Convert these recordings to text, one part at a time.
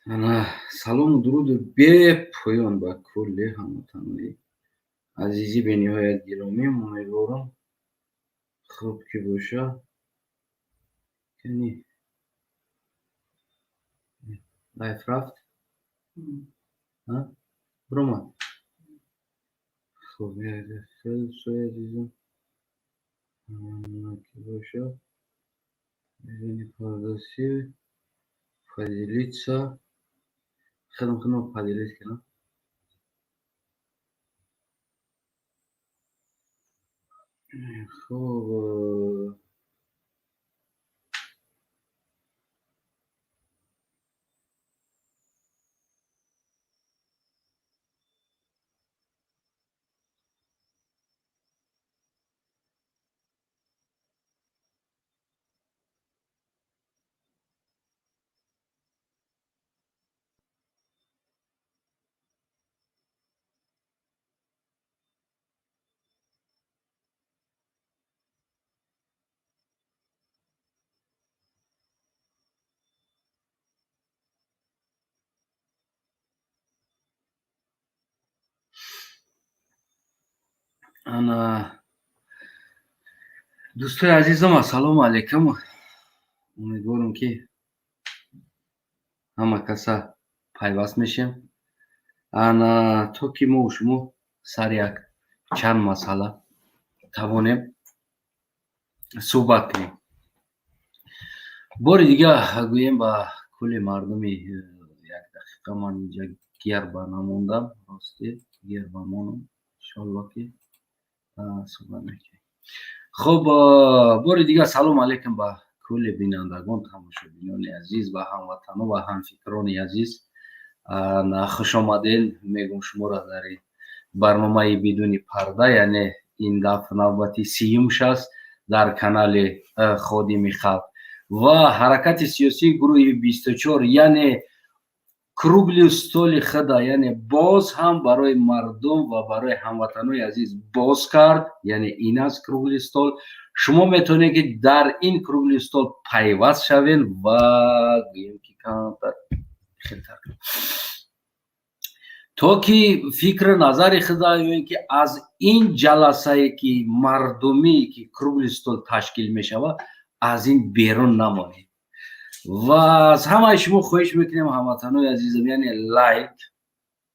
Ана, салому дуруду бепоён ба кулли ҳамватанои азизи бениҳоят гиромӣ. Умедворам, хуб ки боша. Кани, лайв рафт, биромад. Хуб, дӯстои азизам, ки боша, пардаси поделиться, худам худам поделить кунам. Хуб, ана, дӯстои азизам, ассалому алайкум. Умедворам, ки ҳама каса пайваст мешем, ана, то ки мо шумо сари як чанд масъала тавонем суҳбат кунем. Бори дига гӯем ба кулли мардуми, як дақиқа, ман инҷа герба намондам, рости герба монам, иншоалло, ки суҳбат мекунем. Хуб, бори дигар салому алайкум ба кулли бинандагон, тамошобинони азиз ва ҳамватано ва ҳамфикрони азиз. Хушомадед мегӯм шуморо дар барномаи «Бидуни парда», яъне ин дафъ навбати сиюмш аст дар канали «Ходими халқ» ва ҳаракати сиёсии гурӯҳи 24, яъне круглый столи худа, яъне боз ҳам барои мардум ва барои ҳамватанои азиз боз кард. Яъне ин аст круглый стол. Шумо метавонед, ки дар ин круглый стол пайваст шавед ва гӯем, ки камтар то ки фикру назари худа ё ин ки аз ин ҷаласае, ки мардумӣ, ки круглый стол ташкил мешавад, аз ин берун намонед. Ва аз ҳамаи шумо хоҳиш мекунем, ҳамватанои азизам, яъне лайк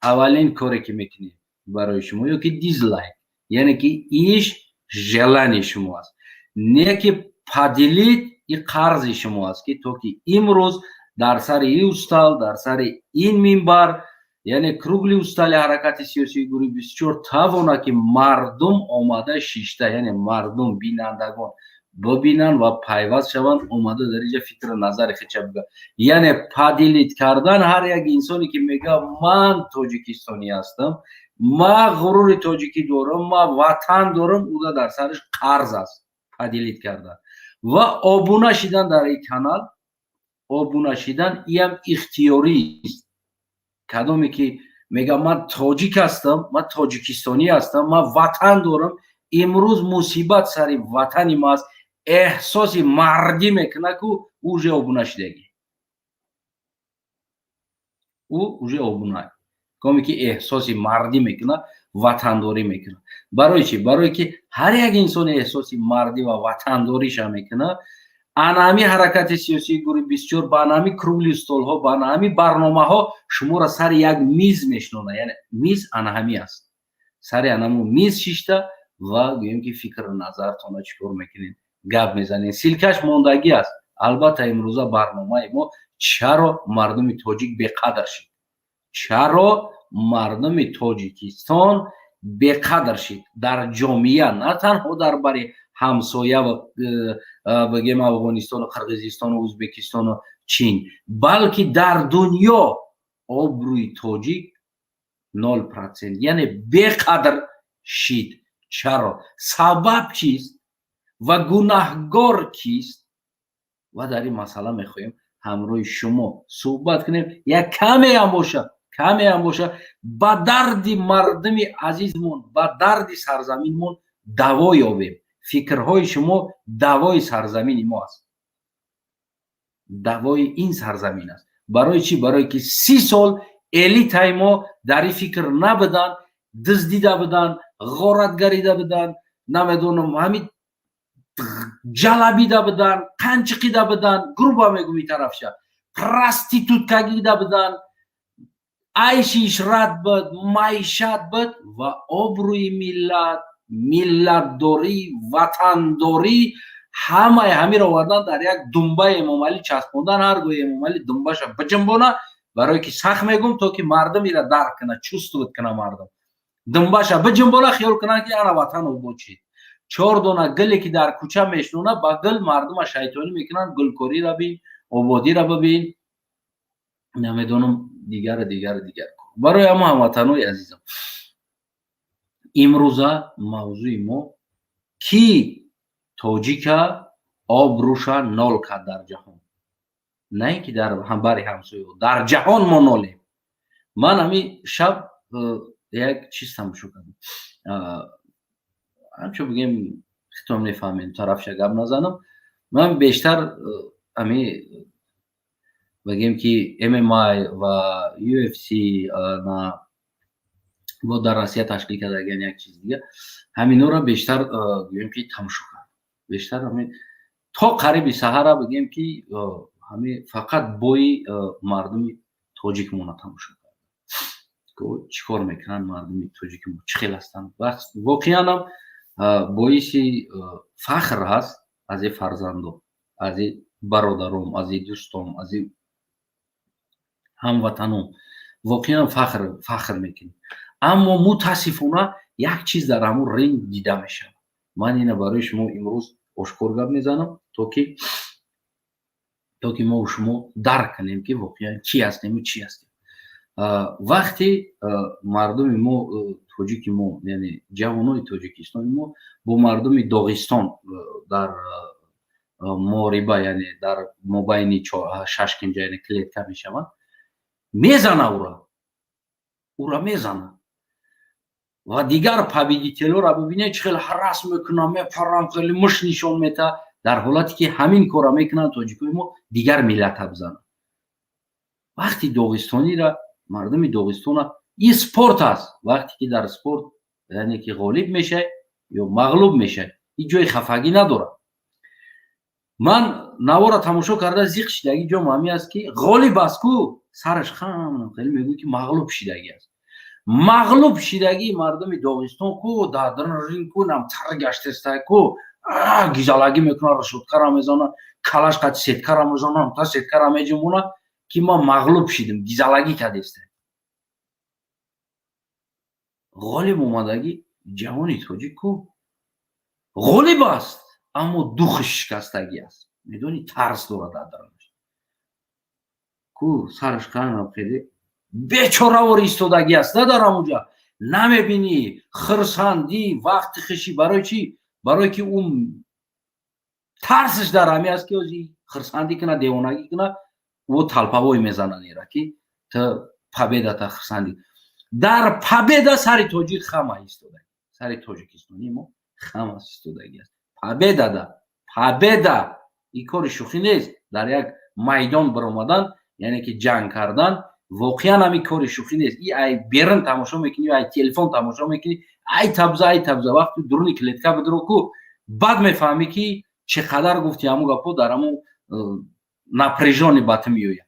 аввалин коре, ки мекунем барои шумо, ё ки дизлайк, яъне ки иш желание шумо аст, не ки поделить и қарзи шумо аст, ки то ки имрӯз дар сари ин стол, дар сари ин минбар, яъне круглый столи ҳаракати сиёсии гурӯҳи 24, тавона ки мардум омада шишта, яъне мардум, бинандагон бибинанд ва пайваст шаванд, омада дар инҷа фикру назари худша бигӯяд. Яъне поделить кардан, ҳар як инсоне, ки мегӯяд: «Ман тоҷикистонӣ ҳастам, ман ғурури тоҷикӣ дорам, ман ватан дорам», уда дар сараш қарз аст поделить кардан ва обуна шидан дар ин канал. Обуна шидан иам ихтиёрист. Кадоме ки мегӯяд: «Ман тоҷик ҳастам, ман тоҷикистонӣ ҳастам, ман ватан дорам, имрӯз мусибат сари ватани ма аст», эҳсоси мардӣ мекунад, ку уже обуна шидагӣ, ӯ уже обуна. Коме ки эҳсоси мардӣ мекунад, ватандорӣ мекунад. Барои чӣ? Барое ки ҳар як инсони эҳсоси мардӣ ва ватандориша мекунад, ана ҳами ҳаракати сиёсии гурӯҳи 24 ба ана ҳами круглый столҳо, ба ана ҳами барномаҳо шуморо сари як миз мешинонад. Яъне миз ана ҳами аст. Сари анаму миз шишта ва гӯем, ки фикру назартона чӣ кор мекунед, гап мезанед. Ссылкаш мондагӣ аст, албатта. Имрӯза барномаи мо: чаро мардуми тоҷик беқадр шид, чаро мардуми Тоҷикистон беқадр шид дар ҷомеа, на танҳо дар бари ҳамсоя ва бигем Афғонистону Қирғизистону Ӯзбекистону Чин, балки дар дунё обрӯи тоҷик 0%, яъне беқадр шид. Чаро, сабаб чист ва гунаҳгор кист? Ва дар ин масъала мехоҳем ҳамроҳи шумо суҳбат кунем, як камеам боша, камеам боша, ба дарди мардуми азизмон, ба дарди сарзаминмон даво ёбем. Фикрҳои шумо давои сарзамини мо аст, давои ин сарзамин аст. Барои чӣ? Барое ки 30 сол элитаи мо дар ин фикр набуданд, дуздида буданд, ғоратгарида буданд, намедонам, ҳамин ҷалабида буданд, қанчиқида буданд, грубо мегум, и тарафша проституткагида буданд, айши ишрат буд, маишат буд ва обрӯи миллат, миллатдорӣ, ватандорӣ, ҳамаи ҳамиро овардан, дар як думбаи Эмомалӣ часпондан. Ҳар гоҳи Эмомалӣ думбаша биҷунбона, барое ки сахт мегум, то ки мардум ира дарк кунад, чувствовать кунад, мардум думбаша биҷунбона, хиёл кунанд, ки ана ватан обод шид. Чор дона гиле ки дар кӯча мешнона, ба гил мардума шайтонӣ мекунанд: гулкориро бин, ободиро бибин, намедонам, дигару дигару дигар. Барои ҳамо, ҳамватанои азизам, имрӯза мавзӯи мо: ки тоҷика обрӯша нол кард дар ҷаҳон, на ин ки дар бари ҳамсоё, дар ҷаҳон мо нолем. Ман ҳамин шаб як чиз тамошо кардам, ҳамчун бигем, хитом мефаҳмем, тарафша гап назанам. Ман бештар ҳами бигем ки MMA ва UFC на бо дар Россия ташкил кардагиан, як чиз дига, ҳаминора бештар гӯем ки тамошо кардам. Бештар ҳамин то қариби саҳара, бигем ки, ҳами фақат бои мардуми тоҷикмона тамошо кардам, чӣ кор мекунанд мардуми тоҷики мо, чӣ хел ҳастанд. Воқеанам боиси фахр ҳаст аз и фарзандо, аз и бародаром, аз и дӯстом, аз и ҳамватаном. Воқеан фахр мекунем. Аммо мутаассифона як чиз дар ҳамун ринг дида мешавад. Ман ина барои шумо имрӯз ошкор гап мезанам, то ки мо шумо дарк кунем, ки воқеан чӣ ҳастему чӣ ҳастем. Вақте мардуми мо, тоҷики мо, яъне ҷавонони Тоҷикистони мо бо мардуми Доғистон дар муҳориба, яъне дар мобайни шашкинҷа, яъне клетка мешаванд, мезана ура, ура мезана ва дигар победителора бибинед, чӣ хел ҳарас мекунам, мепарам, хеле муш нишон мета. Дар ҳолате ки ҳамин корра мекунанд тоҷикои мо, дигар миллата бизананд. Вақти доғистонира, мардуми Доғистона, ин спорт аст. Вақте ки дар спорт, яъне ки ғолиб мешавӣ ё мағлуб мешавӣ, ҳеҷ ҷои хафагӣ надорад. Ман навора тамошо карда зиқ шидагӣ ҷом ҳамин аст, ки ғолиб аст ку, сараш хам, хеле мегӯй, ки мағлуб шидагӣ аст. Мағлуб шидагии мардуми Доғистон ку дар ринг ку нам тар гаштестай ку, гизалагӣ мекунад, решёткара мезанад, калаш қати сеткара мезанад, та сеткара меҷунбонад, ки ман мағлуб шидам, гизалагӣ кардестай. Ғолиб омадагӣ ҷавони тоҷик ку ғолиб аст, аммо духаш шикастагӣ аст, медонӣ, тарс дорад дар дарунаш ку, сараш қанам, хеле бечоравор истодагӣ аст. На дар ҳамунҷа намебинӣ хирсандӣ, вақти хишӣ. Барои чӣ? Барое ки ӯ тарсиш дар ҳами аст, ки ози хирсандӣ кунад, девонагӣ кунад, ӯ толпа вой мезананд ира, ки ту победата хирсандӣ. Дар победа сари тоҷик хама истода, сари тоҷикистони мо хама истодагӣ аст победада. Победа ин кори шӯхӣ нест. Дар як майдон баромадан, яъне ки ҷанг кардан, воқеан ҳамин кори шӯхӣ нест. И ай берун тамошо мекунӣ, ай телефон тамошо мекунӣ, ай табза, ай табза. Вақти дуруни клетка бидро ку, баъд мефаҳмӣ, ки чӣ қадар гуфти ҳамун гапҳо дар ҳамун напряжённый ба ту меояд.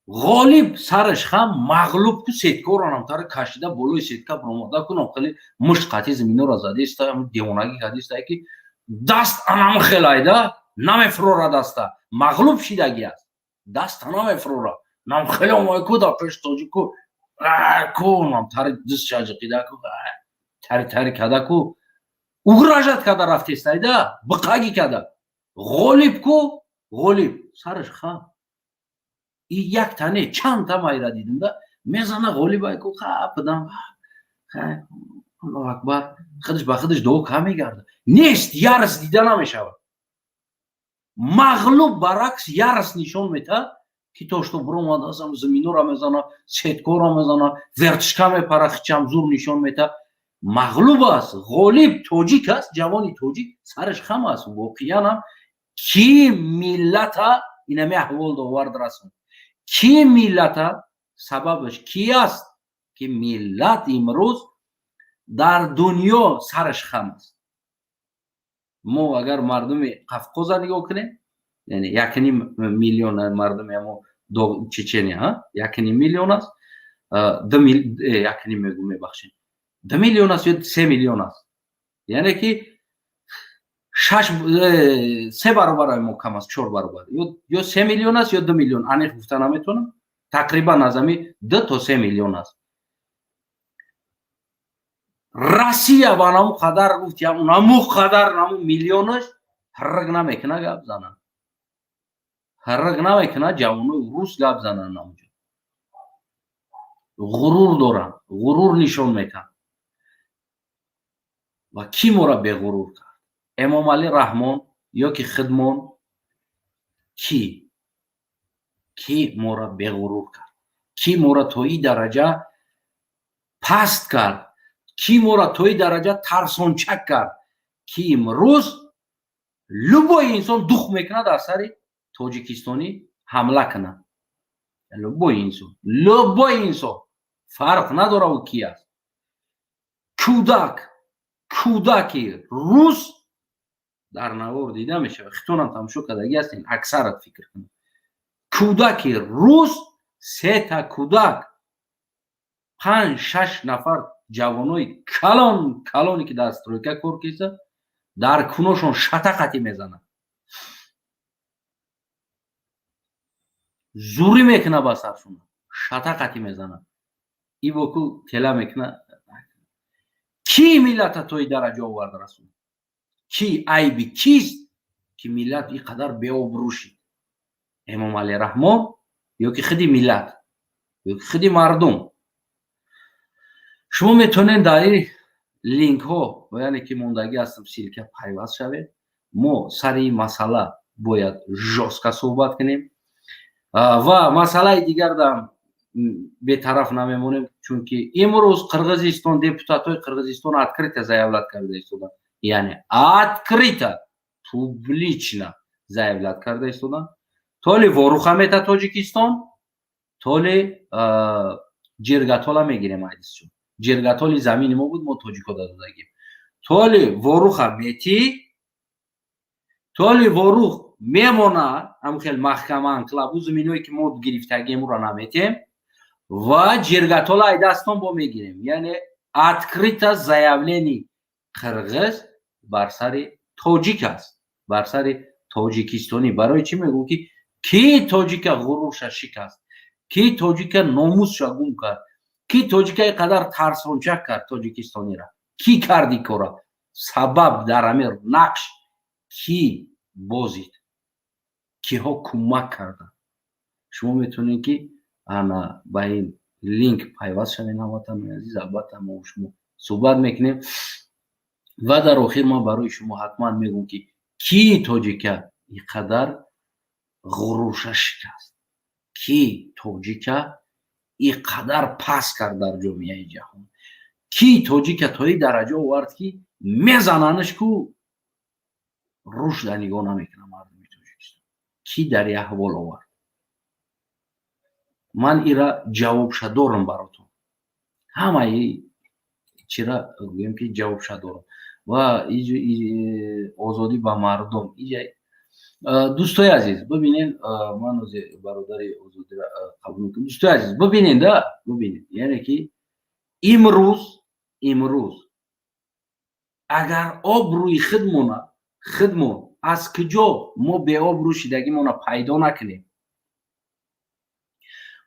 Ғолиб сараш хам, мағлуб ку сеткоранам тари кашида, болои сетка баромада кунам, хеле мушт қатъи заминора задиста, девонагӣ кардиста, ки даст анам хелайда намефурора, даста мағлуб шидагӣ аст, даста намефурора, нам хеле омай ку дар пеш тоҷику ку нам тари дист шаҷиқида ку, тари тари када ку, угрожать када рафтестайда, биқагӣ када. Ғолиб ку, ғолиб сараш хам. И як тане, чанд та майра дидим да, мезана ғолибай ку, хапидам, Аллоҳу акбар, худаш ба худаш дуо ка мегарда, нест, ярс дида намешавад. Мағлуб баръакс ярс нишон метаҳад, ки то что биромадасам, заминора мезана, сеткора мезана, вертушка мепара, хичам зур нишон метаҳад. Мағлуб аст. Ғолиб тоҷик аст, ҷавони тоҷик сараш хам аст. Воқеанам ки миллата инами аҳвол довард расонд? Ки миллата сабабаш ки аст, ки миллат имрӯз дар дунё сараш хам аст? Мо агар мардуми Қафқоза нигоҳ кунем, яъне 1,5 миллион мардуми ҳамо Чечения 1,5 миллион аст, 1,5 мегӯ, мебахшед, 2 миллион аст ё 3 миллион аст, яъне ки шаш се баробар мо кам аст, чор баробар. Ё 3 миллион аст, ё 2 миллион, аниқ гуфта наметавонам, тақрибан аз ами 2 то 3 миллион аст. Россия ба наму қадар гуфт, наму қадар, наму миллионаш ҳаррак намекуна, гап зана ҳаррак намекуна. Ҷавонои рус гап зананд, намуҷо ғурур доранд, ғурур нишон метаҳанд. Ва кӣ моро беғурур кард? Эмомалӣ Раҳмон ё ки хидмон? Кӣ моро беғурур кард? Кӣ моро то ин дараҷа паст кард? Кӣ моро то ин дараҷа тарсончак кард, ки имрӯз любой инсон дух мекунад, аз сари тоҷикистонӣ ҳамла кунад? Любой инсон, любой инсон, фарқ надора ӯ ки аст. Кӯдак, кӯдаки рус дар навор дида мешавад, хитонам тамошо кардагӣ ҳастен аксарат, фикр кунед, кӯдаки рус, сета кӯдак, панҷ шаш нафар ҷавонои калон калоне, ки дар стройка кор кеса, дар куношон шатақати мезанад, зурӣ мекуна, ба саршона шатақати мезанад, ибоку тела мекуна. Кӣ миллата то и дараҷа овард, расонд? Кӣ? Айби кист, ки миллат ин қадар беобрӯ шид? Эмомалӣ Раҳмон ё ки худи миллат, ё ки худи мардум? Шумо метавонед дар ин линкҳо, яъне ки мондагӣ ҳастам, ссылка, пайваст шавед. Мо сари ин масъала бояд жёстко суҳбат кунем ва масъалаи дигарда бетараф намемонем, чунки имрӯз Қирғизистон, депутатҳои Қирғизистон открыто заявлять карда истоданд, яъне открыто, публично заявлять карда истоданд: то ли Воруха мета Тоҷикистон, то ли Ҷиргатола мегирем. Айдисчун Ҷиргатоли замини мо буд, мо тоҷико додагим. То ли Воруха метӣ, то ли Ворух мемона, ҳам хел маҳкама анклав, ӯ заминое ки мо гирифтагием, ӯро наметем ва Ҷиргатола ай дастон бо мегирем. Яъне открыто заявление қирғиз бар сари тоҷик аст, бар сари тоҷикистонӣ. Барои чӣ мегӯм, ки ки тоҷика ғурурша шикаст, ки тоҷика номусша гум кард, ки тоҷика ин қадар тарсончак кард? Тоҷикистонира кӣ кард ин кора? Сабаб дар ҳамин нақш кӣ бозид, киҳо кӯмак карданд? Шумо метавонед, ки ана ба ин линк пайваст шавед. Ҳамватанои азиз, албатта, мо шумо суҳбат мекунем ва дар охир ман барои шумо ҳатман мегӯм, ки кӣ тоҷика ин қадар ғурурша шикаст, кӣ тоҷика ин қадар паст кард дар ҷомеаи ҷаҳон, кӣ тоҷика то ин дараҷа овард, ки мезананаш ку рушда нигоҳ намекунад мардуми Тоҷикистон? Кӣ дар ин аҳвол овард? Ман ира ҷавобша дорам баротон, ҳамаи чира гӯем, ки ҷавобша дорам. Ва озодӣ ба мардум. Дӯстои азиз, бибинен, ман бародари Озодира қабул мекунам. Дӯстои азиз, бибинен да, бибинед, яъне ки имрӯз агар обрӯи худмон аз куҷо мо беобрӯ шидагимона пайдо накунем,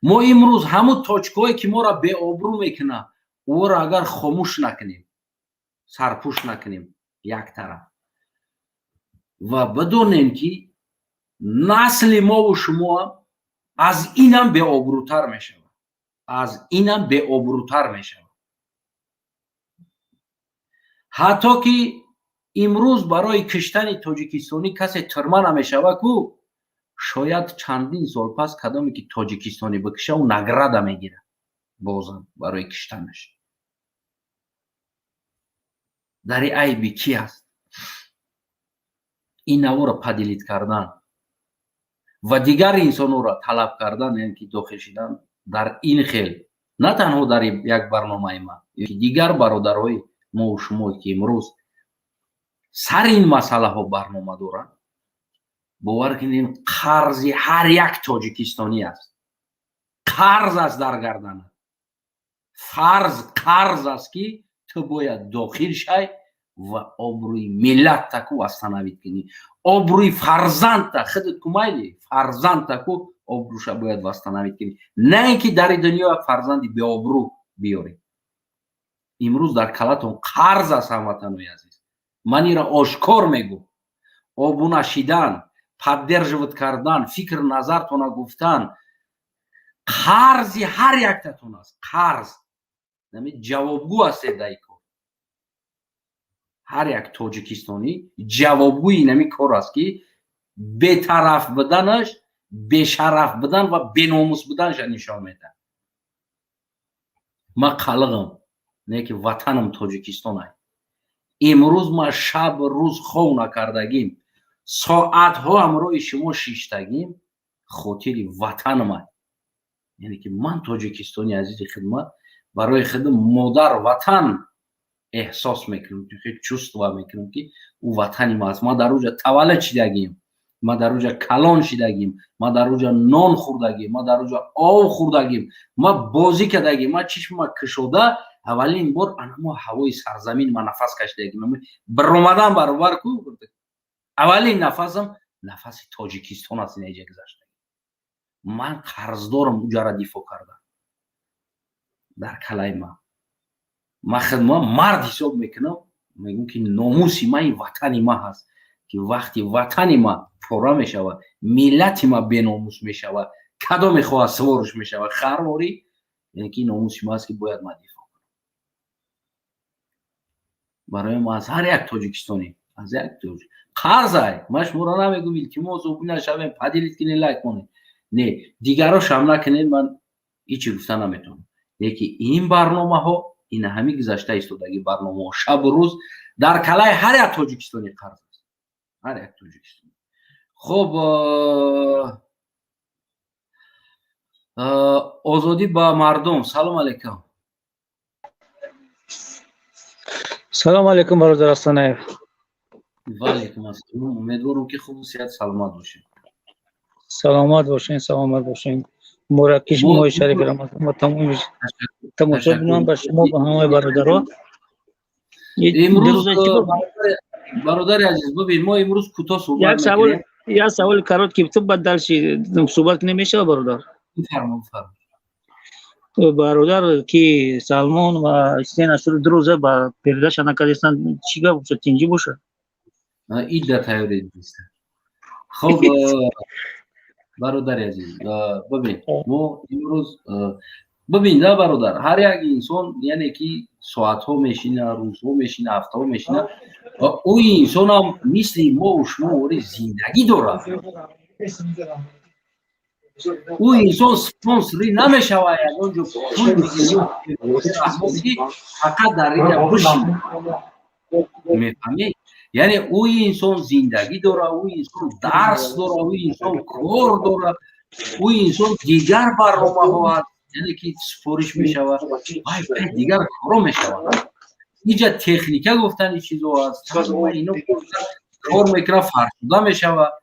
мо имрӯз ҳамун точкаҳое, ки моро беобрӯ мекунад, ӯро агар хомӯш накунем, сарпӯш накунем як тараф ва бидонем, ки насли мову шумоам аз инам беобрӯтар мешавад, аз инам беобрӯтар мешавад. Ҳатто ки имрӯз барои киштани тоҷикистонӣ касе тюрьма намешава ку, шояд чандин сол пас кадоме ки тоҷикистонӣ бикиша, ӯ награда мегирад бозам барои киштанаш. Дар ин айби кӣ аст? Ин наворо поделить кардан. Ва дигар инсонҳоро талаб кардан, яъне ки дохил шидан дар ин хел, на танҳо дар як барномаи ман, дигар бародарҳои мову шумо, ки имрӯз сари ин масъалаҳо барнома доранд, бовар кунед, ин қарзи ҳар як тоҷикистонӣ аст, қарз аст дар гардана, фарз, қарз аст, ки ту бояд дохил шай ва обрӯи миллаттаку восстановить кунӣ, обрӯи фарзандта, худат ку майли, фарзандтаку обрӯша бояд восстановить кунӣ, на ин ки дари дунё як фарзанди беобрӯ биёрӣ. Имрӯз дар калатон қарз аст, ҳамватанои азиз, ман инро ошкор мегӯм. Обуна шидан, поддерживать кардан, фикр назартона гуфтан қарзи ҳар яктатон аст, қарз, ҷавобгӯ ҳастед дар ин кор. Ҳар як тоҷикистонӣ ҷавобгӯи инами кор аст, ки бетараф буданаш бешараф будан ва беномус буданаша нишон медиҳад. Ман қалиғам, не ки ватанам Тоҷикистон ай. Имрӯз ман шаб рӯз хов накардагим, соатҳо ҳамроҳи шумо шиштагим, хотири ватанам ай. Яъне ки ман тоҷикистони азизи хидмат барои худам модар ватан эҳсос мекунам, чувство мекунам, ки ӯ ватани ма аст. Ман дар уҷа таваллуд шидагим, ман дар уҷа калон шидагим, ман дар уҷа нон хӯрдагим, ман дар уҷа ов хӯрдагим, ман бозӣ кардагим. Ман чишма кушода аввалин бор анамо ҳавои сарзамин ман нафас кашидагим. Биромадан баробар ку, аввалин нафасам нафаси Тоҷикистон аст. Инаиҷа гузашта ман қарздорам уҷара дифоъ кардан. Дар калаи ман худма мард ҳисоб мекунам, мегӯм, ки номуси ман ин ватани ма ҳаст, ки вақти ватани ма пора мешавад, миллати ма беномус мешавад, кадом мехоҳад свориш мешавад харворӣ, яъне ки номуси ма аст, ки бояд ман дифоъ кунам. Барои ма аз ҳар як тоҷикистонӣ, аз як қарзай. Ман шуморо намегӯм, илтимос, обуна шавем, поделить кунед, лайк монед, не, дигарро шам накунед, ман ҳичи гуфта наметавонам. Лекин ин барномаҳо, ина ҳами гузашта истодагӣ барномаҳо, шабу рӯз дар калаи ҳар як тоҷикистони қарз аст, ҳар як тоҷикистон. Хуб, озодӣ ба мардум, салом алейкум. Салом алейкум, бародар Астанаев. Ва алейкум ассалом. Умедворам, ки хубу сиҳат, саломат бошед. Саломат бошен, саломат бошен. Муборакиш моҳи шарифи Рамазон ва тамоми тамошобинон, ба шумо, ба ҳамаи бародаро. Имрӯз, бародари азиз, бибин, мо имрӯз кӯтоҳ суҳбат. Як савол, як саволи короткий, ту баъд дальше суҳбат кунем, мешава, бародар? Бифармо, бифармо. Бародар, ки Салмон ва Ҳусейн Ашури 2 рӯза ба передаша накардистанд, чӣ гап бошад? Тинҷӣ бошад? Идда тайёрӣ. Хуб, бародари азиз, бибин, мо имрӯз, бибин да, бародар, ҳар як инсон, яъне ки соатҳо мешина, рӯзҳо мешина, ҳафтаҳо мешина ва ӯ инсонам мисли мову шумо ори зиндагӣ дорад. Ӯ инсон спонсорӣ намешавад, ягон ҷо пул мегирӣ, фақат дар инҷа бишин, мефаҳмӣ? Яъне ӯ инсон зиндагӣ дорад, ӯ инсон дарс дорад, ӯ инсон кор дорад, ӯ инсон дигар барномаҳо аст, яъне ки супориш мешавад, вай дигар коро мешавад. Иҷа техника гуфтани чизо аст, ино кор мекунад, фарсуда мешавад,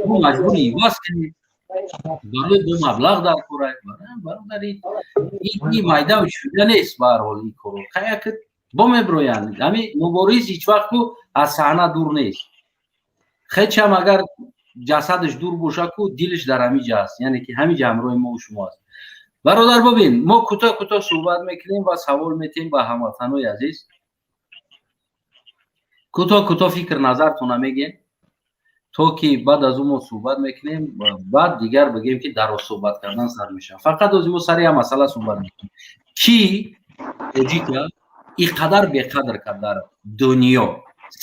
мо маҷбури иваз кунем, барои ду маблағ дар кора. Бародари, ин майда шуда нест. Ба ҳар ҳол, ин коро каяк бо меброянд. Ҳами мубориз ҳеҷ вақт ку аз саҳна дур нест. Хечам агар ҷасадаш дур боша ку, дилаш дар ҳамиҷа аст, яъне ки ҳамиҷа ҳамроҳи мо шумо аст. Бародар, бибин, мо кӯтоҳ кӯтоҳ суҳбат мекунем ва савол метиҳем ба ҳамватанои азиз. Кӯтоҳ кӯтоҳ фикр назартона мегем, то ки баъд аз ӯ мо суҳбат мекунем, баъд дигар бигем, ки дароз суҳбат кардан сар мешавад. Фақат ози мо сари як масъала суҳбат мекунем: ки тоҷика ин қадар беқадр кард дар дунё?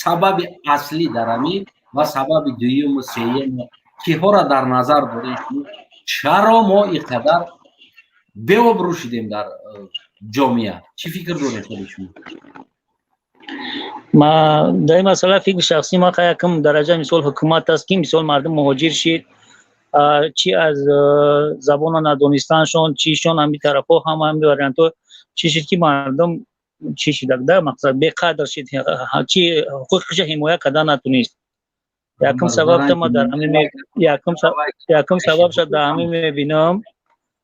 Сабаби аслӣ дар ҳамин ва сабаби дуюму сеюму киҳоро дар назар дорем? Чаро мо ин қадар беобрӯ шудем дар ҷомеа? Чӣ фикр доред худи шумо? Ма дар ин масъала фикри шахсии ман, якум дараҷа, мисол, ҳукумат аст, ки, мисол, мардум муҳоҷир шид, чи аз забона надонистаншон, чишон, ҳами тарафҳо, ҳама ҳами вариантҳо чӣ шид, ки мардум чӣ шидак да, мақсад, беқадр шид, чи ҳуқуқи худша ҳимоя кардан натунист. Якум сабабта ма дар ҳамин, якум сабабша дар ҳамин мебинам,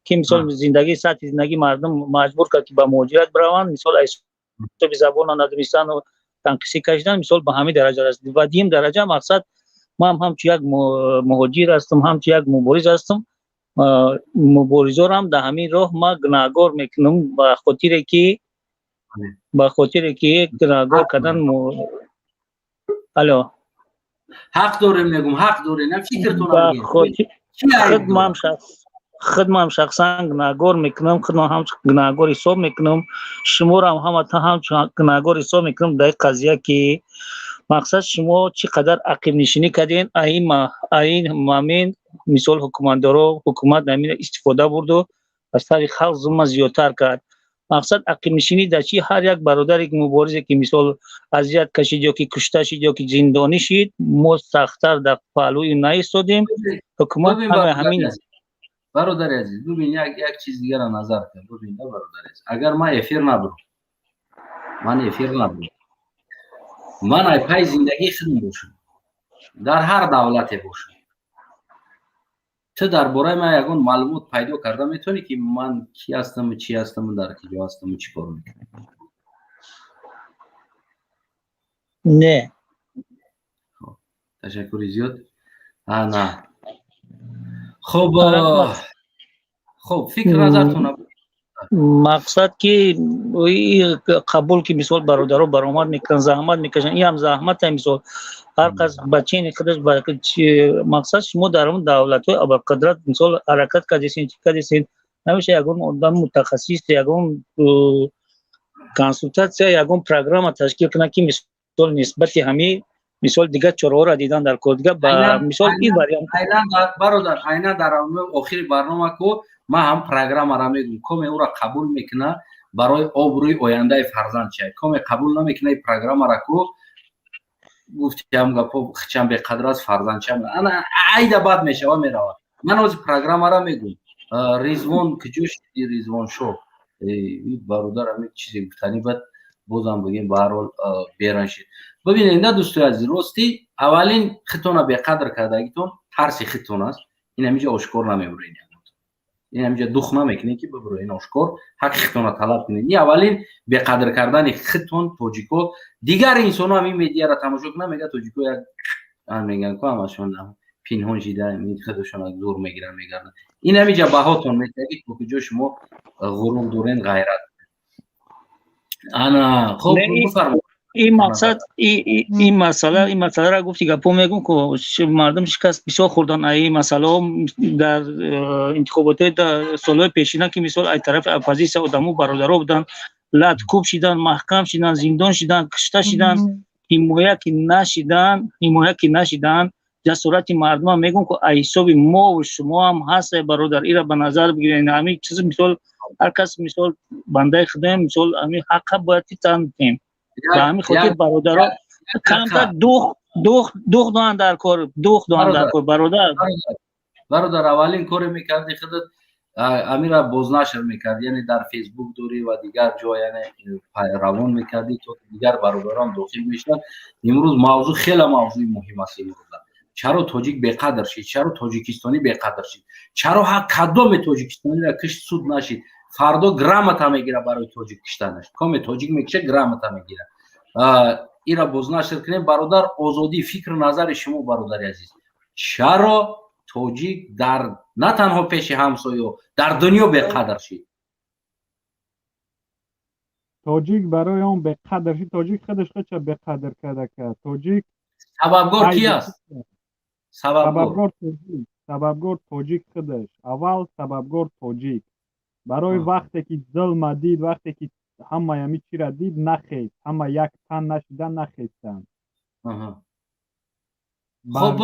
ки, мисол, зиндагӣ, сатҳи зиндагии мардум маҷбур кард, ки ба муҳоҷират бираванд. Мисол, ҳисоби забона надонистану танқисӣ кашидан, мисол, ба ҳамин дараҷа расид. Ва дуюм дараҷа, мақсад, ман ҳамчун як муҳоҷир ҳастам, ҳамчун як мубориз ҳастам, муборизорам дар ҳамин роҳ ман гунаҳгор мекунам, ба хотире ки гунаҳгор кардан. Алло? Ҳақ дорем, мегум, ҳақ дорем, фикртон. Худмам шахсан гунаҳгор мекунам, худмам ҳам гунаҳгор ҳисоб мекунам, шуморам ҳамата ҳамчун гунаҳгор ҳисоб мекунам дар ин қазия, ки, мақсад, шумо чӣ қадар ақибнишинӣ кардем. Аин момент, мисол, ҳукуматдоро, ҳукумат ҳамин истифода бурду аз сари халқ зулма зиёдтар кард. Мақсад, ақибнишинӣ дар чи? Ҳар як бародаре, муборизе, ки, мисол, азият кашид ё ки кушта шид, ё ки зиндонӣ шид, мо сахттар дар паҳлӯи наистодем. Ҳукумат ҳама ҳамин. Бародари азиз, бубин, як чиз дигара назар кар, бубин да, бародари азиз, агар ман эфир набурам, ман эфир набурам, ман ай пай зиндагии худам бошам, дар ҳар давлате бошам, ту дар бораи ман ягон маълумот пайдо карда метавонӣ, ки ман ки ҳастаму чӣ ҳастаму дар киҷо ҳастаму чӣ кор мекунам? Не. Ташаккури зиёд. Ана, хуб, хуб, фикр назартон. Мақсад, ки қабул, ки, мисол, бародаро баромад мекунанд, заҳмат мекашанд, ин ҳам заҳмата. Мисол, ҳар кас ба чени худаш. Мақсад, шумо дар он давлатҳои абарқудрат, мисол, ҳаракат кардесен, чӣ кардесен? Намеша ягон одами мутахассис, ягон консултатсия, ягон программа ташкил кунад, ки, мисол, нисбати ҳамин, мисол, дигар чораҳоро дидан дар кор, дигар ба мисол ин вариант. Бародар, айнан дар охири барнома ку ман ҳам программаро мегӯм. Коме ӯро қабул мекуна, барои обрӯи ояндаи фарзанд чия, коме қабул намекуна и программаро ку, гуфтиам гапо, хичам беқадр аст, фарзандчам ана айда бад мешава, мерава. Ман ҳозир программаро мегӯм. Ризвон куҷо шуди, Ризвон шо? Бародар ҳами чизе гуфтанӣ, бад бозам бигем, ба ҳар ҳол беран шид. Бибинед на, дӯстои азиз, ростӣ, аввалин хитона беқадр кардагитон тарси хитон аст. Ин ҳамиҷа ошкор намебуред, ин ҳамиҷа дух намекунед, ки бибуроед, ошкор ҳаққи хитона талаб кунед. Ин аввалин беқадр кардани хитон, тоҷико. Дигар инсонҳо ҳам ин медиаро тамошо кунанд, мегӯяд, тоҷико як мегӯянд ку, ҳамашон пинҳон шида, худашон зур мегиранд, мегарданд. Ин ҳамиҷа баҳотон метиҳад, ки то куҷо шумо ғурур дорен, ғайрат. Ана, хоб, бифармоед. Ин мақсад, ин масъаларо гуфти, гапо мегӯм, ку мардум шикаст бисёр хӯрдан ай масъалаҳо дар интихоботҳои солҳои пешина, ки, мисол, ай тарафи оппозитсия одамо, бародаро буданд, латкӯб шидан, маҳкам шидан, зиндон шидан, кушта шидан, ҳимоя ки нашидан, ҳимоя ки нашидан. Ҷасорати мардумам мегӯм, ку ай ҳисоби мову шумоам ҳаст, бародар, ира ба назар бигиред. Ҳамин чиз, мисол, ҳар кас, мисол, бандаи худоем, мисол, ҳамин ҳаққа бояд ки тан диҳем. Ба ҳамин хотир, бародаро, камтар дух доан дар кор, дух доан дар кор, бародар. Бародар, аввалин коре мекарди худат, амира бознашр мекард, яъне дар Фейсбук дорӣ ва дигар ҷо, яъне равон мекардӣ, то дигар бародарон дохил мешуданд. Имрӯз мавзӯъ хеле мавзӯи муҳим аст. Имрӯза чаро тоҷик беқадр шид? Чаро тоҷикистонӣ беқадр шид? Чаро ҳар кадоме тоҷикистониро кишт, суд нашид, фардо грамота мегира барои тоҷик киштанаш? Коме тоҷик мекиша, грамота мегира. Ира бознашр кунем. Бародар, озодии фикру назари шумо, бародари азиз, чаро тоҷик дар на танҳо пеши ҳамсоё, дар дунё беқадр шид? Тоҷик барои он беқадр шид, тоҷик худаш худша беқадр карда кард. Тоҷик Сабабгор ки аст? Сабабгор тоҷик, сабабгор тоҷик худаш, аввал сабабгор тоҷик. Барои вақте ки зулма дид, вақте ки ҳамаи ҳами чира дид, нахест, ҳама як тан нашида нахестанд. Хоб,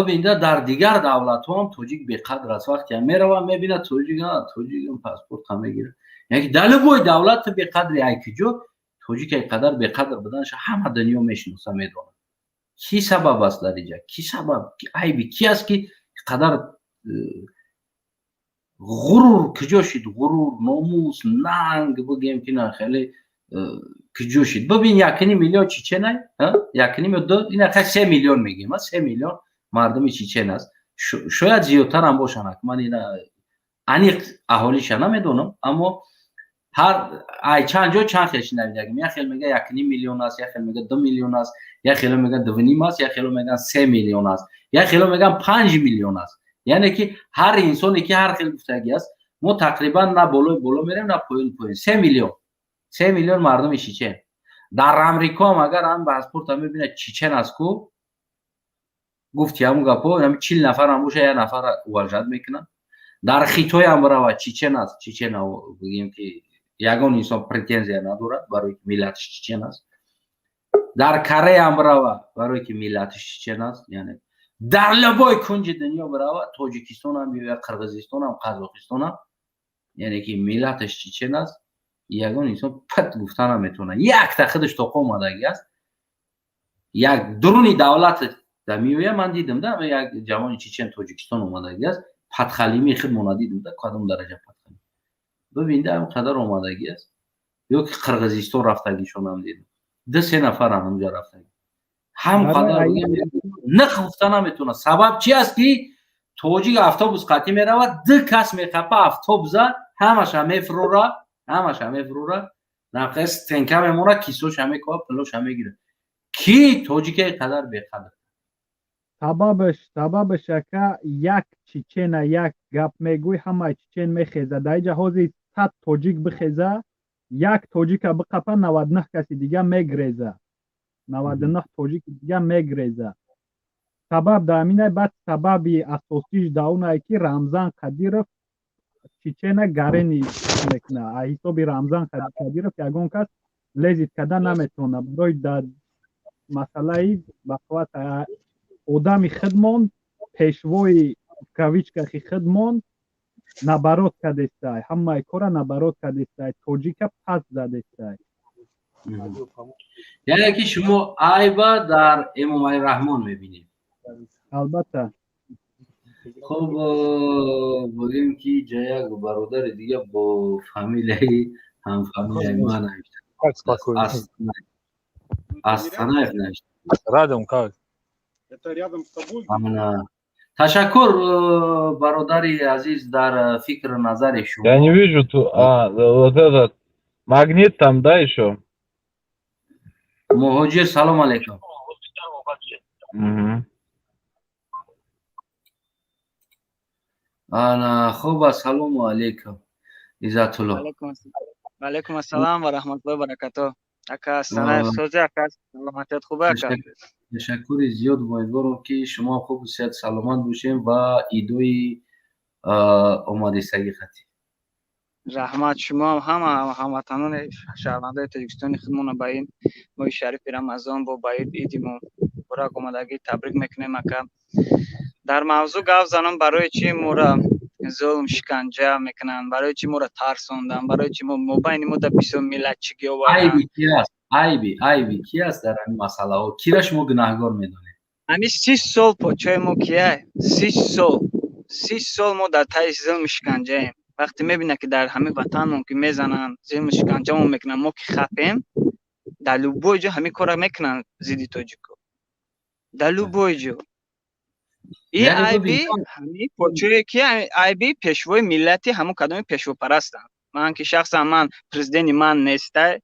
бибинда, дар дигар давлатҳо ҳам тоҷик беқадр аст. Вақте мерава, мебинад тоҷик, тоҷик паспорта мегирад. Яъне дар любой давлат ту беқадри. Ай куҷо Тоҷика қадар беқадр буданаша ҳама дунё мешиноса, медонад. Кӣ сабаб аст дар инҷа? Кӣ сабаб? Айби кӣ аст, ки қадар ғурур куҷо шид? Ғурур, номус, нанг бигем, ки на, хеле куҷо шид? Бибин, 1,5 миллион чеченай, якним ду, ина хай 3 миллион мегем, 3 миллион мардуми чечен аст. Шояд зиёдтарам бошанд, ман ина аниқ аҳолиша намедонам, аммо ҳар ай чанд ҷо чанд хел шинавидагим. Як хел мега 1,5 миллион аст, як хел мега 2 миллион аст, як хело мега дувним аст, як хело меган 3 миллион аст, як хело меган 5 миллион аст. Яъне ки ҳар инсоне ки ҳар хел гуфтагӣ аст. Мо тақрибан на болои боло мерем, на поёни поён. 3 миллион, 3 миллион мардуми чечен. Дар Амрикоам агар ҳам паспорта мебинад, чечен аст ку, гуфти ҳамун гапо, 40 нафарам боша, як нафар уважать мекунад. Дар Хитоям биравад, чечен аст, чечен бигем, ки ягон инсон претензия надорад, барои ки миллатиш чечен аст. Дар Кореям бирава, барое ки миллатиш чечен аст. Яъне дар любой кунҷи дунё бирава, Тоҷикистонам ё Қирғизистонам, Қазоқистонам, яъне ки миллаташ чечен аст, ягон инсон пат гуфта наметавонад. Якта худаш тоқа омадагӣ аст, як дуруни давлат да меоя. Ман дидам да, як ҷавони чечен Тоҷикистон омадагӣ аст. Падхалими худмона дидам да, кадом дараҷа падхалим. Бибинда, ҳам қадар омадагӣ аст. Ё ки Қирғизистон рафтагишонам дидам, ду се нафарам ҳамҷа рафтагӣ, ҳам қадар ниқ гуфта наметавонад. Сабаб чи аст, ки тоҷик автобус қатъӣ меравад, ду кас мехапа автобуса, ҳамаша мефурора, ҳамаша мефурора, нақе стенка мемонад, кисоша мекова, пулоша мегирад. Ки тоҷикаи қадар беқадр? Сабабаш, ака, як чечена як гап мегӯй, ҳамаи чечен мехеза. Дар иҷа ҳозир 100 тоҷик бихеза, як тоҷика биқапа, 99 каси дига мегреза, 99 тоҷики дига мегреза. Сабаб дар ҳаминай. Баъд сабаби асосиш дар онае, ки Рамзан Қадиров чечена гарени мекуна. А ҳисоби Рамзан Қадиров ягон кас лезить карда наметавона. Барои дар масъалаи бақувват одами худмон, пешвои в кавычках и худмон, наоборот кардестай, ҳамаи кора наоборот кардестай, тоҷика пас задестай. Яъне ки шумо айба дар Эмомалӣ Раҳмон мебинед? Албатта. Хуб, бигем, ки ҷа як бародари дига бо фамилияи ҳамфамилияи ман Астанаев навишта. Рядом как? Это рядом с тобой? Ташаккур, бародари азиз, дар фикру назари шумо. Я не вижу ту, а, вот этот магнит там, да, еще? Муҳоҷир, салом алейкум. Мгм. Ана, хуб, ассалому алейкум, Иззатулло. Алейкум ассалам ва раҳматуллоҳи баракатуҳ. Ака Санаев, сози, ака, саломатият хубе, ака? Ташаккури зиёд. Умедворам, ки шумо хуб, сиҳат, саломат бошем ва идои омадистагӣ хатӣ. Раҳмат, шумо ҳама ҳамватанони шаҳрвандои Тоҷикистони худмона ба ин моҳи шарифи Рамазон бо ба иди муборак омадагӣ табрик мекунем, ака. Дар мавзӯъ гап занам, барои чӣ моро зулм, шиканҷа мекунанд, барои чӣ моро тарсонданд, барои чӣ мобайни мо дар бисёр миллатчигӣ оварданд. Айби ки аст? Айби ки аст дар ҳамин масъалаҳо? Кира шумо гунаҳгор медонед? Ҳамин 30 сол подшоҳи мо кия? 30 сол, 30 сол мо дар таи зулми шиканҷаем. Вақте мебинад, ки дар ҳамин ватанмон ки мезананд, зулму шиканҷамон мекунанд, мо ки хапем, дар любой ҷо ҳамин корро мекунанд зидди тоҷико, дар любой ҷо. И айби ҳамин подшоҳе ки, айби пешвои миллати ҳамун кадоми пешвопарастанд. Ман ки шахсан ман президенти ман нестай,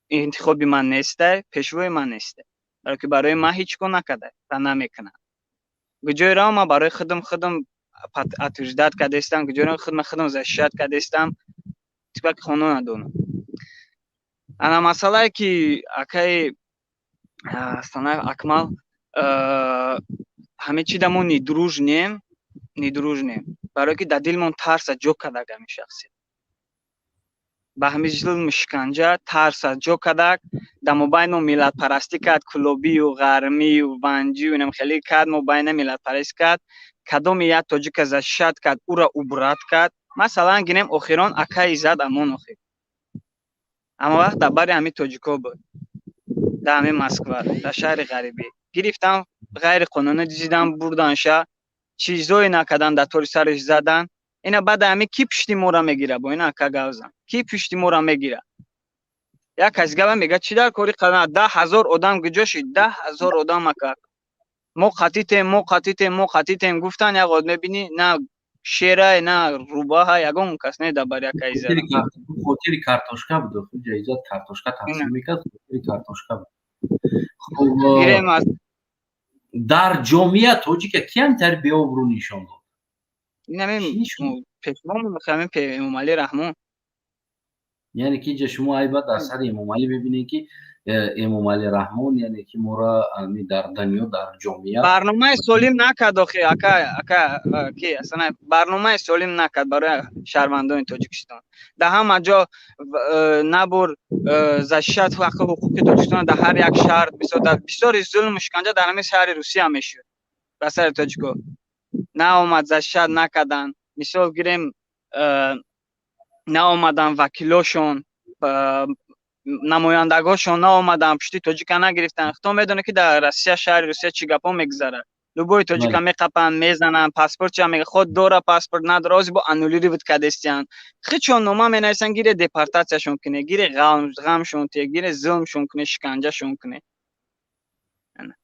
интихоби ман нестай, пешвои ман нестай, барое ки барои ман ҳеҷ кор накарда ва намекунад. Куҷое равам, ман барои худам отверждать кардаистам, куҷое равам, худам защищать кардаистам, типа ки хоно надонам. Ана масъалае, ки акаи Санаев Акмал, ҳаме чи да мо недружнем, недружнем, барое ки дар дилмон тарса ҷо кардак. Ҳамин шахсият ба ҳамин зулму шиканҷа тарса ҷо кардак, дар мобайни мо миллатпарастӣ кард, кулобию ғармию ванҷию инам хеле кард, мобайна миллатпарастӣ кард. Кадоми як тоҷика защищать кард, ура убрать кард. Масалан, гирем охирон акаи Иззат Амон. Охир Ҳама вақт дар бари ҳамин тоҷико буд, дар ҳамин Москва, дар шаҳри ғарибӣ гирифтан, ғайриқонунӣ дизидан, бурданша, чизое накардан, дар тори сараш задан. Ина баъд ҳамин ки пушти моро мегира? Бо ина ака гавзан, ки пушти моро мегира? Як каси гапа мега, чӣ дар кори қана 10 000 одам куҷо шид? 10 000 одам, ака, мо қатитем, мо қатитем, мо қатитем гуфтан. Як од мебинӣ, на шерай, на рӯбаҳа, ягон кас не дар бар як каи. Хотири картошка буд, ҷаизат картошка тақсим мекард, хотири картошка буд. Дар ҷомеа тоҷика киам тари беобрӯ нишон дод? Пешвомо, ҳамин Эмомалӣ Раҳмон. Яъне ки инҷа шумо айба дар сари Эмомалӣ мебинед, ки Эмомалӣ Раҳмон, яъне ки моро дар дунё, дар ҷомеа. Барномаи солим накард охи, ака, ака, ки асла барномаи солим накард барои шаҳрвандони Тоҷикистон. Дар ҳама ҷо набур защищать ҳаққи ҳуқуқи Тоҷикистон дар ҳар як шаҳр. Бисёр дар бисёри зулму шиканҷа дар ҳамин шаҳри Русия мешуд ба сари тоҷико. Наомад, защищать накарданд. Мисол гирем, наомадан вакилошон, намояндагошон наомадан, пушти тоҷика нагирифтан. Худо медонад, ки дар Россия, шаҳри Русия чӣ гапҳо мегузарад. Любой тоҷика меқапанд, мезананд, паспортча мега, худ дора, паспорт надора, ози бо аннулировать кардестиянд. Хичон нома менависанд, гире депортатсияшон куне, гире ғамшон те, гире зулмшон куне, шиканҷашон куне.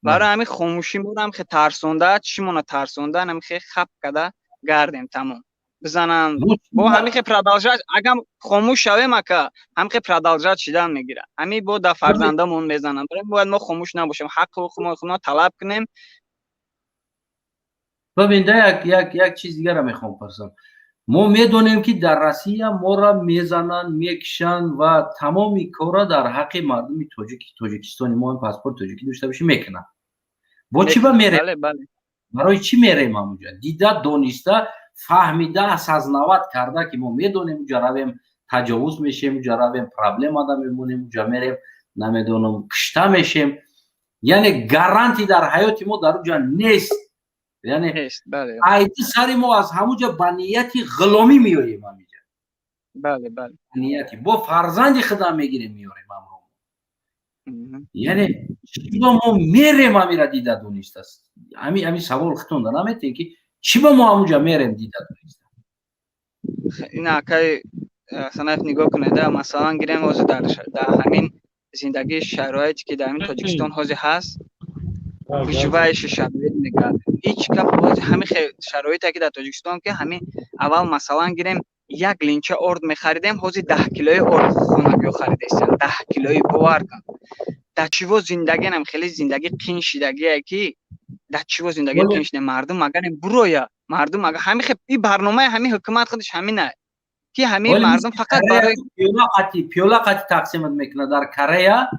Барои ҳамин хомӯшӣ морам хе тарсонда, чишмона тарсонда, ҳамин хап када гардем, тамом. Бизананд бо ҳамин хе продолжать. Агар хомӯш шавем, ака, ҳамин хе продолжать шидан мегирад. Ҳамин бо да фарзандамон мезананд. Барои бояд мо хомӯш набошем, ҳаққи ҳуқуқи талаб кунем. Бибинда, як чиз дигарро мехоҳам пурсам. Мо медонем, ки дар Россия моро мезананд, мекушанд ва тамоми корра дар ҳаққи мардуми тоҷики Тоҷикистони мо, паспорт тоҷикӣ дошта бошӣ, мекунанд. Бо чӣ ба мерем? Барои чӣ мерем ҳамуҷа? Дида, дониста, фаҳмида, осознавать карда, ки мо медонем, уҷа равем, таҷовуз мешем, уҷа равем, проблемада мемонем, уҷа мерем, намедонам, кушта мешем. Яъне гарантия дар ҳаёти мо дар уҷа нест. Яъне айди сари мо аз ҳамуҷа ба нияти ғуломӣ меоем ҳамиҷа. Нияти бо фарзанди худам мегирем, меорем ҳамро. Яъне чиба мо мерем ҳамира дида донистааст? Ами савол хитонда наметем, ки чӣ ба мо ҳамуҷа мерем дида дониста? Ин, акай Санаев, нигоҳ кунед, масалан гирем, ҳозир дар ҳамин зиндагии шароите, ки дар ҳамин Тоҷикистон ҳозир ҳаст, выживающий шароит мегӯяд. Ҳеҷ гап, ҳозир ҳамин шароите, ки дар Тоҷикистон, ки ҳамин аввал, масалан гирем, як линча орд мехаридем, ҳозир 10 килои орд хонагиҳо харидастанд, 10 килои. Бовар кун, дар чиво зиндагиам хеле зиндагӣ қин шидагие, ки дар чиво зиндагӣ қин шида. Мардум агар буроя, мардум агар ҳамин и барномаи ҳамин ҳукумат худаш ҳамина, ки ҳамин мардум фақат барои пиёла қати тақсимат мекунад. Дар Корея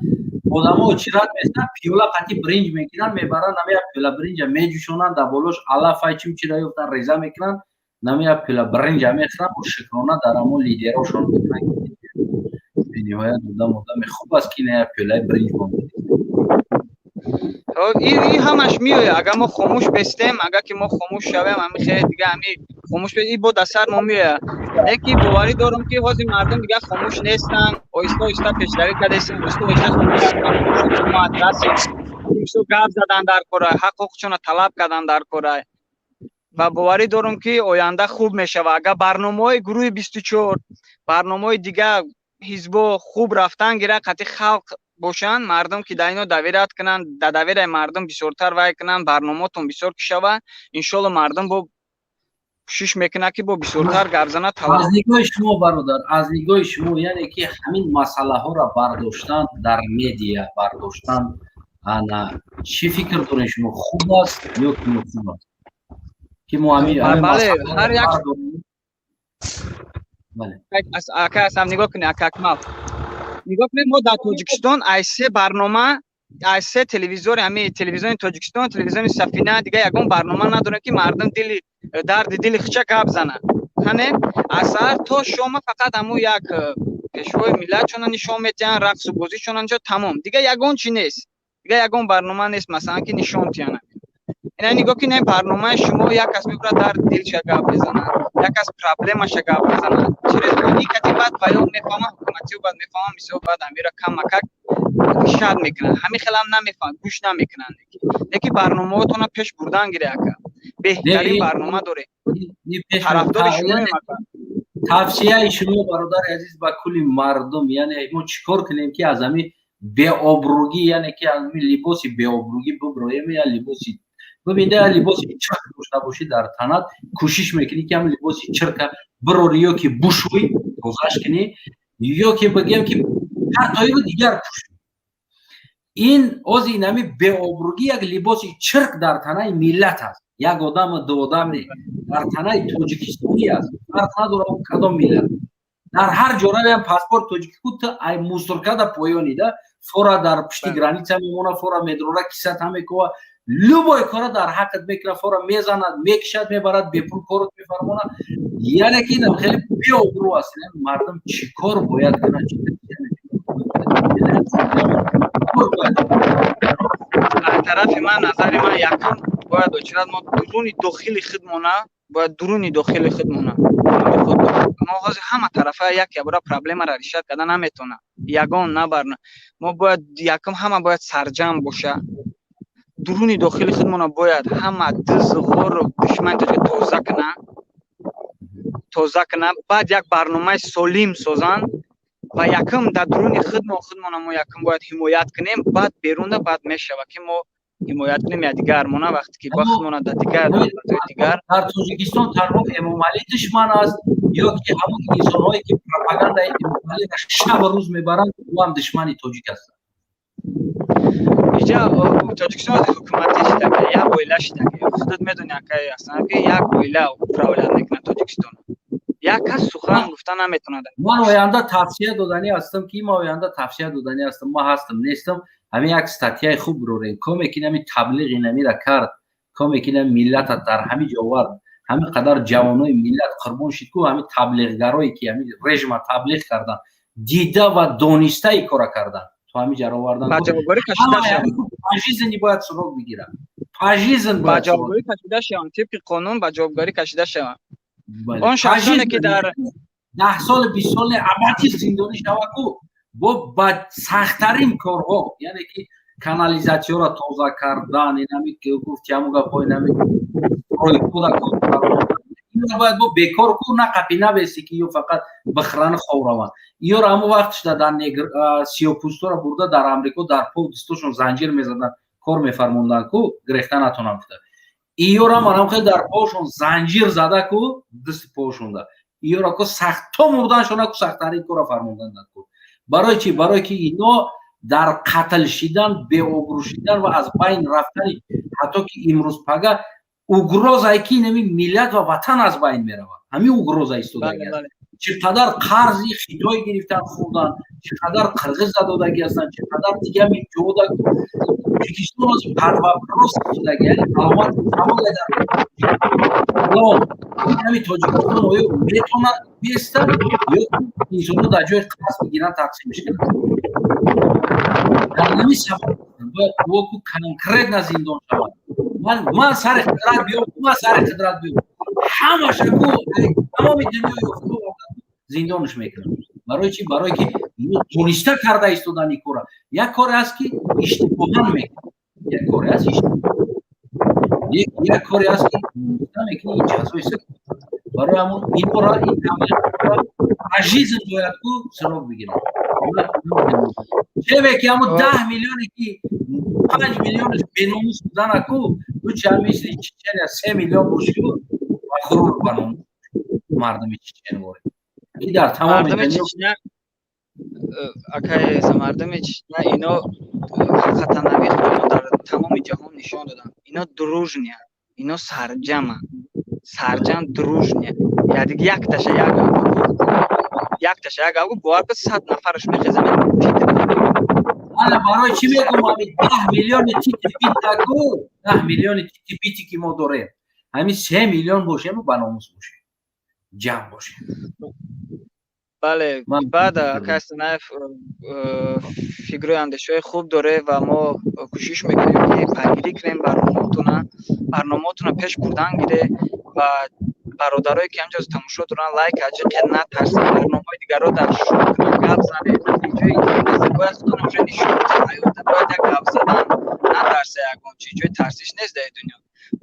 одамо чират месан, пиёла қати бринҷ мегиранд, мебаранд, намея пиёла бринҷа меҷӯшонанд, дар болош алафай чим чира ёфтан, реза мекунанд, намея пиёла бринҷа мехӯранд, бо шукрона дар ҳамон лидерошон мекунанд. Бениҳоят одам одами хуб аст, ки ная пиёлаи бринҷ бо. Ин ҳамаш меояд, агар мо хомӯш бестем, агар ки мо хомӯш шавем, ҳами хеле дига ҳами хомӯш и бо дар сар мо меояд. Лекин боварӣ дорам, ки ҳозир мардум дигар хомӯш нестанд, оҳиста оҳиста пешравӣ кардастем, оҳиста оҳиста ҳукумат расид, гап задан дар кора, ҳақ ҳуқуқшонро талаб кардан дар кора. Ва боварӣ дорам, ки оянда хуб мешавад, агар барномаҳои гурӯҳи 24, барномаҳои дигар ҳизбо хуб рафтан гирад, қатъи халқ бошанд, мардум ки дар ино доверять кунанд, дар доверияи мардум бисёртар вай кунанд, барномаотон бисёр кишава, иншолло, мардум бо кӯшиш мекунад, ки бо бисёртар гап занад. Аз нигоҳи шумо, бародар, аз нигоҳи шумо, яъне ки ҳамин масъалаҳоро бардоштан дар медиа бардоштан, ана чӣ фикр доред шумо, хуб аст ё ки нохуб аст, ки мо ҳамин Бале, ҳар як ака, асам нигоҳ кунед, ака Акмал, нигоҳ кунед, мо дар Тоҷикистон ай се барнома, ай се телевизори, ҳамин телевизиони Тоҷикистон, телевизиони Сафина, дигар ягон барнома надорем, ки мардум дили дарди дили хича гап занад. Ҳане аз саҳар то шома фақат ҳамун як пешвои миллатшона нишон медиҳанд, рақсу бозишона нишон, тамом, дигар ягон чи нест, дигар ягон барнома нест, масалан, ки нишон тиҳанд. Ина нигоҳ ки, ин барномаи шумо, як кас мебурад, дар дилша гап мезанад, як кас проблемаша гап мезанад через ин кати, баъд баён мефаҳмад, ҳукуматиё баъд мефаҳмам, мисол, баъд амира камакак шад мекунанд. Ҳамин хелам намефаҳманд, гӯш намекунанд. Леки барномаҳотона пеш бурдан гире, ака, беҳтарин барнома доред, тарафдори шумоем, ака. Тавсияи шумо, бародари азиз, ба кулли мардум, яъне мо чӣ кор кунем, ки аз ҳамин беобрӯгӣ, яъне ки аз ҳамин либоси беобрӯгӣ буброем? Я либоси бибинда, я либоси чирк дошта бошӣ дар танат, кӯшиш мекунӣ, ки ҳамин либоси чирка бирорӣ ё ки бушӯй, тозаш кунӣ, ё ки бигем, ки ҳар дигар пӯшӣ. Ин ози ин ҳамин беобрӯгӣ як либоси чирк дар танаи миллат аст. Як одаму ду одам не, дар танаи тоҷикистонӣ аст, фарқ надорад кадом миллат. Дар ҳар ҷо равиам, паспорт тоҷикӣ ку, ту ай мусоркада поёнида, фора дар пушти граница мемона, фора медрора, кисата мекова, любой кора дар ҳаққат мекунад, фора мезанад, мекишад, мебарад, бепул корот мефармонад. Яъне ки инам хеле беобрӯ аст. Мардум чӣ кор бояд кунад? Аз тарафи ман, назари ман, якум бояд очирад мо дуруни дохили худмона, бояд дуруни дохили худмона. Мо ҳозир ҳама тарафа як ябора проблемаро решать карда наметавонад ягон набарна. Мо бояд якум ҳама бояд сарҷамъ боша, дуруни дохили худмона бояд ҳама дизу ғору душмани тоҷика тоза кунанд, тоза кунанд, баъд як барномаи солим созанд ва якум дар дуруни худмо худмона мо якум бояд ҳимоят кунем, баъд берунда баъд мешавад, ки мо ҳимоят кунем якдигармона, вақте ки ба худмона дар дигар давлатҳои дигар. Дар Тоҷикистон танҳо Эмомалӣ душман аст ё ки ҳамон инсонҳое, ки пропагандаи Эмомалиро шабу рӯз мебаранд, ӯ ҳам душмани тоҷик ҳастанд? Иҷа Тоҷикистон ҳукуматӣ шидака, як оила шидака. Худат медони, акай, астан, ки як оила управлять мекунад Тоҷикистон, як кас сухан гуфта наметавонад. Ман оянда тавсия доданӣ ҳастам, ки ман оянда тавсия доданӣ ҳастам, ман ҳастам, нестам, ҳамин як статьяи хуб бирорем. Коме ки ҳамин таблиғи намира кард, коме ки миллата дар ҳамин ҷо овард, ҳамин қадар ҷавонои миллат қурбон шид ку, ҳамин таблиғгарое, ки ҳамин режима таблиғ кардан, дида ва дониста ин кора кардан, то ҳамин ҷаро овардан, пожизненно бояд срок бигирад, пожизненно. Ба ҷавобгарӣ кашида шаванд, тибқи қонун ба ҷавобгарӣ кашида шаванд он шахсоне, ки дар 10 соли, 20 соли абадӣ зиндонӣ шава ку, бо ба сахттарин корҳо, яъне ки канализатсияро тоза кардан, инами гуфти, ҳамун гапҳо, инами инро бояд бо бекор ку, на қапи навеси, ки ё фақат бихӯрану хов раванд. Иёро ҳамон вақт шуда дар сиёпӯстора бурда дар Амрико дар по дастошон занҷир мезаданд, кор мефармонданд ку, гирехта натонам гуфта. Иёрам анам хел дар пошон занҷир зада ку, дасти пошонда, иёра ку сахт то мурданшона ку, сахттарин кора фармонданд ку. Барои чӣ? Барое ки ино дар қатл шидан, беобрӯ шидан ва аз байн рафтани, ҳатто ки имрӯз пага угрозае, ки инами миллат ва ватан аз байн меравад, ҳамин угроза истодаги аст. Чӣ қадар қарзи Хитой гирифтан, хӯрдан, чӣ қадар қирғиза додагӣ ҳастанд, чӣ қадар дига ҷода. Тоҷикистон ҳозир под вопрос истодаги, яъне аломат саволе дар ҳами Тоҷикистон: оё метавонад бестад ё инсонҳо дар ҷои қарз бигиранд, тақсимш кунанд? Дар ҳамин сабаб бояд ку конкретно зиндон шавад. Ман сари қудрат биём, ман сари қудрат биём, ҳамаша ку тамоми дунё ёфта зиндонш мекунам. Барои чӣ? Барое ки дониста карда истодани кора. Як коре аст, ки иштибоҳан мекунад, як коре аст, як коре аст, ки мекунӣ, ин ҷазои. Барои ҳамон инора, ин пожизненно бояд ку срок бигирад. Чеве ки ҳамон 10 миллионе, ки 5 миллионаш беномус будана ку, лучше мисли Чечения 3 миллион боши ва ғурур ба номус мардуми чечен воред, ки дар тамоми Чечня, акай, мардуми Чечня, ино ҳақиқатанави худро дар тамоми ҷаҳон нишон доданд. Ино дружный, ино сарҷама, сарҷам, дружный. Якташа як, якташа як гап бовар кун, 100 нафараш мехезанд. Ала барои чӣ мегӯм? Ҳами 10 миллиони тити битаку, 10 миллиони тити бити, ки мо дорем, ҳамин 3 миллион бошем, ба номус бошем, ҷамъ бошем. Бале, баъд акай Санаев фикру андешаҳои хуб доре ва мо кӯшиш мекунем, ки пайгирӣ кунем барномаотона, барномаотона пеш бурдан гире. Ва бародарое, ки ҳамҷо тамошо доранд, лайк аҷиқе, натарсед, барномаҳои дигарро дар шурӯъ кунанд, гап занед. Ҷои бояд худтон уже нишон, бояд як гап задан натарсе, ягон чи ҷои тарсиш нест дар дунё.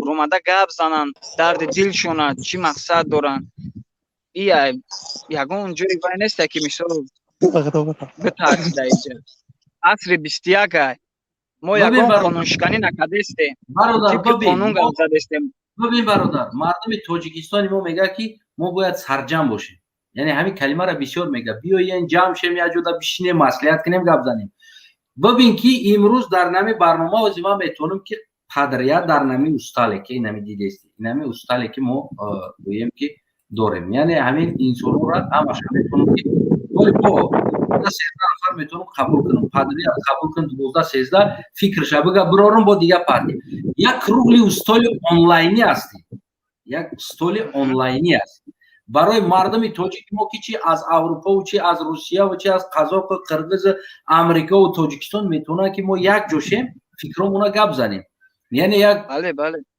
Рӯмада гап зананд, дарди дилшона, чӣ мақсад доранд. И ягон ҷои вай несте, ки мисол битарси. Дар иҷа асри 21 ай, мо ягон қонуншиканӣ накардестем, тибқи қонун гап задестем. Бибин, бародар, мардуми Тоҷикистони мо мегӯяд, ки мо бояд сарҷамъ бошем, яъне ҳамин калимаро бисёр мегӯяд: биёен, ҷамъ шем, як ҷода бишинем, маслиҳат кунем, гап занем. Бибин, ки имрӯз дар нами барнома ози ман метавонам, ки подряд дар нами устале, ки инами дидести, инами устале, ки мо гӯем, ки дорем, яъне ҳамин инсонҳоро ҳамаша метавонам, ки 13 нафар метавонам қабул кунам, подряд қабул кунам, 12, 13 фикрша бига бирорам бо дига партия. Як круглый столи онлайнӣ ҳастем, як столи онлайнӣ аст барои мардуми тоҷики мо, ки чи аз Аврупову, чи аз Русияву, чи аз Қазоқу, Қирғизу, Амрикову, Тоҷикистон метавонанд, ки мо як ҷошем, фикромона гап занем, яъне як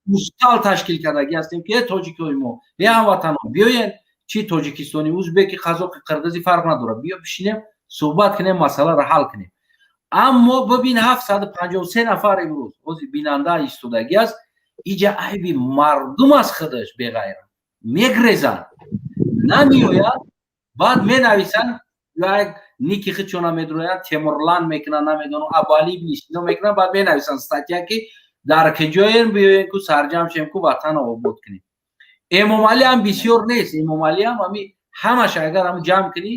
устал ташкил кардагӣ ҳастем, ки э тоҷикои мо, э ҳамватанон, биёен, чи тоҷикистони, узбеки, қазоқи, қирғизӣ, фарқ надорад, биё бишинем, суҳбат кунем, масъаларо ҳал кунем. Аммо бибин, 753 нафар имрӯз ҳозир бинанда истодагӣ аст. Иҷа айби мардум аст, худаш беғайра мегрезанд, намеояд. Баъд менависанд, як ники худшона медроянд, Темурлан мекунанд, намедонам, Абуали ибни Сино мекунанд, баъд менависанд статья, ки дар киҷоем, биёем ку, сарҷамъ шем ку, ватанро обод кунем. Эмомалӣ ҳам бисёр нест, Эмомалӣ ҳам ҳами ҳамаша агар ҳам ҷамъ кунӣ,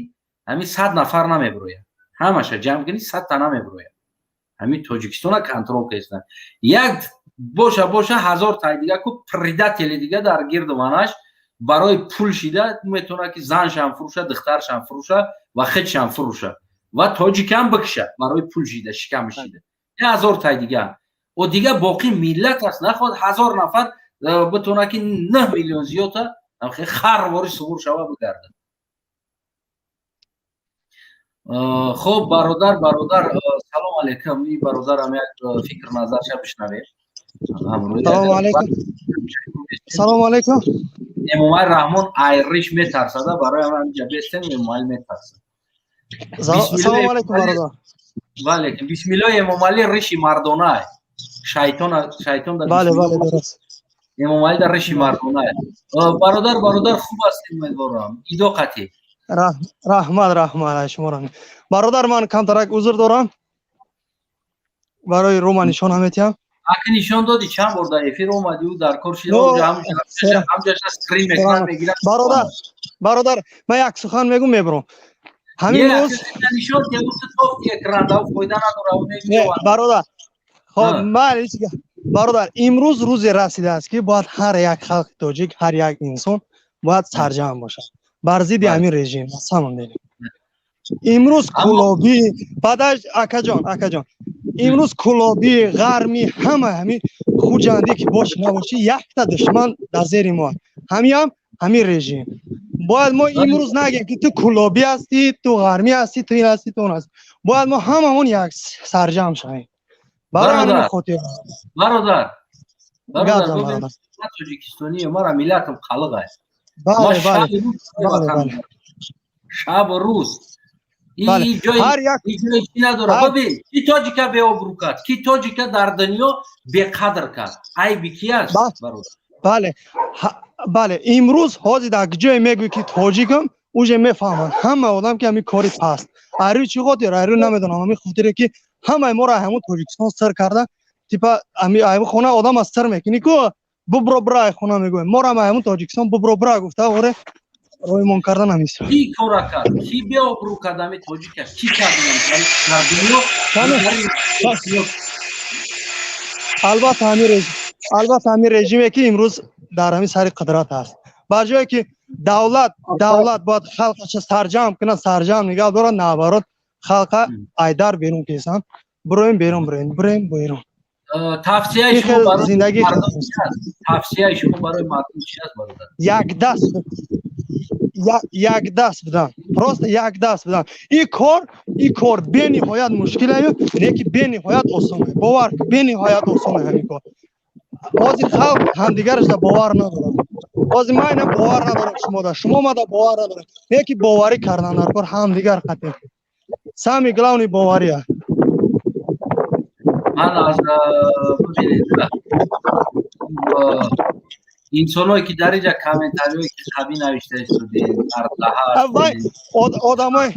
ҳами 100 нафар намебирояд. Ҳамаша ҷамъ кунӣ, 100-та намебирояд. Ҳамин Тоҷикистона контрол карданд, як боша боша 1000 тай дига ку предатели дига дар гирду ванаш барои пул шида метавонад, ки заншам фурӯша, духтаршам фурӯша ва худшам фурӯша ва тоҷикам бикша, барои пул шида, шикам шида, 1000 тай дига. О дига боқӣ миллат аст, нахоҳад 1000 нафар битавонад, ки 9 миллион зиёдта хар вори суғур шава бигардад. Хуб, бародар, бародар, салом алейкум. И бародарам як фикр назарша бишнавем. Салому алейкум, салому алейкум. Эмомали Раҳмон айриш метарсада, барои ҳаминҷа бестем, Эмомалӣ метарсад. Салому алейкум, бародар. Ваалейкум. Бисмиллоҳ, Эмомалӣ риши мардона, шайтон, шайтон. Бале, бале, дуруст. Эмомалӣ дар риши мардона. Бародар, бародар, хуб ҳастем, умедворам, идо қатӣ. Раҳмат, раҳмат шуморо, бародар. Ман камтарак узр дорам, барои рума нишон метиҳам. Аки нишон додӣ, чанд бор дар эфир омадӣ, ӯ дар кор шида, скрин мекунад, мегирад. Бародар, бародар, ман як сухан мегум, мебурам. Ҳамин рӯз нишон экран, фоида надорад. Бародар, хоб, майли, бародар, имрӯз рӯзе расидааст, ки бояд ҳар як халқи тоҷик, ҳар як инсон бояд сарҷамъ бошад бар зидди ҳамин режим. Самом деле, имрӯз кулобӣ баъдаш, акаҷон, акаҷон, имрӯз кулобӣ, ғармӣ, ҳама ҳамин хуҷандӣ ки боши набошӣ, якта душман дар зери мо, ҳамиам ҳамин режим. Бояд мо имрӯз нагем, ки ту кулобӣ ҳастӣ, ту ғармӣ ҳастӣ, ту ин ҳастӣ, ту он ҳастӣ. Бояд мо ҳамамон як сарҷамъ шавем барои ҳамин хотир. Бародар, бародар, тоҷикистонӣ, мара миллатам қалиқ аст. Шабу рӯз ҷои надорад. Бибин, ки тоҷика беобрӯ кард, ки тоҷика дар дунё беқадр кард, айби ки аст, бародар? Бале, бале, имрӯз ҳозир дар ҷое мегӯӣ, ки тоҷикам, уже мефаҳманд ҳама одам, ки ҳамин кори паст. Айрӯи чӣ хотир? Айрӯи намедонам, ҳамин хотире, ки ҳамаи моро ҳамон Тоҷикистон сир карда, типа ами хона одам аз сир мекунӣ ку, бубро бира ай хона мегӯем, моро ҳам ҳамон Тоҷикистон бубро бира гуфта, оре, роимон кардан ҳамис. Ки кора кард, ки беобрӯ кард ҳами тоҷика, ки кард дар дунё? Албатта, ҳамин режим, албатта, ҳамин режиме, ки имрӯз дар ҳамин сари қудрат аст. Бар ҷое ки давлат бояд халқаша сарҷамъ кунад, сарҷамъ нигаҳ дорад, наоборот, халқа айдар берун кесанд. Бироем берун, бироем, бироем берун. Тавсияи шумо барои зиндагӣ тавсияи шумо барои мардум чи аст, бародар? Якдаст. Якдаст будан, просто якдаст будан. Ин кор бениҳоят мушкилаю, леки бениҳоят осона. Бовар, бениҳоят осона ҳамин кор. Ҳозир халқ ҳамдигарашда бовар надорад. Ҳозир ман ина бовар надорам шумода, шумо мада бовар надоред, леки боварӣ кардан дар кор ҳамдигар қатъ. Самый главный бовария. Ман аз, бибинед, инсоное ки дар инҷа комментариҳое ки қавӣ навишта истодед. Одамои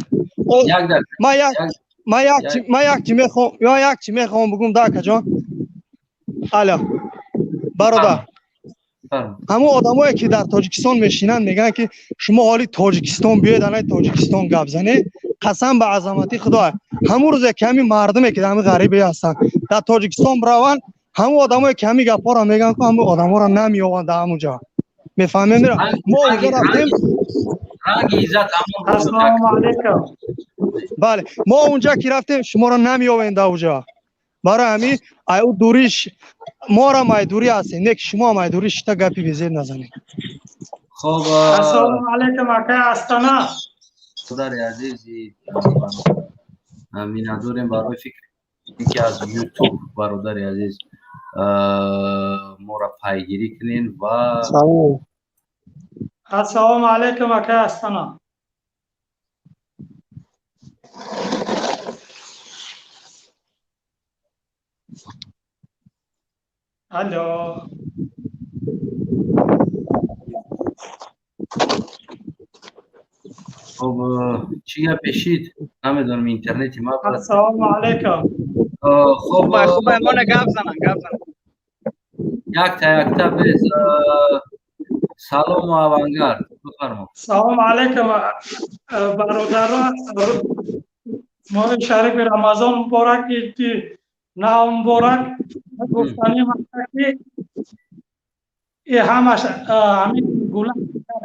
ман як чи мехоҳам бугум да, акаҷон. Алло, бародар, ҳамон одамое ки дар Тоҷикистон мешинанд, мегӯянд, ки шумо ҳоли Тоҷикистон биёед, анаи Тоҷикистон гап занед. Қасам ба азамати Худо, ҳамун рӯзе ки ҳамин мардуме ки ҳамин ғарибе ҳастанд, дар Тоҷикистон бираванд, ҳамун одамое ки ҳамин гапҳоро мегӯянд, ку ҳамун одамҳоро намеёбанд дар ҳамун ҷо. Мефаҳмем, мо онҷо рафтем. Ассалому алайкум. Бале, мо онҷа ки рафтем, шуморо намеёбем дар онҷо. Барои ҳамин ай ӯ дуриш, морам ай дурӣ ҳастем, не ки шумо ам ай дурӣ шита гапи безеб назанед. Хоб. Ассалому алайкум, ака Астана. Бародари азизи, миннатдорем барои фикр ки аз Ютуб, бародари азиз, моро пайгирӣ кунен ва Ассалому алайкум, ака Астана. Алло. Хоб, чӣ гап пешид, намедонам, интернети ма. Ассалому алайкум. Хоб. Хуб, мона гап занам, гап занам. Якта якта без. Салому, Авангард, бифармо. Салому алайкум, бародаро. Моҳи шарифи Рамазон муборак, иди нав муборак. Гуфтаним ки и ҳамаш ҳамин гула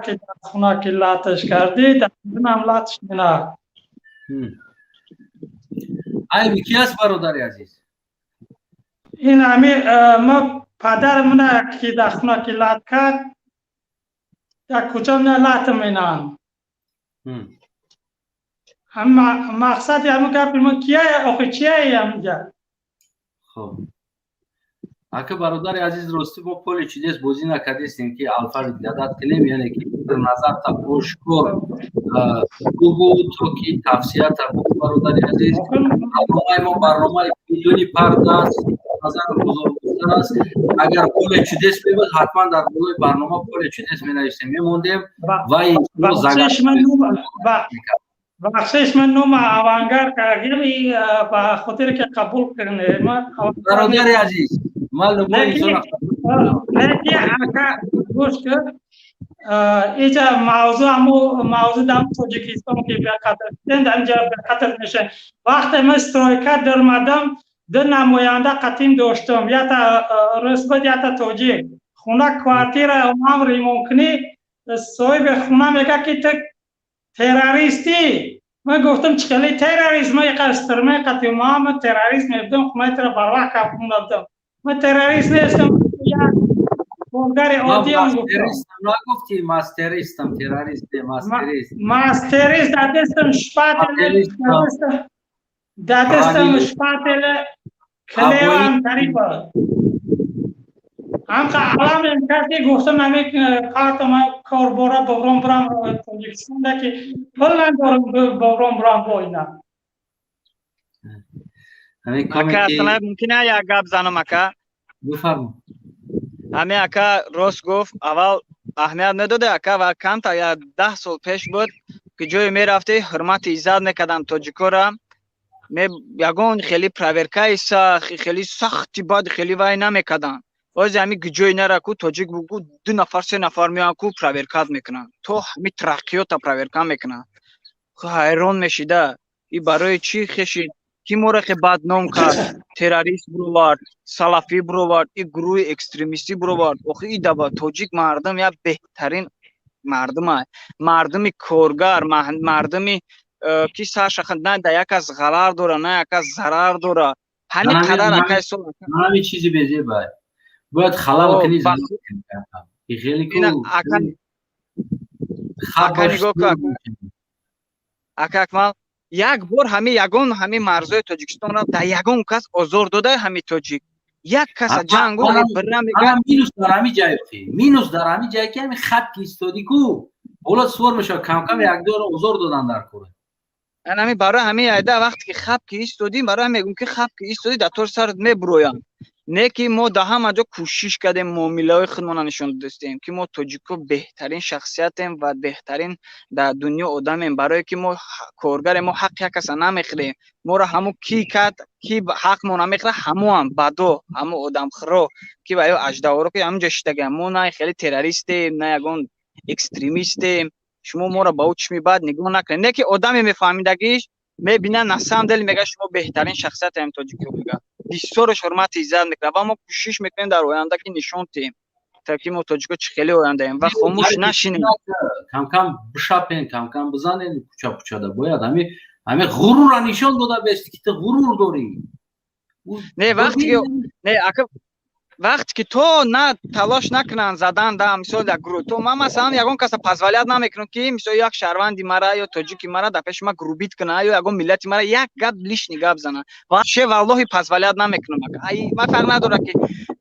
ки дар хона ки латаш кардӣ, дар ҳам латш мена. Айби ки аст, бародари азиз? Ин ҳами ма падар мана ки дар хона ки лат кард, дар кӯча мена лат менанд. Мақсади ҳамин гапи ма кия, охи чия ҳаминҷа? Хоб, ака, бародари азиз, ростӣ мо Поле чудес бозӣ накардистем, ки алфавит гадать кунем, яъне ки назарта ошкор бугӯ, то ки тавсията бугӯ. Бародари азиз, барномаи мо барномаи бидуни парда аст, назар бозор гуфтан аст. Агар Поле чудес мебуд, ҳатман дар болои барнома Поле чудес менависем, мемондем ва Бахшиш, ман нома Авангард кардем ба хотире ки қабул кунем. Бародари азиз, Леки, ака, гӯш кун, иҷа мавзӯъ, ҳаму мавзӯъ дар Тоҷикистон ки беқадр инҷа беқадр меша. Вақте ман стройка даромадам, ду намоянда қатим доштам, ята рус буд, ята тоҷик. Хона, квартира ҳам ремонт кунӣ, соҳиби хона мега, ки ту террористӣ. Ман гуфтам, чӣ хеле террорист? Ман иқар стройка қатим, ман террорист мебудам, хонаи туро барвақт кафонда будам. Ман террорист нестам, як коргари оддиам, гуфтам. Нагуфти мастеристам, террорист, мастерист. Мастерист, дар дастам шпатель, дар дастам шпатель, клеям тарифа ҳамқа аламем кард, ки гуфтам, ҳами картама кор бора бобром бурам Тоҷикистонда, ки пул надорам бобром бурам бо ина. Ака, аслан мумкин як гап занам, ака? Бифармо. Ҳами ака рост гуфт. Аввал аҳамият медоде, ака, ва камтар як 10 сол пеш буд, ки ҷое мерафтӣ, ҳурмати иззат мекарданд тоҷикора. Ягон хеле проверкаи хеле сахти бад хеле вай намекарданд. Ози ҳами ҷое нара ку тоҷик бугу, ду нафар, се нафар меоянд ку, проверкат мекунанд, то ҳами тараққиёта проверка мекунанд. Ҳайрон мешида, и барои чӣ хеши ки моро хе бадном кард, террорист бировард, салафӣ бировард, и гурӯҳи экстремистӣ бировард. Охи и даба тоҷик мардум як беҳтарин мардума, мардуми коргар, мардуми ки саршаха на да як кас ғалар дора, на як кас зарар дора. Ҳамин қадар, акай, сол Ҳамин чизи безеба бояд халал кунӣ. Хеле. Ака, нигоҳ кун, ака Акмал, як бор ҳами ягон ҳами марзои Тоҷикистонро дар ягон кас озор дода, ҳами тоҷик як каса ҷангу бира мега. Минус дар ҳами ҷай, минус дар ҳами ҷай, ки ҳами хат ки истоди ку, боло суор мешавад, камкам якдиёро озор додан дар кора. Ами барои ҳамин айда, вақте ки хаб ки истодим, барои ҳамин мегӯм, ки хаб ки истодӣ, дар тор сарат мебуроянд. Не ки мо дар ҳама ҷо кӯшиш кардем, муомилаҳои худмона нишон додастем, ки мо тоҷико беҳтарин шахсиятем ва беҳтарин дар дунё одамем, барое ки мо коргарем, мо ҳаққи як каса намехӯрем. Моро ҳамо ки кард, ки ҳаққмо намехӯра, ҳамоам бадо, ҳамо одамхӯро, ки ва ё аждаҳоро, ки ҳаминҷо шиштагиам. Мо на хеле террористем, на ягон экстремистем. Шумо моро ба ӯ чишми бад нигоҳ накунед. Не ки одаме мефаҳмидагиш мебина, на самом деле мега, шумо беҳтарин шахсиятем, тоҷикиҳо, мега, бисёраш ҳурмати иззат мекунад. Ва мо кӯшиш мекунем дар оянда, ки нишон диҳем, то ки мо тоҷико чӣ хеле ояндаем ва хомӯш нашинем. Камкам бишапен, камкам бизанен куча пучада. Бояд ҳами ғурурра нишон дода бести, ки ту ғурур дорӣ. Не, вақте ки, не, ака, вақте ки то на талош накунанд задан да, мисол, як гурӯҳ, то ман, масалан, ягон каса позволять намекунам, ки мисол як шаҳрванди мара ё тоҷики мара дар пеши ман грубить куна ё ягон миллати мара як гап, лишний гап зана. Вообще, валлоҳи, позволять намекунам. Ман фарқ надорад, ки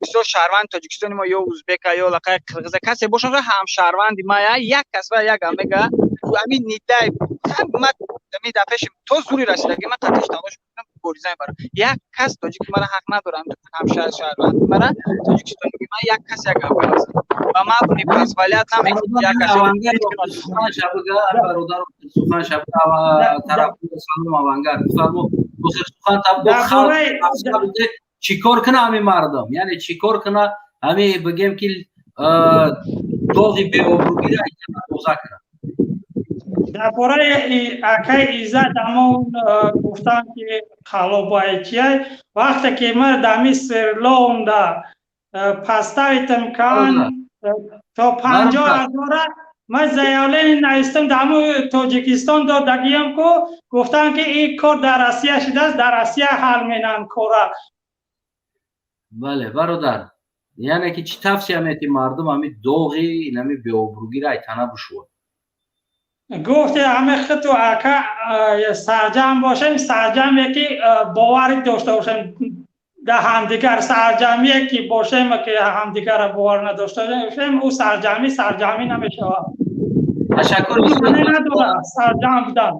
мисол шаҳрванди Тоҷикистони мо ё узбека ё лақаи қирғиза касе бошад, ҳам шаҳрванди мая. Як кас ва як гап мега, ҳамин нидай ма дар пеши то зури расидаги ман қатиш талош мекунам, мубориза мебарам. Як кас тоҷики мара ҳақ надорам, ҳамшаҳрванди мара, тоҷикистони ман, як кас як гап ва ман не позволять намекунам як кас. Бародар, сухан шабга, тараф салом. Авангард, фармо, сухан таб. Чӣ кор куна ҳами мардум, яъне чӣ кор куна, ҳами бигем, ки доғи беобрӯгира тоза кунад? Дар бораи акаи Иззат ҳамон гуфтам, ки қалобаи чиай. Вақте ки ман дар Свердловда поставитам кан то 50 ҳазора, ман заявление навистам, дар ҳамун Тоҷикистон додагиям ку, гуфтам, ки ин кор дар Россия шудааст, дар Россия ҳал менанд кора. Бале, бародар, яъне ки чӣ тавсия мети мардум, ҳами доғи инами беобрӯгира айтана бишӯвад? Гуфте, ҳаме хиту ака сарҷамъ бошем, сарҷамъе ки боварӣ дошта бошем дар ҳамдигар. Сарҷамъие ки бошем, ки ҳамдигарро бовар надошта бошем, ӯ сарҷамъӣ сарҷамъӣ намешавад. Ташаккур. Надорад сарҷамъ будан.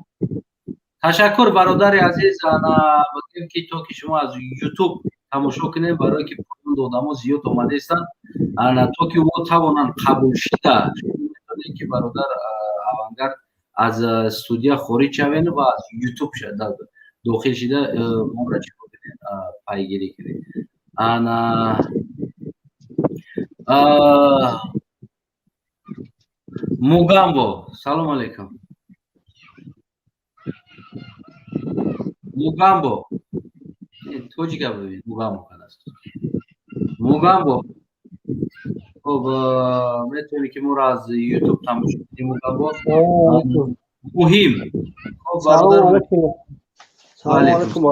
Ташаккур, бародари азиз. Ана бигем, ки то ки шумо аз Ютуб тамошо кунем, барое ки одамо зиёд омадаистанд, ана то ки ӯ тавонанд қабул шида, метавонед, ки бародар Авангард, аз студия хориҷ шавен ва аз Ютуб дохил шида моро чӣ кунед, пайгирӣ кунед. Ана Мугамбо, салом алейкум, Мугамбо. Тоҷика бибин, Мугамбо кадаст, Мугамбо. Хоб, метавонӣ, ки моро аз Ютуб тамошо кунӣ, Мугамбо. Муҳим. Салому алейкум,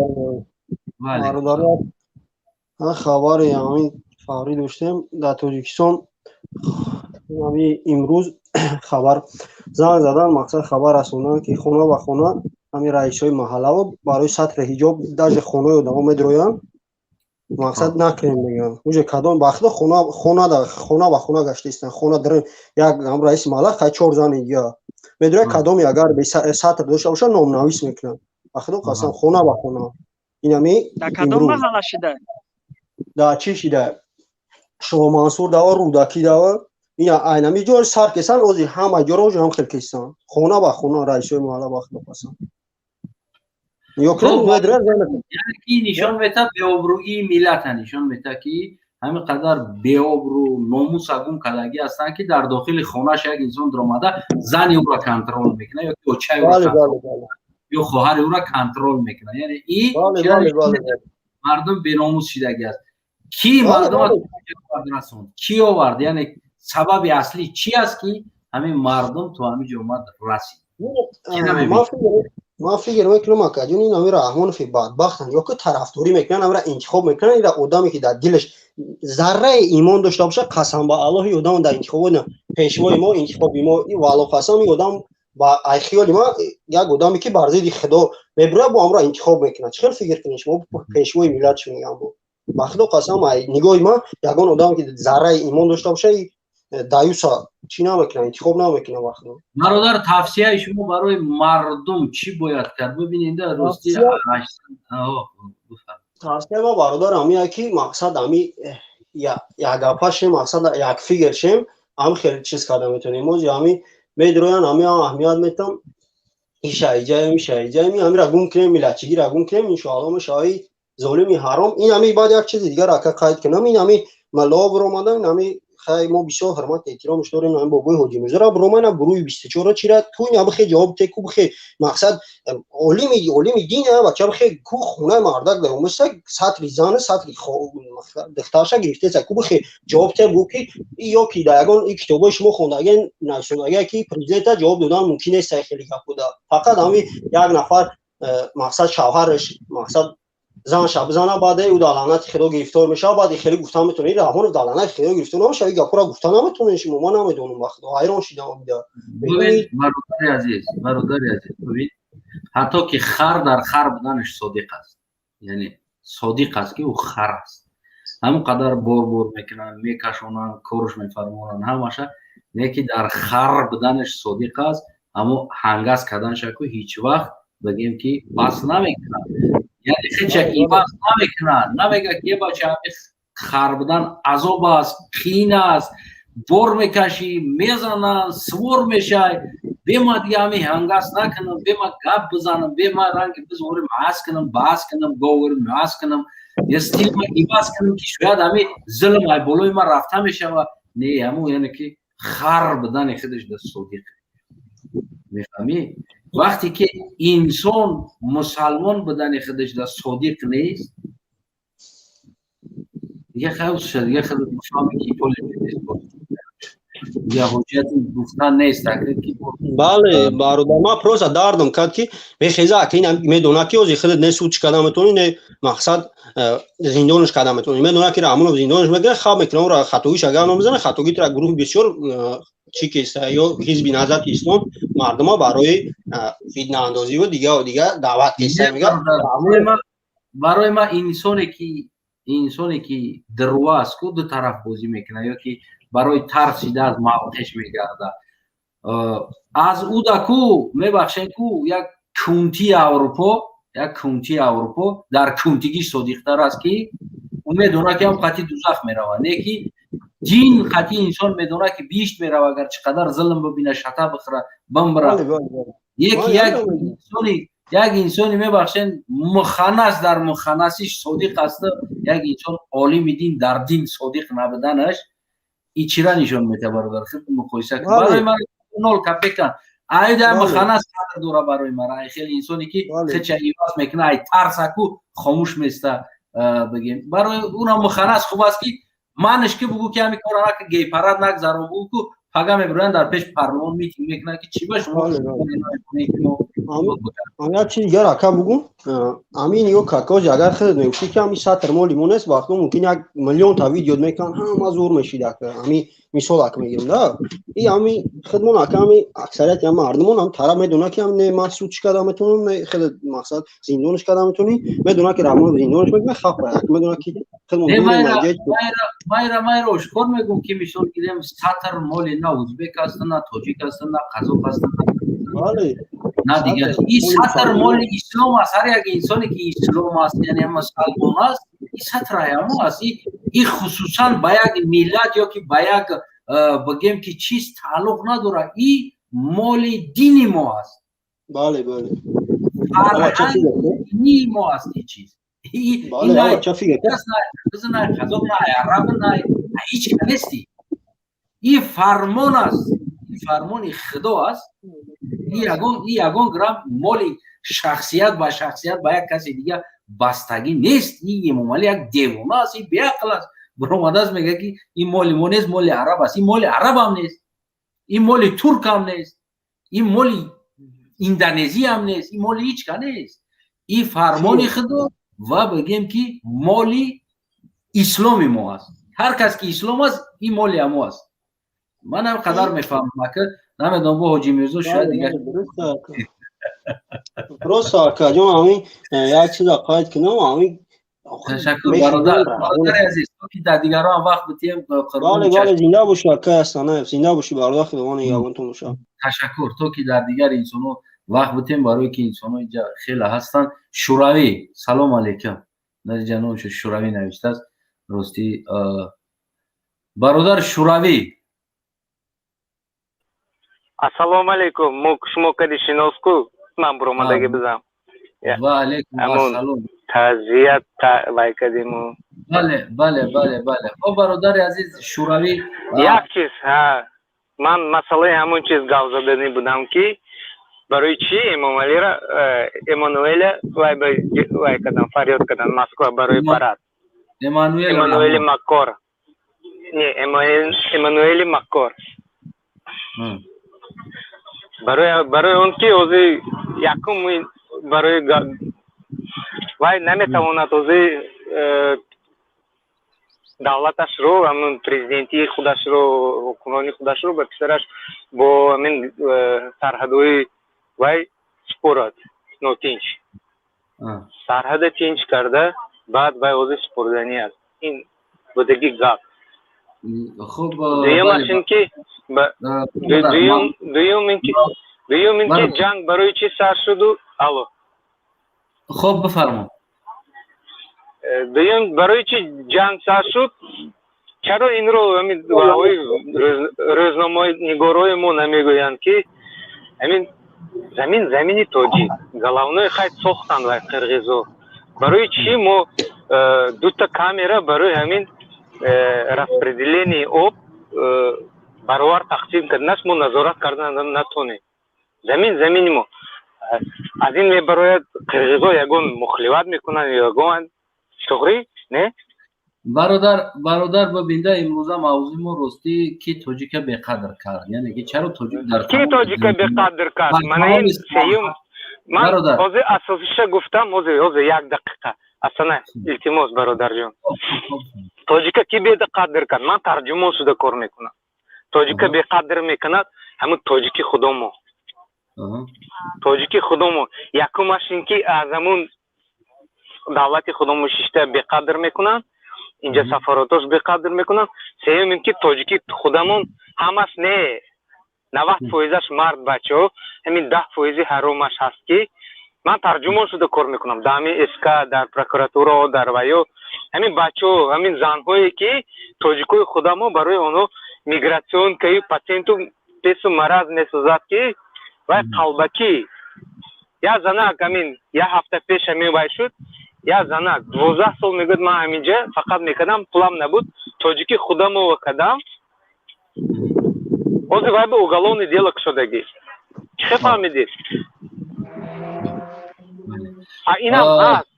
бародаро. Хабари ҳамин фаврӣ доштем дар Тоҷикистон. Ҳами имрӯз хабар занг задан, мақсад хабар расондан, ки хона ба хона ҳамин раисҳои маҳаллао барои сатри ҳиҷоб даже хонаи одамо медроянд, мақсад накунем мегӯянд. Уже кадом вақто хона ба хона гаштаистанд, хона дар як ҳам раиси маҳалла хай чор зани дига медрояд, кадоме агар сатр дошта бошад, номнавис мекунанд. Ба худо қасам, хона ба хона инами. Дар кадом маҳалла шида? Да чӣ шида? Шоҳмансур дава, Рӯдакӣ дава, ина айнами ҷо сар кесан. Ози ҳама ҷоро ҳам хел кесан, хона ба хона раисҳои маҳалла, ба худо қасам. Ки нишон метад беобрӯии миллата, нишон метад, ки ҳамин қадар беобрӯ, номуса гум кардагӣ ҳастанд, ки дар дохили хонаш як инсон даромада, зани ӯро контрол мекунад ё очаи ё хоҳари ӯро контрол мекунад. Яъне и мардум беномус шидагӣ аст. Ки мардума расонд, кӣ овард? Яъне сабаби аслӣ чӣ аст, ки ҳамин мардум то ҳамин ҷо омад, расид? Ман фикр мекунам, акаҷон, ин ами Раҳмонови бадбахтанд ё ки тарафдорӣ мекунанд, амра интихоб мекунанд. Ира одаме, ки дар дилаш зарраи имон дошта бошад, қасам ба Аллоҳи, одам дар интихобот Пешвои мо, интихоби мо, валло қасам, ин одам ба ай хиёли ман як одаме, ки бар зидди Худо мебирояд, бо ҳамро интихоб мекунад. Чӣ хел фикр кунед шумо, пешвои миллат чӣ мегӯям? Бо ба Худо қасам, ай нигоҳи ман ягон одаме, ки зарраи имон дошта боша, даюса чӣ намекунад, интихоб намекунад ба Худо. Бародар, тавсияи шумо барои мардум чӣ бояд кард? Бибинед, рости. Тавсияи ма, бародар, ҳамия, ки мақсад ҳами якгапа шем, мақсад як фикр шем, ҳам хеле чиз карда метавонем. Ози ҳами медроян, ҳами аҳамият метам, ишаиҷаем, ишаиҷаем, ҳамира гум кунем, миллатчигира гум кунем, иншоалло мешаваи золими ҳаром. Ин ҳами баъд як чизи дигар, ака, қайд кунам. Ин ҳами маллоҳо биромадан, ин ҳами хай мо бисёр ҳурмат эҳтиромш дорем, ҳами бобои Ҳоҷи Мирзора биромана, бурӯи 24 чира ту ина бихе ҷавоб те ку, бихе мақсад олими дин бача, бихе ку хонаи мардак даромеса, сатри зана, сатри духтарша гирифтеса ку, бихе ҷавоб те, бу ки ё ки дар ягон и китобои шумо хондаген нависондагия, ки президента ҷавоб додан мумкин нест. Хеле гап буда, фақат ҳами як нафар мақсад шавҳараш мақсад зан бизана, баъде ӯ дар лаънати Худо гирифтор мешавад. Баъде хеле гуфта метавонед, Раҳмонов дар лаънати Худо гирифтор намешавад, ин гапҳоро гуфта наметавонед шумо. Ман намедонам, ба Худо, ҳайрон шидам. Бародари азиз, бародари азиз, бибин, ҳатто ки хар дар хар буданаш содиқ аст, яъне содиқ аст, ки ӯ хар аст. Ҳамон қадар бор бор мекунанд, мекашонанд, корш мефармонанд, ҳамаша не, ки дар хар буданаш содиқ аст. Ҳамо ҳангаз карданша ку ҳеҷ вақт, бигем, ки бас намекунад, яъне хеча иваз намекунад, намегӯяд, ки е бача, хар будан азоб аст, қиин аст, бор мекашӣ, мезананд, сувор мешай, бема дига ҳами ҳангас накунам, бема гап бизанам, бема ранги бизорим, ҳаз кунам, баҳс кунам, говорим, ҳаз кунам, я стилма иваз кунам, ки шояд ҳами зулм ай болои ман рафта мешава. Не, ҳамун, яъне ки хар будани худаш да содиқ, мефаҳмӣ? Вақте ки инсон мусалмон будани худаш да содиқ нест, дига хайр, дига худ мефаҳмӣ, ки дига ҳуҷҷати гуфтан нест. Бале, бародар, ман просто дардам кард, ки мехеза, ака, ин медонад, ки ози худат не суд карда метавонӣ, не мақсад зиндонаш карда метавонӣ. Медонад, ки Раҳмонов зиндонаш мегирад, хаб мекунад ӯро, хатогиш агар намезана, хатогитра гурӯҳи бисёр чӣ кеста ё ҳизби Наҳзати Ислом мардума барои фитнаандозиву дига дига даъват кеста, мегӯяд. Барои ман инсоне ки дурва аст ку, ду тараф бозӣ мекунад ё ки барои тарсида аз мавқеш мегардад, аз уда ку, мебахшем ку, як кунтии Аврупо, як кунтии Аврупо дар кунтигиш содиқтар аст, ки ӯ медонад, ки ҳам қати дузах меравад, не ки дин қати инсон медонад, ки биҳишт меравад, агар чӣ қадар зулм бибина, шата бихӯра, бимбира. Яки як инсони, мебахшен, муханнас дар муханнасиш содиқ аст, як инсон олими дин дар дин содиқ набуданаш и чира нишон метиҳад, бародар? Хеле муқоиса барои ман нол копейка айда муханнас қадр дора барои мара ай хеле инсоне, ки хеча иваз мекуна, ай тарсаку хомӯш места. Бигем, барои унам муханнас хуб аст, ки манаш ки бугӯ, ки ҳами кора нака, гей-парад нагзарон, бугӯ ку, пага мебироянд, дар пеш парлумон митинг мекунанд, ки чӣ ба шумо. Як чизи дигар, ака, бугум. Ҳамин ё какози, агар худат мегуфтӣ, ки ҳами сатр моли мо нест, вақто мумкин як миллионта видео мекунанд, ҳама зур мешид, ака. Ҳами мисол, ака, мегирем да, и ҳами худмон, ака, ҳами аксарияти ҳам мардумон ҳам тараф медонад, ки ҳам не ман суд чӣ карда метавонам, не худат мақсад зиндонаш карда метавонӣ. Медонад, ки Раҳмонов зиндонаш мекунад, хаф медонад, ки худмон майра ошкор мегӯм, ки мисол гирем, сатр моли на узбек аст, на тоҷик аст, на қазоқ аст, на дигар. И сатр моли ислом аст. Ҳар як инсоне, ки ислом аст, яъне мусалмон аст, и сатр ҳамо аст. И хусусан ба як миллат ё ки ба як, бигем, ки чиз тааллуқ надорад, и моли дини мо аст. Бале, бале. Фарҳанги мо аст и чиз. Қазоқ на, араб на, ҳеҷ ка нести. И фармон аст, и фармони Худо аст. И ягон грамм моли шахсият ба шахсият, ба як каси дига бастагӣ нест. И Эмомалӣ як девона аст, и беақл аст. Баромадааст, мегӯяд, ки ин моли мо нест, моли араб аст. Ин моли арабам нест, ин моли туркам нест, ин моли индонезиям нест, ин моли ҳеҷ ка нест. И фармони Худо ва, бигем, ки моли исломи мо аст. Ҳар кас ки ислом аст, ин моли ҳамо аст. Ман ҳам қадар мефаҳмам, ака, намедонам, бо Ҳоҷи Мирзо шояд дигар. Просто, акаҷон, ҳамин як чиза қайд кунам, ҳамин. Ташаккур, бародар, бародари азиз, то ки дар дигарон ҳам вақт битием. Бале, бале, зинда бошӣ, ака Астанаев, зинда бошӣ, бародар, худованд нигаҳбонтон бошад. Ташаккур. То ки дар дигар инсонҳо вақт битем, барое ки инсонҳо инҷа хеле ҳастанд. Шӯравӣ, салом алейкум. Дар инҷа номшо Шӯравӣ навиштааст. Ростӣ, бародар Шӯравӣ. Ассалому алейкум. Мо шумо кади шиноску, ман буромадаги бизам. Ва алейкум ассалом. Тазият вай кардиму. Бале, хоб, бародари азиз Шӯравӣ. Як чиз, ҳа, ман масъалаи ҳамон чиз гап заданӣ будам, ки барои чӣ Эмомалира, Эммануэля вай кардам, фарёд кардан Москва барои парад. Эммануэли Маккор, не, Эммануэли Маккор, барои он ки ҳозир якум барои вай наметавонад ҳозир давлаташро, ҳамун президентии худашро, ҳукмронии худашро ба писараш бо ҳамин сарҳадҳои вай супорад нотинч. Сарҳада тинч карда, баъд вай ҳозир супорданӣ аст. Ин будаги гап. Хуб. Дуюмаш ин ки, дуюм ин ки ҷанг барои чӣ сар шуду? Алло? Хуб, бифармо. Дуюм, барои чӣ ҷанг сар шуд? Чаро инро ҳамин рӯзноманигорои мо намегӯянд, ки ҳамин замин замини тоҷик, головной хайт сохтанд вай қирғизо? Барои чӣ мо дута камера барои ҳамин распределение об баровар тақсим карданаш мо назорат кардан натонем? Замин замини мо. Аз ин мебарояд, қирғизо ягон мухоливат мекунанд, ягон туғрӣ не. Бародар, бибинда, имрӯза мавзӯи мо, ростӣ, ки тоҷика беқадр кард, яъне ки чаро тоҷик дар Ки тоҷика беқадр кард? Мана ин сеюм, ман ҳозир асосиша гуфтам. Ҳозир як дақиқа, Асана, илтимос, бародарҷон. Тоҷика ки беқадр кард? Ман тарҷумон шуда кор мекунам. Тоҷика беқадр мекунад ҳамун тоҷики худомо, тоҷики худомо. Якумаш ин ки аз ҳамун давлати худомо шишта беқадр мекунанд, инҷа сафоратош беқадр мекунанд. Сеюм ин ки тоҷики худамон ҳамаш не, 90 фоизаш мард бачаҳо, ҳамин 10 фоизи ҳаромаш ҳаст, ки ман тарҷумон шуда кор мекунам дар ҳамин СК, дар прокуратурао, дар ваё ҳамин бачаҳо, ҳамин занҳое ки тоҷикои худамо, барои онҳо миграционкаю патенту песу мараз месозад, ки вай қалбакӣ. Як занак ҳамин як ҳафта пеш ҳамин вай шуд. Як занак 12 сол мегӯяд, ман ҳаминҷа фақат мекардам, пулам набуд, тоҷики худамова кардам. Ҳозир вай ба уголовный дело кушодагӣ. Чӣ хел фаҳмидед? А инам ҳаст,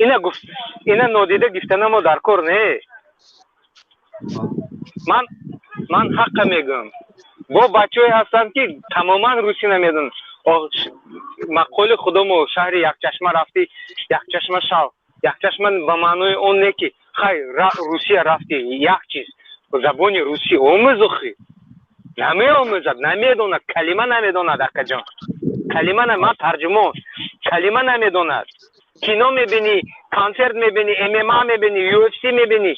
ина гуфт, ина нодида гифтанамо дар кор не. Ман ҳаққа мегӯям. Бо бачаҳое ҳастанд, ки тамоман русӣ намедонанд. Мақоли худомо: шаҳри якчашма рафтӣ, якчашма шав. Якчашма ба маънои он не, ки хай Русия рафтӣ, як чиз забони русӣ омӯзухӣ. Намеомӯзад, намедонад, калима намедонад, акаҷон, калима. Ман тарҷумон, калима намедонад. Кино мебинӣ, консерт мебинӣ, ММА мебинӣ, UFC мебинӣ.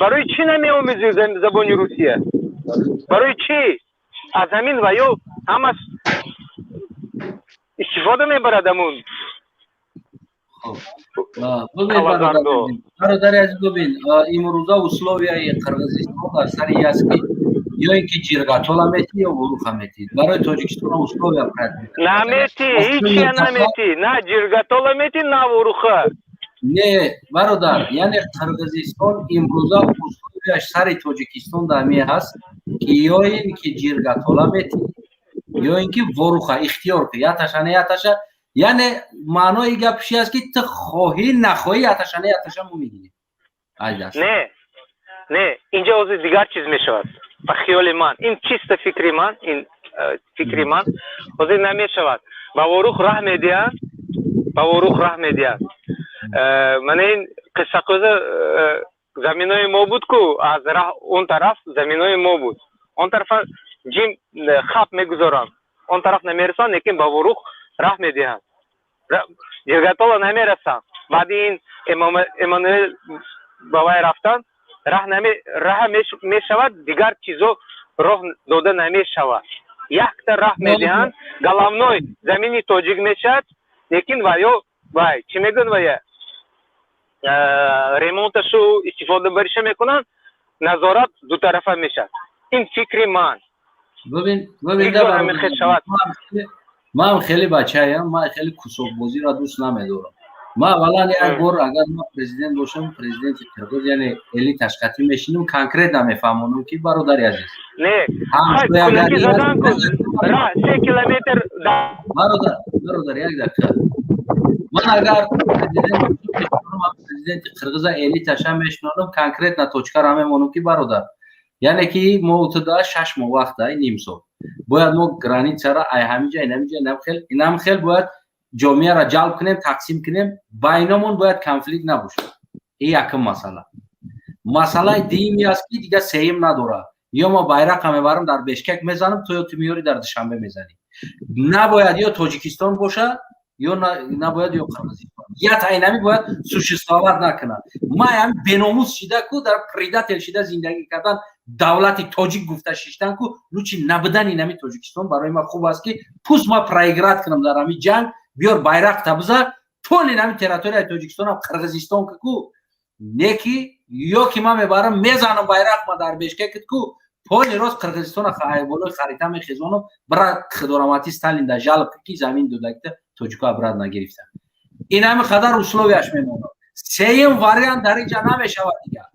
Барои чӣ намеомӯзӣ забони русия? Барои чӣ? Аз ҳамин ва ё ҳамаш истифода мебарад амун. Бародари азиз, бибин, имрӯза условияи Қирғизистон дар сари аст, ки ё ин ки ҷиргатола метӣ, ё вуруха метӣ. Барои Тоҷикистон условия Наметӣ, ҳичия наметӣ, на ҷиргатола метӣ, на вуруха. Не, бародар, яъне Қирғизистон имрӯза условияш сари Тоҷикистон дар ҳамин аст, ки ё ин ки ҷиргатола метӣ, ё ин ки воруха. Ихтиёр ки яташа не яташа. Яъне маънои гап чи аст, ки ту хоҳӣ нахоҳӣ, яташа не яташа мо мегирем. Не, инҷа ҳозир дигар чиз мешавад. Ба хиёли ман, ин чисто фикри ман, ин фикри ман, ҳозир намешавад. Ба ворух раҳ медиҳанд, ба ворух раҳ медиҳанд. Мана ин қиссақӯза. Заминои мо буд ку, аз раҳ он тараф заминои мо буд. Он тарафа ҷим хап мегузоранд, он тараф намерасанд, лекин ба Ворух раҳ медиҳанд, Ҷиргатола намерасанд. Баъди ин Эммануэл ба вай рафтан, раҳ раҳа мешавад, дигар чизо роҳ дода намешавад. Якта раҳ медиҳанд, головной замини тоҷик мешавад, лекин ваё вай чӣ мегӯянд, вая ремонташу истифода бариша мекунанд, назорат дутарафа мешавад. Ин фикри ман. Шавад. Ман хеле бачаям, ман хеле кусокбозиро дӯст намедорам. Ман аввалан як бор, агар ман президент бошам, президенти Қирғиз, яъне элиташқатӣ мешинам, конкретно мефаҳмонам, ки бародари азиз, Не, 3 километр. Бародар, бародар, як дақиқа. Ман агар президенти Қирғиза, элиташа мешинонам, конкретно точкара мемонам, ки бародар, яъне ки мо туда 6 моҳ вақт, ним сол, бояд мо границара ай ҳамиҷа, инамиҷа, инам хел, инам хел бояд ҷомеаро ҷалб кунем, тақсим кунем, байномон бояд конфликт набошад. Ин якум масъала. Масъалаи дуюми аст, ки дига сеюм надорад. Ё мо байрақа мебарам, дар Бешкек мезанам, то ё ту меёри, дар Душанбе мезанӣ. Набояд ё Тоҷикистон бошад, ё набояд ё Қирғизистон, ята инами бояд существовать накунад. Ма ҳами беномус шида ку, дар предатель шида зиндагӣ кардан, давлати тоҷик гуфта шиштан ку, лучше набудани инами Тоҷикистон барои ман хуб аст, ки пусть ма проиграть кунам дар ҳами ҷанг. Биёр, байрақ табиза, поли нами территорияи Тоҷикистонам Қирғизистон ку, неки ё ки ман мебарам, мезанам байрақ ма дар Бешкекит ку, поли рост Қирғизистона болои харита мехезонам, бира худорамати Сталин да жалоб, ки замин додагита тоҷико обрат нагирифта. Ин ҳами қадар условияш мемонад. Сеюм вариант дар инҷа намешавад дигар.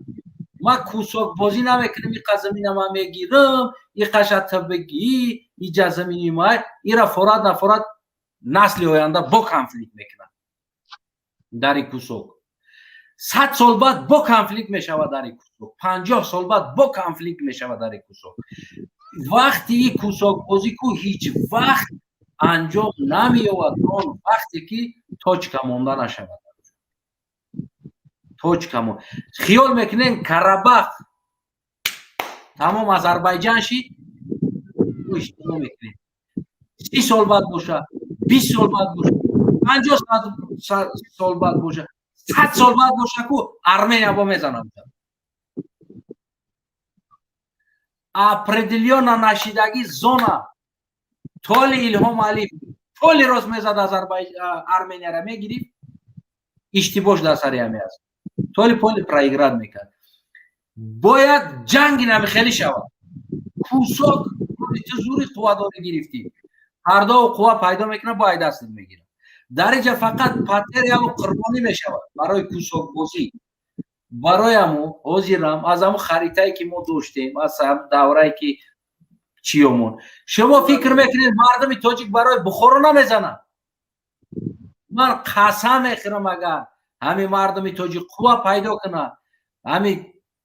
Ма кусокбозӣ намекунем. Иқа замина ман мегирам, иқаша ту бигӣ, иҷа замини ма. Ира форад нафорад, насли оянда бо конфликт мекунад дар ин кусок. 100 сол баъд бо конфликт мешавад дар ин кусок, 50 сол баъд бо конфликт мешавад дар ин кусок. Вақти ин кусокбозӣ ку ҳеҷ вақт анҷом намеёбад, он вақте ки точка монда нашавад. Точка мо хиёл мекунем, Карабах тамом Азарбайҷан шид, иштибоҳ мекунем. 30 сол баъд боша, 20 сол баъд боша, 50 сол баъд боша, 100 сол баъд боша ку, Армения бо мезанам. Определённо нашидагӣ зона толи Илҳом Алиев поли рост мезад, Арменияра мегирифт, иштибоҳш дар сари ҳаме аст. Толи поли проиграть мекард. Бояд ҷанги намихелӣ шавад. Кусок ту зури қуввадорӣ гирифтӣ, ҳардову қувва пайдо мекунад, бо айдастат мегирад. Дар инҷа фақат потеряву қурбонӣ мешавад барои кусокбозӣ. Барои ҳаму ҳозирам аз ҳаму харитае, ки мо доштем, аз даврае, ки чиёмон, шумо фикр мекунед, мардуми тоҷик барои Бухоро намезанад? Ман қасам мехӯрам, агар ҳамин мардуми тоҷик қувва пайдо кунад, ҳамин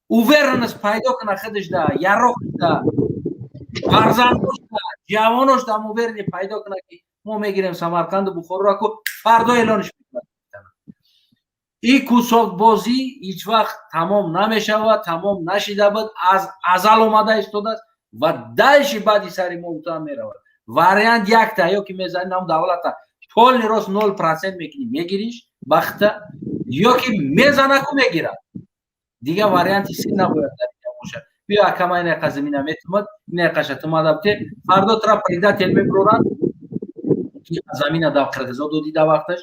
уверенность пайдо кунад худашда, яроқда, фарзандошда, ҷавоношда уверенность пайдо кунад, ки мо мегирем Самарқанду Бухороро ку, фардо эълонш мекунад. Ин кусокбозӣ ҳеҷ вақт тамом намешавад, тамом нашида буд, аз азал омада истодааст ва дальше баъди сари мо утам меравад. Вариант якта: ё ки мезани нам давлата полный рост 0% мекунӣ, мегириш бахта, ё ки мезанаку мегирад. Дигар варианти се набояд дар инҷа бошад. Биё, акама, инақа замина метумад, инақаша тумада бте, фардо тра предатель мебуроранд, ки замина да қирғизо додӣ да вақташ.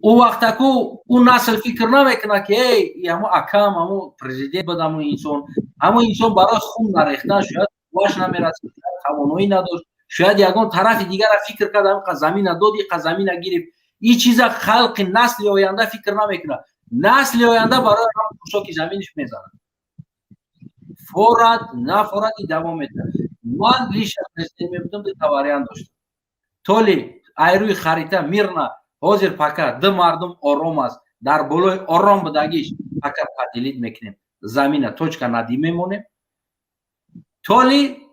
Ӯ вақтаку ӯ насл фикр намекунад, ки эй, ҳамо акам, ҳамо президент буд, ҳамо инсон барои хун нарехтан шояд қувваш намерасид, тавоноӣ надошт, шояд ягон тарафи дигара фикр кард, ҳамқа замина дод, иқа замина гирифт. Ин чиза халқи насли оянда фикр намекунад. Насли оянда барои ҳам кусоки заминиш мезанад, форад нафорад, давом медиҳад. Ман лично президент мебудам, дута вариант доштам. Толи айрӯи харита мирно ҳозир пока ду мардум ором аст, дар болои ором будагиш пока поделить мекунем замина, точка над и мемонем, толи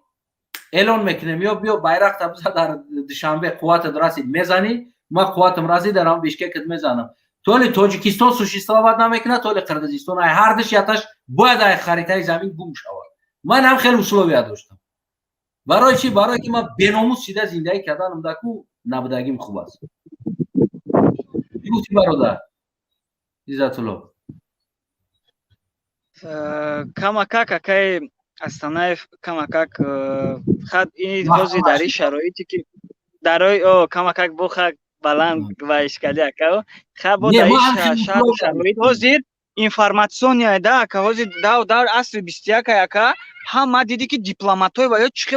эълон мекунем. Ё биё, байрақта биза дар Душанбе, қувватат расид, мезанӣ, ма қувватам расид, дар ҳам Бишкекат мезанам. То ли Тоҷикистон существовать намекунад, то ли Қирғизистон, ай ҳардуш яташ бояд ай харитаи замин гум шавад. Ман ҳам хеле условия доштам. Барои чӣ? Барое ки ман беномус шида зиндагӣ карданам даку набудагим хуб аст. Чӣ гуфтӣ, бародар Иззатулло? Камакак, акаи Астанаев, камакак хат ин ҳозир дар ин шароите ки дарои камакак бо баланд вайш кади, ака, ха, бо дар ин шароит ҳозир информационная да, ака, ҳозир дар асри 21, ака, ҳама диди, ки дипломатҳои ва ё чихе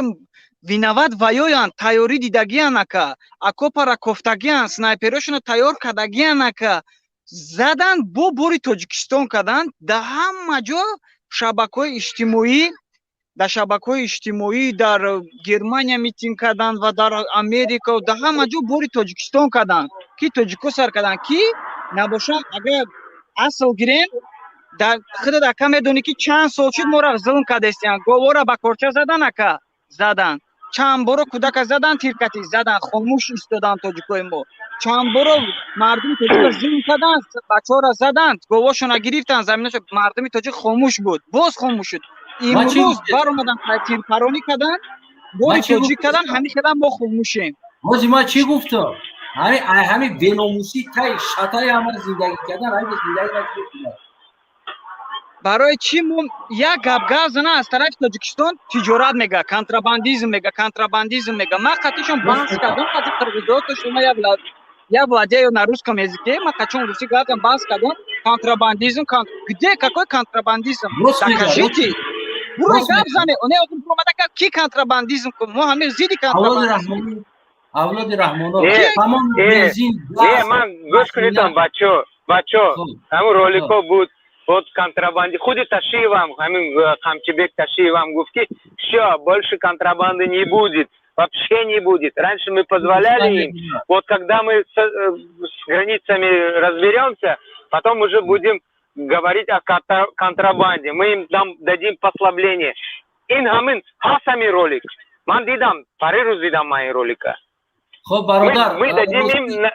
виноват ваёянд, тайёрӣ дидагиян, ака, окопара кофтагиян, снайперошона тайёр кардагиян, ака, задан, бо бори Тоҷикистон карданд. Дар ҳама ҷо шабакаҳои иҷтимоӣ, дар шабакаҳои иҷтимоӣ, дар Германия митинг карданд ва дар Америка, дар ҳама ҷо бори Тоҷикистон карданд, ки тоҷико сар карданд, ки набошанд. Агар асл гирем, дар худат, ака, медонӣ, ки чанд сол шуд моро зулм кардестиян. Говора ба корча задан, ака, задан, чанд боро кӯдака задан, тиркатӣ задан, хомӯш истоданд тоҷикои мо. Чанд боро мардуми тоҷика зулм карданд, бачаҳоро заданд, говошона гирифтанд, заминашо, мардуми тоҷик хомӯш буд, боз хомӯш шуд. Имрӯз баромадан, тирпаронӣ карданд, бори тоҷик карданд, ҳамин хела мо хомӯшем. Ҳози ман чӣ гуфтам? Ҳами беномусӣ тай шатаи ҳама зиндагӣ кардан, ҳами зиндагӣ накунад. Барои чӣ мо як гап гап зана, аз тарафи Тоҷикистон тиҷорат мега, контрабандизм мега, контрабандизм мега. Ман қатишон баҳс кардам, қати қирғизо, шумо я владею на русском языке, ма қачон русӣ гапам, баҳс кардам. Контрабандизм где, какой контрабандизм, докажите. Буро гап зане, не омада, ки контрабандизм, мо ҳамин зидди контрабандизм. Авлоди Раҳмонов, тамом бензин. Не, ман гӯш кунедам, бачо, бачо, ҳамун ролико буд. Вот контрабанде, худи Ташиевам, ҳамин Қамчибек Ташиевам гуфт, ки всё, больше контрабанды не будет, вообще не будет. Раньше мы позволяли им, вот когда мы с границами разберемся, потом уже будем говорить о контрабанде, мы им дадим послабление. Ин ҳамин ҳаст, ҳамин ролик ман дидам, парирӯз дидам ман ин ролика. Хоб, бародар. Мы дадим им.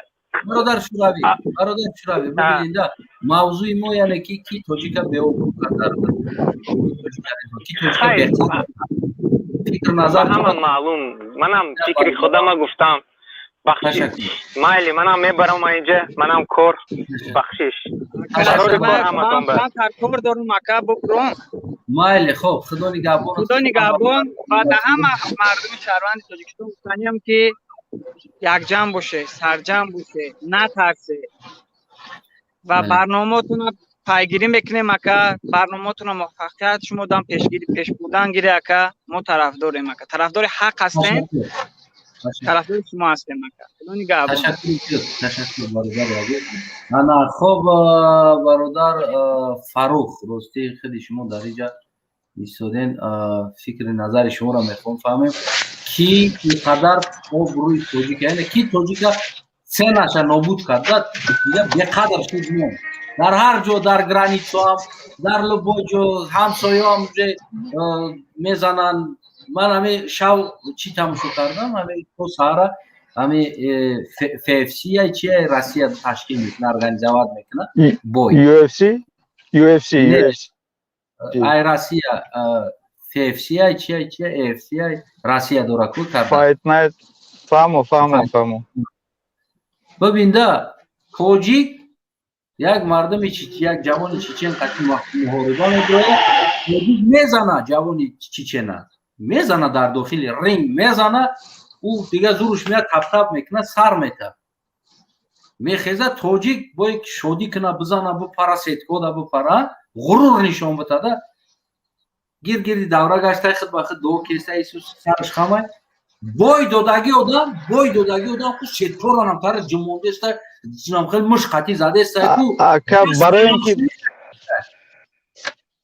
Бародар Шуравӣ, бародар Шуравӣ, бибинед, мавзӯи мо яъне ки тоҷика беобрӯ кард, ки тоҷика беқадр, фикр назар. Ҳама маълум, манам фикри худама гуфтам, бахшиш. Майли, манам мебарам инҷа, манам кор, бахшиш. Кор дорум, ака, букром. Майли, хоб, Худо нигаҳбон. Худо нигаҳбон. Ва да ҳама мардуми шаҳрванди Тоҷикистон гуфтаниям, ки якҷамъ боше, сарҷамъ боше, натарсе ва барномаотонро пайгирӣ мекунем, ака. Барномаотонро муваффақият шумо дам пешгирӣ пеш бурдан гире, ака. Мо тарафдорем, ака, тарафдори ҳақ ҳастем, тарафдори шумо ҳастем, ака. Худо нигаҳбон. Ташаккур, бародари азиз. Ана, хоб, бародар Фаррух, рости худи шумо дар инҷа истоден, фикри назари шуморо мехоҳам фаҳмем, ки ин қадар обрӯи тоҷика, яъне ки тоҷика ценаша нобуд карда, беқадр шуд. Мо дар ҳар ҷо, дар границаам, дар любой ҷо ҳамсоёам уже мезананд. Ман ҳами шав чӣ тамошо кардам, ҳами то саҳара, ҳами ФФС чи Россия ташкил мекунад, организовать мекунад бой. UFC, UFC, UFC. Ай Россия ФФС чи чи AFC Россия дора ку. Карда Fight Night, фаҳмо, фаҳмо, фаҳмо. Бибинда, тоҷик як мардуми, як ҷавони чечен қати муҳориба мебирояд, тоҷик мезана, ҷавони чечена мезана, дар дохили ринг мезана, ӯ дига зуруш меяд, таптап мекунад, сар метаб, мехеза. Тоҷик бояд шодӣ куна, бизана, бипара, сеткода бипара, ғурур нишон битада, гир гирди давра гашта, худ ба худ дуо кеста, Исус сараш хамай. Бой додагӣ одам, бой додагӣ одам ку сеткоранам тари ҷумондеста, хел муш қатӣ задеста ку. Ака, барои ин ки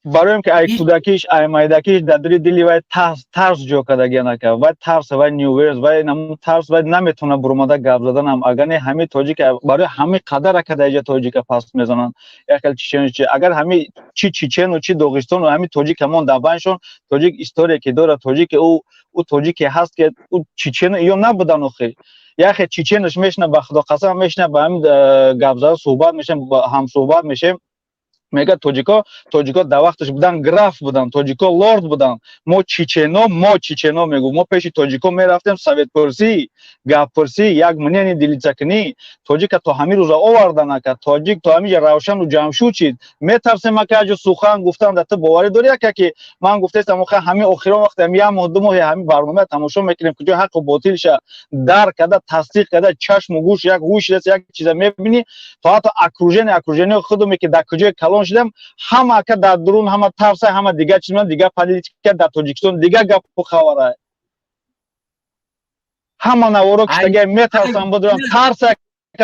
Бароем ки ай кӯдакиш, ай майдакиш дар дили дили вай тарс ҷо кардагия нака. Вай тарс, вай неуверенность, вай намун тарс, вай наметавона буромада гап заданам. Агар не, ҳамин тоҷик барои ҳамин қадар ака дар иҷа тоҷика паст мезананд. Як хел чечену чи, агар ҳамин чи чечену чи доғистону ҳамин тоҷик ҳамон дар байншон тоҷик история ки дорад, тоҷик ӯ тоҷике ҳаст ки ӯ чечену ё набудан охи. Яхе чеченаш мешина, ба худо қасам, мешина, ба ҳамин гап зада суҳбат мешем, ҳамсуҳбат мешем, мегӯяд тоҷико дар вақташ будан граф будан, тоҷико лорд будан, мо чечено, мо чечено, мегӯ, мо пеши тоҷико мерафтем советпурсӣ, гаппурсӣ, як мнение делиться кунӣ. Тоҷика то ҳамин рӯза овардан ака, тоҷик то ҳамин ҷа равшану ҷамшуд шид. Метарсем ака аҷо сухан гуфтан. Да ту боварӣ дорӣ ака, ки ман гуфтаистам, оха ҳамин охирон вақт ҳами як моҳ, 2 моҳи ҳамин барнома тамошо мекунем, куҷо ҳаққу ботилша дарк карда, тасдиқ карда, чашму гӯш як ҳуш раст, як чиза мебинӣ, то ҳатто окружение худуме ки дар куҷои калон шудам, ҳама ака дар дурун ҳама тарса, ҳама дигар чиз, дигар политика, дар Тоҷикистон дигар гапу хабара, ҳама наворо киштагия, метарсам будурам, тарса.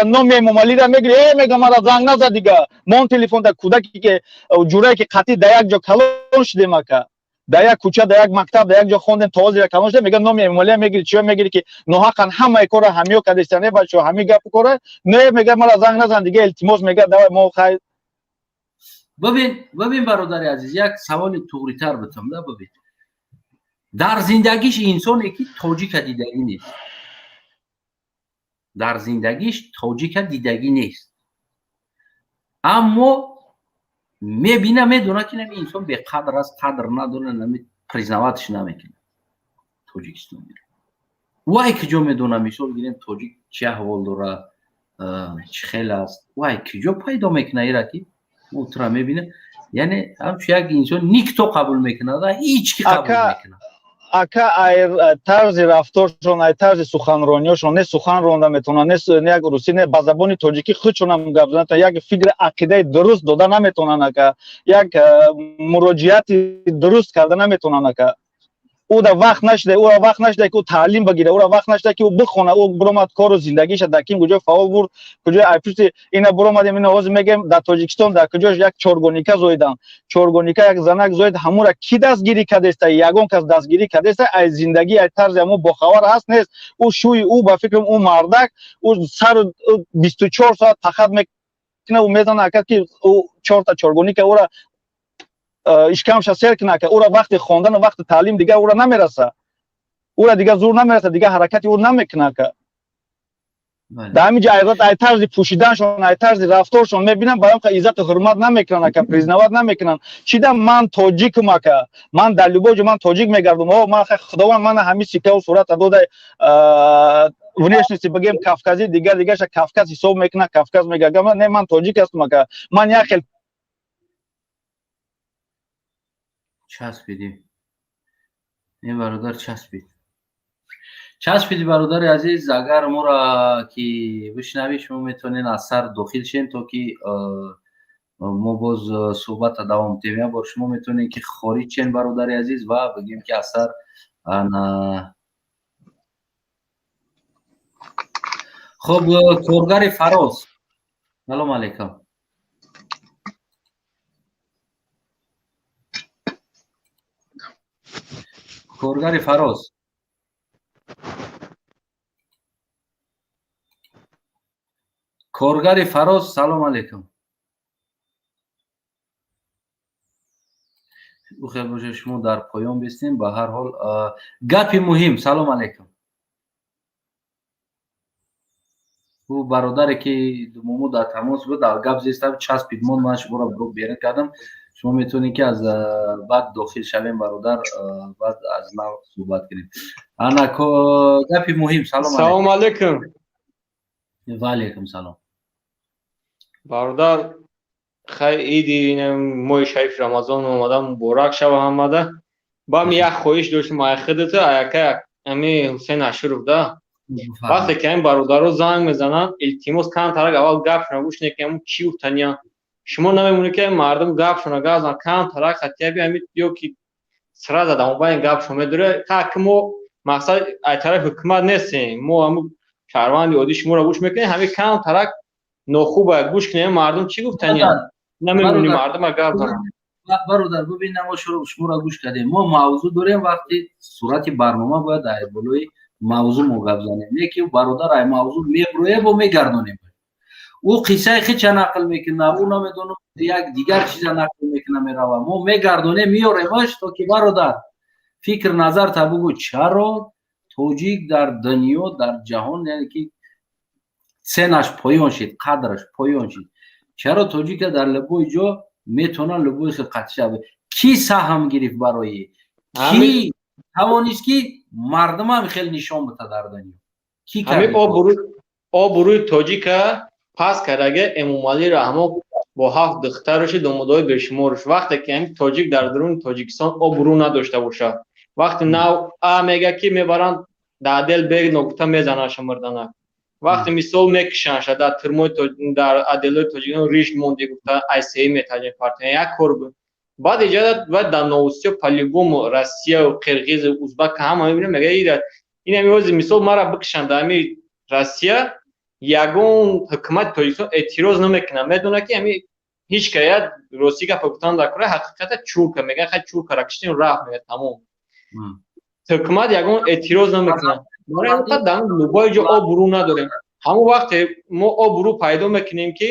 Номи Эмомалира мегири, э, мега, мара занг назад дига, мон телефон. Да кӯдаке ки ҷурае ки қатъи дар як ҷо калон шудем ака, дар як кӯча, дар як мактаб, дар як ҷо хондем, то ҳозира калон шудем, мега, номи Эмомалия мегири, чиё мегири, ки ноҳаққан ҳамаи кора ҳамиё кардистан, э, бачо, ҳамин гапу кора не, мега, мара занг назан дига, илтимос, мега, давай мо хай. Бибин, бибин, бародари азиз, як саволи туғритар битам да. Бибин, дар зиндагиш инсоне ки тоҷика дидагӣ нест, дар зиндагиш тоҷика дидагӣ нест, аммо мебина, медона, ки нами инсон беқадр аст, қадр надора, нами признавать ш намекунад Тоҷикистон. Вай куҷо медона, мисол гирем, тоҷик чӣ аҳвол дора, чӣ хел аст? Вай куҷо пайдо мекуна ира, ки мо тура мебина? Яъне ҳамчун як инсон никто қабул мекунад, ҳеҷ ки қабул мекунад. Ака, ай тарзи рафторшон, ай тарзи суханрониёшон, не сухан ронда метавонанд, не як русӣ, не ба забони тоҷикӣ худшонам гап зада, як фикри ақидаи дуруст дода наметавонанд ака, як муроҷиати дуруст карда наметавонанд ака. Ӯ да вақт нашуда, ӯра вақт нашуда, ки ӯ таълим багира, ӯра вақт нашуда, ки ӯ бихона. Ӯ биромад, кору зиндагиша дар ким куҷо фаъол бурд, куҷо ай пушти ина биромадем, ина ҳозир мегем, дар Тоҷикистон дар куҷош як чоргоника зоидан, чоргоника як занак зоид, ҳамура ки дастгирӣ кардеста? Ягон кас дастгирӣ кардеста? Ай зиндагӣ, ай тарзи ҳамо бохабар ҳаст, нест. Ӯ шӯи ӯ, ба фикрам, ӯ мардак, ӯ сару 24 соат тахат мекуна, ӯ мезана ака, ки ӯ чорта чоргоника ӯра ишкамша сер куна ака. Ӯра вақти хондану вақти таълим дигар ӯра намераса, ӯра дигар зур намераса, дигар ҳаракати ӯ намекуна ака. Дар ҳамин ҷо ай тарзи пӯшиданшон, ай тарзи рафторшон мебинам, барам иззату ҳурмат намекунанд ака, признавать намекунанд. Чида ман тоҷикум ака, ман дар любой ҷо ман тоҷик мегардум. О, ман Худованд мана ҳамин сикаву сурата дода, внешности бигем кавказӣ, дигар дигарша Кавказ ҳисоб мекунад, Кавказ мега. Не, ман тоҷик ҳастум ака, ман як хел Часпидим, ин бародар часпид, часпиди. Бародари азиз, агар моро ки бишнавӣ, шумо метавонед аз сар дохил шем, то ки мо боз суҳбата давом диҳем. Як бор шумо метавонед ки хориҷ шен, бародари азиз, ва бигем ки аз сар. Ана хуб, коргари Фароз, салом алейкум. Коргари Фароз, коргари Фароз, салом алейкум. Хел боша, шумо дар поён бистем. Ба ҳар ҳол, гапи муҳим. Салом алейкум. Ӯ бародаре ки мо дар тамос буд, дар гап зестам, часпид, монд, ман шуморо берун кардам. Шумо метавонед ки аз баъд дохил шавем, бародар, баъд аз нав суҳбат кунем. Ана гапи муҳим, салом. Салом алейкум. Ва алейкум салом. Бародар, хай, иди моҳи шарифи Рамазон омада, муборак шава ҳамада. Ба ми як хоҳиш доштем ай худата, аяка ами Ҳусейн Ашуров да. Вақте ки ҳамин бародаро занг мезананд, илтимос, камтарак аввал гапшона гӯш не, ки ҳамун чӣ гуфтаниян. Шумо намемонед, ки мардум гапшона гап зан, камтарак хатияби ҳами ё ки сразу дар мобайни гапшон медоре. Так мо мақсад ай тарафи ҳукумат нестем, мо ҳамун шаҳрванди оддӣ, шуморо гӯш мекунем. Ҳамин камтарак нохуба, гӯш кунем мардум чӣ гуфтаниян. Намемонӣ мардума гап зананд. Бародар, бубин, мо шуморо гӯш кардем, мо мавзӯъ дорем. Вақти сурати барнома бояд дар болои мавзӯъ мо гап занем, не ки бародар ай мавзӯъ меброя, бо мегардонем. Ӯ қиссаи хича нақл мекуна, ӯ намедонам, як дигар чиза нақл мекуна, мерава. Мо мегардонем, меёремаш, то ки бародар фикр назар та бугӯ, чаро тоҷик дар дунё, дар ҷаҳон, яъне ки ценаш поён шид, қадраш поён шид? Чаро тоҷика дар любой ҷо метавонад любой хел қатиша? Кӣ саҳм гирифт, барои кӣ тавонист, ки мардумам хел нишон бита дар дунё? Ки обрӯи тоҷика пас кардага Эмомалӣ Раҳмон бо ҳафт духтараши, домодои бешумораш. Вақте ки ҳамин тоҷик дар даруни Тоҷикистон обрӯ надошта бошад, вақте нав а мега, ки мебаранд дар отдел бег ногуфта мезананд мурданак. Вақте мисол мекушанша дар тюрьмои, дар отделои Тоҷикистон, риш монди гуфта айсеи метаҷем партия як кор буд. Баъд иҷозат баъд дар новостиё по-любому Россия, Қирғиз, Узбак ҳама мебинам, мега ин ҳами ози мисол мара бикушанд дар ҳами Россия, ягон ҳукумати Тоҷикистон эътироз намекунад. Медонад, ки ҳами ҳеҷ кая рости гапа гуфтан дар кора ҳақиқата чурка мега, хай чуркара киштем, рафт, мега, тамом. Ҳукумат ягон эътироз намекунад. Барои ҳамин дар любой ҷо обрӯ надорем. Ҳамон вақте мо обрӯ пайдо мекунем, ки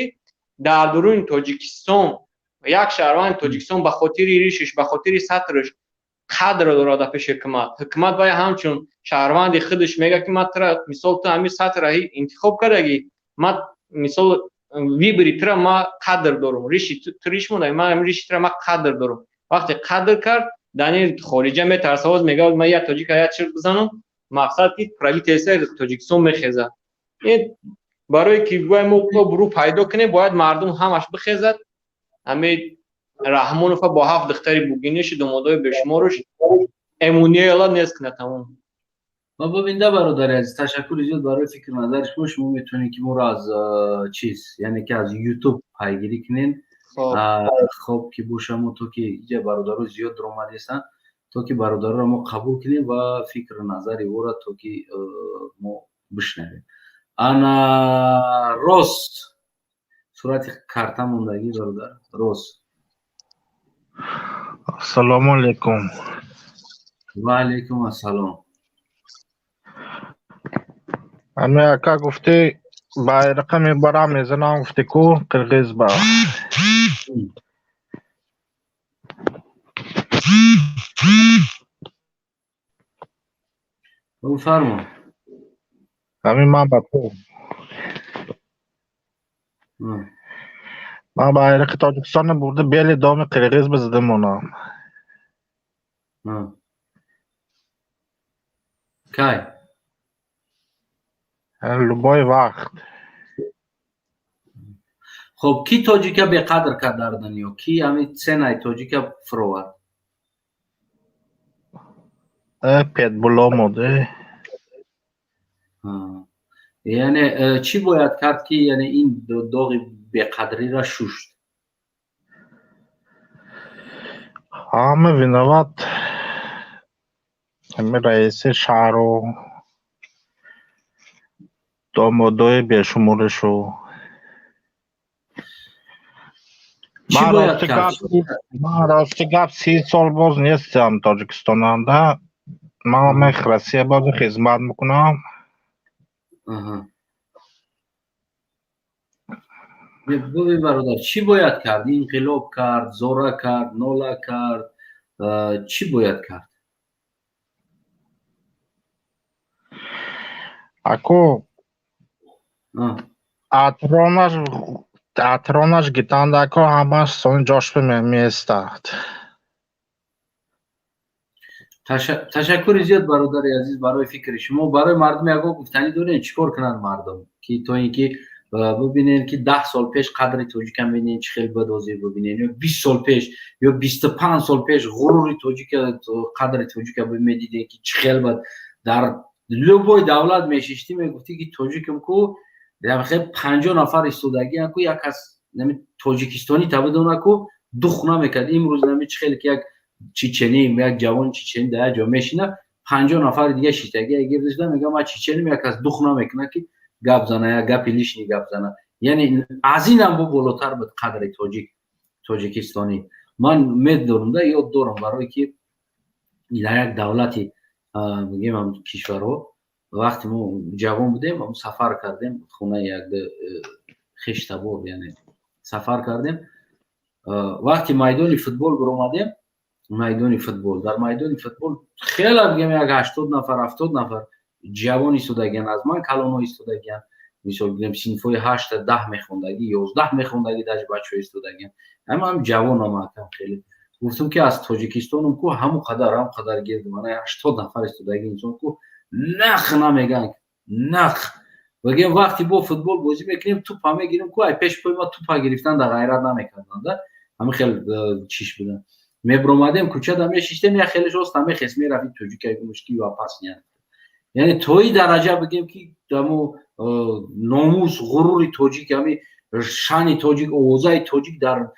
дар дуруни Тоҷикистон як шаҳрванди Тоҷикистон ба хотири ришиш, ба хотири сатраш қадр дорад дар пеши ҳукумат. Ҳукумат вай ҳамчун шаҳрванди худаш мега, ки ман тра мисол ту ҳамин сатра интихоб кардагӣ, ман мисол выбори тура ман қадр дорам, риши ту риш монда, ман ҳамин риши тура ман қадр дорам. Вақте қадр кард, дар хориҷа метарса, боз мега, ман як тоҷика як чир бизанам, мақсад ки правительство Тоҷикистон мехезад. Барое ки бояд мо обрӯ пайдо кунем, бояд мардум ҳамаш бихезад, ҳамин Раҳмонова бо ҳафт духтари бугиниши, домодои бешуморуш эмуниела нест кунад, тамом. Ва бубинда, бародари азиз, ташаккури зиёд барои фикр назари шумо. Шумо метавонед, ки моро аз чиз, яъне ки аз Ютуб пайгирӣ кунед. Хоб, ки боша, мо то ки иҷа бародаро зиёд даромадестанд, то ки бародароро мо қабул кунем ва фикру назари ӯро то ки мо бишнавем. Ана рост сурати карта мондагӣ, бародар, рост. Ассалому алайкум. Ва алайкум ассалом. Ами ака, гуфтӣ байрақа мебарам, мезанам, гуфтӣ ку қирғиз ба. Фармо. Ами ман ба ту. Ман байрақи Тоҷикистонро бурда бели доми қирғиз бизада монам. Кай? Любой вақт. Хоб, кӣ тоҷика беқадр кард дар дунё? Кӣ ҳамин ценаи тоҷика фуровард? Петбуло моде. Яъне чӣ бояд кард, ки яъне ин доғи беқадриро шушт? Ҳама виноват, ҳами раиси шаҳру домодои бешуморишу. Ман рости гап 30 сол боз нестам Тоҷикистонанда. Ман мех Россия боз хизмат мекунам. Бубин, бародар, чӣ бояд кард? Инқилоб кард, зора кард, нола кард, чӣ бояд кард? Аку атронаш гитандако, ҳамаш сони ҷош меистад. Ташаккури зиёд, бародари азиз, барои фикри шумо. Барои мардум ягон гуфтанӣ дорем? Чӣ кор кунанд мардум, ки то ин ки бубинем, ки 10 сол пеш қадри тоҷика мебинем чӣ хел буд, ҳозир бубинем, ё 20 сол пеш, ё 25 сол пеш ғурури тоҷика, қадри тоҷика медидем, ки чӣ хел буд? Дар любой давлат мешиштӣ, мегуфтӣ, ки тоҷикам ку, хел 50 нафар истодагиам ку, як кас тоҷикистонӣ та бидона ку, дух намекард. Имрӯз нами чӣ хеле ки як чеченӣ, як ҷавони чеченӣ дар як ҷо мешина, 50 нафари дига шиштагӣ гирдашда, мега, ман чеченим, як кас дух намекунад, ки гап зана, як гапи лишний гап зана. Яъне аз инам бо болотар буд қадри тоҷик, тоҷикистонӣ. Ман медорам да, ёд дорам, барое ки дар як давлати, бигем, кишварҳо, вақте мо ҷавон будем, сафар кардем хонаи як хештабор, яъне сафар кардем. Вақти майдони футбол биромадем, майдони футбол, дар майдони футбол хеле, бигем, як 80 нафар, 70 нафар ҷавон истодагиан, аз ман калонҳо истодагиан. Мисол, бигем, синфҳои ҳашта, 10 мехондагӣ, 11 мехондагӣ, даже бачаҳо истодагиан, ҳамам ҷавонам, акам хеле. Гуфтам ки аз Тоҷикистонам ку, ҳамон қадар, ҳамон қадар гирд мана 80 нафар истодаги инсон ку, нақ намеган, нақ. Бигем, вақте бо футбол бозӣ мекунем, тупа мегирем ку, ай пеш пои ма тупа гирифтан да ғайрат намекарданд да, ҳамин хел чиш будан. Мебиромадем, кӯчада мешиштем, як хелеш оста мехес, мерафт, тоҷика мушки ва пас. Яъне то и дараҷа, бигем, ки дамо номус, ғурури тоҷик, ҳами шани тоҷик, овозаи тоҷик дар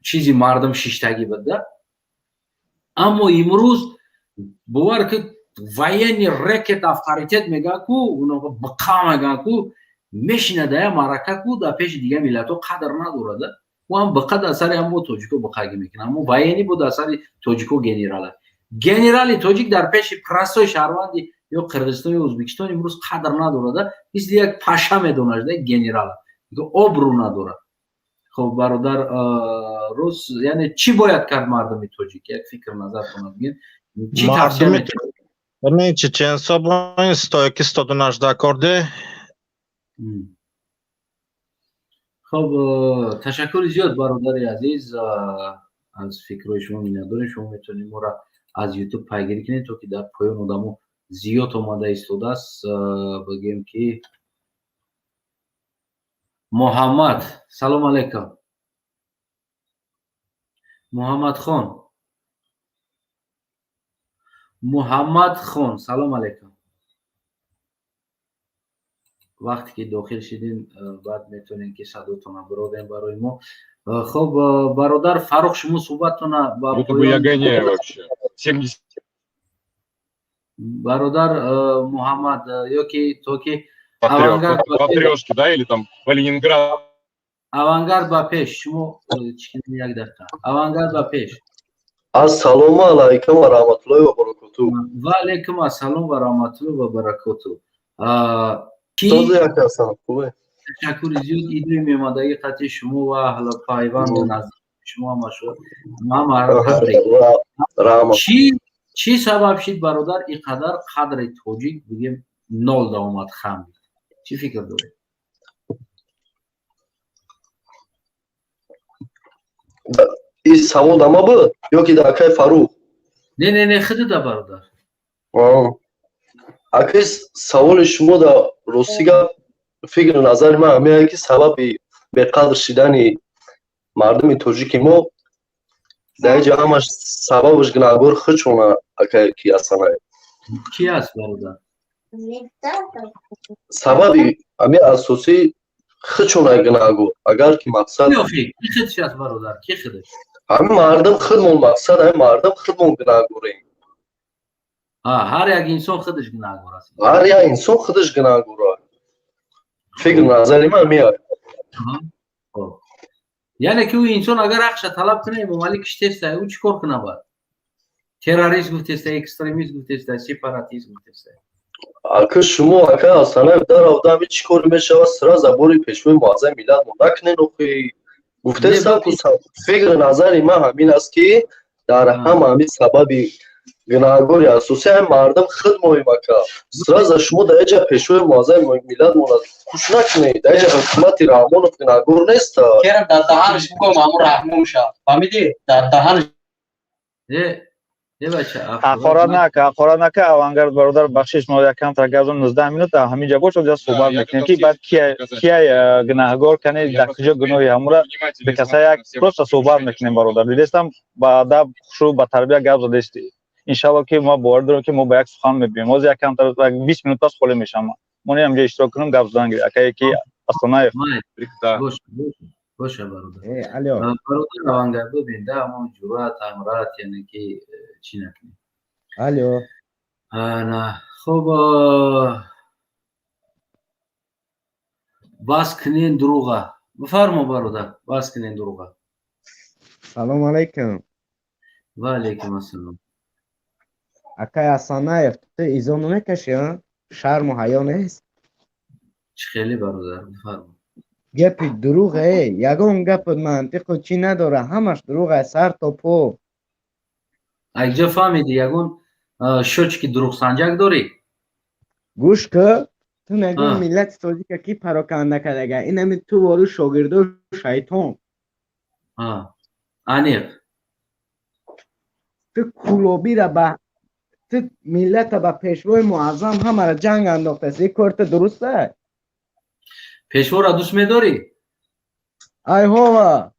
чизи мардум шиштагӣ буд да. Аммо имрӯз бовар ки военный рекет, авторитет мегӯяд ку, бқа мегӯяд ку, мешина да я маърака ку, дар пеши дигар миллатҳо қадр надорад. Ӯ ҳам бқа дар сари ҳам бо тоҷико бқагӣ мекунад, аммо военный бо дар сари тоҷико генерала. Генерали тоҷик дар пеши простой шаҳрванди ё Қирғизистон ё Ӯзбекистон имрӯз қадр надорад, мисли як паша медонад генерала, обрӯ надорад. Хоб, бародар, рӯз, яъне чӣ бояд кард мардуми тоҷик? Як фикр назар кунад, чӣ тавсия? Чеченсо бо ин стойки стодунаш дакорде. Хоб, ташаккури зиёд, бародари азиз, аз фикрҳои шумо миннатдорем. Шумо метавонед моро аз Ютуб пайгирӣ кунед, то ки дар поён одамо зиёд омада истодааст. Бигем ки Муҳаммад, салом алайкум, Муҳаммадхон, Муҳаммадхон, салом алайкум. Вақте ки дохил шидем, баъд метавонем ки садотона биродем барои мо. Хоб, бародар Фаррух, шумо суҳбаттона ба Я гоняю вообще. 70. Бародар Муҳаммад, ёки то ки По трёшке, да, или там по Ленинград. Авангард, ба пеш, шумо як дақиқа. Авангард, ба пеш. Ассалому алайкум ва раҳматуллоҳи ва баракоту. Ва алайкум ассалом ва раҳматуллоҳи ва баракоту. Този як ҳастам, хубе? Ташаккури зиёд. Идои мемадагӣ қатъи шумо ва аҳли пайванду наздик шумо ҳама шуд. Чӣ, чӣ сабаб шид, бародар, ин қадар қадри тоҷик, бигем, нол даомад, хам? Чӣ фикр доред? Ин савол да ма буд ё ки да акай Фаррух? Не, не, не, худуда, бародар. Акай, саволи шумо да рости гап, фикру назари ман ҳамеае ки сабаби беқадр шидани мардуми тоҷики мо дар инҷа ҳамаш сабабаш гунаҳгор худшона, акай, ки ҳастанай. Ки аст, бародар? Сабаби ҳамин асосӣ худшона гунаҳгор, агар ки мақсад Ки худш аст, бародар, ки худш? Ҳамин мардум худмон, мақсад ҳамин мардум худмон гунаҳгорем. Ҳар як инсон худаш гунаҳгор аст. Ҳар як инсон худаш гунаҳгор аст, фикр назари ман меояд. Яъне ки ӯ инсон агар ҳақша талаб кунад, Эмомалӣ киштеста, ӯ чӣ кор кунад баъд? Террорист гуфтеста, экстремист гуфтеста, сепаратист гуфтеста. Ака, шумо, ака Асанаев, дар ами чӣ кор мешавад, сразу бори пешвои муаззами миллат мо накунен охи. Гуфтестам ку, фикри назари ман ҳамин аст ки дар ҳама ҳамин сабаби гунаҳгори асосӣ ҳамин мардум худ моем, ака. Сразу шумо дар инҷа пешвои муаззами миллат мона куш накунед, дар инҷа ҳукумати Раҳмонов гунаҳгор нест. Керам дар даҳанаш бигӯм, ҳамун Раҳмон шав, фаҳмидӣ? Дар даҳанаш. Ҳақорат нака, ҳақорат нака, Авангард бародар, бахшиш, мо якам тара газон 19 минут ҳаминҷа бош, оҷа суҳбат мекунем ки баъд кия гунаҳгор кане, дар куҷо гуноҳи ҳамура бекаса, як просто суҳбат мекунем. Бародар, дидестам, ба адаб, хушрӯ, ба тарбия гап задести. Иншалло ки мо бовар дорем ки мо ба як сухан мебием. Ҳозир якам 20 минут пас холӣ мешавам, мо не ҳамҷа иштирок кунем, гап задан гирем. Акае ки Астонаев. Боша, бародар. Бародар Авангард, бибин да, ҳамон ҷуръат, амрат, яъне ки чӣ накунем. Алло. Ана, хоб, бас кунен дурӯға. Бифармо, бародар, бас кунен дурӯға. Салом алейкум. Ва алейкум ассалом. Акай Асанаев, ту изо намекашӣ, а? Шарму ҳаё нест? Чӣ хеле, бародар, бифармо. Гапи дурӯғ, э, ягон гапи мантиқу чӣ надора, ҳамаш дурӯғ ай сар то по. Айҷо фаҳмидӣ, ягон счётчики дурӯғсанҷак дорӣ? Гӯш кӣ, ту мегӯи миллати тоҷика ки пароканда кардага, инами ту вору шогирдо шайтон. Аниқ. Ту кулобира ба ту миллата ба пешвои муаззам ҳамара ҷанг андохтаст, ин кори ту дуруст аст? Пешвора дӯст медорӣ? Ай ҳова.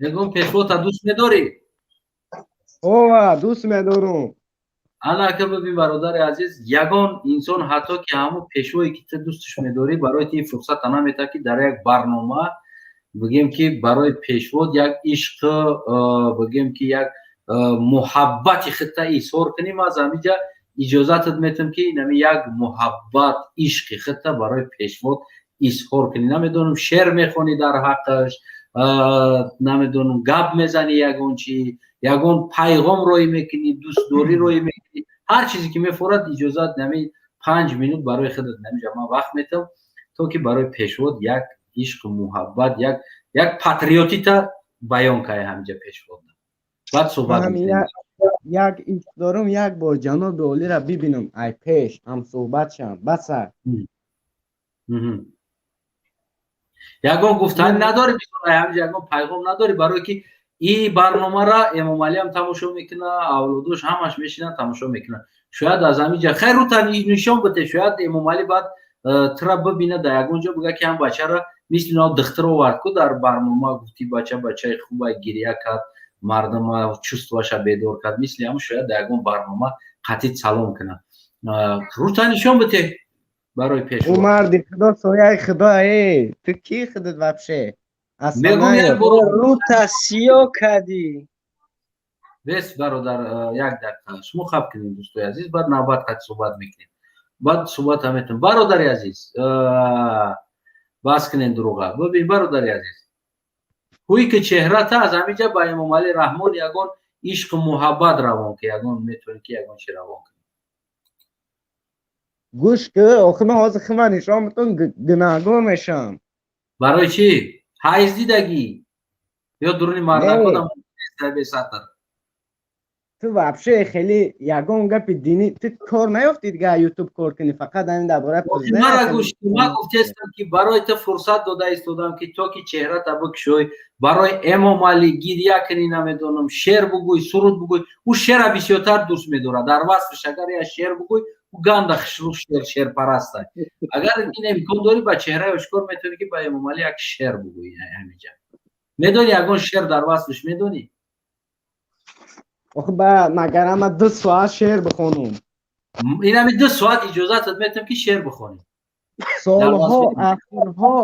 Мегӯм, пешвота дӯст медорӣ? Ҳова, дӯст медорум. Ана ака, бибин, бародари азиз, ягон инсон, ҳатто ки ҳамун пешвое ки ту дӯсташ медорӣ, барои ту ин фурсата наметавад, ки дар як барнома бигем, ки барои пешвод як ишқ, бигем, ки як муҳаббати худта изҳор кунӣ. Ман аз ҳамиҷа иҷозатат метавам, ки инами як муҳаббат, ишқи худта барои пешвод изҳор кунӣ. Намедонам, шеър мехонӣ дар ҳаққаш, намедонам, гап мезанӣ, ягон чи, ягон пайғом роӣ мекунӣ, дӯстдорӣ роӣ мекунӣ, ҳар чизе ки мефорад. Иҷозат, нами 5 минут барои худат намиҷа ман вақт метавам, то ки барои пешвод як ишқу муҳаббат, як патриотита баён кай ҳамиҷа пешвод, баъд суҳбат. Як ишқ дорум, як бор ҷаноби олиро бибинам, ай пеш ҳамсуҳбат шам, баса. Ягон гуфтанӣ надорӣ, ҳамиҷа ягон пайғом надорӣ, барое ки и барномара Эмомалиам тамошо мекуна, авлодош ҳамаш мешинанд, тамошо мекунанд. Шояд аз ҳамиҷа хайр рута нишон бите, шояд Эмомалӣ баъд тура бибина дар ягон ҷо, бига, ки ҳам бачара мисли нав духтур овард ку дар барнома, гуфти бача бачаи хуба, гиря кард, мардума чувствоаша бедор кард, мисли ҳамн шояд дар ягон барнома қатъи салом кунад. Рута нишон бите барои пеш. Ӯ марди худо, сояи худо, э, ту ки худат вообще? Рута сиё кардӣ. Бес, бародар, як дақиқа шумо хаб кунед, дӯстои азиз, баъд навбат қати суҳбат мекунем, баъд суҳбат ҳам метавонем. Бародари азиз, бас кунед дурӯға. Бибин, бародари азиз, ҳуи ки чеҳрата аз ҳамиҷа ба Эмомалӣ Раҳмон ягон ишқу муҳаббат равон ки, ягон метавонӣ, ки ягон чи равон кунӣ. Гӯш ки, охир ман ҳозир хима нишон битон, гунаҳгор мешавам. Барои чӣ? Ҳайз дидагӣ ё дуруни мардакодам бесатр? Ту вообще хеле ягон гапи динӣ ту кор наёфтӣ, дига ютуб кор кунӣ, фақат ҳамин дар бораи Мара гӯш, ман гуфтестам, ки барои ту фурсат дода истодам, ки то ки чеҳрата бикушоӣ, барои Эмомалӣ гиря кунӣ, намедонам, шеър бугӯй, суруд бугӯй. Ӯ шеъра бисёртар дӯст медорад. Дар васфиш агар як шеър бугӯй, ӯ ганда хушрӯ шеърпараста. Агар ин имкон дорӣ, ба чеҳраи ошкор метавонӣ, ки ба Эмомалӣ як шеър бугӯӣ ҳамиҷа. Медонӣ, ягон шеър дар васфиш медонӣ? Охи, ба магар ама 2 соат шеър бихонум? Инами 2 соат иҷозатат метавам, ки шеър бихонӣ. Солҳо, асрҳо,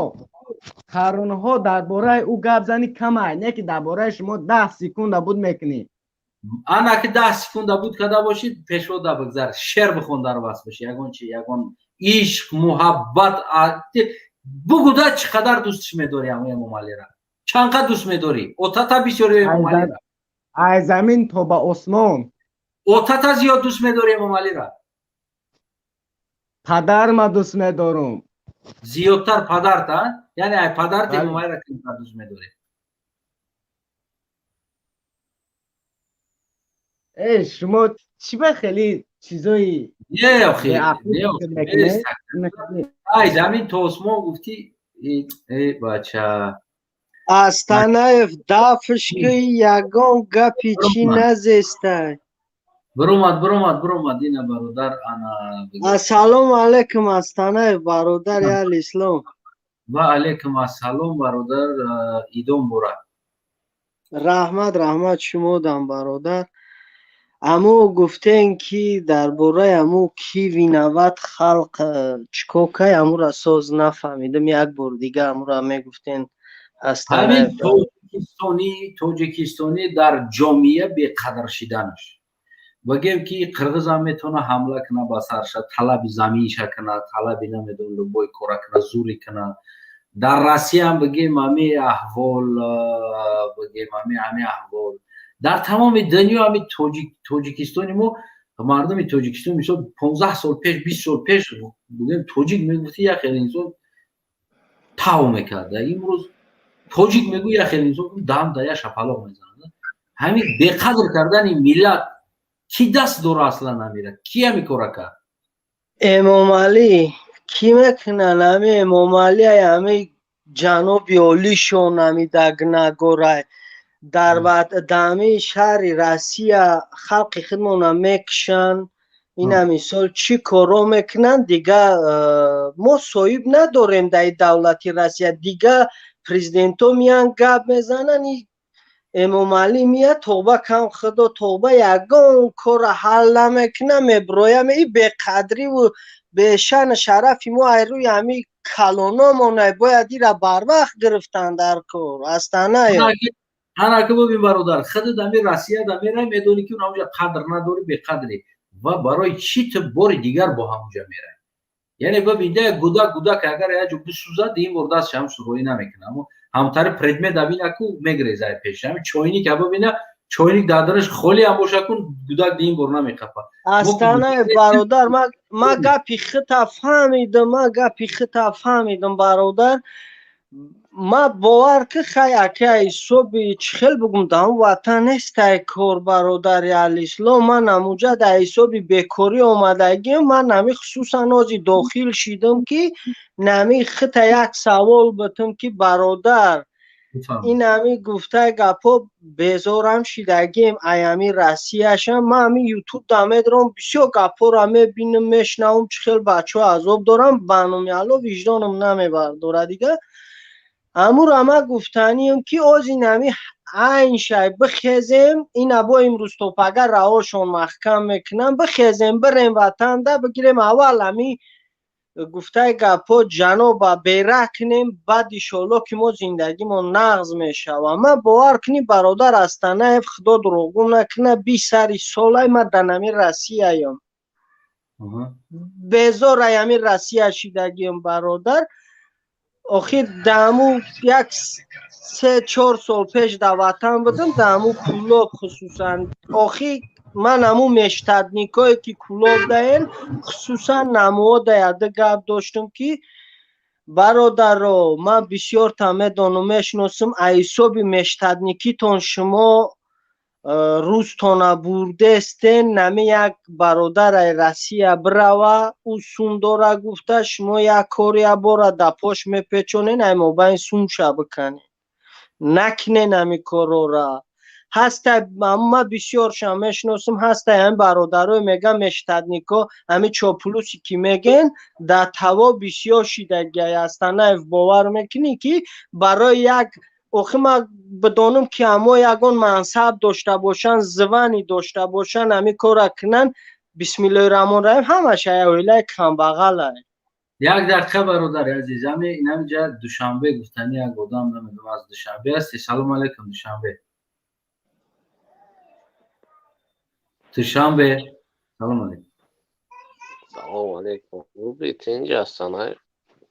қарнҳо дар бораи ӯ гап зани камай, не ки дар бораи шумо 10 секунда буд мекунӣ. Ана ки 10 секунда буд карда бошӣ, пешвода бигзар, шеър бихон дар васфиш, ягон чи, ягон ишқ, муҳаббат бугуда, чӣ қадар дӯстш медорӣ ҳамн Эмомалира, чанд қад дӯст медорӣ? Отата бисёр ё Эмомалира? Ай замин то ба осмон. Отата зиёд дӯст медорӣ, Эмомалира? Падарма дӯст медорум. Зиёдтар падарта, яъне ай падарт Эмомалира камтар дӯст медорӣ? Э, шумо чӣ ба хеле чизои Не, охи, не, ай замин то осмон гуфтӣ, э бача. Астанаев, дафш ки, ягон гапи чӣ назестай. Биромад, биромад, биромад, ина бародар ана. Ассалому алайкум, Астанаев бародари ал ислом. Ва алайкум ассалом, бародар, идом бора. Раҳмат, раҳмат шумодам, бародар. Амо гуфтем, ки дар бораи амо ки виноват, халқ чӣ кай, амура соз нафаҳмидам, як бор дига амура мегуфтен. Ҳамин тоҷикистонӣ, тоҷикистонӣ дар ҷомеа беқадр шиданаш. Багем, ки қирғизам метавона ҳамла куна ба сарша, талаби заминша куна, талаби намедон любой кора куна, зури куна. Дар Россияам бигем, ҳами аҳвол, бигем, ҳами аҳвол дар тамоми дунё. Ҳами Тоҷикистони мо, мардуми Тоҷикистон, мисол, 15 сол пеш, 20 сол пеш, бигем, тоҷик мегуфти, як хел инсон тав мекард. Имрӯз тоҷик мегӯ, як хел инсон дам да як шапалоқ мезанад. Ҳамин беқадр кардани миллат кӣ даст дора аслан? Намира ки ҳами кора кард? Эмомалӣ кӣ мекунанд? Ҳами Эмомалӣ, ҳами ҷаноби олишон, ҳами дагнагорай дар дами шаҳри Россия халқи худмона мекушанд. Ина мисол, чӣ корро мекунанд? Дига мо соҳиб надорем дар давлати Россия. Дига президентҳо меянд, гап мезананд. Эмомалӣ меяд, тоба кам, худо тоба, ягон корро ҳал намекунад, меброям. И беқадриву бешаъну шарафи мо ай рӯи ҳами калономонай. Бояд ира барвақт гирифтан дар кор астанаё. Ҳарака бибин, бародар, худат ами Россия да мерай, медонӣ, ки онҷа қадр надорӣ, беқадрӣ, ва барои чӣ ту бори дигар бо ҳамонҷа мерай? Яъне бибин, гудак, гудак агар як ҷо бисӯзад, ин бор дастш ҳам суроӣ намекунад, аммо ҳамтари предмет абина ку мегреза пеш. Ҳами чойник бибина, чойник дар холӣ ҳам боша кун, гудак ин бор намехапа. Астана, бародар, ма гапи хита фаҳмидам, ма гапи хита фаҳмидам, бародар. Ма бовар ки, хай, ака, ҳисоби чӣ хел бугум, дар он ватан нестай кор, бародари алислом. Ман амуҷа дар ҳисоби бекорӣ омадагим. Ман нами хусусан ози дохил шидам, ки нами хита як савол битум, ки бародар, ин ҳами гуфтаи гапҳо безорам шидагим. Аями Россияшам ман ҳами Ютуб да медорам, бисёр гапҳоро мебинам, мешнавам, чӣ хел бачаҳо азоб дорам. Ба номи Алло, виҷдонам намебардорад. Дига ҳамура ма гуфтанием, ки ози нами айн шай бихезем, ина бо имрӯз то пага раҳошон маҳкам мекунам, бихезем, бирем ватанда, бигирем. Аввал ҳами гуфтаи гапҳо ҷаноба бера кунем, баъд иншоалло, ки мо зиндагимон нағз мешавад. Ман бовар кунӣ, бародар Астанаев, худо дурӯғгум накуна, 20 сари солай ман дар нами Россияям, безорай ҳами Россия шидагиам, бародар. Охир дааму як 3-4 сол пеш дар ватан будам, дааму Кулоб хусусан. Охир ман ҳаму международникое, ки Кулоб даен, хусусан намуо даяда гап доштам, ки бародаро, ман бисёрта медонам, мешиносам. Ҳисоби международникитон шумо рӯзтона бурдестен. Нами як бародараи Россия бирава, ӯ сум дора гуфта, шумо як кория бора да пош мепечонен, ай мобайн сумша биканен. Накунен ҳами корора. Ҳастай, ма бисёршам мешиносам, ҳастай ҳами бародарое, меган международнико, ҳами чоплуси ки меген, дар таво бисёр шидагиай. Астанаев, бовар мекунӣ, ки барои як охи ма бидонам, ки ҳамо ягон мансаб дошта бошанд, звание дошта бошанд, ҳами кора кунанд, бисмиллоҳи раҳмони раҳим, ҳамаш ай оилаи камбағалай. Як дақиқа, бародари азиз, ами инамҷа Душанбе гуфтани як одам, намедонам, аз Душанбе ҳасти. Салому алайкум, Душанбе, Душанбе, салому алайкум. Салому алайкум, руби тинҷ ҳастан,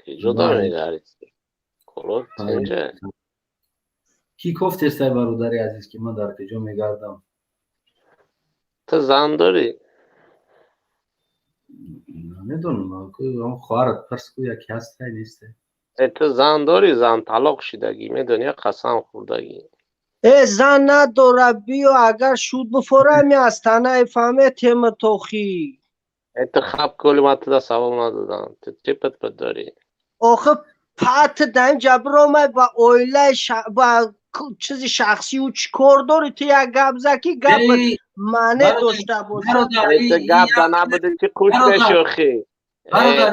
киҷода мегарид? Корот тинҷа? Кӣ кофтестай, бародари азиз, ки ман дар куҷо мегардам? Ту зан дорӣ? Намедонам, хоҳарат парс ку, яке ҳастай, нестай. Ту зан дорӣ? Зан талоқ шидагӣ, медонӣ, қасам хӯрдагӣ. Э, зан надора. Биё, агар шуд, буфорами Астанаи фаҳме тема тохи. Э, ту хаб кули, ман туда савол надодам. Ту чӣ пит пит дорӣ? Охи пат даим ҷабромай ба оилаи, ба чизи шахсиу чӣ кор дорӣ? Ту як гап заки, гап маъне дошта бошад. Гап да набуди, чӣ қуш мешохӣ? Бародар,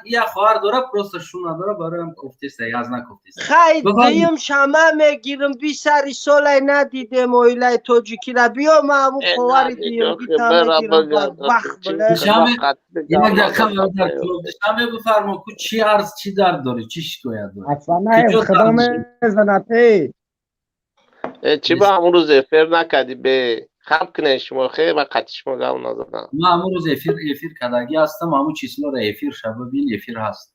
як хоҳар дора, просто шу надора, бароям кофтеста, язна кофтеста. Хай, дуюм шама мегирам, 20 сари солай надидем оилаи тоҷикира. Биё, ма ҳамун ховари дуюмгита мегирам, бадбахт. Як дақиқа, бародар, Душанбе, бифармо ку, чӣ арз, чӣ дард дорӣ, чӣ шикоят дорӣ? Асланаев, худо мезанад. Чӣ ба ҳамун рӯз эфир накардӣ? Бе хаб кунед шумо, хе, ман қатъи шумо гап назадам. Ман ҳамун рӯз эфир кардагӣ ҳастам, ҳамун числоро эфир ша бибин, эфир ҳаст.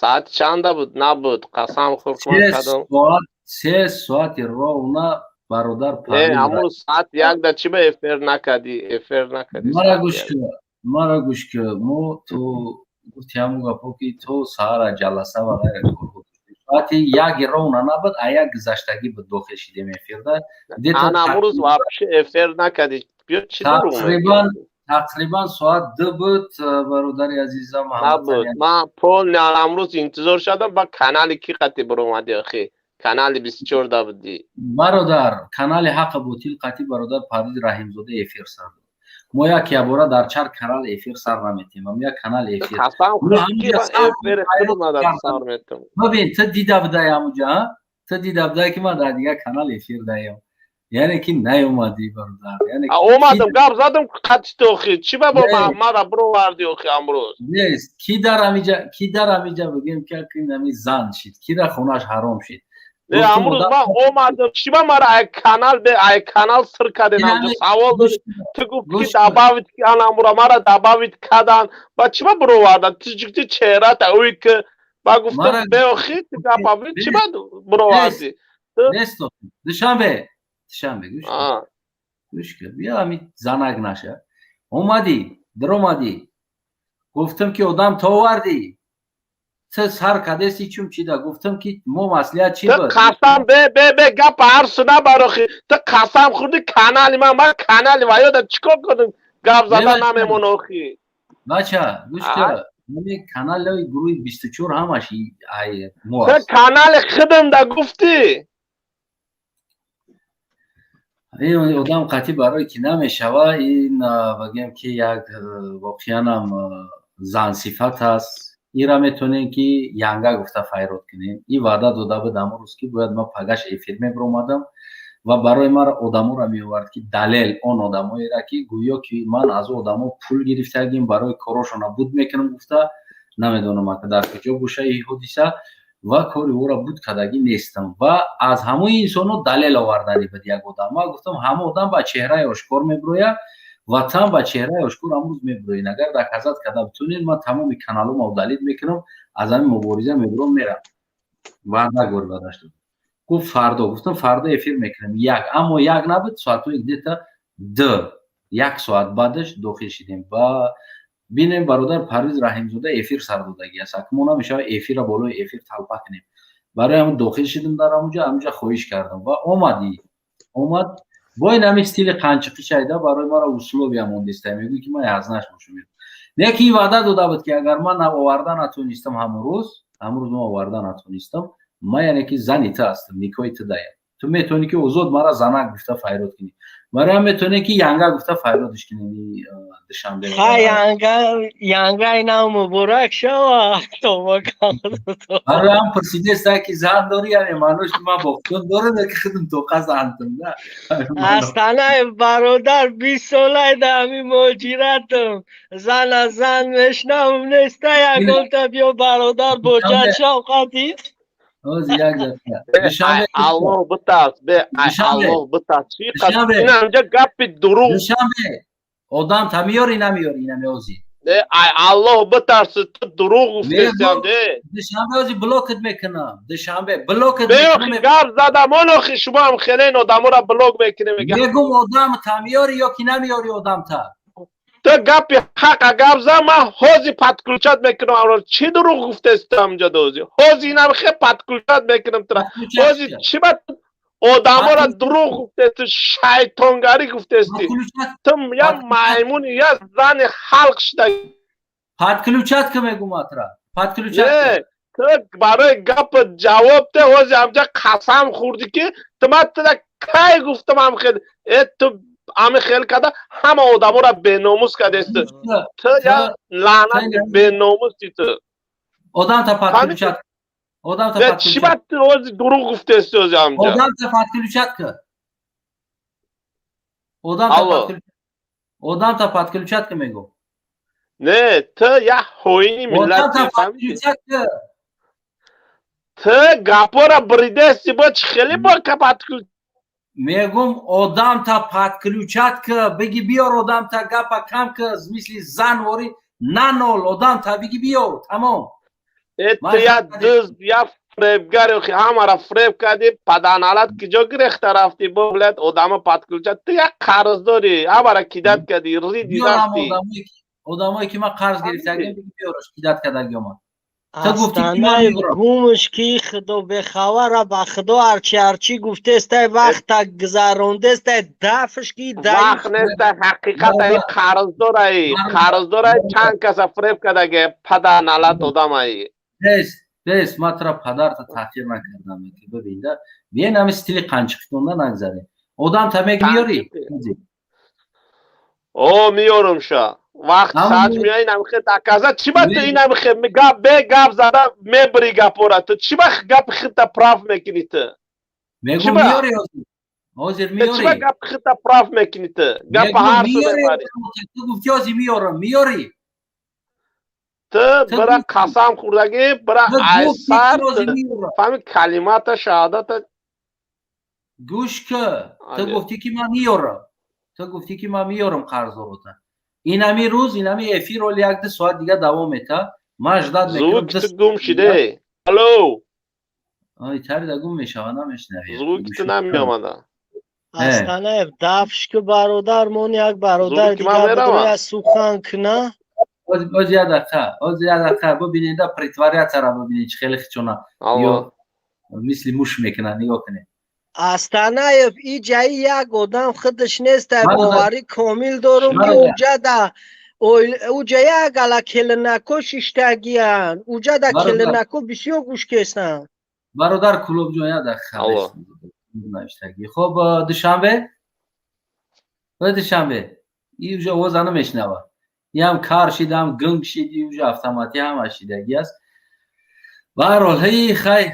Соат чанда буд? Набуд. Қасам хӯрд ман кадом. Соат 3 соати ровно, бародар. Не, ҳамун соат 1-да чӣ ба эфир накардӣ? Эфир накардӣ. Мара гӯш кун, мара гӯш кун. Мо ту гуфти ҳамун гапо, ки то саҳара ҷаласа ва ғайра корҳо. Соати 1 ровно набуд, а 1 гузаштагӣ буд, дохил шидем эфирда. Ана амрӯз вообще эфир накардӣ. Биё, чӣ дурӯғ? Тақрибан соат 2 буд, бародари азизам. Набуд. Ман полный амрӯз интизор шудам. Ба канали ки қати биромадӣ охи? Канали 24-да будӣ. Бародар, канали Ҳаққа ботил қати бародар Парвиз Раҳимзода эфир сар дод. Мо як ябора дар чар канал эфир сар наметем, ам як канал эфир. Бибин, ту дида будай ҳамуҷа, ту дида будай, ки ман дар дигар канал эфир даям, яъне ки наёмадӣ, бародар. Омадам, гап задам қатити охи. Чӣ ба мара бироварди охи амрӯз? Нест. Ки дар ҳамиҷа, ки дар ҳамиҷа бигем, ки ами зан шид, ки дар хонааш ҳаром шид. Амрӯз ман омадам, чӣ ба мара ай канал бе ай канал сир карден? Амҷо савол дошт, ту гуфт ки добавить ан амура мара добавить кадан, ба чӣ ба бировардан? Ту ҷигти чеҳрата ӯй ки ба гуфтам беохи, ту гапа чӣ ба бировардӣ? Нест. Душанбе, Душанбе, гӯш, гӯш кун, биё, ами занак наша. Омадӣ, даромадӣ, гуфтам ки одам товардӣ, ту сар кадеси чум чида, гуфтам ки мо маслиҳат чӣ буд? Қасам бе бе бе, гап ҳарсу набарохи. Ту қасам хӯрди канали ман, ман канали ваёда чӣ кор кардам? Гап зада намемон охи. Бача, гӯш кун, канали гурӯҳи 24 ҳамаш мо. Ту канали худам да гуфтӣ. Ин одам қатъӣ барое ки намешава. Ин бигем ки як воқеанам зансифат аст. Ира метавонем ки янга гуфта файрод кунем. Ин ваъда дода буд ҳамон рӯз, ки бояд ман пагаш эфир мебиромадам ва барои мара одаморо меовард, ки далел он одамоера, ки гӯё ки ман аз ӯ одамо пул гирифтагим, барои корошона буд мекунам гуфта. Намедонам, ака, дар куҷо боша ин ҳодиса ва кори ӯро буд кардагӣ нестам. Ва аз ҳамаи инсонҳо далел овардани буд як одам. Ман гуфтам, ҳама одам ба чеҳраи ошкор мебирояд, ватан ба чеҳраи ошкор амрӯз мебироед. Агар доказать карда битонед, ман тамоми каналҳоро удалить мекунам, аз ҳамин мубориза мебиром, мерам. Ваъда гор ваъдаш дод, гуфт фардо. Гуфтам, фардо эфир мекунем 1, аммо 1 набуд, соатҳои где-то 2, як соат баъдаш дохил шидем ва бинем, бародар Парвиз Раҳимзода эфир сардодагӣ аст. Акмо намешава эфира болои эфир талпа кунем. Барои ҳамн дохил шидем дар ҳамуҷа, ҳамуҷа хоҳиш кардам ва омадӣ, омад бо ин ҳами стили қанчиқишайда. Барои маро условия мондиста, мегӯй ки ман язнаш бошам. Не ки ваъда дода буд, ки агар ман оварда натонистам ҳамон рӯз, ҳамон рӯз ман оварда натонистам, ман яъне ки зани ту ҳастам, никоҳи ту даям, ту метавонӣ ки озод мара занак гуфта файрод кунӣ. Барои ҳам метавонӣ ки янга гуфта файродиш кунӣ Душанбе. Ха, янга, янгаи нав муборак шава. Барои ҳам пурсидеста, ки зан дорӣ, яъне маънош ки ман бо худам дорам, ки худам тоқа зантам. Астанаи бародар, 20 солай да ҳами муҳоҷиратам, зана зан мешнавам, неста ягонта. Биё, бародар, боҷат шавқатид. Ҳозир як дақиқа. Аллоҳ битарс, бе Аллоҳ битарс. Чӣ қадр инамҷа гапи дурӯғ. Душанбе, одам та меёрӣ, намеёрӣ инами ҳозир? Не, ай Аллоҳ битарс, ту дурӯғ гуфтесиям де. Душанбе, ҳозир блокат мекунам. Душанбе, блокат. Беохи, гап задам он охи, шумо ҳам хеле ин одаморо блок мекунем. Мегум, одам та меёрӣ ё ки намеёрӣ одам та? Ту гапи ҳақа гап зан, ман ҳозир подключать мекунам амро. Чӣ дурӯғ гуфтеси ту ҳамҷа дози? Ҳозир инам хе подключать мекунам тура. Ҳозир чӣ ба одаморо дурӯғ гуфтести, шайтонгарӣ гуфтести? Ту я маймуни, я зани халқ шуда. Подключать ка, мегум атра. Подключать. Ту барои гапа ҷавоб де. Ҳозир ҳамҷа қасам хӯрдӣ, ки ту ман туда кай гуфтам ам хел? Э, ту ами хел карда ҳама одаморо беномус кардест. Ту я лаънати беномуси ту. Одамта подключать, одамта. Чӣ ба ту ҳозир дурӯғ гуфтести ҳозир ҳамҷа? Одамта подключать ка, одамта, одамта подключать ка, мегум. Не, ту я хоини миллати. Подключать ка. Ту гапора бридести, бо чӣ хеле бо ка подключать? Мегум, одамта подключать ка, биги биёр одамта, гапа кам ка, мисли занвори нанол, одамта биги биё, тамом. Ту я дузд, я фиребгари, охи ҳамаро фиреб кардӣ, паданалат киҷо гирехта рафтӣ, бо блядь, одама подключать. Ту як қарздорӣ, ҳамаро кидать кардӣ, риди рафтӣ. Одамое ки ман қарз гирифтагиам, биёраш, кидать кардагиёман. Астанаев гумш ки худо бехабара, ба худо ҳарчи ҳарчи гуфтестай, вақта гузарондестай, дафш ки. Вақт нестай, ҳақиқат қарздораи, қарздораи, чанд каса фиреб кардаге, паданалат одамаи. Нест, нест, ман тура падарта таҳқир накардам. Бибинда, биен ҳами стили қанчиқитонда нагзарем. Одам та меги миёрӣ? О, миёрум ша. Вақт саҷ меои, инамихе доказа. Чӣ ба ту инамихе гап бе гап зада мебири гапора? Ту чӣ ба гапи худта прав мекунӣ ту? Мегу миёри ҳозир, миёри. Чӣ ба гапи худта прав мекунӣ ту? Гапа ҳар су мебарӣ. Ту гуфти ҳозир миёрам, миёри. Ту бира қасам хӯрдагӣ, бира айсар фаҳми калимата шаҳодата. Гӯш ки, ту гуфтӣ ки ман миёрам, ту гуфтӣ ки ман миёрам қарздорота. Инами рӯз, инами эфир оли як-ду соат дига давом мета, ман ждать мекунам. Звук ту гум шиде, алло. Ай, тарида гум мешава, намешнавӣ. Звук ту намеомада. Астанаев, дафш ки, бародар, мон як бародар дига бидроя сухан куна. Оз як дақиқа, оз як дақиқа, бибинеда, притворяться ра бибинед, чӣ хеле хичона ё мисли муш мекунад, нигоҳ кунед. Астанаев, и ҷаи як одам худаш нестай, боварӣ комил дорум ки уҷада уҷа як ала келинако шиштагиянд, уҷада келинако бисёр гӯш кесанд. Бародар Кулобҷон, як дақиқа навиштагӣ. Хоб, Душанбе, Душанбе, и уже овоза намешнава, ям кар шидам, гунг шид, и уже автоматӣ ҳама шидагӣ аст. Баҳарҳол, ҳей, хай,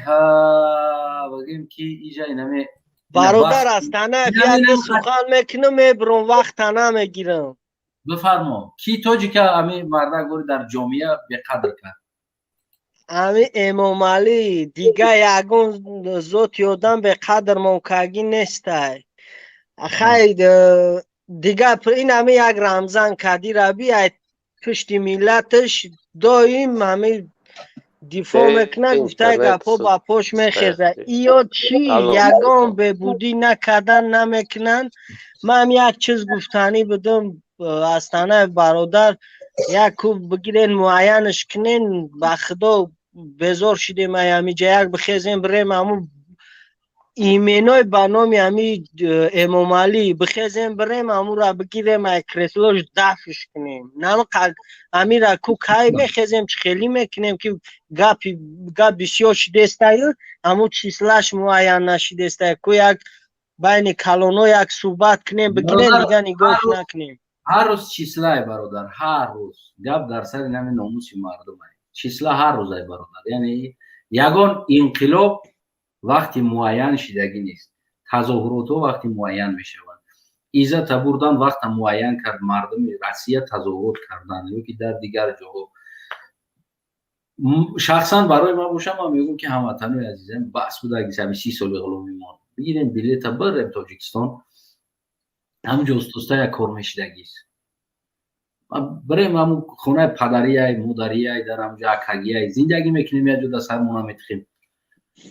бигем ки иҷа инаме. Бародар Астанаев, як сухан мекунам, мебурам, вақта намегирам. Бифармо, ки тоҷика ами мардак бори дар ҷомеа беқадр кард? Ами Эмомалӣ, дига ягон зоти одам беқадр монкагӣ нестай. Хай, дига ин ами як Рамзан Кадираби ай пушти миллаташ доим ҳами дифоъ мекунад, гуфтаи гапҳо ба пош мехезад. Иё чӣ ягон бебудӣ накардан намекунанд. Ман як чиз гуфтанӣ будам, Астанаев бародар, як куб бигирен, муайянаш кунен. Ба худо, безор шудем ай ҳамиҷа. Як бихезем, бирем, ҳамун именои ба номи ҳами Эмомалӣ, бихезем, бирем, ҳамура бигирем, ай креслош дафш кунем. Амира ку кай мехезем, чӣ хелӣ мекунем, ки гапи гап бисёр шидестаю, ҳамун числаш муайян нашидестай. Ку як байни калоно як суҳбат кунем, бигирем, дига нигоҳ накунем. Ҳар рӯз числай, бародар, ҳар рӯз гап дар сари нами номуси мардумай. Числа ҳар рӯзай, бародар. Яъне ягон инқилоб вақти муайян шидагӣ нест, тазоҳуротҳо вақти муайян мешаванд. Иззата бурдан вақта муайян кард, мардуми Россия тазоҳурот карданд ё ки дар дигар ҷоҳо. Шахсан барои ман бошам, ман мегӯям ки ҳамватанои азизам, бас будаги саби 30 соли ғуломимон. Бигирем билета, бирем Тоҷикистон, ҳамунҷо устоста як кор мешидагист. Бирем ҳамун хонаи падарияй, модарияй, дар ҳамунҷо акагияй зиндагӣ мекунем, як ҷо дар сармона метихем.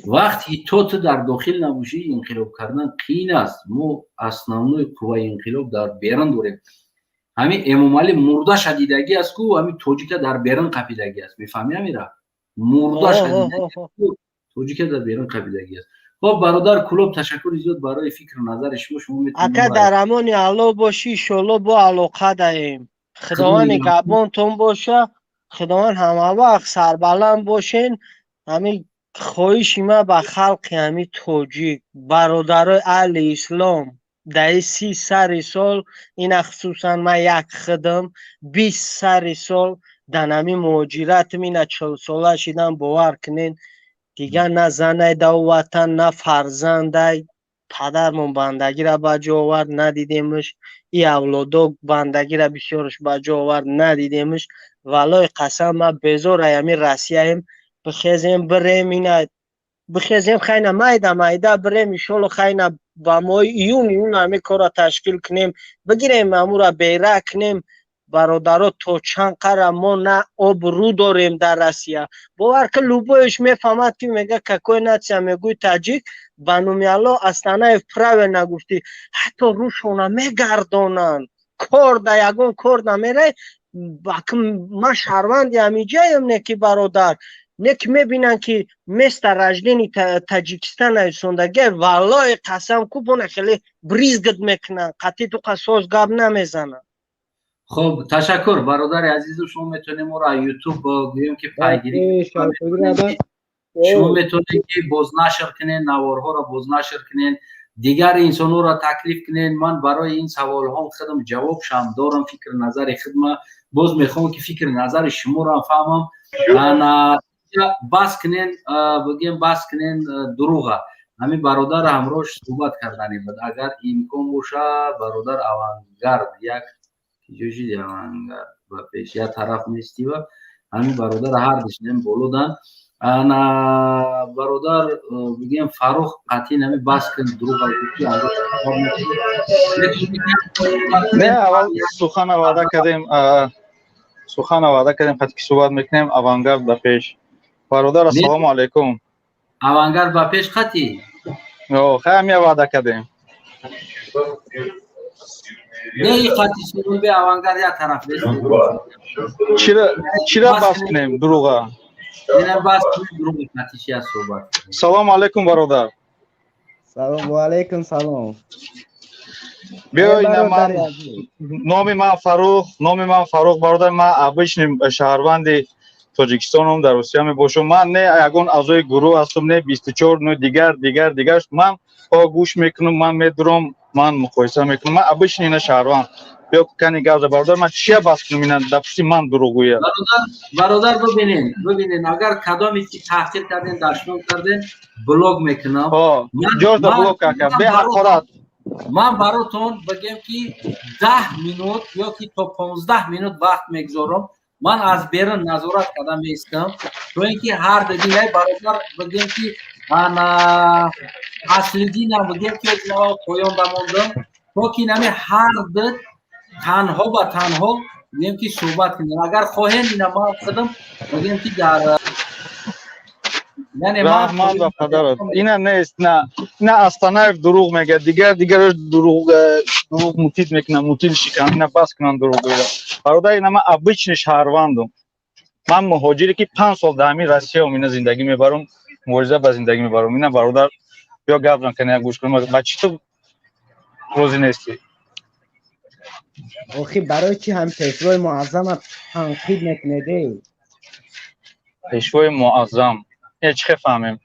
Вақте то ту дар дохил набошӣ, инқилоб кардан қиин аст. Мо основной қувваи инқилоб дар берун дорем. Ҳамин Эмомалӣ мурдаша дидагӣ аст ку, ҳамин тоҷика дар берун қапидагӣ аст, мефаҳмӣ? Ҳамира мурдаша тоҷика дар берун қапидагӣ аст. Хоб, бародар Кулоб, ташаккури зиёд барои фикру назари шумо. Шумо ака, дар амони Алло бошӣ, иншолло бо алоқа даем. Худованд нигаҳбонтон боша, Худованд ҳамавақт сарбаланд бошен. Ҳамин хоҳиши ман ба халқи ҳамин тоҷик, бародарои аҳли ислом, даи 30 сари сол, ина хусусан ман як худам 20 сари сол дар ҳамин муҳоҷиратам, ина 40сола шидам, бовар кунед, дигар на занай дар ватан, на фарзандай. Падармон бандагиро ба ҷо овард, надидемш. И авлодо бандагиро бисёрш ба ҷо овард, надидемш. Валлои қасам, ман безор ай ҳамин Россияем. Бихезем, бирем, ина бихезем, хайна майда майда бирем, иншолло, хайна ба моҳи июн ҳамин корро ташкил кунем, бигирем, ҳамура бера кунем. Бародаро, то чанд қара мо на обрӯ дорем дар Россия. Бовар ки, любой ш мефаҳмад, ки мега: «Какой нация?» Мегӯй: «Таҷик». Ба номи Алло, Астанаев, правильно гуфтӣ. Ҳатто рӯшона мегардонанд. Кор да ягон кор намерай. Ман шаҳрванди ҳамиҷаем, не ки, бародар, не ки мебинанд, ки место рождения Таҷикистон нависондагия. Валлоҳи, қасам ку, бона хеле брызгать мекунанд, қатъи туқа соз гап намезананд. Хуб, ташаккур, бародари азизу. Шумо метавонед моро аз Ютуб, гӯем ки, пайгирӣ. Шумо метавонед ки бознашр кунед, наворҳоро бознашр кунед, дигар инсонҳоро таклиф кунед. Ман барои ин саволҳом худам ҷавобшам дорам, фикри назари худма. Боз мехоҳам, ки фикри назари шуморо фаҳмам. Бас кунен, бигем, бас кунен дурӯға. Ҳамин бародар ҳамроҳш суҳбат кардани буд, агар имкон боша. Бародар Авангард, як ҷо шиди, Авангард ба пеш як тараф нестива. Ҳамин бародар ҳар дишнем болодан. Ана, бародар, бигем, Фаррух, қатъи нами бас кун дурӯға. Не, аввал сухана ваъда кардем, сухана ваъда кардем, қати ки суҳбат мекунем. Авангард ба пеш, бародар, ассалому алайкум. Авангард ба пеш қатӣ. Хай, ҳамия ваъда кардем. Не, қати суҳбе Авангард як тараф. Чира бас кунем дурӯға? Бас дурӯғи қатиши аз суҳбат. Салому алайкум, бародар. Салом, ва алайкум салом. Биё, ина ман, номи ман Фарух, номи ман Фарух, бародар. Ман обычный шаҳрванди Тоҷикистонам, дар Русия мебошам. Ман не ягон аъзои гурӯҳ ҳастам, не 24, не дигар, дигар, дигар. Ман гӯш мекунам, ман медурам, ман муқоиса мекунам. Ман обычный ина шаҳрванд. Биё, кани гап за, бародар. Ман чия бас кунам? Ина дафси ман дурӯғгӯя. Бародар, бибинен, бибинен, агар кадоме ки таҳқир карден, дашном карден, блок мекунам. Ҷош да блок ака, беҳақорат. Ман баротон бигем, ки 10 минут ё ки то 15 минут вақт мегузорам. Ман аз берун назорат карда меистам, то ин ки ҳар дидинай, бародар, бигем ки, ана Аслидинам, бигем ки, поён дамондам, то ки нами ҳар ду танҳо ба танҳо, бигем ки, суҳбат кунем. Агар хоҳем, ина ман худам, бигем ки, дар Раҳмат ба падарат. Ина нест, на, ина Астанаев дурӯғ мегӯяд, дигар дигарош дурӯғ, дурӯғ мутид мекунам, мутил шикан. Ина бас кунам дурӯғгӯя, бародар. Ина ман обычный шаҳрвандум. Ман муҳоҷире, ки 5 сол дар ҳамин Россияам, ина зиндагӣ мебарам, мубориза ба зиндагӣ мебарам. Ина, бародар, биё гап зан, кани як гӯш кунам. Ба чӣ ту розӣ нестӣ? Охи, барои чӣ ҳам пешвои муаззама танқид мекунед, эй? Пешвои муаззам е чӣ хел фаҳмем?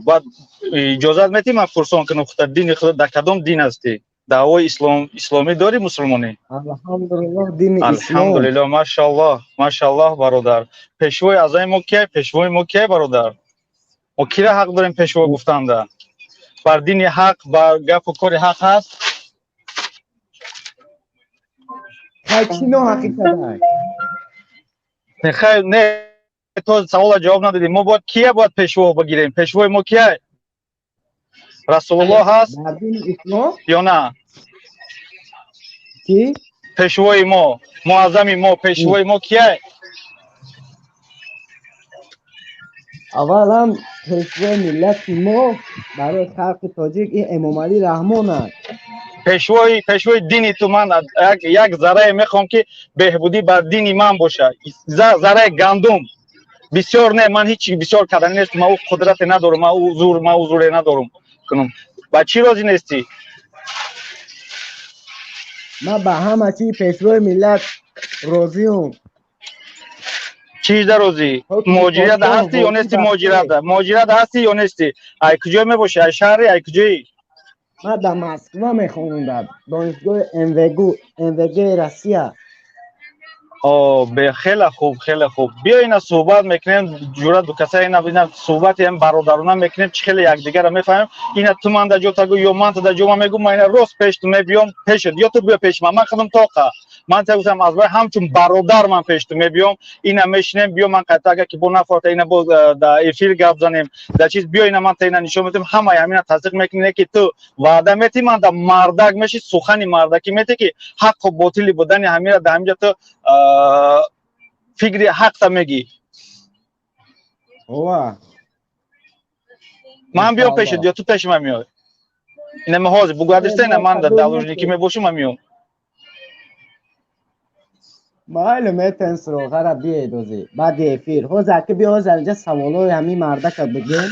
Баъд иҷозат метӣ, ман пурсон кунам худа? Дини худа, дар кадом дин ҳастӣ? Даъвои ислом, исломӣ дорӣ, мусулмонӣ? Алҳамдулиллоҳ, дини ислом. Алҳамдулиллоҳ, машааллоҳ, машааллоҳ. Бародар, пешвои аъзами мо кия? Пешвои мо кия, бародар? Мо кира ҳақ дорем пешво гуфтанда? Бар дини ҳақ, бар гапу кори ҳақ ҳаст? Хай, чӣ ноҳақӣ кадай? Хай, не, то савола ҷавоб надодем. Мо бояд кия бояд пешво бигирем? Пешвои мо кия? Расулуллоҳ ҳаст ё на? Пешвои мо, муаззами мо, пешвои мо кия? Аввалан, пешвои миллати мо барои халқи тоҷик ин Эмомалӣ Раҳмон аст. Пешвои дини ту. Ман як заррае мехоҳам, ки беҳбудӣ бар дини ман боша, зарраи гандум, бисёр не. Ман ҳеҷ бисёр кардани нест, ман ӯ қудрате надорам, ман ӯ зур, ман ӯ зуре надорам кунам. Ба чӣ розӣ нестӣ? Ман ба ҳама чизи пешвои миллат розиам. Чизда розӣ? Муҳоҷирата ҳастӣ ё нестӣ? Муҳоҷирата, муҳоҷирата ҳастӣ ё нестӣ? Ай куҷо мебошӣ? Ай шаҳри, ай куҷоӣ? Ман дар Москва мехонам, дар донишгоҳи МВГ, МВГ Россия. О, бе, хеле хуб, хеле хуб. Биё, ина суҳбат мекунем, ҷура дукаса, ина суҳбати ҳам бародарона мекунем, чӣ хеле якдигарро мефаҳмем. Ина ту ман да ҷо тагӯ ё ман ту да ҷо ман мегӯм, ман ина рост пеш ту мебиём, пешет, ё ту биё пеши ман, ман худам тоқа. Ман та гуфтам, аз бай ҳамчун бародар ман пеш ту мебиём, ина мешинем, биё ман қайта, агар ки бо нафарта ина боз да эфир гап занем, да чиз биё, ина ман та ина нишон медиҳам, ҳамаи ҳамина тасдиқ мекунем, ки ту ваъда метӣ, ман да мардак мешӣ, сухани мардакӣ метӣ, ки ҳаққу ботили будани ҳамира да ҳаминҷа ту фикри ҳақта мегӣ. Ова. Ман биём пешет ё ту пеши ман меоӣ? Ина ма ҳозир бугӯ адреста, ина ман да должникӣ мебошам, ман меом. Майли, метен суроғара биед ози баъди эфир. Ҳозир аки биё, ҳозир инҷа саволҳои ҳамин мардака бигем.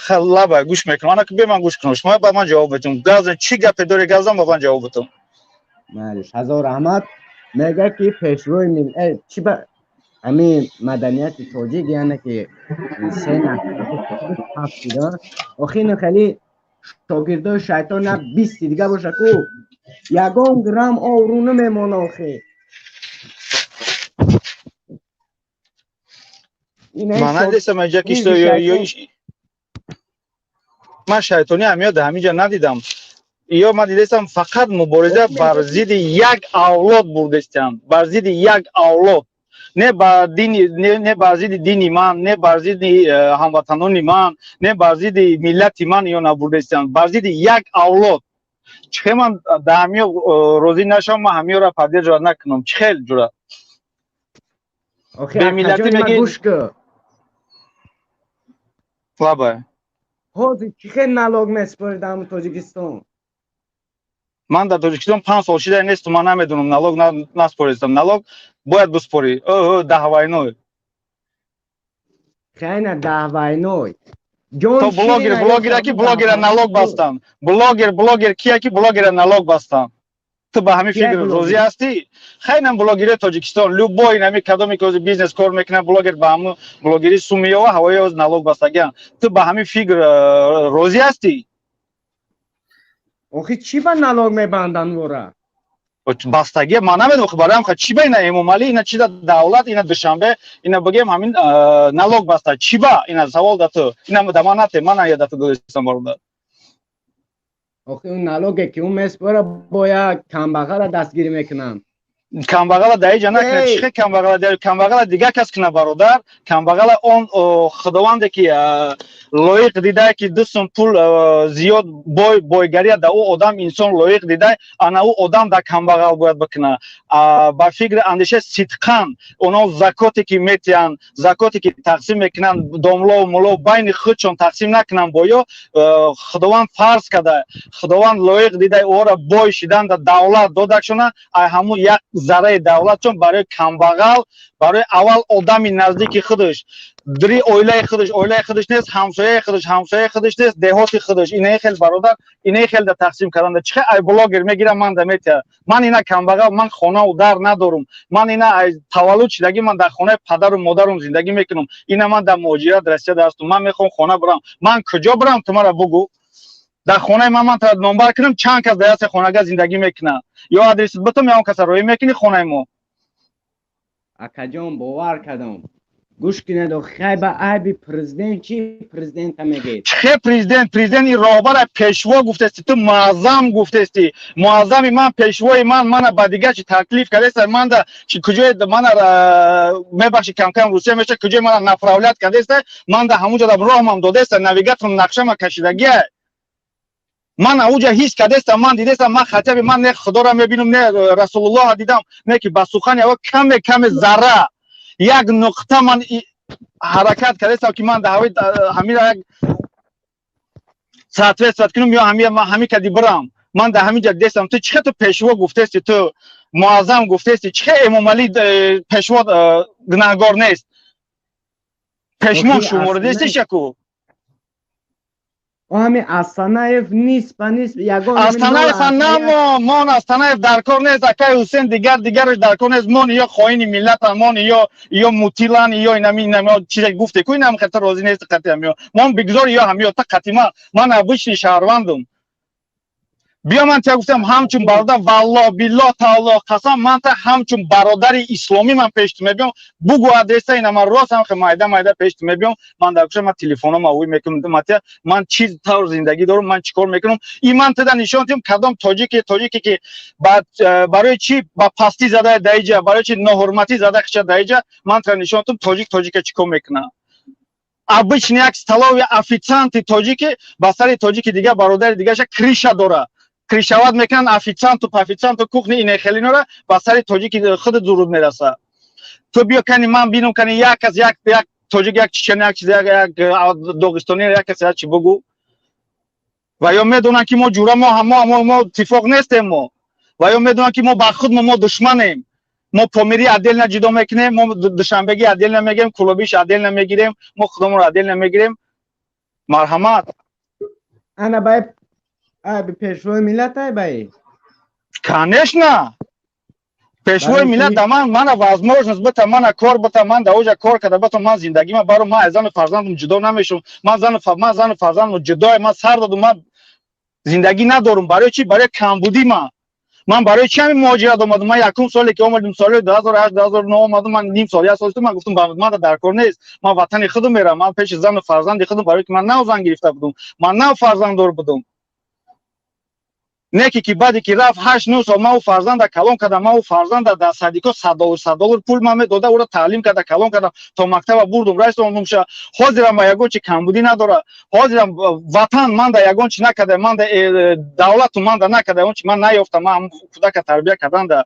Лаба гӯш мекунам. Ана ки бе, ман гӯш кунам, шумо ба ман ҷавоб битум. Гап чӣ гапе дори, гап зан, ба ман ҷавоб битум. Майлиш, ҳазор раҳмат. Мега ки пешвои мил чӣ ба ҳамин маданияти тоҷик, яъне ки се нафар охи ин хеле шогирдои шайтон на бисти дига боша ку ягон грамм обрӯ намемона охи. Ман надистам инҷа ки ман шайтонӣ ҳамиё дар ҳаминҷа надидам. Ё ман дидастам, фақат мубориза бар зидди як авлод бурдестиям, бар зидди як авлод, не ба дини, не бар зидди дини ман, не бар зидди ҳамватанони ман, не бар зидди миллати ман ё набурдестиям, бар зидди як авлод. Чӣ хел ман дар ҳамиё розӣ нашавам, ман ҳамиёра поддерживать накунам? Чӣ хел, ҷура? Бемиллатӣ мегӣ. Лабай. Ҳозир чӣ хел налог месупоред дар Тоҷикистон? Ман дар Тоҷикистон 5 сол шида несту, ман намедонам, налог наспористам. Налог бояд биспорӣ, даҳвайной. Хайна даҳвайной. То блогер, блогера ки блогера налог бастан, блогер, блогер кия ки блогера налог бастан, ту ба ҳамин фикр розӣ ҳастӣ? Хайнам блогери Тоҷикистон, любой нами кадоме ки ҳозир бизнес кор мекунад, блогер, ба ҳамун блогери сум меёва, ҳавои ҳозир налог бастагиан. Ту ба ҳамин фикр розӣ ҳастӣ? Охи чӣ ба налог мебанданд вора? Бастагия ман намедонам. Бароям чӣ ба ина Эмомалӣ, ина чи да давлат, ина Душанбе, ина бигем, ҳамин налог баста чӣ ба? Ина савол да ту, ина да ман нате, ман ая да ту додистам, бародар. Охи он налоге ки он меспора, бояд камбағала дастгирӣ мекунанд. Камбағала дар иҷа накунад. Чӣ хел камбағала? Камбағала дигар кас кунад, бародар. Камбағала он худованде ки лоиқ дидае, ки 2 сум пул зиёд бой бойгария да ӯ одам инсон лоиқ дидае, ана ӯ одам дар камбағал бояд бикунад. Ба фикри андеша сидқан оно закоте ки метиҳанд, закоте ки тақсим мекунанд, домлову мулов байни худшон тақсим накунанд. Боё худованд фарз карда, худованд лоиқ дидае ӯро бой шидан да давлат додакшона, ай ҳамун як зараи давлатчон барои камбағал, барои аввал одами наздики худаш, дри оилаи худаш, оилаи худаш нест, ҳамсояи худаш, ҳамсояи худаш нест, деҳоти худаш. Инаи хел, бародар, инаи хел да тақсим карданда. Чӣ хел ай блогер мегирам, ман да метиҳа? Ман ина камбағал, ман хонаву дар надорум. Ман ина ай таваллуд шидагӣ ман дар хонаи падару модарум зиндагӣ мекунам. Ина ман дар муҳоҷират Россияда ҳастум, ман мехоҳам хона бирам. Ман куҷо бирам, ту мара бугӯ. Дар хонаи ман ман номбар кунам, чанд кас дар ясе хонага зиндагӣ мекунад? Ё адресит битум, ё он каса роӣ мекунӣ хонаи мо. Акаҷон, бовар кардам, гӯш кунед. Хай, ба айби президент чи президента мегӯед? Чхе президент? Президент ин роҳбара, пешво гуфтести ту, муаззам гуфтести. Муаззами ман, пешвои ман мана ба дигар чи таклиф кардеста? Манда чи куҷое мана, мебахши, камкам русия меша, куҷое мана направлять кардеста? Манда ҳамунҷо роҳмам додеста, навигаторам нақшама кашидагия. Ман ауҷа ҳис кардестам, ман дидестам, ман хотя бы ман не худоро мебинам, не Расулуллоҳро дидам, не ки ба сухани ава каме каме зарра як нуқта ман ҳаракат кардестам, ки ман дар ҳамира як соответствовать кунам ё ҳами кади бирам. Ман дар ҳамин ҷа дидестам. Ту чӣ хел, ту пешво гуфтести, ту муаззам гуфтести, чӣ хел Эмомалӣ пешво гунаҳгор нест? Пешмо шуморидести шаку. Ҳами Астанаев нист ба нист ягон. Астанаев намо мон, Астанаев дар кор нест, акай Ҳусен, дигар дигараш дар кор нест. Мон ё хоини миллатан, мон ё мутилан, ё инами инами чизе гуфте ку, инам хата розӣ нест қати ҳамиё. Мон бигзор ё ҳамиё та қати ман, ман обычный шаҳрвандум. Биё, ман тия гуфтам, ҳамчун бародар, валлоҳ, биллоҳ, тааллоҳ қасам, ман та ҳамчун бародари исломӣ ман пеш ту мебиём. Бугу адреса, ина ман рост ҳам майда майда пеш ту мебиём. Ман дар куша ман телефонома ӯй мекунам, ман тия ман чӣ тавр зиндагӣ дорам, ман чӣ кор мекунам, и ман тада нишон диҳам, кадом тоҷики, тоҷике ки барои чӣ ба пастӣ зада даиҷа, барои чӣ ноҳурматӣ зада хиша даиҷа. Ман тада нишон диҳам, тоҷик тоҷика чӣ кор мекунад. Обычный як столовый официанти тоҷики ба сари тоҷики дига, бародари дигаша крыша дора, крышевать мекунанд официанту официанту кухни инехелинора, ба сари тоҷики худ дуруд мераса. Ту биё, кани ман бинам, кани як кас, як тоҷик, як чечен, як чиз, як доғистони, як кас як чи бугу. Ва ё медонанд, ки мо ҷура, мо иттифоқ нестем мо. Ва ё медонанд, ки мо ба худ мо душманем. Мо Помирӣ отдельно ҷудо мекунем, мо Душанбегӣ отдельно мегирем, Кулобиш отдельно мегирем, мо худомонро отдельно мегирем. Марҳамат. Ана бай пешвои миллат ай бай. Конечно, пешвои миллат. Да ман мана возможность бита, мана кор бита, ман да оҷа кор карда битам, ман зиндагима баром. Ман аз зану фарзандам ҷудо намешум. Ман зану фарзандам ҷудое, ман сар додум, ман зиндагӣ надорум. Барои чӣ? Барои камбудӣ. Ман барои чӣ ҳамин муҳоҷират омадам? Ман якум соле ки омадем, соли 2008, 2009 омадам, ман ним сол, як сол, ман гуфтам, ман дар кор нест, ман ватани худам мерам, ман пеши зану фарзанди худам, барои ки ман нав зан гирифта будум, ман нав фарзанддор будум. Неки ки баъде ки рафт 8-9 сол, ман ӯ фарзанда калон кардам, ман ӯ фарзанда дар садико 100 доллар, 100 доллар пул ман медода, ӯро таълим карда, калон кардам, то мактаба бурдум, расондумша. Ҳозирам ба ягон чи камбудӣ надора. Ҳозирам ватан ман да ягон чи накарда, ман да давлату ман да накарда, он чи ман наёфтам. Ман кӯдака тарбия кардан да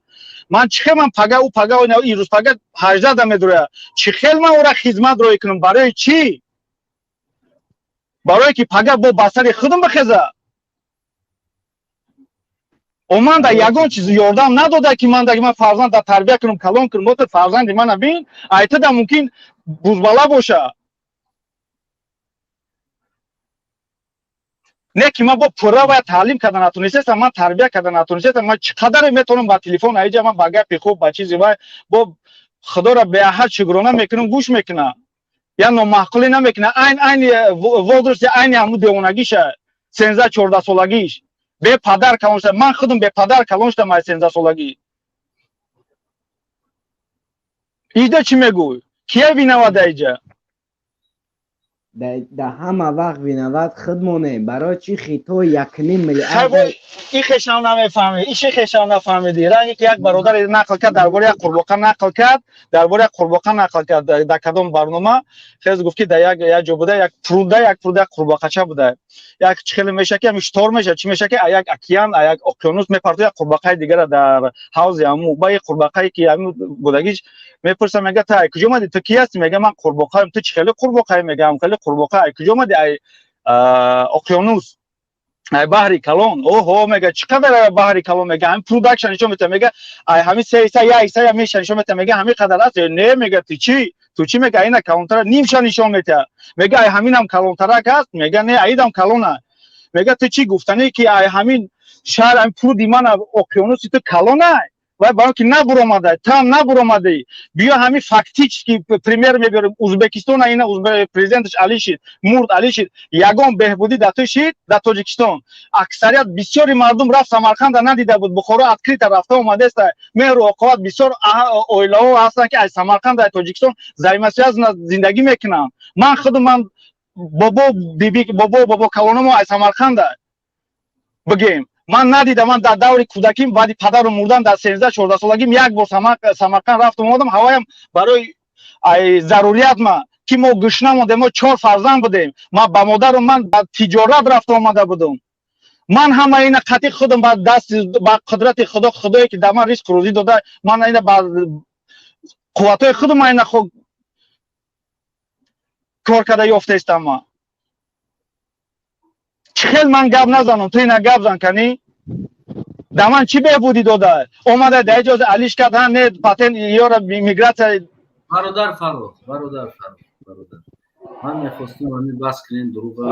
ман чӣ хел? Ман пага, ӯ пага, ирӯз пага 18 да медуроя, чӣ хел ман ӯра хизмат роҳӣ кунам? Барои чӣ? Барое ки пага бо ба сари худам бихеза. О, ман да ягон чиз ёрдам надода, ки ман да ман фарзанд да тарбия кунам, калон кунам. Ото фарзанди мана бин, айтада мумкин бузбала боша. Не ки ман бо пурра бояд таълим карда натонистестам, ман тарбия карда натонистестам. Ман чӣ қадаре метавонам ба телефон аиҷа, ман ба гапи хуб, ба чизи вай бо худоро беаҳад шукрона мекунам, гӯш мекунам, я номаъқулӣ намекунам. Айн айни возрасти, айни ҳамун девонагиша, 13-14 солагиш, бепадар калон шуда. Ман худам бепадар калон шудам аз 13 солагӣ. Иҷа чӣ мегӯй? Кия виноват иҷа? Да ҳама вақт виноват худмонем. Барои чӣ Хитой 1,5 миллиард? И хешам намефаҳмӣ, иши хешам нафаҳмидӣ. Ранге ки як бародар нақл кард, дар бораи як қурбоқа нақл кард, дар бораи як қурбоқа нақл кард дар кадом барнома. Хез гуфт, ки дар як ҷо буда, як пруда як қурбоқача буда. Як чӣ хеле меша, ки ҳами штор меша, чӣ меша, ки як океан, як океанус мепарту як қурбоқаи дигара дар ҳавзи ҳаму. Ба як қурбоқае ки ҳаму будагиш мепурсам, мега: «Ту ай куҷо омадӣ? Ту ки ҳастӣ?» Мега: «Ман қурбоқаем». «Ту чӣ хеле қурбоқае?» Мега: «Хеле қурбоқа». «Ай куҷо омадӣ?» «Ай океанус, ай баҳри калон». «Оҳо», мега, «чӣ қадар баҳри калон?» Мега: «Ҳамин прудакша нишон метиҳам». Мега: «Ай ҳамин се ҳисса, як ҳиссая меша нишон метиҳам». Мега: «Ҳамин қадар аст?» «Не», мега, «Ту чӣ, ту чӣ?» Мега: «Ина калонтара». Нимша нишон метиҳад. Мега: «Ай ҳаминам калонтарак аст?» Мега: «Не, аидам калона». Мега: «Ту чӣ гуфтанӣ, ки ай ҳамин шаҳр, ҳамин пруди мана океануси ту калона?» Вай баро ки набуромада, там набуромадӣ. Биё, ҳамин фактически пример мебиёрем Узбекистона. Ина президенташ али шид, мурд, али шид, ягон беҳбудӣ дар ту шид? Дар Тоҷикистон аксарият бисёри мардум рафт, Самарқанда надида буд, Бухоро открыто рафта омадеста. Меҳру оқоват, бисёр оилаҳо ҳастанд, ки аз Самарқанд, аз Тоҷикистон взаимосвязано зиндагӣ мекунанд. Ман худам, ман бобо, биби, бобо калономо аз Самарқанда бигем, ман надидам. Ман дар даври кӯдаким, баъди падару мурдан, дар 13-14 солагим як бор Самарқанд рафтам, омадам. Ҳавоям барои зарурият ма, ки мо гушна мондем, мо чор фарзанд будем, ман ба модару ман ба тиҷорат рафта омада будум. Ман ҳама ина қатъи худам ба даст, ба қудрати Худо, Худое ки дар ман ризқу рӯзӣ дода, ман ина ба қувватҳои худам ина кор карда ёфтаистам. Ман чӣ хел ман гап назанам? Ту ина гап зан, канӣ, да ман чӣ беҳбудӣ дода омада дар иҷоза алиш кард? Ҳа, не, патент ёра, мигратсия. Бародар Фаррух, бародар Фаррух, бародар, ман мехостем ҳамин бас кунем дурӯға.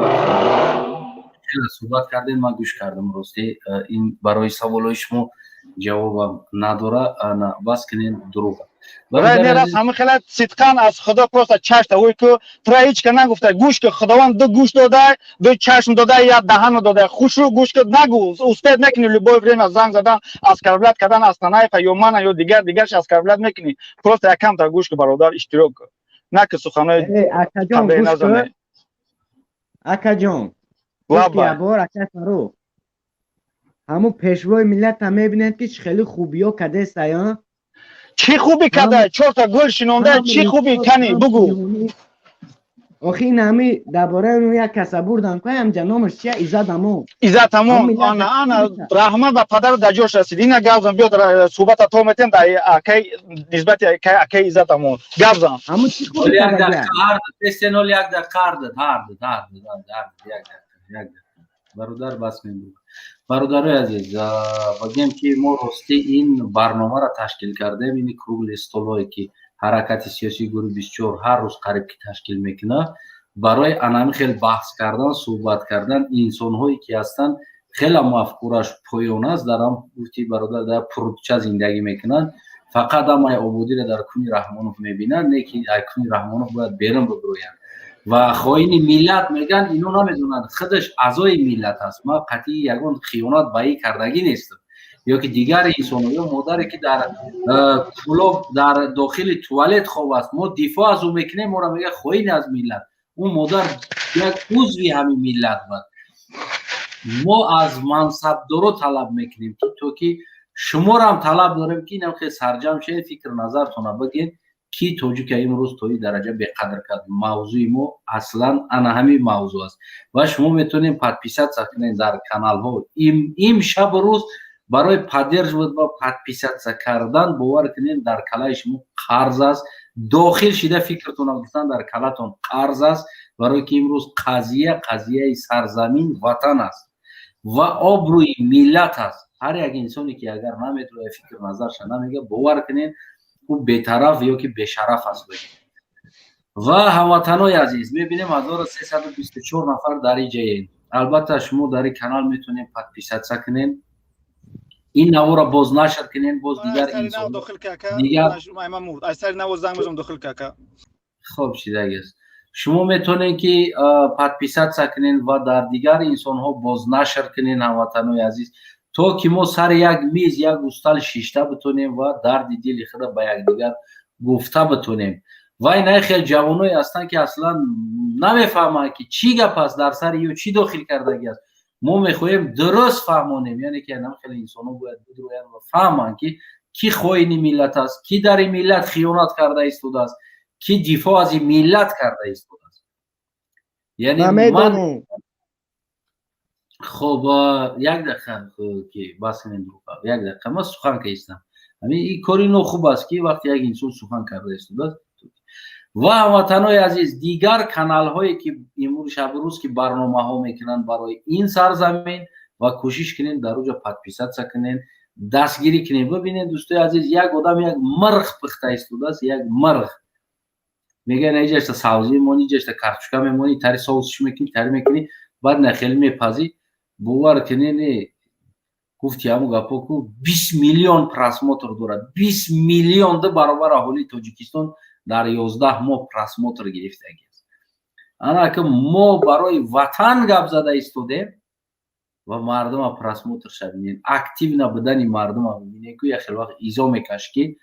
Хеле суҳбат кардем, ман гӯш кардам. Ростӣ, ин барои саволҳои шумо ҷавобам надора. Ана, бас кунем дурӯға. Раз ҳама хела сидқан аз Худо, просто чашта ой ку тура ҳеч ка нагуфта, гӯш ки Худованд ду гӯш дода, ду чашм дода, як даҳану дода, хушу гӯш ки нагу, успеть мекунӣ любое время занг задан, оскорблять кардан Астанаева ё мана ё дигар дигарш оскорблять мекунӣ. Просто якамта гӯш ки, бародар, иштирок на ки суханои Акаҷон, акаҷон, бор ака Фарух, ҳамун пешвои миллата мебинед, ки хеле хубиё кадестая. Чӣ хубӣ када? Чорта гул шинонда, чӣ хубӣ? Кани, бугу. Охи, ин ҳами дар бораи он як каса бурдан ку ҳамҷа, номаш чия, Иззат Амон. Иззат Амон, ана, ана, раҳмат ба падару дар ҷош расид. Ина гап зан, биёд, суҳбата то метем дар акай, нисбати акай Иззат Амон гап зан. Ҳамун чӣ хубӣ? Як дақиқа, ҳар як дақиқа, ҳар ҳар ҳар ҳар як дақиқа, як дақиқа, бародар, бас мебурд. Бародарои азиз, бигем, ки мо ростӣ ин барномаро ташкил кардем, ин круглый стол ҳое ки ҳаракати сиёсии гурӯҳи 24 ҳар рӯз қариб ки ташкил мекунад, барои анами хел баҳс кардан, суҳбат кардан. Инсонҳое ки ҳастанд, хеле мафкураш поён аст, дар ам гуфти бародар, дар пурча зиндагӣ мекунанд, фақат ҳамаи ободиро дар куни Раҳмонов мебинанд, не ки куни Раҳмонов бояд берун бибироянд ва хоини миллат мегӯянд. Ино намедонанд, худаш аъзои миллат аст. Ман қатъи ягон хиёнат ба ин кардагӣ нестам ё ки дигар инсоно ё модаре ки дар кулоб дар дохили туалет хоб аст, мо дифоъ аз ӯ мекунем, моро мегӯяд хоин аз миллат. Ӯ модар як узви ҳамин миллат буд. Мо аз мансабдоро талаб мекунем, ки то ки шуморам талаб дорем, ки инам хел сарҷам шавед, фикр назартона бигӯед, ки тоҷика имрӯз то ин дараҷа беқадр кард. Мавзӯи мо аслан ана ҳамин мавзӯъ аст ва шумо метавонед подписаться кунед дар каналҳо. Им шабу рӯз барои поддерживать ва подписаться кардан, бовар кунед, дар калаи шумо қарз аст. Дохил шида фикртона гуфтан дар калатон қарз аст, барое ки имрӯз қазия қазияи сарзамин, ватан аст ва обрӯи миллат аст. Ҳар як инсоне ки агар наметавонад, фикр назарша намега, бовар кунед, ӯ бетараф ё ки бешараф аст. Ва ҳамватанои азиз, мебинем, 1324 нафар дар иҷаед. Албатта, шумо дар ин канал метавонед подписаться кунед, ин навора боз нашр кунед, боз дигар. Инсондигар хоб шидагист. Шумо метавонед, ки подписаться кунед ва дар дигар инсонҳо боз нашр кунед, ҳамватанои азиз, то ки мо сари як миз, як устал шишта битонем ва дарди дили худа ба якдигар гуфта битонем. Вай на хел ҷавоное ҳастанд, ки аслан намефаҳманд, ки чӣ гап аст, дар сари ё чӣ дохил кардагӣ аст. Мо мехоҳем дуруст фаҳмонем, яъне ки нам хеле инсонҳо бояд бидроянд ва фаҳманд, ки кӣ хоини миллат аст, кӣ дар ин миллат хиёнат карда истодааст, кӣ дифоъ аз ин миллат карда истодааст. Яъне ман хоб, як дақиқа, ки бас кунем, як дақиқа ман сухан каистам. Ҳамин ин кори нохуб аст, ки вақте як инсон сухан карда истодааст. Ва ҳамватанои азиз, дигар каналҳое ки имрӯз шабу рӯз ки барномаҳо мекунанд барои ин сарзамин, ва кӯшиш кунем, дар оҷа подписаться кунем, дастгирӣ кунем. Бибинед, дӯстои азиз, як одам як мирғ пухта истодааст, як мирғ. Мегӯянд, иҷашта савзӣ мемонӣ, иҷашта картошка мемонӣ, тари соусш мекунӣ, тари мекунӣ, баъд на хеле мепазӣ. Бовар кунед, не гуфти ҳамун гапҳо ку 20 миллион просмотр дорад, 20 миллион, ду баробар аҳолии Тоҷикистон дар 11 моҳ просмотр гирифтагӣ аст. Ана ки мо барои ватан гап зада истодем ва мардума просмотр ша бинед, активно будани мардума бибинед, ку як хел вақт изо мекаш, ки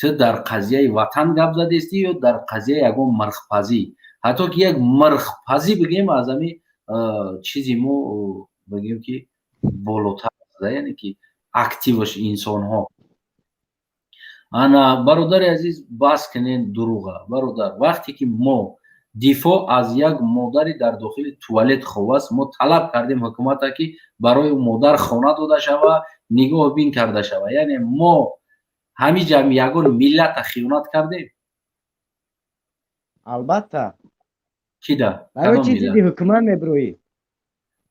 ту дар қазияи ватан гап задаистӣ ё дар қазияи ягон мирғпазӣ. Ҳатто ки як мирғпазӣ бигем, аз ҳами чизи мо бигем, ки болотар, яъне ки активаш инсонҳо. Ана, бародари азиз, бас кунен дурӯға, бародар. Вақте ки мо дифоъ аз як модари дар дохили туалет хоб аст, мо талаб кардем ҳукумата, ки барои модар хона дода шава, нигоҳбин карда шава. Яъне мо ҳамин ҷамъ ягон миллата хиёнат кардем? Албатта. Кида? Барои чӣ зидди ҳукумат мебурӯӣ?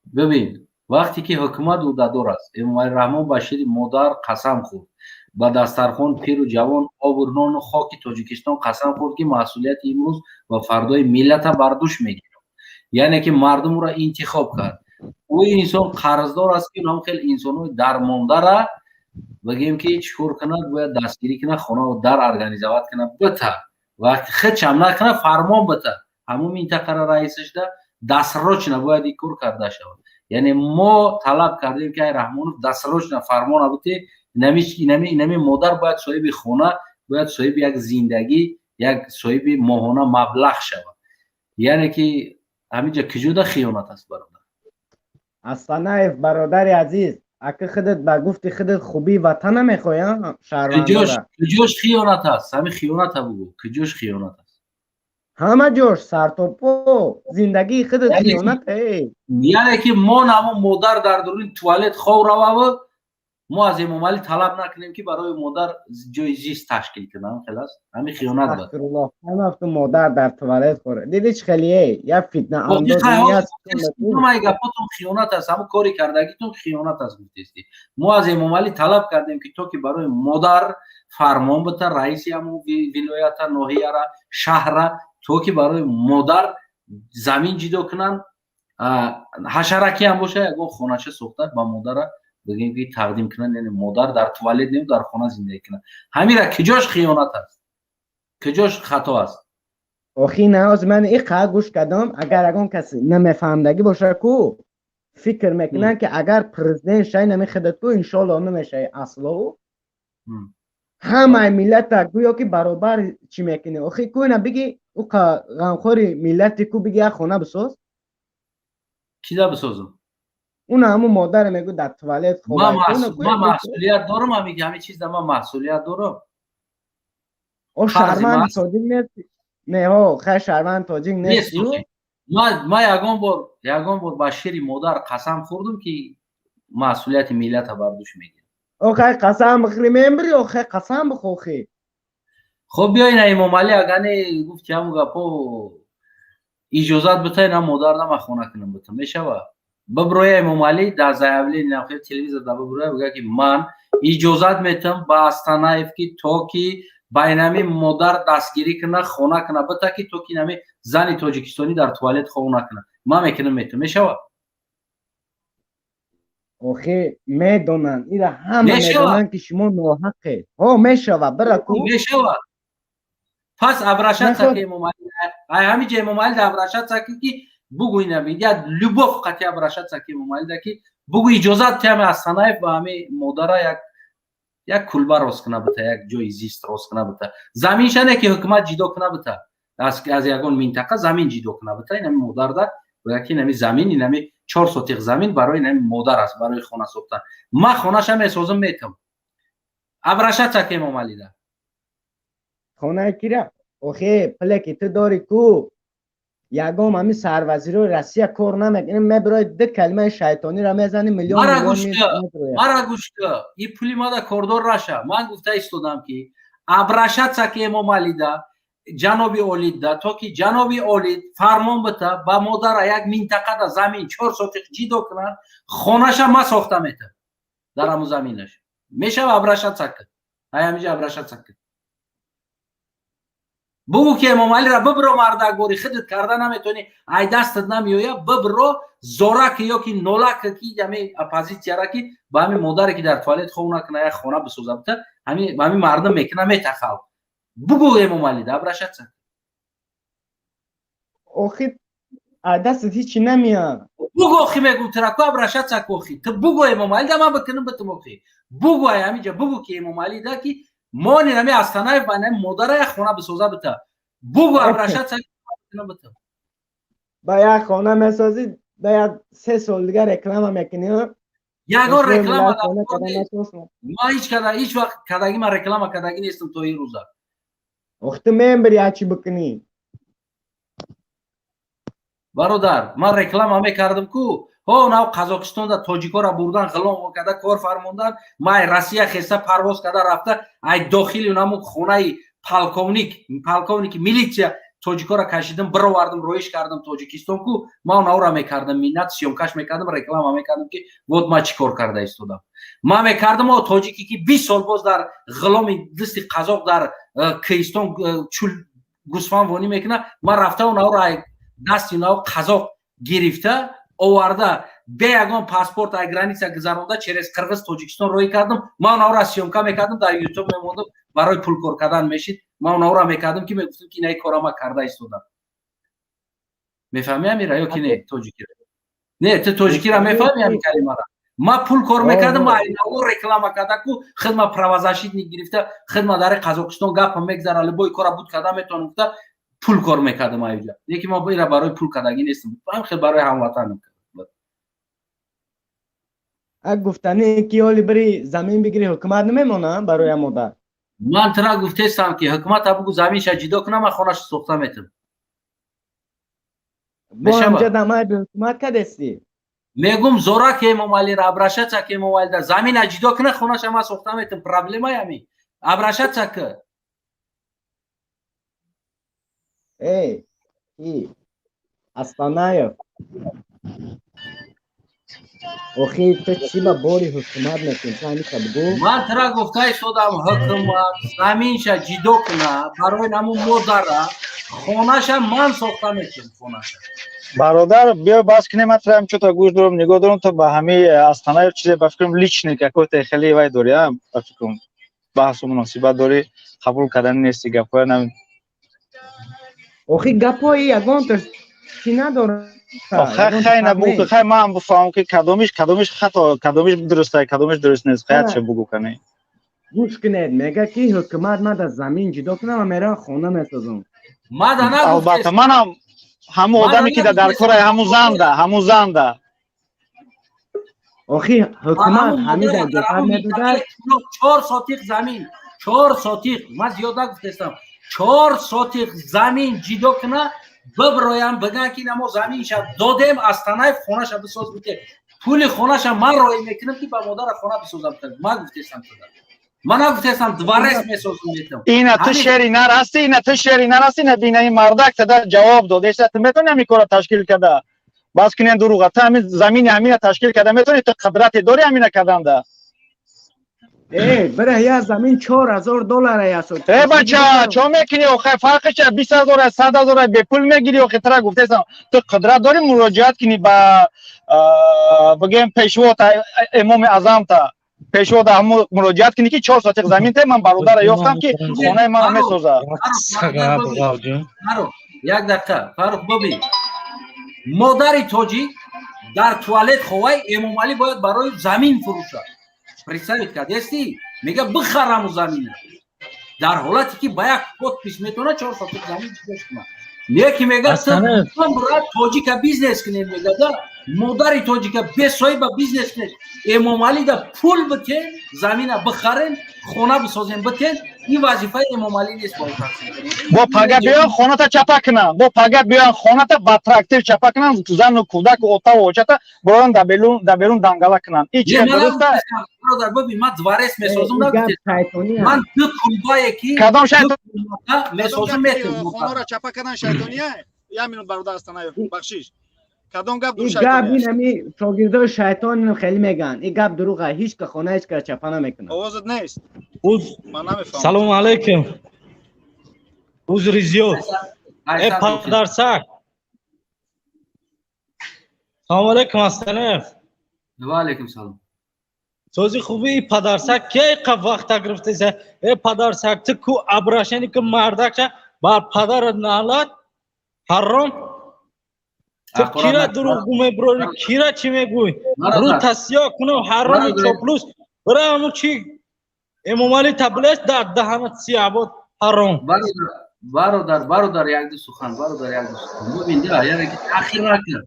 Бибин, вақте ки ҳукумат ӯҳдадор аст, Эмомалӣ Раҳмон ба шири модар қасам хӯрд, ба дастархон, пиру ҷавон, обу нону хоки Тоҷикистон қасам хӯрд, ки масъулияти имрӯз ва фардои миллата бар дӯш мегирад. Яъне ки мардум ӯро интихоб кард. Ӯ инсон қарздор аст, ки ҳам хел инсонҳои дармондара. Бигем ки чӣ кор кунад, бояд дастгирӣ кунад, хона дар организовать кунад, бита. Вақти худшам накунад, фармон бита ҳамун минтақара раисашда, досрочно бояд ин кор карда шавад. Яъне мо талаб кардем, ки ай Раҳмонов досрочно фармона бите, инами модар бояд соҳиби хона, бояд соҳиби як зиндагӣ, як соҳиби моҳона маблағ шавад. Яъне ки ҳаминҷа куҷода хиёнат аст, бародар? Астанаев, бародари азиз, ака, худат ба гуфти худат хубии ватана мехоҳӣ, шаҳрвандора. Куҷош хиёнат аст? Ҳамин хиёната бугӯ, куҷош хиёнат аст? Ҳама ҷош, сартопо зиндагии худат хиёнат. Яъне ки мо намо модар дар дуруни туалет хов рававу мо аз Эмомалӣ талаб накунем, ки барои модар ҷои зист ташкил кунам, хелас ҳамин хиёнат буд. Астағфируллоҳ, модар дар туалет хӯра, диди чӣ хелие як фитна. Гапотон хиёнат аст, ҳамун кори кардагитон хиёнат аст. Гуфтести, мо аз Эмомалӣ талаб кардем, ки то ки барои модар фармон бита, раиси ҳамун вилоята, ноҳияра, шаҳра, то ки барои модар замин ҷидо кунанд, ҳашаракӣ ҳам боша, ягон хонача сохта ба модара бигем ки тақдим кунанд. Яъне модар дар туалет не, дар хона зиндагӣ кунад. Ҳамира куҷош хиёнат аст, куҷош хато аст? Охи наоз, ман иқа гӯш кардам, агар ягон каси намефаҳмдагӣ боша ку, фикр мекунанд, ки агар президент шай намехедад ку, иншоалло намешавӣ асло, ҳамаи миллата гӯё ки баробар чӣ мекунӣ. Охи ку, ина биги, уқа ғамхори миллати ку, биги як хона бисоз. Кида бисозам? Уна ҳамун модаре мегӯ дар туалет. Ман масъулият дорам, ҳами чизда ман масъулият дорам. О, шаҳрванди тоҷик нест? Не, ҳо, хай, шаҳрванди тоҷик нест. Ман ягон бор ба шири модар қасам хӯрдум, ки масъулияти миллата бар дӯш мегирам? Охай, қасам бихӯри, мембири, охай, қасам бихӯхи. Хоб, биё, ина Эмомалӣ агане гуфти ҳамун гапо, иҷозат бита, ина модар нама хона кунам бита, мешава? Биброя Эмомалӣ дар заявление телевизор да биброя, бигӯя, ки ман иҷозат метам ба Астанаев, ки то ки ба инами модар дастгирӣ куна, хона куна бита, ки то ки инами зани тоҷикистонӣ дар туалет хов накуна, ман мекунам, метам, мешава? Охи, медонанд, ира ҳама медонанд, ки шумо ноҳақед. Ҳо, мешава, бира ку. Мешава. Пас обращаться ки Эмомалӣ, ай ҳамиҷа Эмомалӣ да обращаться ки бугӯ, ина я любовь қати обращаться ки Эмомалӣ да, ки бугӯ, иҷозат тиҳаме Астанаев ба ҳами модара як кулба рост куна бита, як ҷои зист рост куна бита, заминша не, ки ҳукумат ҷидо куна бита, аз ягон минтақа замин ҷидо куна бита инами модарда, бояд ки инами замин, инами 4 сотих замин барои инами модар аст, барои хона сохтан. Ман хонаша месозам, метам. Обращаться ки Эмомалида. Хонаи кира? Охе, пуле ки ту дорӣ ку, ягон ҳамин сарвазирои Россия кор намекунӣ, мебирои, ду калимаи шайтониро мезанӣ, миллион. Мара гӯш ка, и пули мада кордор раша. Ман гуфта истодам, ки обращаться ки Эмомалида, ҷаноби олидда, то ки ҷаноби олид фармон бита, ба модара як минтақада замин 4 сотих ҷидо кунанд, хонаша ма сохта мета дар ҳамун заминаш. Мешава? Обращаться ки, ай ҳамиҷа обращаться ки, бугӯ, ки Эмомалиро бибро, мардакбори худат карда наметавонӣ, ай дастат намеоя, бибро, зораки ё ки нолака, ки ҳами оппозитсияра, ки ба ҳами модаре, ки дар туалет хов накуна, як хона бисоза бита, ҳами мардум мекуна, мета халқ. Бугӯ Эмомалида, обращаться. Охи, ай дастат ҳичи намеяд. Бугӯ, охи, мегӯм тираку, обращаться ку, охи, ту бугӯ Эмомалида, ман бикунам битум. Охи, бугӯ, ай ҳамиҷа бугӯ, ки Эмомалида, ки мони нами Астанаев ба нами модара як хона бисоза бита. Бугӯ, обращаться. Ба як хона месозӣ, ба як 3 сол дигар реклама мекунӣ. Ягон реклама ма ҳеч када, ҳеҷ вақт кадаги, ман реклама кадаги нестам то ин рӯза. Ох, ту мембири, ячи бикунӣ. Бародар, ман реклама мекардам ку, ҳо, нав Қазоқистонда тоҷикоро бурдан, ғилом карда кор фармондан. Ма ай Россия хеста парвоз карда рафта, ай дохили наму хонаи полковник, полковники милитсия тоҷикоро кашидам, бировардам, роиш кардам Тоҷикистон ку. Ма онавра мекардам миннат, съёмка ш мекардам, реклама мекардам, ки вот ма чӣ кор карда истодам. Ма мекардам, о тоҷике, ки 20 сол боз дар ғиломи дасти қазоқ дар кӯҳистон чул гусфан вонӣ мекунад, ман рафта онавро ай дасти онав қазоқ гирифта оварда. Бе ягон паспорт ай граница гузаронда, через Қирғиз, Тоҷикистон роҳӣ кардам. Ман онҳоро съёмка мекардам, дар Ютуб мемондам, барои пулкор кардан мешид. Ман онҳоро мекардам, ки мегуфтам, ки инаи кора ма карда истодам. Мефаҳми амира ё ки не? Тоҷикира не, ту тоҷикира мефаҳми ами калимара? Ма пул кор мекардам, ма айнаво реклама карда ку хидма правозащитник гирифта, хидма дар Қазоқистон гапа мегзара, любой кора буд карда метавонам гуфта, пул кор мекардам аюҷа. Лекин ма ира барои пул кардагӣ нестам, ҳам хел барои ҳамватан. Ак гуфтанӣ ки ҳоли бири замин бигири, ҳукумат намемона барои модар. Ман тира гуфтестам, ки ҳукумата бугу заминша ҷидо кунам, ман хонаша сохта метам. Бо ҳамҷа дамай би ҳукумат кадестӣ. Мегум, зора ки Эмомалира обращаться ки Эмомалида замина ҷидо куна, хонаша ман сохта метам. Проблемаи ами обращаться ки. Эй, ки Астанаев, охи ту чӣ ба бори ҳукумат мекунӣ? Ту ҳамиша бугӯ. Ман тира гуфта истодам, ҳукумат заминша ҷидо куна барои намун модара, хонаша ман сохта метам, хонаша. Бародар, биё бас кунем. Ман тура ҳамчун гӯш дорам, нигоҳ дорам. То ба ҳамаи Астанаев чизе, ба фикрам, личный какой-то хеле вай дорӣ, а ба фикрам, баҳсу муносибат дорӣ, қабул кардани нести гапҳоя нам. Охи гапҳои ягонта чӣ надорад. Хай, хай, набугу, хай, ман бифаҳмам, ки кадомиш хато, кадомиш дурустай, кадомиш дуруст нест. Хаятша бугу кане. Гӯш кунед, мега ки ҳукумат ман дар замин ҷудо кунам ва мерам хона месозам. Албатта, манам ҳамун одаме ки дар кораи ҳамун занда. Охи ҳукумат ҳамида ҷофар медодад. 4 сотих замин, 4 сотих, ман зиёд нагуфтестам, 4 сотих замин ҷидо куна, биброям, биган ки намо заминша додем, Астанаев хонаша бисоз бите, пули хонаша ман роӣ мекунам, ки ба модара хона бисозам. Ман гуфтестам туда, ман нагуфтестам дворец месозам, метам. Ина ту шери нар ҳасти, ина ту шери нар ҳасти. Ина бинаи мардак тада ҷавоб дод. Эса ту метавони ҳамин кора ташкил карда? Бас кунен дурӯға. Ту ҳамин замини ҳамина ташкил карда метавони? Ту қудрате дори ҳамина карданда? Э, бира, я замин 4000 доллар ясо. Э, бача, чо мекунӣ охай? Фарқи ча? 20 000, 100 000 бепул мегирӣ. Охи тара гуфтесам, ту қудрат дорӣ муроҷиат кунӣ ба, бигем, пешвота, Имоми Аъзамта, пешвода ҳамун муроҷиат кунӣ, ки 4 сотих замин те, ман бародара ёфтам, ки хонаи мана месозад. Як дақиқа, Фаррух боби. Модари тоҷик дар туалет ховай, Эмомалӣ бояд барои замин фурӯшад. Представить кардести? Мега бихараму замина, дар ҳолате ки ба як подпись метавонад 4 сотих замин чидош кунад. Неки мега тоҷика бизнес кунем, мега да модари тоҷика бесоҳиба бизнес кунед. Эмомалӣ да пул битен, замина бихарем, хона бисозем, битен. Ин вазифаи Эмомалӣ нест. Бо пага биён хоната чапа кунам, бо пага биён хоната ба трактир чапа кунам, зану кӯдаку отаву очата бироян дар берун дангала кунанд. И чи дуруста? Бародар, ман дворец месозум нагуфтем, ман ду кулбае ки Кадом шайтон? Месозум, метем. Хонора чапа кардан шайтония? Як минут, бародар Астанаев, бахшиш, кадом гап? Ин гап ин ҳами шогирдои шайтон хеле мегӯянд. Ин гап дурӯға. Ҳеҷ ка хона ҳеҷ кара чапа намекунад. Овозат нест, ман намефаҳмам. Салому алайкум, узри зиёд. Э, падарсак, салому алайкум, Астанаев. Ва алайкум салом. Сози хуби, падарсак. Ки қа вақта гирифтеса? Э, падарсак, ту ку обращение ки мардакша бар падарат налат, ҳаром. Ту кира дурӯғгӯ мебурори, кира чӣ мегӯй? Рӯ тасиё кунам, ҳароми чоплус. Бира, ҳаму чи Эмомалӣ таблес дар даҳанат сиябод, ҳаром. Бародар, бародар, якду сухан, бародар, якду сухан. Бубин, яъне ки таъхир накард,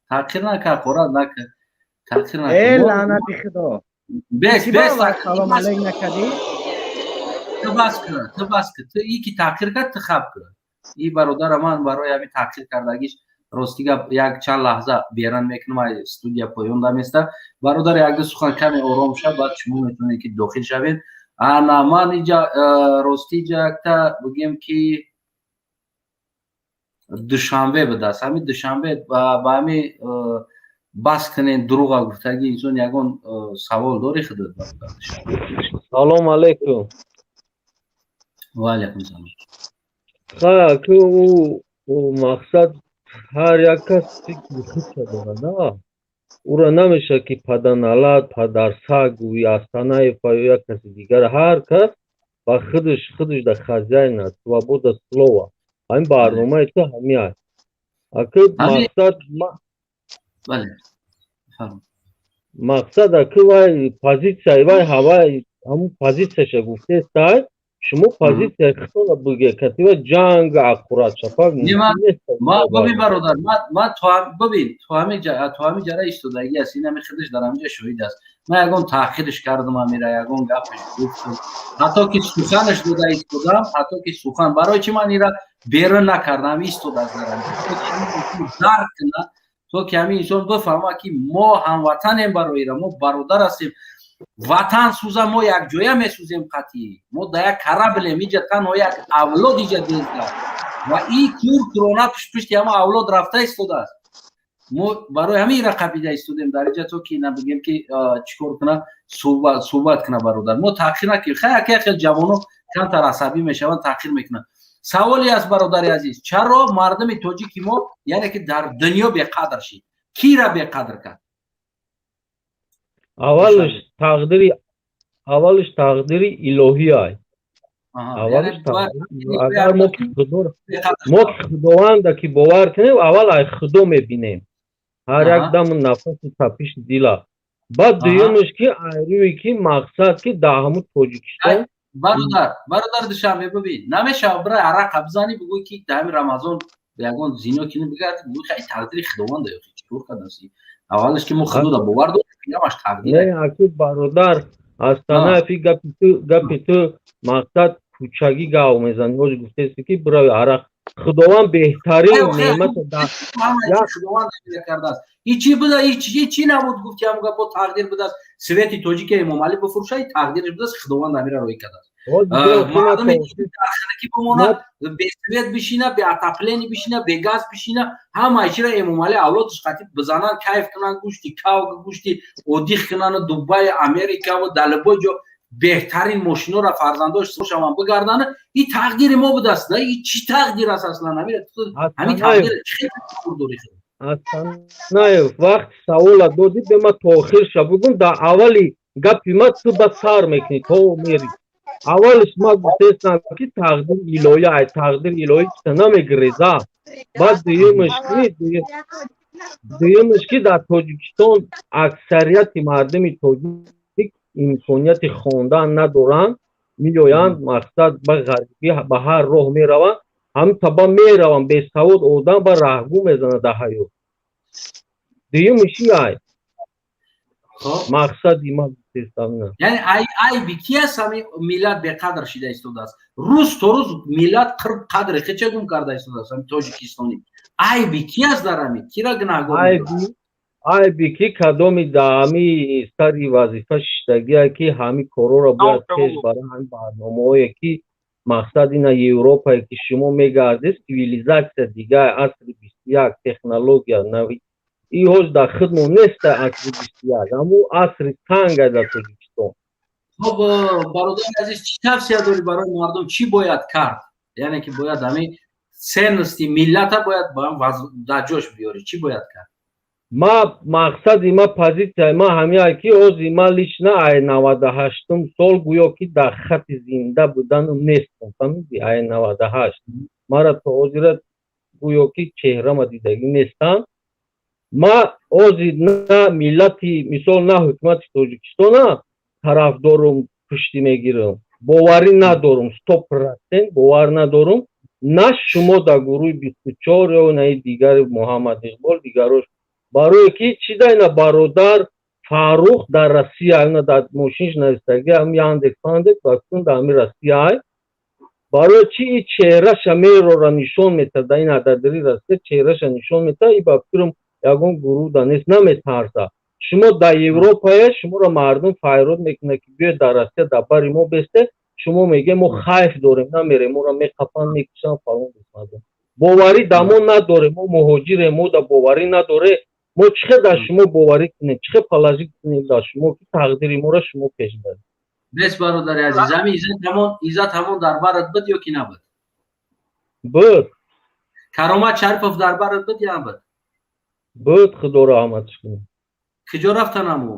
таъхир накард, қорат накард, таъхир накард. Э, лаънати худо. Бес, бес. Салом алейк накардӣ. Ту бас кун, ту бас кун. Ту и ки таъхир кард, ту хаб кун. И бародара ман барои ҳамин таъхир кардагиш, рости гап, як чанд лаҳза беран мекунам, ай студия поён даместа. Бародар, якду сухан, каме ором шав, баъд шумо метавонед ки дохил шавед. Ана ман иҷа, рости, иҷа якта бигем ки Душанбе будааст. Ҳамин Душанбе ба ҳами бас кунен дурӯға гуфтаги. Инсон ягон савол дори худат? Салом алейкум. Ва алейкум салом. Ха, ки ӯ мақсад, ҳар як кас фикри худша дорад, на? Ура намешавад, ки паданалат, падарсаг гӯӣ Астанаева ё як каси дигар. Ҳар кас ба худаш, худаш да хозяин аст, свобода слова. Ҳамин барномаи ту ҳамин аст. Аки мақсад, мақсад аки вай позитсияи вай, ҳавай ҳамун позитсияша гуфтестай. Шумо позитсияи худтона бигӯед, катива ҷанг аккурат шапак. Бибин, бародар, ман бибин, то ҳамин ҷара истодагӣ аст. Ин ҳами худаш дар ҳаминҷа шоҳид аст. Ман ягон таъхирш кардам, амира ягон гапаш гуфтам, ҳатто ки суханаш дода истодам, ҳатто ки сухан барои чи ман ира берун накардам, истодааст дар ҳаминҷа, дарк кунад, то ки ҳамин инсон бифаҳмад, ки мо ҳамватанем, барои ира мо бародар ҳастем. Ватан сӯза, мо якҷоя месӯзем қатъӣ. Мо дар як корабль ем. Иҷа танҳо як авлод иҷа дезда ва ин кур курона пушти ҳама авлод рафта истодааст. Мо барои ҳамин ира қапида истодем дар иҷа, то ки набигем, ки чӣ кор куна, суҳбат куна. Бародар, мо таъхир накунем. Хай, яке хел ҷавоно камтар асабӣ мешаванд, таъхир мекунанд. Саволе аст, бародари азиз: чаро мардуми тоҷики мо, яъне ки дар дунё беқадр шид? Кира беқадр кард? Аввалиш тақдири илоҳӣ ай. Аввалиш, агар мо ки худованда ки бовар кунем, аввал ай худо мебинем ҳар як даму нафасу тапиши дила. Баъд дуюмаш, ки айрӯе ки мақсад, ки дар ҳамун Тоҷикистон. Бародар, Душанбе, бибин, намешавад бирай арақа бизанӣ, бигӯй, ки дар ҳамин Рамазон ягон зино кини, бигард, бигӯй, хай, тақдири худованда. Ё чикор кардааст? Аввалаш ки мо худода бовар дорем, ҳамаш тақдир. Не, аку бародар Астанафи, гапи ту мақсад кӯчагӣ гав мезанӣ. Ҳози гуфтеси, ки бирави арақ, худованд беҳтарин неъмат. Худованд кардааст. Ҳичи буда, ҳичи набуд. Гуфти ҳамон гапо тақдир будааст. Свет и тоҷика Эмомалӣ бифурӯша, тақдираш будааст, худованд амира рӯй кардааст. Мардуми ки бимонад, бе свет бишина, бе отопление бишина, бе газ бишина, ҳамаи чира Эмомалӣ авлодаш қатиб бизананд, кайф кунанд, гӯшти кав, гӯшти одих кунанд, Дубай, Америкаву дар любой ҷо беҳтарин мошинора фарзандош шаванд, бигарданд. И тақдири мо будааст. И чӣ тақдир аст аслан? Ҳамин тақдир чӣ дорӣ? Астанаев, вақти савола додӣ, бе ма то охирша бугум. Дар аввали гапи ма ту ба сар мекунӣ, то мери. Аввалиш ма гуфтестам, ки тақдири илоҳӣ. Ай тақдири илоҳӣ чита намегиреза. Баъд дуюмаш, ки дар Тоҷикистон аксарияти мардуми тоҷик имконияти хондан надоранд. Меоянд, мақсад, ба ғарибӣ ба ҳар роҳ мераванд, ҳамин таба мераванд. Бесавод одам ба раҳгу мезанад дар ҳаёт. Дуюмиш ай мақсади ма гуфтестам. Яъне айби ки аст, ҳамин миллат беқадр шида истодааст? Рӯз то рӯз миллат қадри хеча гум карда истодааст. Ҳамин тоҷикистонӣ айби ки аст дар ҳамин? Кира гунаҳгор? Айби ки кадоми дар ҳами сари вазифа шиштагие, ки ҳамин корҳоро бояд пеш бара. Ҳамин барномаҳое, ки мақсад ина Европае, ки шумо мегардед, цивилизация дигар, асри 21, технология нави. И ҳоз дар хидмо неста асри 21, ҳамун асри танга дар Тоҷикистон. Хоб, бародари азиз, чӣ тавсия дорӣ барои мардум? Чӣ бояд кард? Яъне ки бояд ҳамин ценности миллата бояд дар ҷош биёрӣ. Чӣ бояд кард? Ма мақсади ма, позитсияи ма ҳамин, ки ҳози ма лично ай 98-ум сол гӯё ки дар хати зинда буданум нестам, фаҳмидӣ? Ай 98 мара то ҳозира гӯё ки чеҳрама дидагӣ нестам. Ма ҳози на миллати, мисол, на ҳукумати Тоҷикистона тарафдорум, пуштӣ мегирам, боварӣ надорум, 100% бовар надорум. На шумо дар гурӯҳи 24 ё наи дигари Муҳаммад Иқбол, дигарош. Барое ки чӣ дайна, бародар Фаррух дар Россия, ина дар мошинш навистаги, ам Яндекс Фандекс вакун дар ҳами Россия. Барои чи и чеҳраша мерора, нишон метад? Дар ин ададари Россия чеҳраша нишон метад. И ба фикрам, ягон гурӯҳ да нест, наметарса. Шумо дар Европае, шуморо мардум файрод мекунад, ки биёед дар Россия дар бари мо бесте. Шумо мегӯед, мо хайф дорем, намерем, моро меқапанд, мекушанд, фалон бисмадон. Боварӣ дар мо надорем, мо муҳоҷирем, мо да боварӣ надоре. Мо чӣ хел дар шумо боварӣ кунем? Чӣ хел положить кунем дар шумо, ки тақдири моро шумо пеш баред? Бес, бародари азиз, ҳамин иззат ҳамон, иззат ҳамон дар барат буд ё ки набуд? Буд. Каромат Шарипов дар барат буд ё набуд? Буд, худо раҳматш кунад. Куҷо рафтан амо?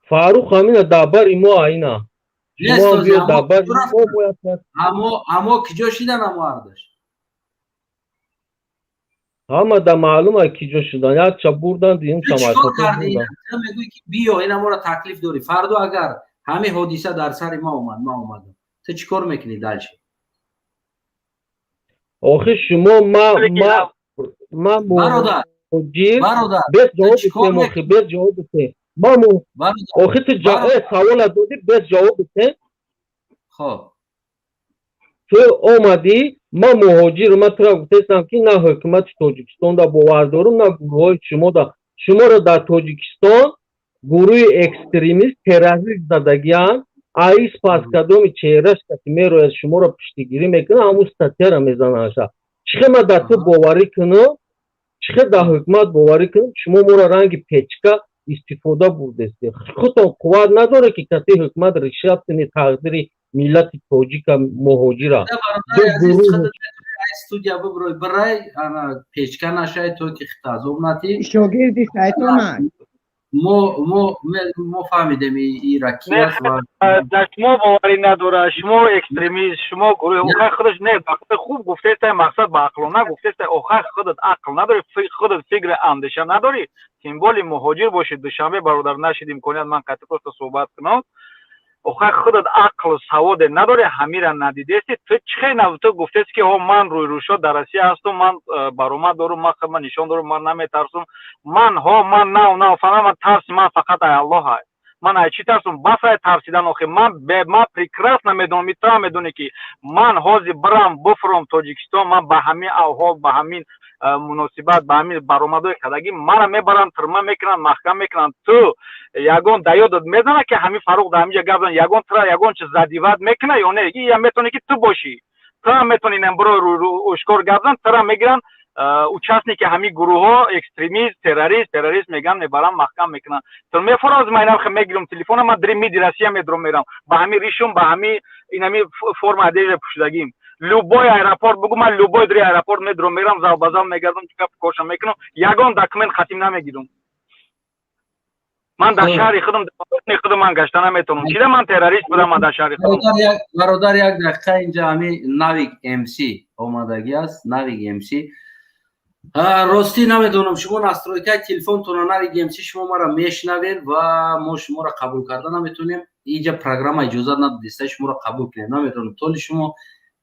Фаррух ҳамина дар бари мо айна. Амо куҷо шидан, амо ҳардаш? Ҳама да маълум ай киҷо шудан. Якча бурдан, дуюм. Мегӯӣ ки биё, ина моро таклиф дорӣ. Фардо агар ҳамин ҳодиса дар сари ма омад, ма омадам, ту чӣ кор мекунӣ дальше? Охи шумо ма ма Бародар, бародар. Без ҷавоб битем, охи без ҷавоб битем. Ма охи ту савола додӣ, без ҷавоб битем. Хоб. Ту омадӣ, ман муҳоҷир, ман тура гуфтестам, ки на ҳукумати Тоҷикистонда бовар дорум, на гурӯҳҳои шумода. Шуморо дар Тоҷикистон гурӯҳи экстремист, террорист задагианд. Аис пас кадоми чеҳраш каси мерояд, шуморо пуштигирӣ мекунад, ҳамун статьяра мезанааша. Чӣ хел ман дар ту боварӣ кунам, чӣ хел дар ҳукумат боварӣ кунам? Шумо моро ранги печка истифода бурдестед. Худтон қувват надоред, ки каси ҳукумат решать кунед тақдири миллати тоҷика муҳоҷира. Студия биброй, бирай, ана печка нашай, то ки хитазоб натӣ. Шогирди шайтона. Мо фаҳмидем ира ки аст. Дар шумо боварӣ надорад, шумо экстремист, шумо гурӯҳ. Охай худаш не, хуб гуфтестай, мақсад ба ақлона гуфтестай. Охай худат ақл надорӣ, худат фикри андеша надорӣ, тем более муҳоҷир бошӣ. Душанбе бародар нашид имконият ман қатъи просто суҳбат кунам. Охай худат ақлу саводе надорӣ, ҳамира надидести. Ту чӣ хел ту гуфтест, ки ҳо, ман рӯйрӯшо дар Россия ҳастум, ман баромад дорум, ман худма нишон дорум, ман наметарсум. Ман ҳо, ман нав нав фаҳмам, ман тарси ман фақат ай Аллоҳ ай. Ман ай чӣ тарсум? Бас ай тарсидан. Охи ман прекрасно медонам, ту медонӣ, ки ман ҳозир бирам буфурам Тоҷикистон, ман ба ҳамин авҳол, ба ҳамин муносибат, ба ҳамин баромадҳои кардагӣ мара мебаранд, тирма мекунанд, маҳкам мекунанд. Ту ягон да ёдат мезана, ки ҳамин Фарух дар ҳаминҷа гап зан, ягон тура ягон чиз задевать мекуна ё не? Ия метавонӣ, ки ту бошӣ, ту ҳам метавонӣ бро ошкор гап зан. Тура мегиранд, участники ҳамин гурӯҳҳо, экстремист, террорист, террорист мегӯянд, мебаранд, маҳкам мекунанд. Ту мефуроз, ман инам мегирам телефона, ман дри миди Россия медром, мерам ба ҳамин ришум, ба ҳамин инами форма одежда пӯшидагим. Любой аэропорт бугу, ман любой дри аэропорт медром, мерам, зал ба зал мегардам, гап корша мекунам, ягон документ хатим намегирам. Ман дар шаҳри худам, худам ман гашта наметавонам. Чида ман террорист будам ман дар шаҳри худам? Бародар, як дақиқа, инҷа ҳами Навик МС омадагӣ аст. Навик МС, ростӣ намедонам, шумо настройкаи телефонтона. Навик МС, шумо мара мешнавед ва мо шуморо қабул карда наметавонем. Инҷа программа иҷозат надодиста шуморо қабул кунем. Намедонам, толи шумо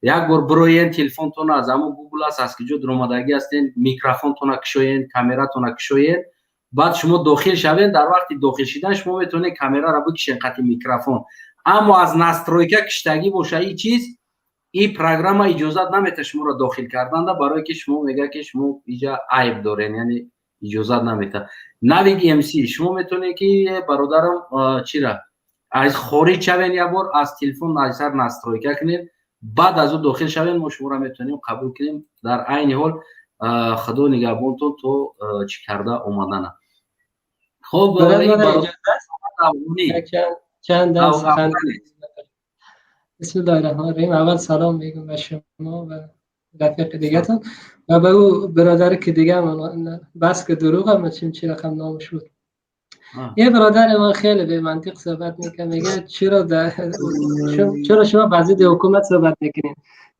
як бор бироен, телефонтона аз ҳамон Гугл аст, аз киҷо дуромадагӣ ҳастен, микрофонтона кушоен, камератона кушоен, баъд шумо дохил шавен. Дар вақти дохил шидан шумо метавонед камераро бикишен қати микрофон, аммо аз настройка киштагӣ боша и чиз, и программа иҷозат намета шуморо дохил карданда, барое ки шумо мега, ки шумо иҷа айб дорен, яъне иҷозат намета. Навик МС, шумо метавонед, ки бародарам, чира аз хориҷ шавен, як бор аз телефон аз сар настройка кунед, баъд аз ӯ дохил шавем, мо шуморо метавонем қабул кунем. Дар айни ҳол Худо нигаҳбонтон то чӣ карда омадана. Хоб. Чанд بسم الله الرحمن الرحیم. اول سلام میگم به شما و رفیق دیگهتون و به او برادر که دیگه من بس که دروغ هم چی رقم نامش بود. یه برادر من خیلی به منطق صحبت میکنه، میگه چرا شما بعضی حکومت صحبت میکنین،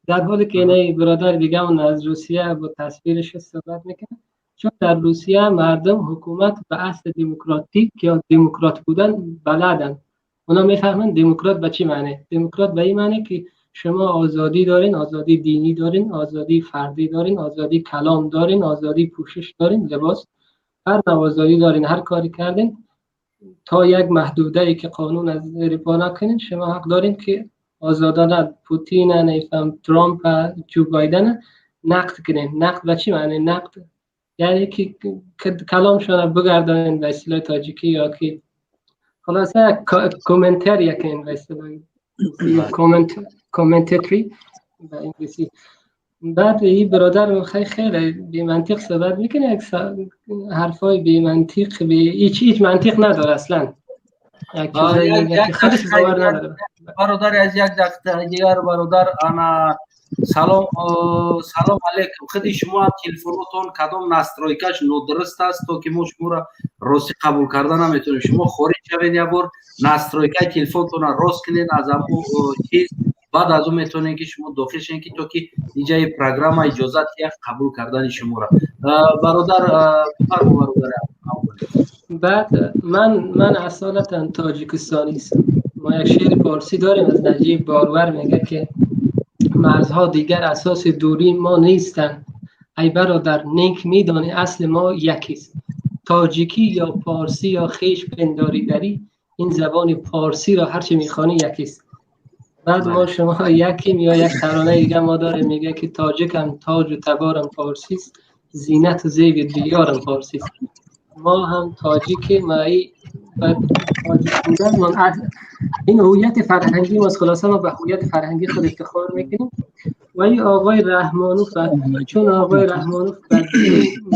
در حالی که اینه برادر دیگه من از روسیه با تصویرش صحبت میکنه. چون در روسیه مردم حکومت به اصل دموکراتیک یا دموکرات بودن بلدن. اونا میفهمن دموکرات به چی معنی. دموکرات به این معنی که شما آزادی دارین، آزادی دینی دارین، آزادی فردی دارین، آزادی کلام دارین، آزادی پوشش دارین، لباس، هر نوع آزادی دارین. هر کاری کردین تا یک محدوده ای که قانون از زیر پا نکنین، شما حق دارین که آزادانه پوتین، نفهم ترامپ، جو بایدن نقد کنین. نقد به چی معنی؟ نقد یعنی که کلامشون بگردانین به اصطلاح تاجیکی یا که خلاصه комментарий کنین به اصطلاح commentary به انگلیسی. بعد این برادر خیلی خیلی بی منطق صحبت میکنه، یک حرفای بی منطق، بی هیچ منطق نداره اصلا. یک چیزایی میگه که خودش باور نداره. Бародари аз як дақиқа дигар, бародар, ана, салом, салом алейкум. Худи шумо ҳам телефонотон кадом настройка ш нодуруст аст, то ки мо шуморо ростӣ қабул карда наметавонем. Шумо хориҷ шавед, як бор настройка и телефонтонро рост кунед аз ҳамун чиз, баъд аз он метавонем, ки шумо дохил шавед, ки то ки иҷаи программа иҷозат диҳад қабул кардани шуморо. Бародар, бифармо, бародари. Баъд ман асолатан тоҷикистонист. Мо як шеъри форсӣ дорем аз Наҷиб Борвар, мега ки марзҳо дигар асоси дурии мо нестанд, ай бародар, нек медонӣ, асли мо якист. Тоҷикӣ ё форсӣ ё хеш пиндорӣ дарӣ, ин забони форсиро ҳарчи мехонӣ якист. Баъд мо шумо яким. Ё як таронаи дига мо дорем, мега ки тоҷикам, тоҷу таборам форсист, зинату зеби диёрам форсист. Мо ҳам тоҷикем ва тоҷик будан ин ҳувияти фарҳангӣ мост. Хулоса, мо ба ҳувияти фарҳангӣ худ ифтихор мекунем. Ва ин оғои Раҳмонов, чун оғои Раҳмонов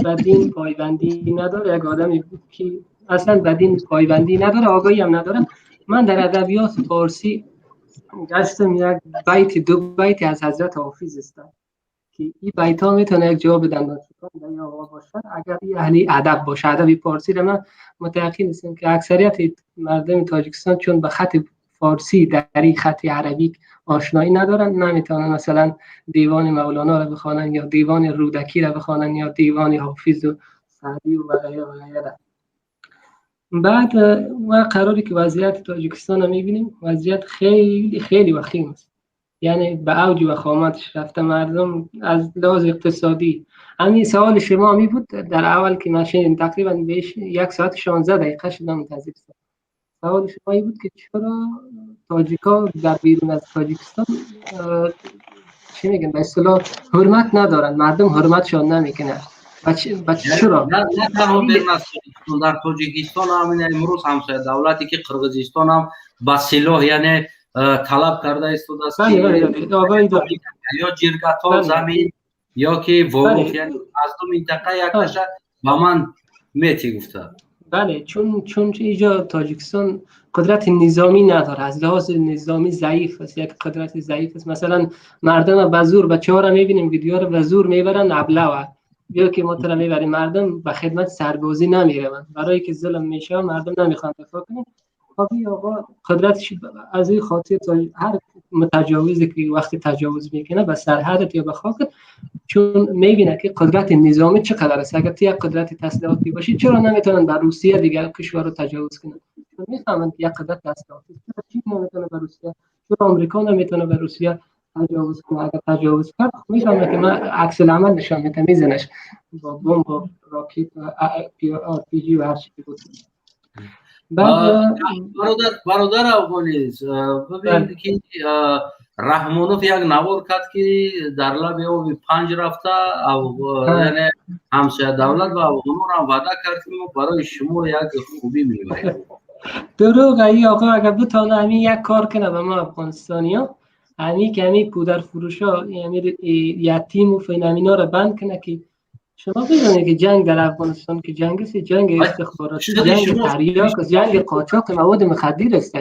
ба дин пойбандӣ надорад, як одаме ки аслан ба дин пойбандӣ надорад, огоҳӣ ҳам надорад. Ман дар адабиёти форсӣ гаштам, як байти, ду байти аз ҳазрат ҳофиз аст, ки ин байтҳо метавонад як ҷавоби дандоншикан ба ин оғо бошад, агар ин аҳли адаб бошад. Адаби форсиро ман мутаяққин ҳастам, ки аксарияти мардуми Тоҷикистон чун ба хати форсӣ, дари, хати арабӣ ошноӣ надоранд, наметавонанд масалан девони Мавлоноро бихонанд ё девони Рӯдакиро бихонанд ё девони Ҳофизу Саъдию ва ғайра ва ғайра. Баъд ма қароре ки вазъияти Тоҷикистонро мебинем, вазъият хеле хеле вахим аст, яъне ба авҷи вахоматаш рафта. Мардум аз лиҳози иқтисодӣ, ҳамин саволи шумо ҳамин буд дар аввал, ки ман шунидем, тақрибан беш 1 соати 16 дақиқа шудам мунтазир. Саволи шумо ин буд, ки чаро тоҷикҳо дар берун аз Тоҷикистон, чӣ мегӯянд, ба истилоҳ ҳурмат надоранд, мардум ҳурматшон намекунад. Ба чаро? На танҳо берун аз Тоҷикистон, дар Тоҷикистон ҳам, имрӯз ҳамсоя давлате, ки Қирғизистон, ҳам ба силоҳ, яъне талаб карда истодааст, ё Ҷиргатол замин, ё ки Ворух, яъне аз ду минтақа якташа ба ман мети гуфта. Бале, чун иҷо Тоҷикистон қудрати низомӣ надорад, аз лиҳози низомӣ заиф аст, як қудрати заиф аст. Масалан, мардум ба зур, бачаҳоро мебинем, видеоро, ба зур мебаранд аблава, биё ки мо туро мебарем. Мардум ба хидмати сарбозӣ намераванд, барое ки зулм мешавад, мардум намехоҳанд дифоъ кунанд. Хоб, ин оғо қудратш аз ин хотир, ҳар мутаҷовизе ки вақти таҷовуз мекунад ба сарҳадат ё ба хокат, чун мебинад, ки қудрати низомӣ чӣ қадар аст. Агар ту як қудрати таслиҳотӣ бошӣ, чаро наметавонанд ба Русия, дигар кишварро таҷовуз кунанд? Чун мефаҳманд, ки як қудрат таслиҳотӣ. Чаро Чин наметавонад ба Русия, чаро Амрико наметавонад ба Русия таҷовуз кунад? Агар таҷовуз кард, мефаҳмад, ки ман аксулъамал нишон медиҳам, мезанаш бо бомб, ракет, RPG ва ҳар чизе буд. Бародар Афғонӣ, бибин, ки Раҳмонов як навор кард, ки дар лаби оби Панҷ рафта, яъне ҳамсоя давлат, ва афғонҳоро ваъда кард, ки мо барои шумо як хубӣ мебарем. Дурӯғ. ин оқо агар битавона ҳамин як кор кунад ба мо афғонистониё, ҳамин ки ҳамин пударфурӯшо, ҳамин ятиму финаминоро банд кунад, ки шумо бидонед, ки ҷанг дар Афғонистон, ки ҷанг аст, ҷанги истихборотӣ, ҷанги тарёк аст, ҷанги қочоқи маводи мухаддир аст.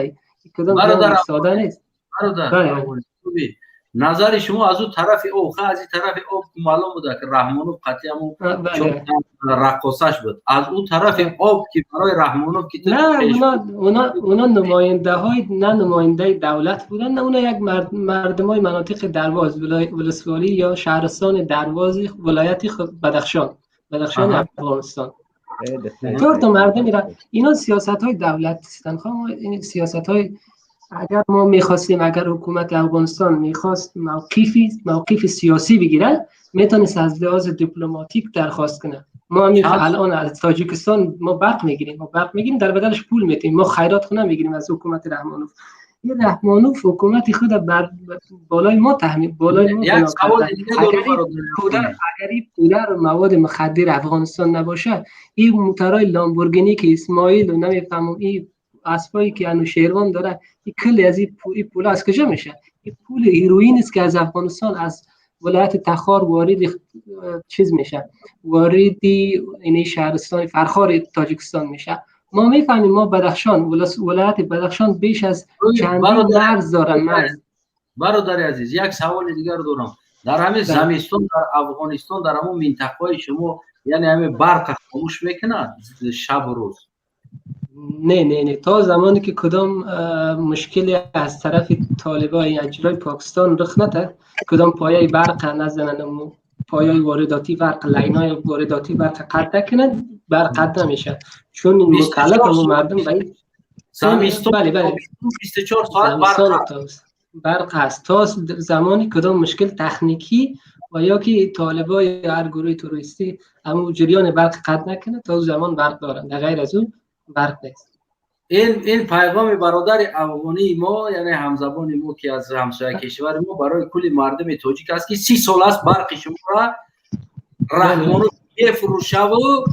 Кадом ҷанги сода нест. Бародар, назари шумо аз ӯ тарафи об, аз ин тарафи об маълум буда, ки Раҳмонов қатъи ҳамун раққосаш буд, аз ӯ тарафи об, ки барои Раҳмонов ки На, اونا نماینده نه نماینده دولت بودن، نه اونا یک مردمای مناطق درواز ولسوالی یا شهرستان درواز ولایت بدخشان، بدخشان افغانستان. طور تا مردم اینا سیاست های دولت هستن. خب، این سیاست های اگر ما میخواستیم، اگر حکومت افغانستان میخواست موقف سیاسی بگیره، میتونست از لحاظ دیپلماتیک درخواست کنه. ما هم الان از تاجیکستان ما برق میگیریم، ما برق میگیریم، در بدلش پول میتیم. ما خیرات خونه میگیریم از حکومت رحمانوف. این رحمانوف حکومت خود بر بالای ما تحمیل، بالای ما بنا کرده. اگر این پودر و مواد مخدر افغانستان نباشه، این موترهای لامبورگینی که اسماعیل و نمیفهمم این اسبایی که انوشیروان داره، این کلی از این پول از کجا میشه؟ این پول هیروئین است که از افغانستان، از ولایت تخار وارد چیز میشه، وارد این شهرستان فرخار تاجیکستان میشه. ما میفهمیم، ما بدخشان، ولایت بدخشان بیش از چندین مرز داره، مرز. برادر عزیز، یک سوال دیگر دارم. در همین زمستان در افغانستان، در همون منطقه شما، یعنی همین برق خاموش میکنن شب و روز؟ نه نه نه، تا زمانی که کدام مشکلی از طرف طالبان یا جلوی پاکستان رخ نده، کدام پایه برق نزنن، پایه وارداتی برق، line ای وارداتی برق قطع نکنن، برق قطع نمیشه، چون مکلف مردم به زمستان. بله بله، 24 ساعت برق برق هست تا زمانی کدام مشکل تکنیکی و یا که طالبا یا هر گروه تروریستی همون جریان برق قطع نکنه، تا زمان برق دارن، در غیر از اون برق نیست. این پیغام برادر افغانی ما، یعنی همزبان ما که از همسایه کشور ما، برای کل مردم تاجیک است که 30 سال است برق شما را رحمان میفروشه و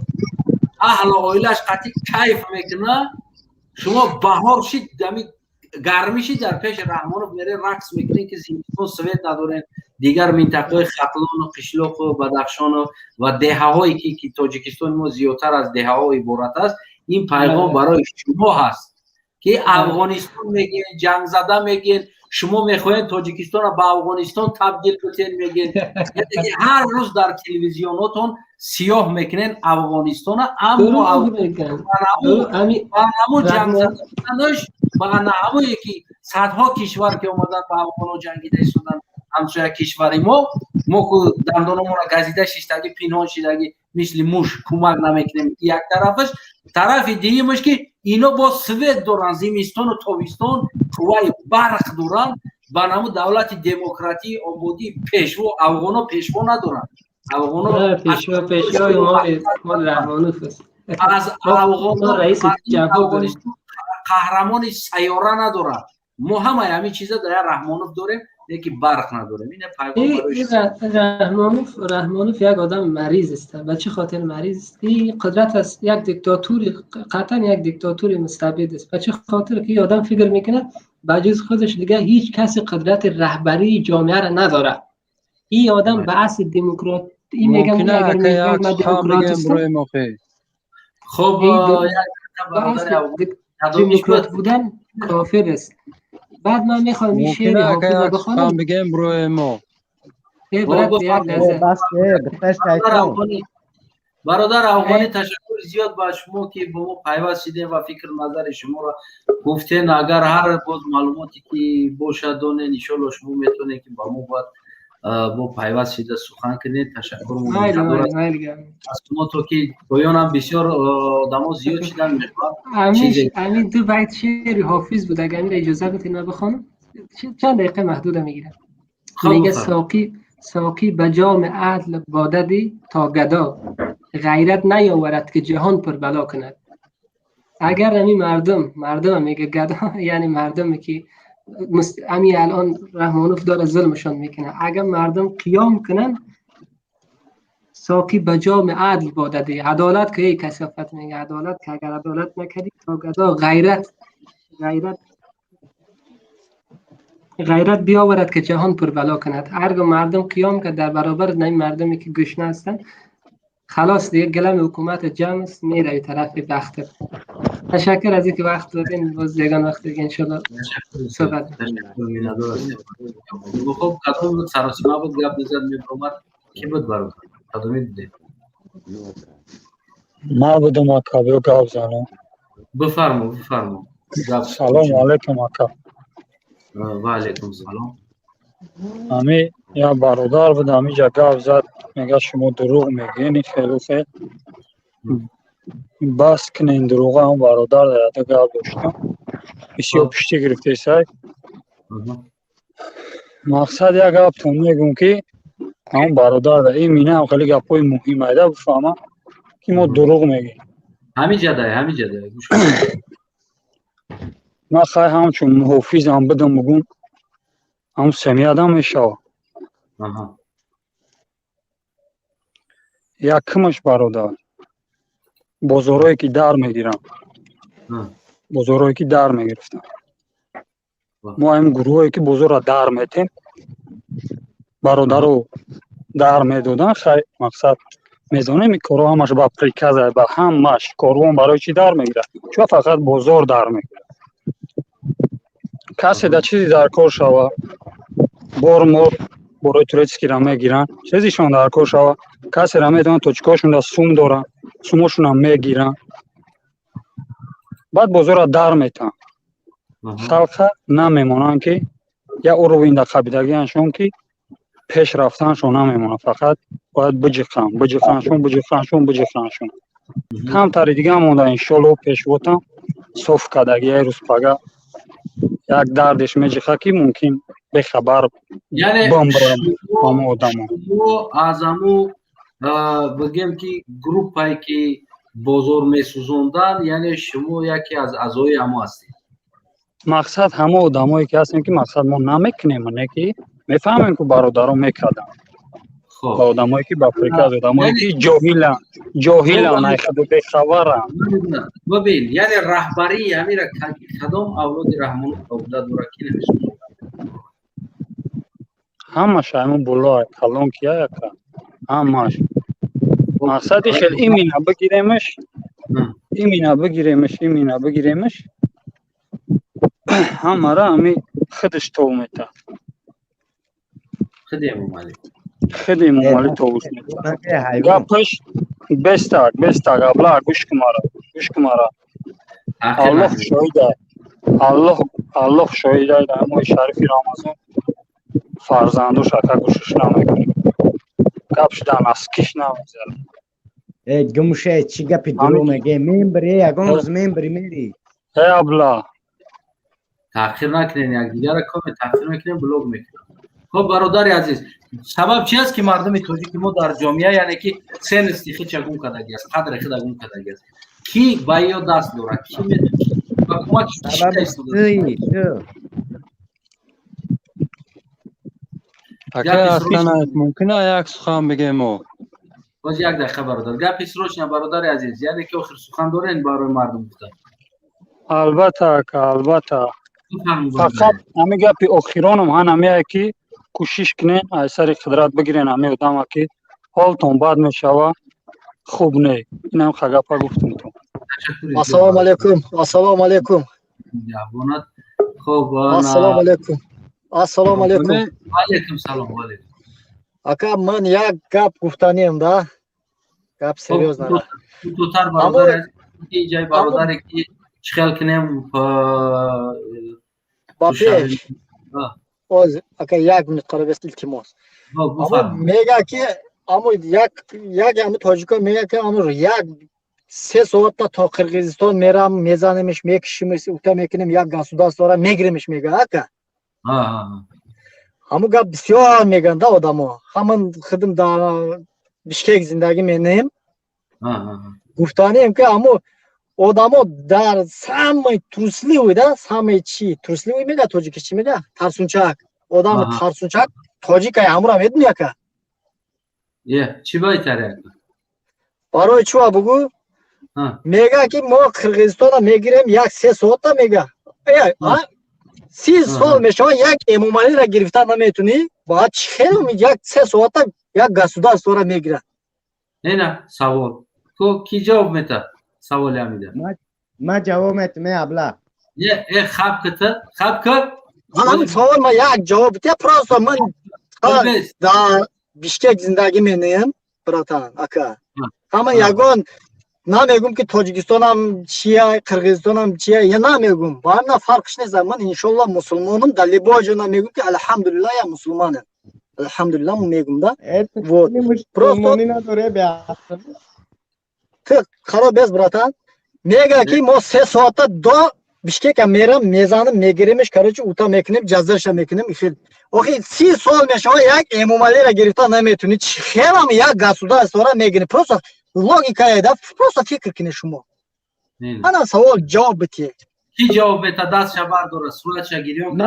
اهل عائلش قطعی کیف میکنه. شما بهار شید، دمی گرمی شید، در پیش رحمانوف میره رقص میکنین که زمستان свет ندارین. دیگر منطقه ختلان و قشلاق و بدخشان و دهه‌هایی که تاجیکستان ما زیادتر از دهه‌ها عبارت است، این پیغام برای شما هست که افغانستان میگین، جنگ زده میگین، شما میخواین تاجیکستان را به افغانستان تبدیل کنین میگین، هر روز در تلویزیوناتون سیاه میکنین افغانستان، اما همون جنگ زده با همون که صدها کشور که اومدن با افغان‌ها جنگیده ایستادن، همسایه کشور ما، ما که دندانمون را گزیده شیشتگی پنهان شدگی مثل موش کمک نمیکنیم یک طرفش، طرف دیگه‌مش که اینا با свет دارن، زمستان و تابستان قوای برق دارن، با نمو دولت دموکراتی آبادی پیشوا، افغانا پیشوا ندارن. افغانا پیشوای ما رحمانوف است. از افغانا رئیس جمهور قهرمان سیاره نداره. ما همه همین چیزا در رحمانوف داریم، یکی برق نداریم. اینه پیغام برای رحمانوف یک آدم مریض است. به چه خاطر مریض است؟ این قدرت است، یک دیکتاتوری، قطعا یک دیکتاتوری مستبد است. به چه خاطر که این آدم فکر میکنه بجز خودش دیگه هیچ کسی قدرت رهبری جامعه را نداره. این آدم به اصل دموکرات، این میگم اگر من دموکرات هستم، خب دموکرات بودن کافر است. بعد من میخوام این شعر حافظ رو بخوانم. بگم برای ما برادر افغانی، تشکر زیاد با شما که با ما پیوست شدین و فکر نظر شما را گفتین. اگر هر باز معلوماتی که باشد دانین، انشالله شما میتونید که با ما باید با پیوست شده سخن کنید. تشکر از شما. تو که پایانم بسیار آدم‌ها زیاد شدن میخواد. همین دو بیت شعر حافظ بود، اگر امیر اجازه بدین من بخوانم، چند دقیقه محدود میگیرم. میگه ساقی به جام عدل باده تا گدا، غیرت نیاورد که جهان پر بلا کند. اگر همین مردم میگه گدا، یعنی مردمی که امی الان رحمانوف داره ظلمشان میکنه، اگر مردم قیام کنن، ساقی به جام عدل باده، عدالت که ای کثافت میگه، عدالت که اگر عدالت نکردی تا گدا غیرت بیاورد که جهان پر بلا کند. هرگاه مردم قیام کرد در برابر این مردمی که گشنه هستند، خلاص دیگه گلم حکومت جمع است، میره طرف بخت. تشکر از اینکه وقت دادین. باز یگان وقت دیگه انشالله صحبت. خب کدوم بود سراسیمه بود گپ میزد میبرآمد، کی بود برادر؟ کدومی بودی؟ ما بودم آقا، بگو گپ زنم. بفرما بفرما. سلام علیکم آقا. و علیکم سلام. امی یا برادر بود همیجا گپ زد، میگه شما دروغ میگین، خیلی خیلی بس کنین دروغ. هم برادر در گپ داشتم بسیار پشتی گرفته سای. مقصد یک گپ میگم که هم برادر در این مینه هم خیلی گپای مهم ایده بفهمم که ما دروغ میگیم. همینجا ده همینجا ده. من خواهی همچون محافظ هم بدم بگم هم سمی آدم میشه. یکمش برادر بازارهایی که در میگیرم، بازارهایی که در میگرفتم، ما هم گروهایی که بازار را در میتیم، برادرو در میدادن، خیلی مقصد Медонем, ин корҳо ҳамаш ба приказ, ба ҳамаш. Корвон барои чӣ дар мегирад? Чун фақат бозор дар мегирад. Касе да чизе дар кор шава, бор мор борои турецкийра мегиранд, чизишон дар кор шава, касера метавонад, точкаҳошон да сум доранд, сумошонам мегиранд, баъд бозорра дар метаҳанд. Халқа намемонанд, ки як уровень да қабидагианшон, ки пеш рафтаншон намемонад. Фақат бояд биҷиқанд, биҷиқаншон, биҷиқаншон, биҷиқаншон. Камтари дига монда, иншолло. Пешвотам соф кардаги, як рӯз пага як дардеш меҷиқа, ки мумкин бехабар бамбарам ҳама одамо. Аз ҳаму бигем, ки группае, ки бозор месӯзондан, яъне шумо яке аз аъзои ҳамо ҳастед? Мақсад, ҳама одамое ки ҳастем, ки мақсад мо намекунем, не, ки мефаҳмем, ку бародарон мекарданд, ба одамое ки ба приказ, одамое ки ҷоҳиланд, ҷоҳиланд, айхаду бехабаранд. Бибин, яъне раҳбарии ҳамира кадом авлоди Раҳмонов ба ӯҳда дорад, ки намесӯзонад? Ҳамаш ҳамун було калон ки яка ҳамаш. Мақсади хел имина бигиремаш, имина бигиремаш, имина бигиремаш, ҳамара ҳами худаш тов мета. Худи Эмомалӣ. Худи Эмомалӣ товуш мета. Гапаш бестак, бестак, абла, гӯш кумара, гӯш кумара. Аллоҳ шоҳида, Аллоҳ, Аллоҳ шоҳида, дар моҳи шарифи Рамазон фарзандош ака гӯшаш намекунад. Гап шудан аз киш намегзарад. Э, гумше, чӣ гапи дурӯғ мегӯӣ? Мембири, ягон рӯз мембири, мери. Э, абла. Таъхир накунем якдигара, коме таъхир мекунем, блок мекунем. Хоб, бародари азиз, сабаб чи аст, ки мардуми тоҷики мо дар ҷомеа, яъне ки ценности хича гум кардагӣ аст, қадри худа гум кардагӣ аст? Кӣ ба ё даст дорад? Ки ба кӯмаки Сабаб ту. Акай Астанаев, мумкин як сухан бигем мо? Боз як дақиқа, бародар. Гапи срочно, бародари азиз, яъне ки охир сухан дорен барои мардум гуфта? Албатта, ака, албатта. Фақат ҳами гапи охиронам ҳан ҳамияе, ки кӯшиш кунен, аз сари қудрат бигирен ҳами одама, ки ҳолтон бад мешава, хуб не. Инам ха гапа гуфтум то. Ассалому алайкум, ассалому алайкум. Хоб. Ассалому алайкум, ассалому алайкум. Алайкум салом, алайкум. Ака, ман як гап гуфтанем да, гап серьёзно. Тутар, бародар, ҷай бародаре, ки чӣ хел кунем? Ба пеш оз, ака, як минут қарор, илтимос. Мега, ки амо як як ами тоҷико мега, ки амо як се соатта то Қирғизистон мерам, мезанемиш, мекишимиш, ута мекунем, як государствора мегиремиш, мега, ака. Ҳамун гап бисёр мегӯянд да одамо. Ҳаман худм дар Бишкек зиндагӣ менем. Гуфтанем, ки ҳамо одамо дар самый трусливый да, самый чи трусливый мега, тоҷики чӣ мега, тарсунчак, одами тарсунчак тоҷикай, ҳамура медуни, ака? Чӣ байтаре? Барои чуа бугӯ. Мега, ки мо Қирғизистона мегирем як се соата, мега. 30 сол мешава, як Эмомалиро гирифта наметунӣ, баъд чӣ хел як се соата як государствора мегирад? Не, на савол ко ки ҷавоб мета саволи ҳамида? Ма ҷавоб метам, э, абла. Э, хаб ката, хаб ка. Ҳамин савол ма як ҷавоб я просто. Ман дар Бишкек зиндагӣ менем, братан, ака. Ҳама ягон намегум, ки Тоҷикистонам чия, Қирғизистонам чия, я намегум, ба ҳамина фарқш нест. Ман, иншолло, мусулмонам. Дар любой ҷо намегум, ки алҳамдулилла, я мусулманам, алҳамдулилла мегум да. Вот просто ты хароб бес, братан. Мега, ки мо се соата до Бишкека мерам, мезанам, мегиремиш, короче, ута мекунем, ҷаззаша мекунем. Хел охи 30 сол мешава, як Эмомалиро гирифта наметунӣ, чӣ хелам як государствора мегирӣ? Просто логикае да, просто фикр кунед шумо. Ана савол ҷавоб битиед. Ки ҷавоб бета? Дастша бардора, суратша гирён.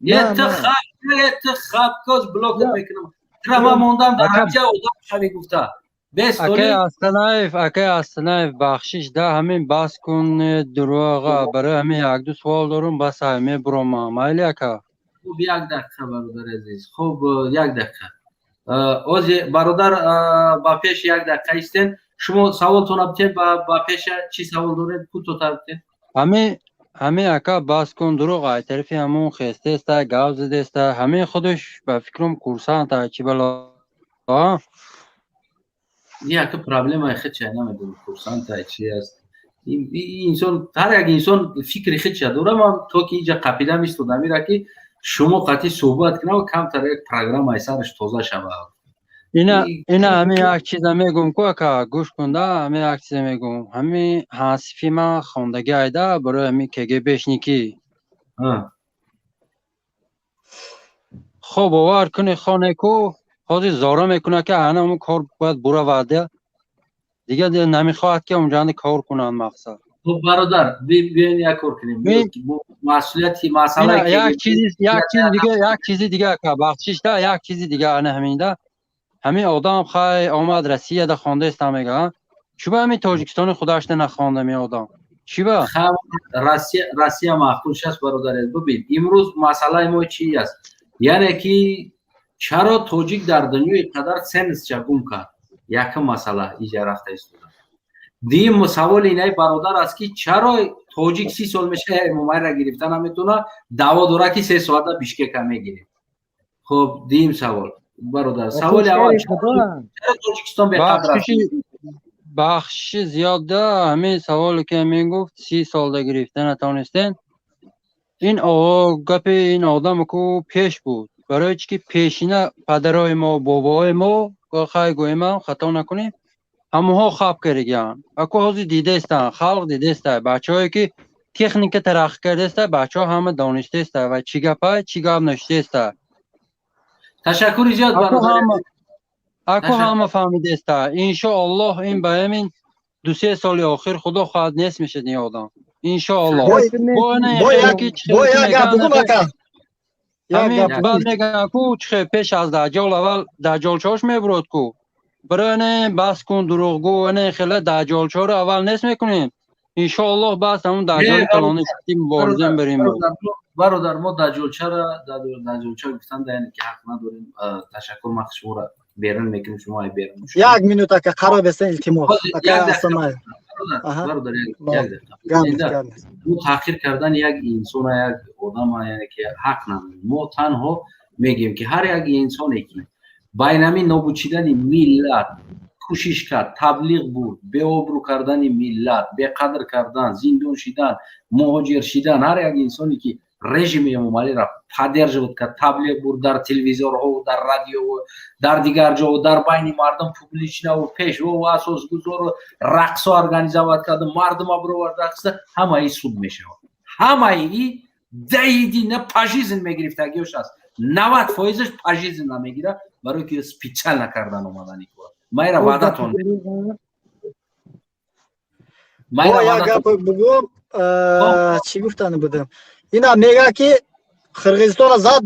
Е, ту хаб, е, ту хаб, коз блокат мекунам. Тра ма мондам дар ҳамҷа, одам шави гуфта. Акай Астанаев, акай Астанаев, бахшиш да, ҳамин бас кун дурӯға. Барои ҳамин якду суол дорум, бас мебуромам, майли, ака? Хуб, як дақиқа, бародари азиз. Хуб, як дақиқа. Ози бародар, ба пеш як дақиқа истен. Шумо саволтона битен, ба пеша чӣ савол доред, кӯтоҳтар битен. Ҳами ака, бас кун дурӯғ. Ай тарафи ҳамун хестеста, гав задеста, ҳамин худаш ба фикрам курсанта, чӣ бало. Яка проблемаи худша намедонам, курсанта чи аст. Инсон, ҳар як инсон фикри худша дора. Ман то ки иҷа қапидам истодам, ира ки шумо қатъи суҳбат кунам, камтар як программаи сараш тоза шавад. Ина ҳамин як чиза мегӯм ку, ака, гӯш кунда, ҳамин як чиза мегӯм. Ҳамин ҳасифи ман хондагӣ айда барои ҳамин КГБшникӣ. Хо, бовар куни, хоне ку, ҳозир зора мекунад, ки ана ҳамун кор бояд буравад, дигар намехоҳад, ки онҷанда кор кунанд, мақсад. Хуб, бародар, биёен як кор кунем, масъулияти масъала. Як чизи дига, як чизи дига, ака, бахшишда, як чизи дига. Ана ҳаминда ҳамин одам хай омад, Россияда хондаеста, мега, чуба ҳамин Тоҷикистони худашда нахонда ин одам, чиба? Россия маъқулш аст, бародар. Бибин, имрӯз масъалаи мо чи аст? Яъне ки чаро тоҷик дар дунёи қадар ценностьша гум кард? Якум масъала иҷа рафта истода. Дуюм саволи инаи бародар аст, ки чаро тоҷик 30 сол меша Эмомалиро гирифта наметавона, даъво дора, ки 3 соата Бишкека мегирем. Хуб, дуюм савол, бародар. Саволи аввал: чаро Тоҷикистон беқадр аст? Бахшиши зиёда. Ҳамин саволе ки ҳамин гуфт, 30 солда гирифта натонистен, ин гапи ин одам ку пеш буд. Барои чӣ ки пешина падарои мо, бобоҳои мо, хай гӯемам, хато накунем, ҳамонҳо хаб кардагианд. Аку ҳозир дидаистанд, халқ дидаиста, бачаҳое ки техника тараққӣ кардаиста, бачаҳо ҳама донистаиста ва чӣ гапай, чӣ гап нашудаиста. Ташаккури зиёд, бародар. Аку ҳама фаҳмидаиста. Иншоаллоҳ, ин ба ҳамин 2-3 соли охир, худо хоҳад, нест мешад ин одам, иншоаллоҳ. Бо як гап бугум, ака. Ҳамин баъд мегӯянд ку, чихе пеш аз даҷҷол аввал даҷҷолчош мебурод ку. Барои не бас кун дурӯғгӯ, не хеле даҷҷолчоро аввал нест мекунем, иншоаллоҳ, бас ҳамун даҷҷоли калони мубориза мебарем. Бародар, мо даҷҷолчара даҷҷолча гуфтан яъне ки ҳақ надорем. Ташаккур, ман шуморо берун мекунем, шумо ай берун. Як минут, ака, қарор бестен, илтимос, ака. Бародар, як дақиқа. Мо таҳқир кардани як инсона, як одама, яъне ки ҳақ надорем. Мо танҳо мегӯем, ки ҳар як инсоне ки байнами нобуд шидани миллат кӯшиш кард, таблиғ бурд, беобрӯ кардани миллат, беқадр кардан, зиндон шидан, муҳоҷир шидан, ҳар як инсоне ки режими Эмомалиро поддерживать кард, таблиғ бурд дар телевизорҳо, дар радио, дар дигар ҷо, дар байни мардум публично, пешвову асосгузору рақсо организовать кард, мардума бировард рақса, ҳамаи суд мешавад. Ҳамаи и даидина пожизненно мегирифтагиёш аст. 90 фоизаш пожизненно мегирад, барои ки специально кардан омадани кор. Майра ваъдатон. Як гап бугум, чӣ гуфтани будем? Ина мега, ки Қирғизистона зад,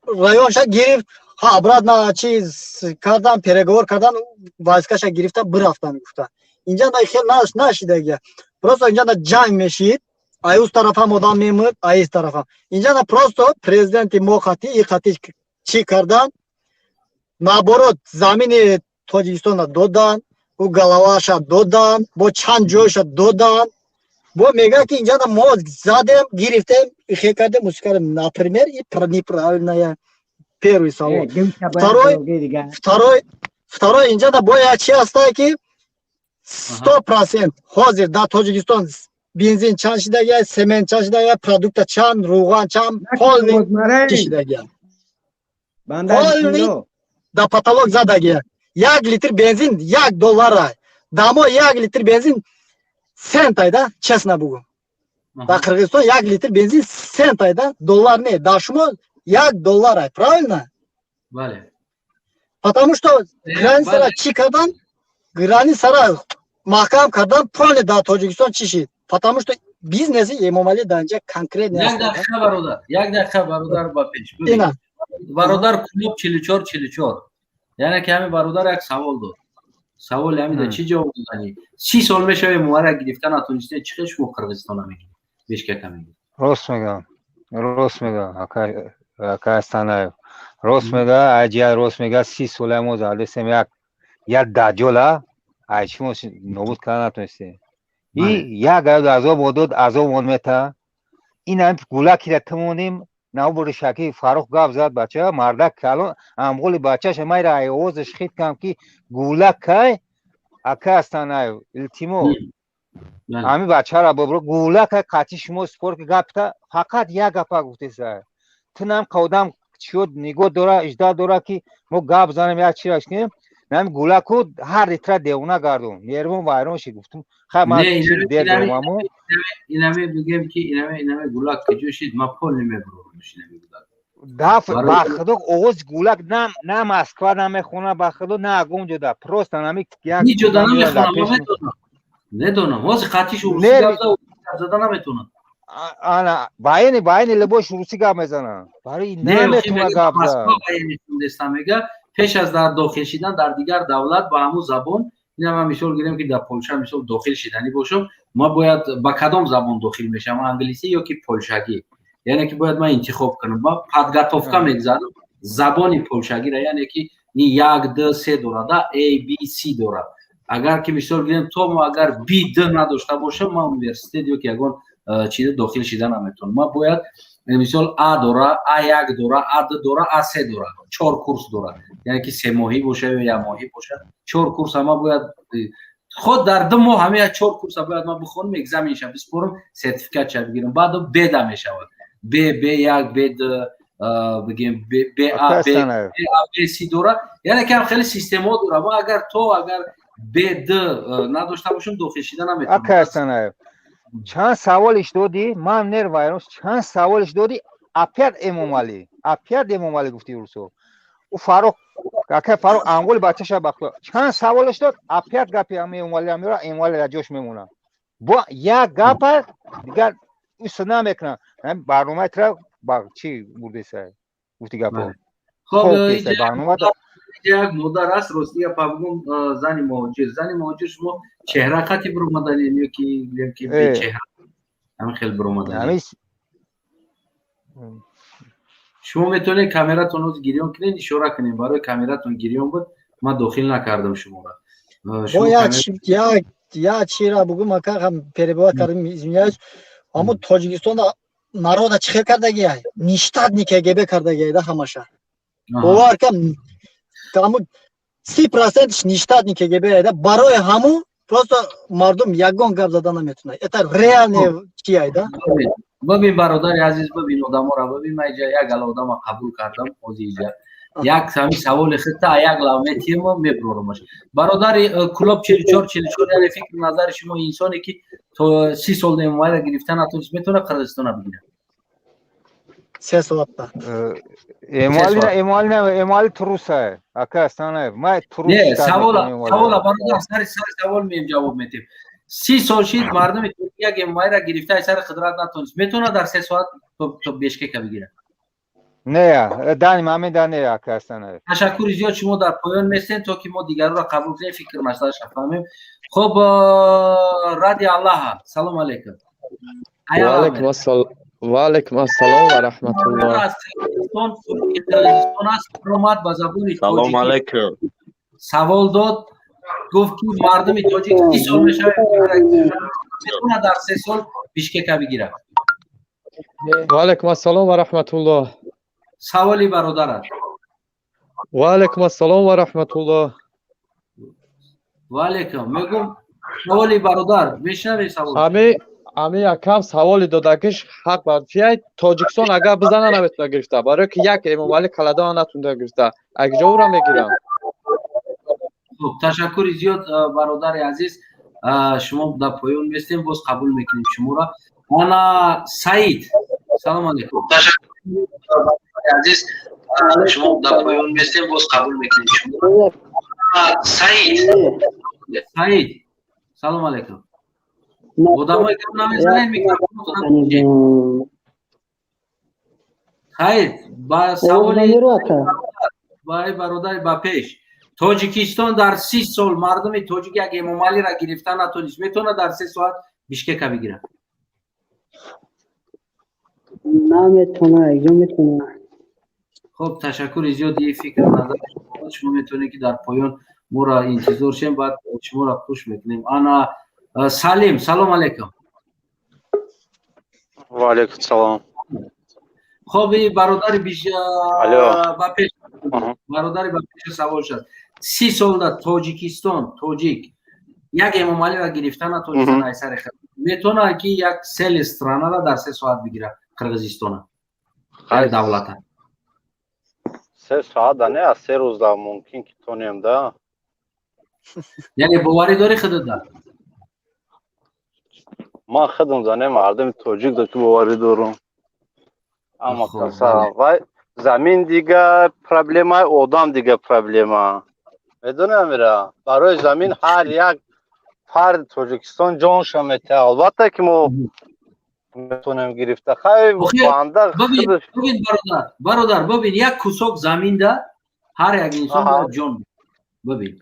районша гирифт, обратно чиз кардан, переговор кардан, войскаша гирифта бирафтан, гуфта. Инҷа хел нашидагия, просто инҷа ҷанг мешид, ай ус тарафам одам мемурд, ай ис тарафам. Инҷа просто президенти мо қати и қати чӣ кардан, наоборот, замини Тоҷикистона додан, ӯ галаваша додан, бо чанд ҷойша додан. Бо мега, ки инҷа мо задем, гирифтем, ихе кардем, ус кардем. Например, и неправильная первый савол. Второй, инҷа бояд чи ҳастае, ки 100% ҳозир дар Тоҷикистон бензин чанд шидагия, семент чанд шидагия, продукта чанд, рӯған чанд, полный чи шидагия, полный да потолок задагия. 1 литр бензин 1 доллара, дамо 1 литр бензин центай да, честно бугум. Дар Қирғизистон 1 литр бензин центай да, доллар не, дар шумо 1 долларай, правильно? Бале. Потому что границара чӣ кардан, границара маҳкам кардан, полный дар Тоҷикистон чӣ шид? Потому что бизнеси Эмомалӣ дар инҷа конкретно. Як дақиқа, бародар, як дақиқа, бародар, ба пеш. Бародар, клуб 4444, яъне ки ҳамин бародар як савол дод. Саволи ҳамида чӣ ҷавоб додани? 30 сол мешаве, муарра гирифта натонистед, чӣ хел шумо Қирғизистона мегиред, Бишкека мегиред? Рост мегам, рост мегам, акай Астанаев. Рост мега, аҷия рост мега, 30 сола мо задесем як даҷола, ай чӣ мо нобуд карда натонистем. И як азоб дод, азоб он мета. Ин ҳам гулакира тумонем, навбури шаки Фарух гап зад, бача, мардак калон, амғоли бачаша майра ай овозаш хит кам ки гулак кай, ака астанаев, илтимос. Ҳами бачара бобро гулак кай қати шумо спор ки гапта, фақат як гапа гуфтеса. Тунам қодам чиё нигоҳ дора, ижда дора ки мо гап занем, як чира кунем. Нами гулаку ҳар литра девона гардон. Нервон вайрон шид, гуфтум. Хай ман чӣ дер дорамаму. Инаме бигем ки инаме гулак куҷо шид, ман пол намебурам инаме гулак. Даф ба худо овоз гулак на Москва намехона, ба худо на агон ҷода. Просто нами як ҷода намехона, ман медонам. Недонам. Ҳозир қатиш урусӣ гап зада наметонам. Ана баини либош русӣ гап мезанам. Барои наметона гап зад. Мега пеш аз дар дохил шидан дар дигар давлат ба ҳамун забон, ина ман мисол гирем ки дар Полша мисол дохил шиданӣ бошам, ман бояд ба кадом забон дохил мешавам, англисӣ ё ки полшагӣ? Яъне ки бояд ман интихоб кунам, ман подготовка мегзарам забони полшагиро, яъне ки ни як, д, се дорад, да, A, B, C дорад. Агар ки мисол гирем, то мо агар B, D надошта бошам, ман университет ё ки ягон чизе дохил шида наметавонам. Ман бояд мисол А дора, А1 дора, А2 дора, А3 дора, чор курс дора. Яъне ки семоҳӣ боша ё якмоҳӣ боша, чор курс ама бояд худ дар 2 моҳ ҳамин чор курса бояд ман бихонам, экзаменша биспорам, сертификатша бигирам. Баъд Б да мешавад. Б, Б1, Б2, бигем Б, Б, А, Б, А, Б, С дора. Яъне ки ҳам хеле системаҳо дора. Ма агар то агар Б, Д надошта бошам, дохил шида наметавонам. Ака Астанаев, чанд саволиш додӣ, ман нер вайрон, чанд саволиш додӣ, опять Эмомалӣ, опять Эмомалӣ гуфти русо. Ӯ Фарух, ака Фарух анғоли бачаша бахто. Чанд саволиш дод, опять гапи ами Эмомалӣ меора, Эмомалӣ дар ҷош мемона. Бо як гапа дигар ӯ намекунад. Барномаи тра ба чӣ бурдеса? Гуфти гапо. Хоб, як модар аст, рости гап бигӯм, зани муҳоҷир. Зани муҳоҷир, шумо чеҳра қати биромаданем ё ки гӯем ки бечеҳра ҳамин хел биромаданем? Шумо метавонед камератон ҳозир гирён кунед, ишора кунед. Барои камератон гирён буд, ман дохил накардам шуморо. Бо як чира бугум, ака, ҳам перебивать кардем, извиняюсь. Аммо Тоҷикистон народа чӣ хел кардагиай? Ништатни КГБ кардагиай да ҳамаша. Бовар кам, ҳаму 30%-ш ништатни КГБ да, барои ҳаму просто мардум ягон гап зада наметонад. Это реальный чиай да? Бибин, бародари азиз, бибин одаморо, бибин, ман иҷа як гала одама қабул кардам, ҳозир иҷа як ҳамин саволи хита як лав метиҳем, меброрамаш. Бародари Кулоб 44 44, яъне фикри назари шумо, инсоне ки то 30 сол Эмомалиро гирифта натонист, метавонад Қирғизистона бигирад? Се соатта. Эмомалӣ, Эмомалӣ труса, ака Астанаев, ман трус. Не, савола, савола, бародар, сари савол меем, ҷавоб метиҳем. 30 сол шид, мардуми тоҷик як Эмомалиро гирифта аз сари қудрат натонист, метавонад дар 3 соат то Бешкека бигирад? Не, дани ман да не, ака Астанаев. Ташаккури зиёд, шумо дар поён местем, то ки мо дигарро қабул кунем, фикр масъалаша фаҳмем. Хоб, ради Аллаҳа, салом алейкум. Ва алайкум ассалом ва раҳматуллоҳ. Аз Қирғизистон аст, омад ба забони Салом алейкум. Савол дод, гуфт ки мардуми тоҷик 30 сол мешавад, метавонад дар 3 сол Бишкека бигирад? Ва алайкум ассалом ва раҳматуллоҳ. Саволи бародарат. Ва алайкум ассалом ва раҳматуллоҳ. Ва алайкум. Мегум, саволи бародар, мешнавӣ савол? Ами якам саволи додагиш ҳақ бар чия, Тоҷикистон агар бизана наметавона гирифта, барои ки як Эмомалӣ каладона натунда гирифта, агиҷо ӯра мегирам. Хуб, ташаккури зиёд, бародари азиз, шумо дар поён местем, боз қабул мекунем шуморо. Ана Саид, салом алейкум. Ташаккур, азиз, шумо дар поён местем, боз қабул мекунем шуморо. Саид, Саид, салом алейкум. Одамое гап намезанед, микрофонотон. Хайр, ба саволи бародари ба пеш. Тоҷикистон дар 30 сол мардуми тоҷик як Эмомалиро гирифта натонист, метавонад дар 3 соат Бишкека бигирад? Наметавонад, ҷо метавонад. Хуб, ташаккури зиёд. И фикр назар шумо метавонед, ки дар поён моро интизор шем, баъд шуморо хуш мекунем. Ана Салим, салом алейкум. Ва алейкум салом. Хоб, и бародари ба пеш, бародари ба пеш савол шуд: 30 сол дар Тоҷикистон тоҷик як Эмомалиро гирифта натонистан, айсари метавонад, ки як целый страна ра дар 3 соат бигира, Қирғизистона, як давлата? 3 соат да не, аз 3 рӯз да мумкин ки тонем да. Яъне боварӣ дорӣ худат да? Ман худам да не, мардуми тоҷик да ки боварӣ дорам. Ама каса вай замин дига проблема, одам дига проблема. Медони, амира, барои замин ҳар як фарди Тоҷикистон ҷонша метиҳад. Албатта ки мо метонем гирифта. Хай, банда. Бибин, бародар, бародар, бибин, як кусок заминда ҳар як инсон бояд ҷон. Бибин,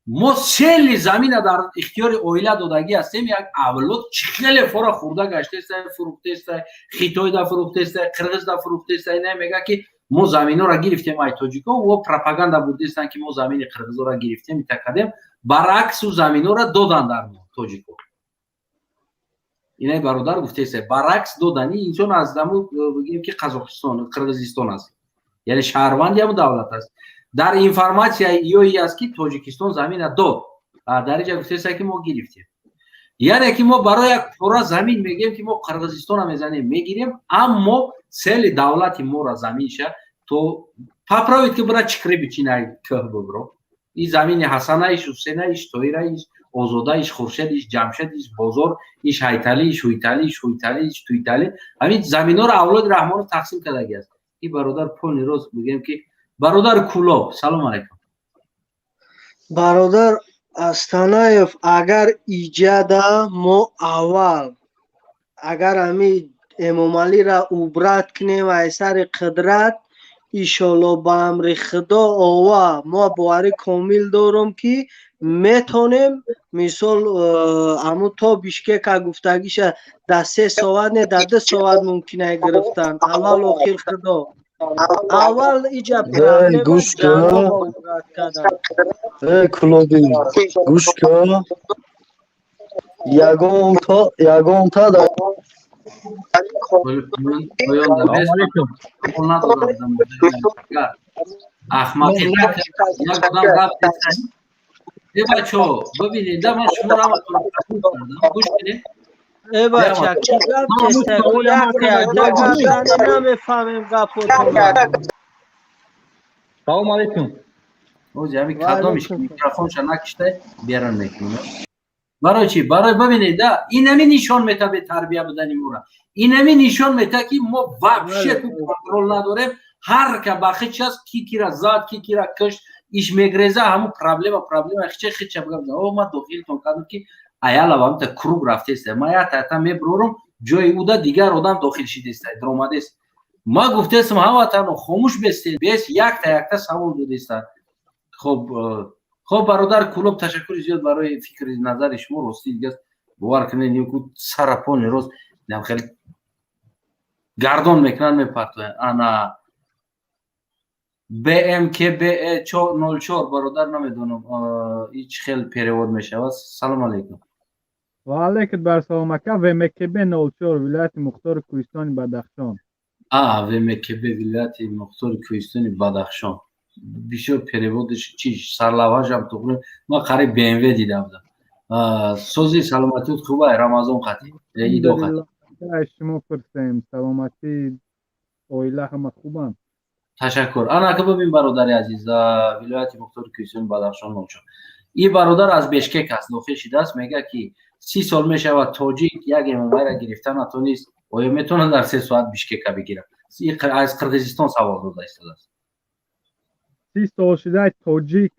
мо целый замина дар ихтиёри оила додагӣ ҳастем. Як авлод чӣ хеле фора хӯрда гаштеста, фурӯхтеста, Хитойда фурӯхтеста, қирғизда фурӯхтеста. Ина мега, ки мо заминҳоро гирифтем ай тоҷико, во пропаганда бурдестанд, ки мо замини қирғизоро гирифтем, ита кардем. Баръакс, ӯ заминҳоро додан дар мо тоҷико. Инай бародар гуфтеста, баръакс додани инсон аз даму бигем, ки Қазоқистон, Қирғизистон аст, яъне шаҳрванди ҳамун давлат аст. Дар информатсия ёи аст, ки Тоҷикистон замина дод, дар инҷа гуфтеста, ки мо гирифтем. Яъне ки мо барои як пора замин мегӯем, ки мо Қирғизистона мезанем, мегирем, аммо целый давлати мора заминша то поправить, ки бира чикри бичинай, кӯҳ бубро. И замини Ҳасанаиш, Ҳусенаиш, Тоираиш, Озодаиш, Хуршедиш, Ҷамшедиш, Бозор иш, Ҳайталиш, Ҳуйталиш, Ҳуйталиш, Туйтали, ҳамин заминҳоро авлоди Раҳмонов тақсим кардаги аст. И бародар полный рост бигӯем, ки бародар Кулоб, салом алайкум. Бародар Астанаев, агар иҷада мо аввал агар ҳами Эмомалиро убрать кунем ай сари қудрат, иншолло, ба амри Худо, ова мо боварӣ комил дорам, ки метонем. Мисол, ҳамун то Бишкека гуфтагиша дар 3 соат не, дар 2 соат мумкин ай гирифтан. Аввал охир Худо, аввал иҷа. Гӯш кун, Кулоби, гӯш кун, ягонта, ягонта дар Ахмақи як одам гап. Э, бачо, бибинед да, ман шуморо гӯш кунед. Э, бача, ки гап намефаҳмем гапотон. Салом алейкум. Ози ҳами кадомиш микрофонша накишта берун мекунем. Барои чӣ? Барои бибинед да, инами нишон мета бетарбия будани моро, инами нишон мета, ки мо вообще контроль надорем. Ҳар ка ба хич аст, ки кира зад, ки кира кишт, иш мегреза. Ҳамун проблема, проблема хича хича бигам. О, ма дохилтон кардам, ки аяла ва круг рафтеста. Ма ята ята меброрум, ҷои уда дигар одам дохил шидеста, даромадест. Ма гуфтестам, ҳаматано хомӯш бестед, бес якта якта савол додеста. Хоб, хоб, бародар Кулоб, ташаккури зиёд барои фикри назари шумо. Рости дига, бовар кунед, ку сарапони рост хеле гардон мекунанд, мепартоянд. Ана БМКБ 04, бародар, намедонам, ҳеҷ хел перевод мешавад. Салом алейкум. Ва алейкум бар салом, ака. ВМКБ 04, вилояти мухтори кӯҳистони Бадахшон. А, ВМКБ, вилояти мухтори кӯҳистони Бадахшон. Бисёр перевод иш чи сарлавҳашам туғри, ман қариб БМВ дида будам. Сози, саломатиют хуба? Рамазон қатӣ, идо қатӣ. Шумо пурсем, саломатӣ, оила ҳама хубанд? Ташаккур. Ана ка бибин, бародари азиз, вилояти мухтори кӯҳистони Бадахшон ночор. Ин бародар аз Бешкек аст, дохил шидааст, мегӯяд, ки 30 сол мешавад тоҷик як Эмомалиро гирифта натонист, оё метавонад дар 3 соат Бишкека бигирад? Аз Қирғизистон савол дода истодааст. 30 сол шуда тоҷик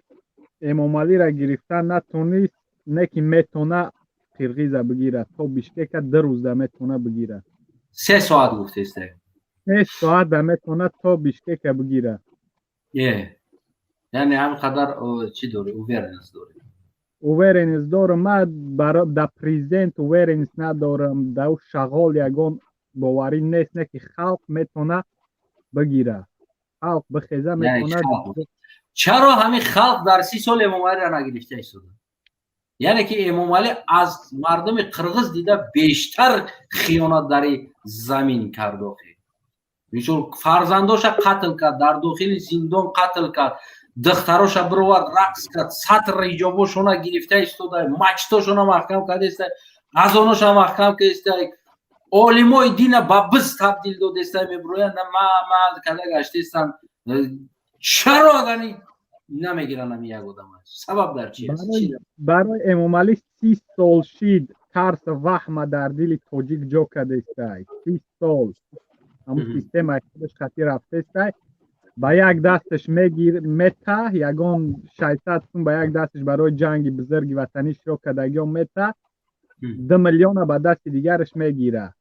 Эмомалиро гирифта натонист, не ки метона қирғиза бигирад. То Бишкека 2 рӯзда метона бигирад. 3 соат гуфтест. 3 соат да метона то Бишкека бигирад. Яъне ҳам қадар чӣ дорӣ, уверенность дорӣ? Уверенность дорам. Ман да президент уверенность надорам, да ӯ шағол ягон боварӣ нест, не ки халқ метона бигирад. Халқ бихеза, метавонад. Чаро ҳамин халқ дар 30 сол Эмомалиро нагирифта истода? Яъне ки Эмомалӣ аз мардуми қирғиз дида бештар хиёнат дари замин кард. Охи, мисол, фарзандоша қатл кард, дар дохили зиндон қатл кард, духтароша бировард, рақс кард, сатр ҳиҷобошона гирифта истода, мачтошона маҳкам карда истода, азоноша маҳкам карда истода, олимои дина ба биз табдил додаиста, мебироянд, ма ма карда гаштаистанд. Чаро агани намегиранд ами як одам? Сабаб дар чи аст? Барои Эмомалӣ 30 сол шид, тарс, ваҳма дар дили тоҷик ҷо кардестай. 30 сол ҳамун системаи худаш хати рафтестай. Ба як дасташ мегир, мета ягон 600 сум, ба як дасташ барои ҷанги бузурги ватанӣ иштирок кардагиён мета, 2 миллиона ба дасти дигараш мегира.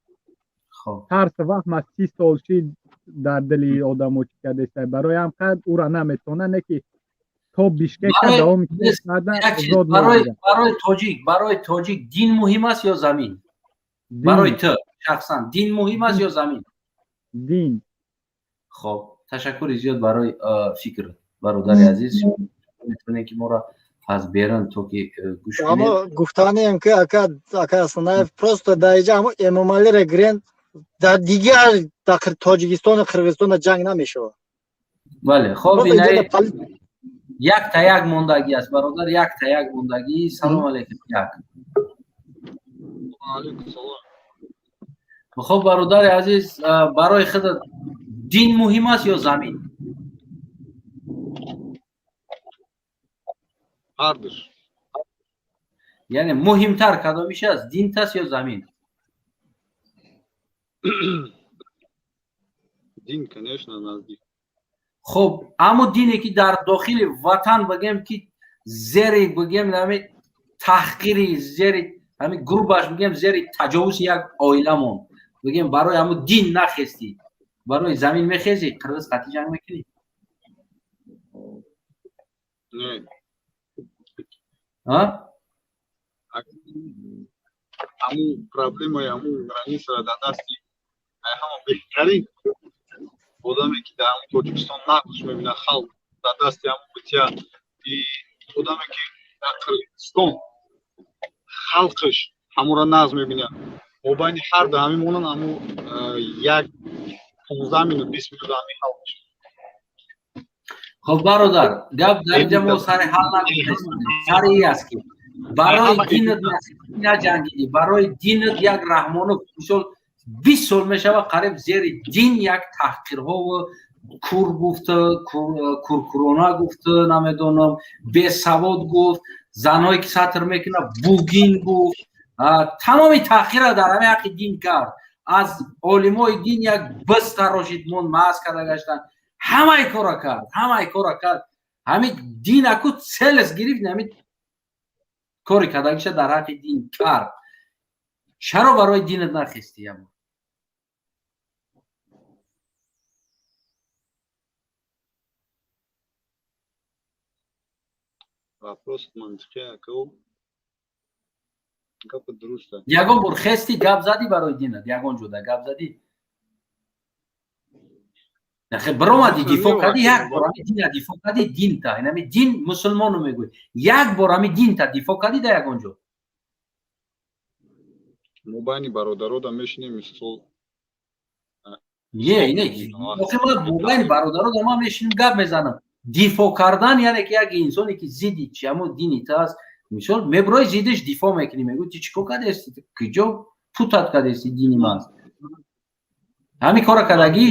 Тарс, ваҳма 30 сол шид дар дили одамо чӣ кардестай. Барои ҳам қад ӯра наметавона, не ки то Бишкека давоми Барои тоҷик дин муҳим аст ё замин? Барои ту шахсан дин муҳим аст ё замин? Дин. Хоб, ташаккури зиёд барои фикр, бародари азиз. Метавонем ки моро аз берун то ки гӯш. Аммо гуфтанием ки ака Асанаев, просто дар иҷа ҳамо Эмомалиро гирен, дар дигар дар Тоҷикистону Қирғизистона ҷанг намешавад. Бале, хоб, якта як мондагӣ аст, бародар, якта як мондагӣ. Салом алейкум, як. Хоб, бародари азиз, барои худат дин муҳим аст ё замин? Ҳардуш. Яъне муҳимтар кадомиш аст, динтаст ё замин? Дин, конечно, наздик. Хуб, аммо дине ки дар дохили ватан, бигем ки зери, бигем, ҳами таҳқири, зери ҳами грубаш бигем, зери таҷовузи як оиламон, бигем, барои ҳамун дин нахестӣ, барои замин мехезӣ, қирғиз қатъи ҷанг мекунӣ? Не. А? Ҳамун проблемаи ҳамун границара дар дасти ҳама беҳтарин одаме ки дар ҳамун Тоҷикистон нақш мебинад, халқ дар дасти ҳамун битя, и одаме ки дар Қирғизистон халқаш ҳамонро нағз мебинад, мобайни ҳар ду ҳамин монанд, ҳамун як 15 минут, 20 минут ҳамин ҳал мешавад. Хоб, бародар, гап дар инҷа мо сари ҳал нагуфтем, сари и аст ки барои динат наҷангидӣ, барои динат. Як Раҳмонов, мисол, 20 сол мешавад қариб зери дин як таҳқирҳову кур гуфта, куркурона гуфта, намедонам, бесавод гуфт, занҳое ки сатр мекунад бугин гуфт, тамоми таҳқирра дар ҳамин ҳаққи дин кард. Аз олимои дин як биз тарошид, мон маҳз карда гаштанд. Ҳамаи кора кард, ҳамаи кора кард. Ҳамин дин аку целес гирифт, ҳамин кори кардагиша дар ҳаққи дин кард. Чаро барои динат нахестӣ ябо? Вопрос мантиқи, ака, гапа дуруста. Ягон бор хести, гап задӣ барои динат? Ягон ҷода гап задӣ? Биромадӣ, дифоъ кардӣ? Як бор ҳами дина дифоъ кардӣ? Динта, инами дин мусулмону мегӯй, як бор ҳами динта дифоъ кардӣ дар ягон ҷо? Мо байни бародарода мешинем, мисол. Не, не, охи, ма байни бародарода ман мешинем, гап мезанам. Дифоъ кардан яъне ки як инсоне ки зидди чи ҳамун дини та аст, мисол, меброи, зиддиш дифоъ мекунӣ, мегӯй: «Ту чӣ кор кардасти? Куҷо путат кардасти? Дини ман аст». Ҳамин кора кардагӣ?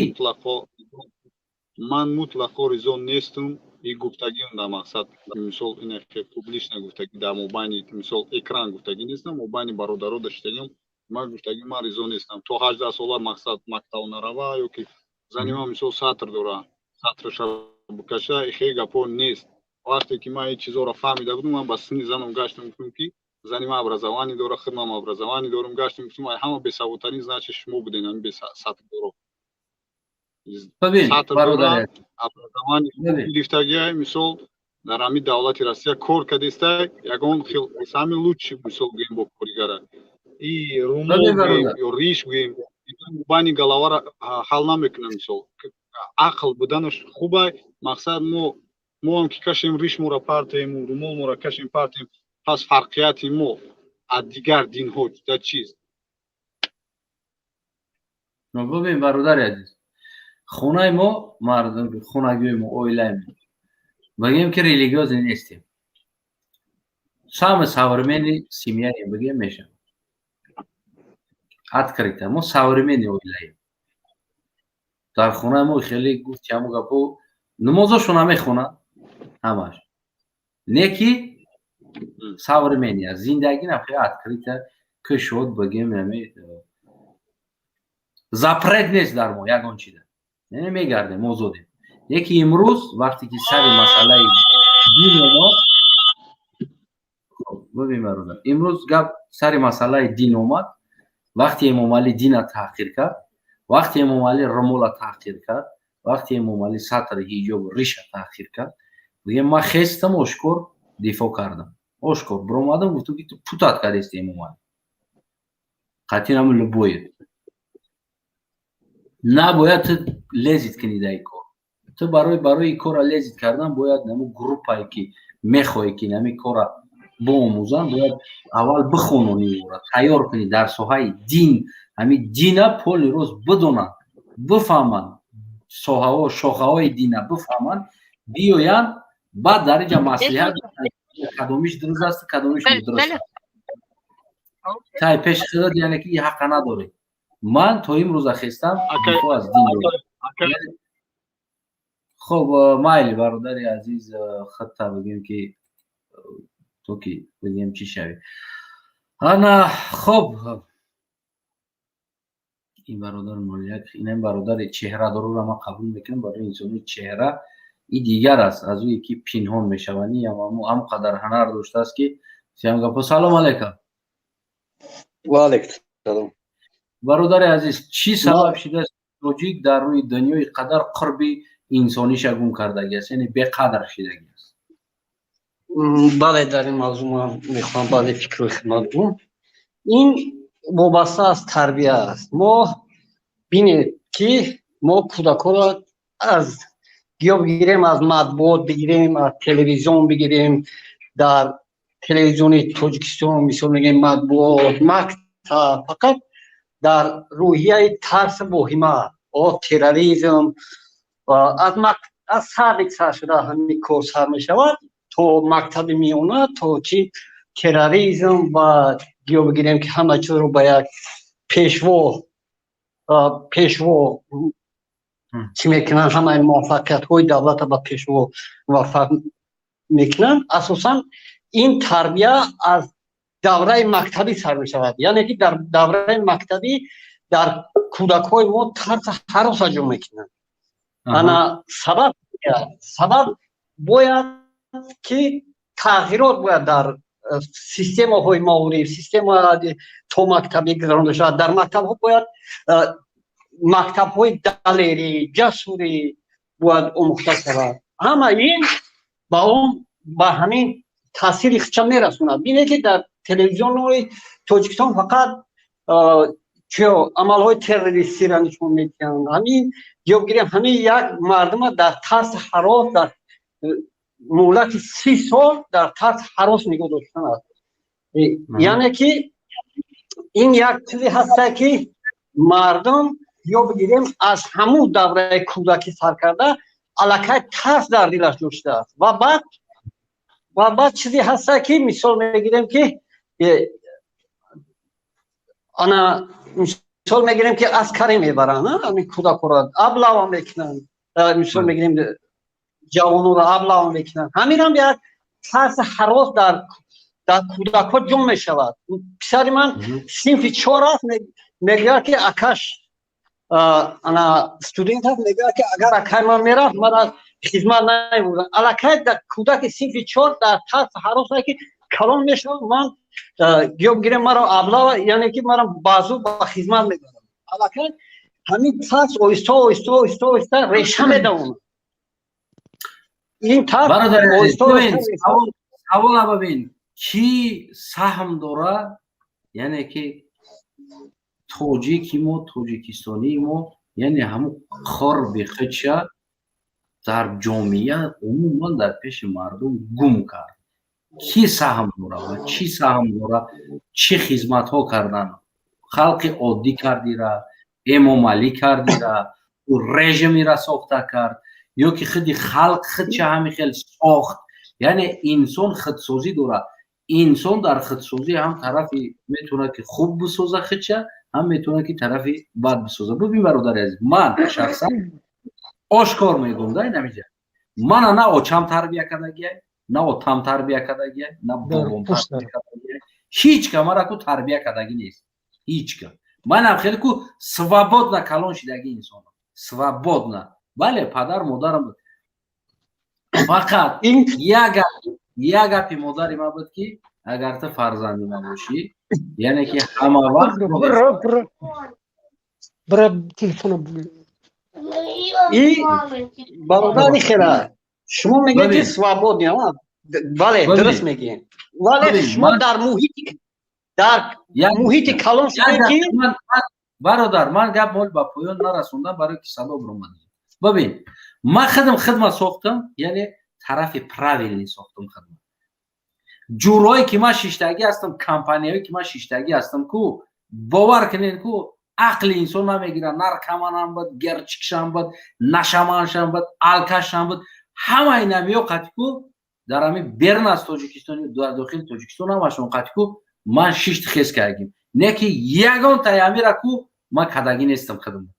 Ман мутлақо ризо нестум и гуфтагиам дар мақсад, мисол, ине публично гуфтагӣ, дар мобайни, мисол, экран гуфтагӣ нестам, мобайни бародаро даштагиам. Ман гуфтагӣ, ман ризо нестам, то 18 сола мақсад мактаб нарава ё ки зани ман, мисол, сатр дора, сатраша букаша, хеле гапҳо нест. Вақте ки ман ин чизоро фаҳмида будам, ман ба синни занам гаштам, гуфтам ки зани ман образование дора, худмам образование дорам. Гаштам, гуфтам: «Ай ҳама бесаводтарин, значит, шумо буден, ҳамин сатрдоро». Сатр дора, образование гирифтагиай, мисол, дар ҳамин давлати Россия кор кардестай, ягон хел самый лучший, мисол, гӯем, бо коригара и румол гӯем ё риш гӯем, байни головара ҳал намекунам, мисол. Ақл буданаш хубай. Мақсад, мо ҳам ки кашем, риш моро партем, румол моро кашем, партем, пас фарқияти мо аз дигар динҳо дар чист? Бубин, бародари азиз, хонаи мо, мардум, хонагиҳои мо, оилаи мо, бигем ки религиозный нестем, самый современный семья ем, бигем мешавад открыто. Мо современный оилаем. Дар хонаи мо хеле гуфти ҳамо гапо, намозошо намехонад ҳамаш, не ки современный аст, зиндагӣ на хеле открыто кушод, бигем, ами запрет нест дар мо ягон чиза, яъне мегардем, озодем. Яки имрӯз вақте ки сари масъалаи дин омад, бибин, бародар, имрӯз гап сари масъалаи дин омад, вақте Эмомалӣ дина таҳқир кард, вақте Эмомалӣ румола таҳқир кард, вақте Эмомалӣ сатри, ҳиҷобу риша таҳқир кард, бигем, ман хестам, ошкор дифоъ кардам, ошкор биромадам, гуфтам ки ту путать кардести, Эмомалӣ, қатъин ҳамн любое набояд ту лезть кунӣ дар ин кор. Ту барои корра лезть кардан бояд намо группае ки мехоҳӣ ки нами корра биомӯзанд, бояд аввал бихононӣ, ӯра тайёр кунӣ дар соҳаи дин, ҳамин дина полный рост бидонанд, бифаҳманд, соҳаҳо, шохаҳои дина бифаҳманд, биёянд, баъд дар инҷа маслиҳат, кадомиш дуруст аст, кадомиш нодуруст аст. Тай пеши худат, яъне ки ин ҳаққа надорӣ. Ман то имрӯза хестам, дифоъ аз дин дорам. Хуб, майли, бародари азиз, худта бигем ки то ки бигем чӣ шавӣ. Ана хуб, ин бародар 01, инам бародари чеҳрадорора ман қабул мекунам. Барои инсони чеҳра и дигар аст аз ӯе ки пинҳон мешавад. Ҳам қадар ҳунар доштааст ки сиам гапо. Салом алейкум. Ва алейкум салом. Бародари азиз, чӣ сабаб шидааст, тоҷик дар рӯи дунёи қадар қурби инсониша гум кардагӣ аст, яъне беқадр шидагӣ аст? Бале, дар ин мавзӯъ ман мехоҳам баъзе фикрҳои хидмат гӯм. Ин вобаста аз тарбия аст. Мо бинед, ки мо кӯдакҳоро аз гиё бигирем, аз матбуот бигирем, аз телевизион бигирем, дар телевизиони Тоҷикистон, мисол мегӯем, матбуот, мактаб, фақат дар рӯҳияи тарсу воҳима, о терроризм, аз садик сар шуда ҳамин кор сар мешавад то мактаби миёна, то чи терроризм ва гиё бигирем, ки ҳама чизро ба як пешво чӣ мекунанд, ҳамаи муваффақиятҳои давлата ба пешво муваффақ мекунанд. Асосан ин тарбия аз давраи мактабӣ сар мешавад, яъне ки дар давраи мактабӣ дар кӯдакҳои мо тарса ҳароса ҷо мекунанд. Ана сабаб бояд ки тағйирот бояд дар системаҳои маориф, система томактабӣ гузаронда шавад. Дар мактабҳо бояд мактабҳои далерӣ, ҷасурӣ бояд омӯхта шавад. Ҳама ин ба он ба ҳамин таъсири худша мерасонад. Бинед, ки дар телевизионҳои Тоҷикистон фақат чо амалҳои террористиро нишон медиҳанд. Ҳамин ё бигирем, ҳамин як мардума дар тарси ҳарос, дар муҳлати 30 сол дар тарси ҳарос нигоҳ доштан аст. Яъне ки ин як чизе ҳаста, ки мардум ё бигирем, аз ҳамун давраи кӯдакӣ сар карда аллакай тарс дар дилаш ҷо шудааст. Ва баъд чизе ҳаста, ки мисол мегирем, ки ана мисол мегирем, ки аскарӣ мебаранд ҳамин кӯдакҳоро, облава мекунанд, мисол мегирем, ҷавононро облава мекунанд. Ҳаминам як тарси ҳарос дар кӯдакҳо ҷо мешавад. Писари ман синфи чор аст, мегӯяд, ки акаш ана студент аст, мегӯяд, ки агар акай ман мерафт, мара хизмат намебурданд. Аллакай кӯдаки синфи чор дар тарси ҳарос, ки калон мешавад, ман ё бигирем, маро облава, яъне ки маро баъзу ба хизмат мебаранд. Аллакай ҳамин тарс оҳиста оҳиста оҳиста оҳиста реша медавонад. Ин тарс оҳиста. Савола бибин, кӣ саҳм дора, яъне ки тоҷики мо, тоҷикистонии мо, Яъне ҳамун қурби худша дар ҷомеа, умуман дар пеши мардум гум кард. Кӣ саҳм дора ва чӣ саҳм дора, чӣ хизматҳо кардан? Халқи оддӣ кардира, Эмомалӣ кардира, ӯ режимира сохта кард ё ки худи халқ худша ҳамин хел сохт? Яъне инсон худсозӣ дорад. Инсон дар худсозӣ ҳам тарафи метавонад, ки хуб бисоза худша, ҳам метавонад, ки тарафи бад бисоза. Бибин, бародари азиз, ман шахсан ошкор мегӯм да, инамиҷа мана на очам тарбия кардагиай, на отам тарбия кардагиай, на бобом тарбия кардагиай. Ҳеҷ ка мара ку тарбия кардагӣ нест, ҳеҷ ка. Манам хеле ку свободно калон шидаги инсонам, свободно. Бале, падар модарам буд, фақат як гапи модари ман буд, ки агар ту фарзанди ман бошӣ, яъне ки ҳама вақт Бра, телефона. И бародари хела, шумо мегӯед, ки свободный, бале, дуруст мегӯед, вале шумо дар муҳити калон шудед, ки Бародар, ман гап мол ба поён нарасондам, барои ки садо биромад. Бибин, ман худам хидмат сохтам, яъне тарафи правильный сохтам хидмат. Ҷурое ки ман шиштагӣ ҳастам, компанияое ки ман шиштагӣ ҳастам ку, бовар кунед ку, ақли инсон намегирад. Наркоманам буд, герчикшам буд, нашаманшам буд, алкашам буд, ҳамаи намиё қатӣ ку дар ҳамин берун аз Тоҷикистон, дар дохили Тоҷикистон ҳамашон қатӣ ку ман шишт хез кардагим. Не ки ягон таямира ку ман кадагӣ нестам хидмат,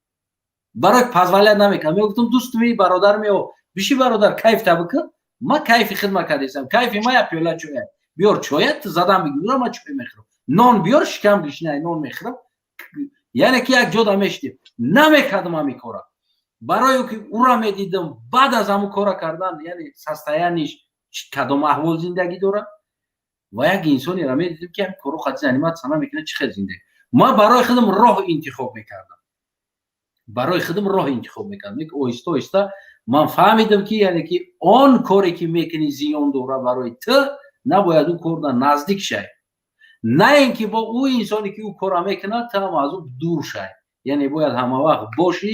барои позволять намекардам. Мегуфтам: дӯстми, бародар мео, биши, бародар, кайфта бикун. Ман кайфи хидмат кардастам. Кайфи ма я пиёла чоя биёр, чоя ту задам бигира, ман чой мехӯрам. Нон биёр, шикам гишнай, нон мехӯрам. Яъне ки як ҷода мешидем, намекардам ҳамин кора, барои ки ура медидам баъд аз ҳамун кора кардан, яъне состояние ш кадом аҳвол зиндагӣ дорад, ва як инсонеро медидем, ки ҳамин коро қати заниматься намекунад, чӣ хел зиндагӣ. Ман барои худам роҳ интихоб мекардам, барои худам роҳ интихоб мекардам. Оҳиста оҳиста ман фаҳмидам, ки яъне ки он коре ки мекунӣ, зиён дора барои ту, набояд ӯ корда наздик шай, на ин ки бо ӯ инсоне ки ӯ кора мекунад, ту ҳам аз ӯ дур шай. Яъне бояд ҳама вақт бошӣ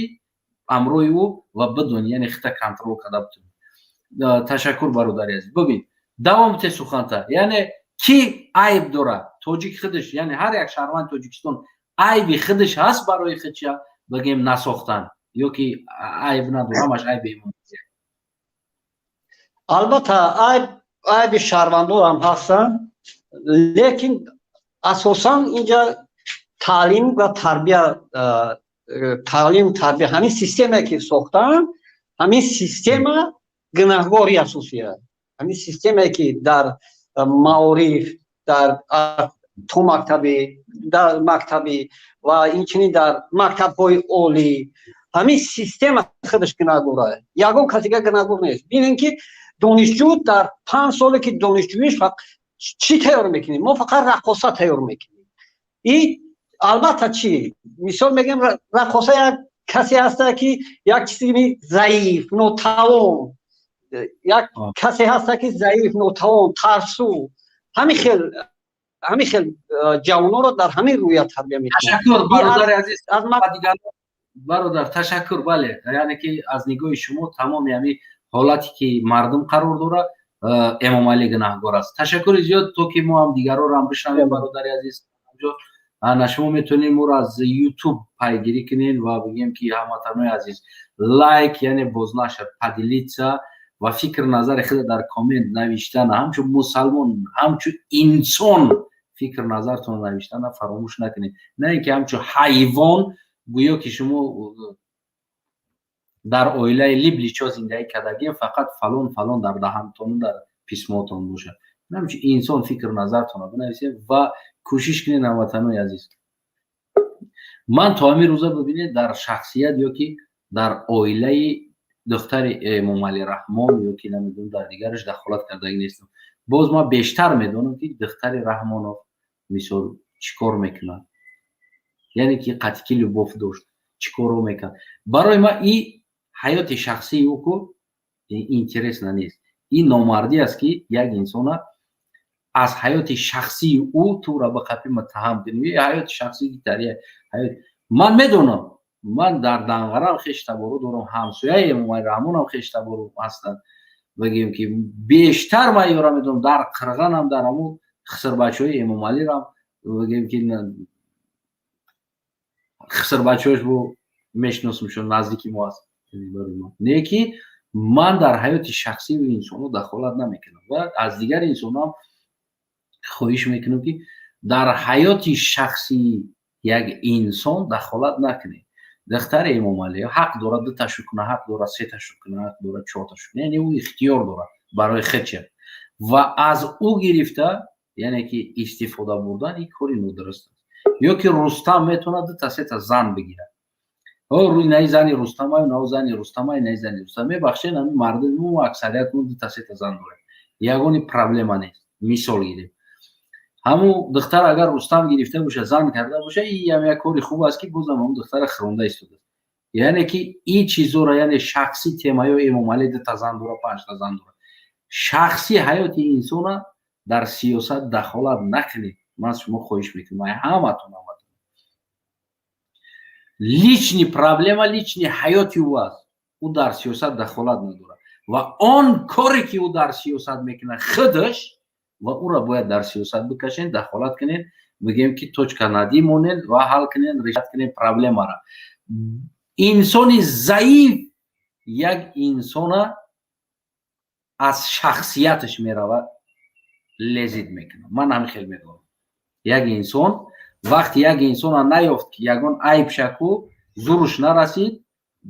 ҳамроҳи ӯ ва бидонӣ, яъне хита контроль карда битонӣ. Ташаккур, бародари азиз. Бибин, давом те суханта. Яъне кӣ айб дорад? Тоҷик худаш, яъне ҳар як шаҳрванди Тоҷикистон айби худаш ҳаст барои худша бигем насохтан ё ки айб надорад, ҳамаш айби имон? Албатта, айби шаҳрвандорам ҳастанд, лекин асосан инҷа таълим ва тарбия, таълим, тарбия, ҳамин системае ки сохтаанд, ҳамин система гунаҳгори асосия. Ҳамин системае ки дар маориф, дар томактабӣ, дар мактабӣ ва инчунин дар мактабҳои олӣ, ҳамин система худаш гунаҳгор аст, ягон касига гунаҳгор нест. Бинем, ки донишҷӯ дар 5 соле ки донишҷӯиш чӣ тайёр мекунем? Мо фақат раққоса тайёр мекунем. И албатта, чӣ мисол мегӯем, раққоса як касе ҳаста, ки як чизи заиф, нотавон, як касе ҳаста, ки заиф, нотавон, тарсу, ҳамин хел ҷавононро дар ҳамин рӯя тарбия мекунад. Бародар, ташаккур. Бале, яъне ки аз нигоҳи шумо тамоми ҳамин ҳолате ки мардум қарор дорад, Эмомалӣ гунаҳгор аст. Ташаккури зиёд, то ки мо ҳам дигарҳоро ҳам бишнавем. Бародари азиз, ана шумо метавонед моро аз Ютуб пайгирӣ кунед ва бигем, ки ҳамватанои азиз, лайк, яъне бознашр, поделиться ва фикр назари худа дар коммент навиштана, ҳамчун мусалмон, ҳамчун инсон фикр назартонро навиштана фаромӯш накунед, на ин ки ҳамчун ҳайвон, гӯё ки шумо дар оилаи либличо зиндагӣ кардагием, фақат фалон фалон дар даҳантону дар писмотон бошад. Ҳамчун инсон фикр назартонро бинависед ва кӯшиш кунед. Ҳамватанои азиз, ман то ҳамин рӯза, бибинед, дар шахсият ё ки дар оилаи духтари Эмомалӣ Раҳмон ё ки намедонам дар дигараш дахолат кардагӣ нестам. Боз ман бештар медонам, ки духтари Раҳмонов мисол чӣ кор мекунад, яъне ки қатъи любовь дошт, чӣ корро мекард. Барои ман и ҳаёти шахсии ӯ ку интересно нест. Ин номардӣ аст, ки як инсона аз ҳаёти шахсии ӯ тура ба қапи муттаҳам кунӣ. Ҳаёти шахсии ҳаёт ман медонам. Ман дар Данғарам хештабору дорам, ҳамсояи Эмомалӣ Раҳмонам хештабору ҳастанд. Бигем, ки бештар ман ёра медонам, дар Қирғанам, дар ҳамун хисрбачаҳои Эмомалирам, бигем, ки хисрбачаҳош бо мешиносимшон, наздики мо аст. Не ки ман дар ҳаёти шахсии инсонҳо дахолат намекунам ва аз дигар инсонҳоам хоҳиш мекунам, ки дар ҳаёти шахсии як инсон дахолат накунед. Духтари Эмомалӣ ҳақ дорад дута шу куна, ҳақ дорад сета шу куна, ҳақ дорад чорта шу куна, яъне ӯ ихтиёр дорад барои худша ва аз ӯ гирифта, яъне ки истифода бурдан, ин кори нодуруст аст. Ё ки Рустам метавонад дута, сета зан бигирад. Рӯи наи зани Рустамай, нав зани Рустамай, наи зани Рустам. Мебахшед, ҳамин мардуми мо, аксарият мо дута, сета зан дорем, ягони проблема нест. Мисол гирем, ҳамун духтар агар Рустам гирифта боша, зан карда боша, иам як кори хуб аст, ки бозам ҳамун духтара хиронда истодааст. Яъне ки ин чизоро, яъне шахсӣ темаё, Эмомалӣ дута зан дора, панҷта зан дора, шахси ҳаёти инсона дар сиёсат дахолат накунед. Ман аз шумо хоҳиш мекунам, ҳаматон, ҳаматон. Личный проблема, личный ҳаёти ӯ аст, ӯ дар сиёсат дахолат надорад ва он коре, ки ӯ дар сиёсат мекунад худаш, ва ӯро бояд дар сиёсат бикашен, дахолат кунед, бигем, ки точка над и монед ва ҳал кунед, решать кунед проблемара. Инсони заиф як инсона аз шахсияташ меравад, лезить мекунад. Ман ҳамин хел медонам. Як инсон вақте як инсона наёфт, ки ягон айб шаку зуруш нарасид,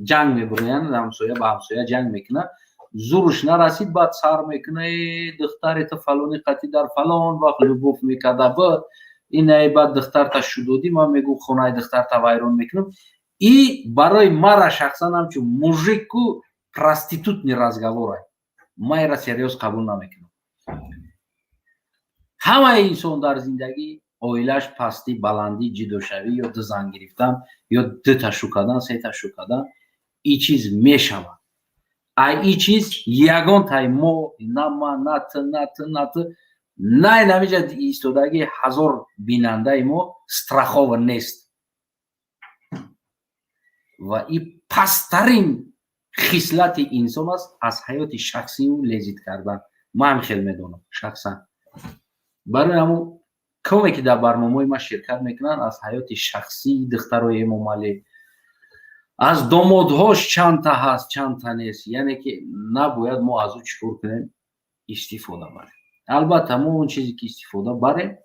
ҷанг мебуроянд, ҳамсоя ба ҳамсоя ҷанг мекунад, зуруш нарасид, баъд сар мекуна: «Э, духтари ту фалони қатӣ дар фалон вақт любовь мекарда буд, инай баъд духтарта шудодӣ, ман мегӯм, хонаи духтарта вайрон мекунам». И барои мара шахсан, ҳамчун мужику, проститутный разговор ай, ман ира серьёз қабул намекунам. Ҳамаи инсон дар зиндагӣ, оилаш, пастӣ, баландӣ, ҷудошавӣ ё ду зан гирифтан ё дута шу кардан, сета шу кардан, и чиз мешавад. А и чиз ягон тай мо, на ман, на ту, на ту, на ту, на инамиҷа истодаги ҳазор бинандаи мо страхован нест. Ва и пасттарин хислати инсон аст аз ҳаёти шахсиу лезить кардан. Ман ҳам хел медонам шахсан. Барои ҳамун коме, ки дар барномаҳои ман ширкат мекунанд, аз ҳаёти шахсии духтарои Эмомалӣ, аз домодҳош чандта ҳаст, чандта нест, яъне ки набояд мо аз ӯ чӣ кор кунем? Истифода барем. Албатта, мо он чизе, ки истифода барем,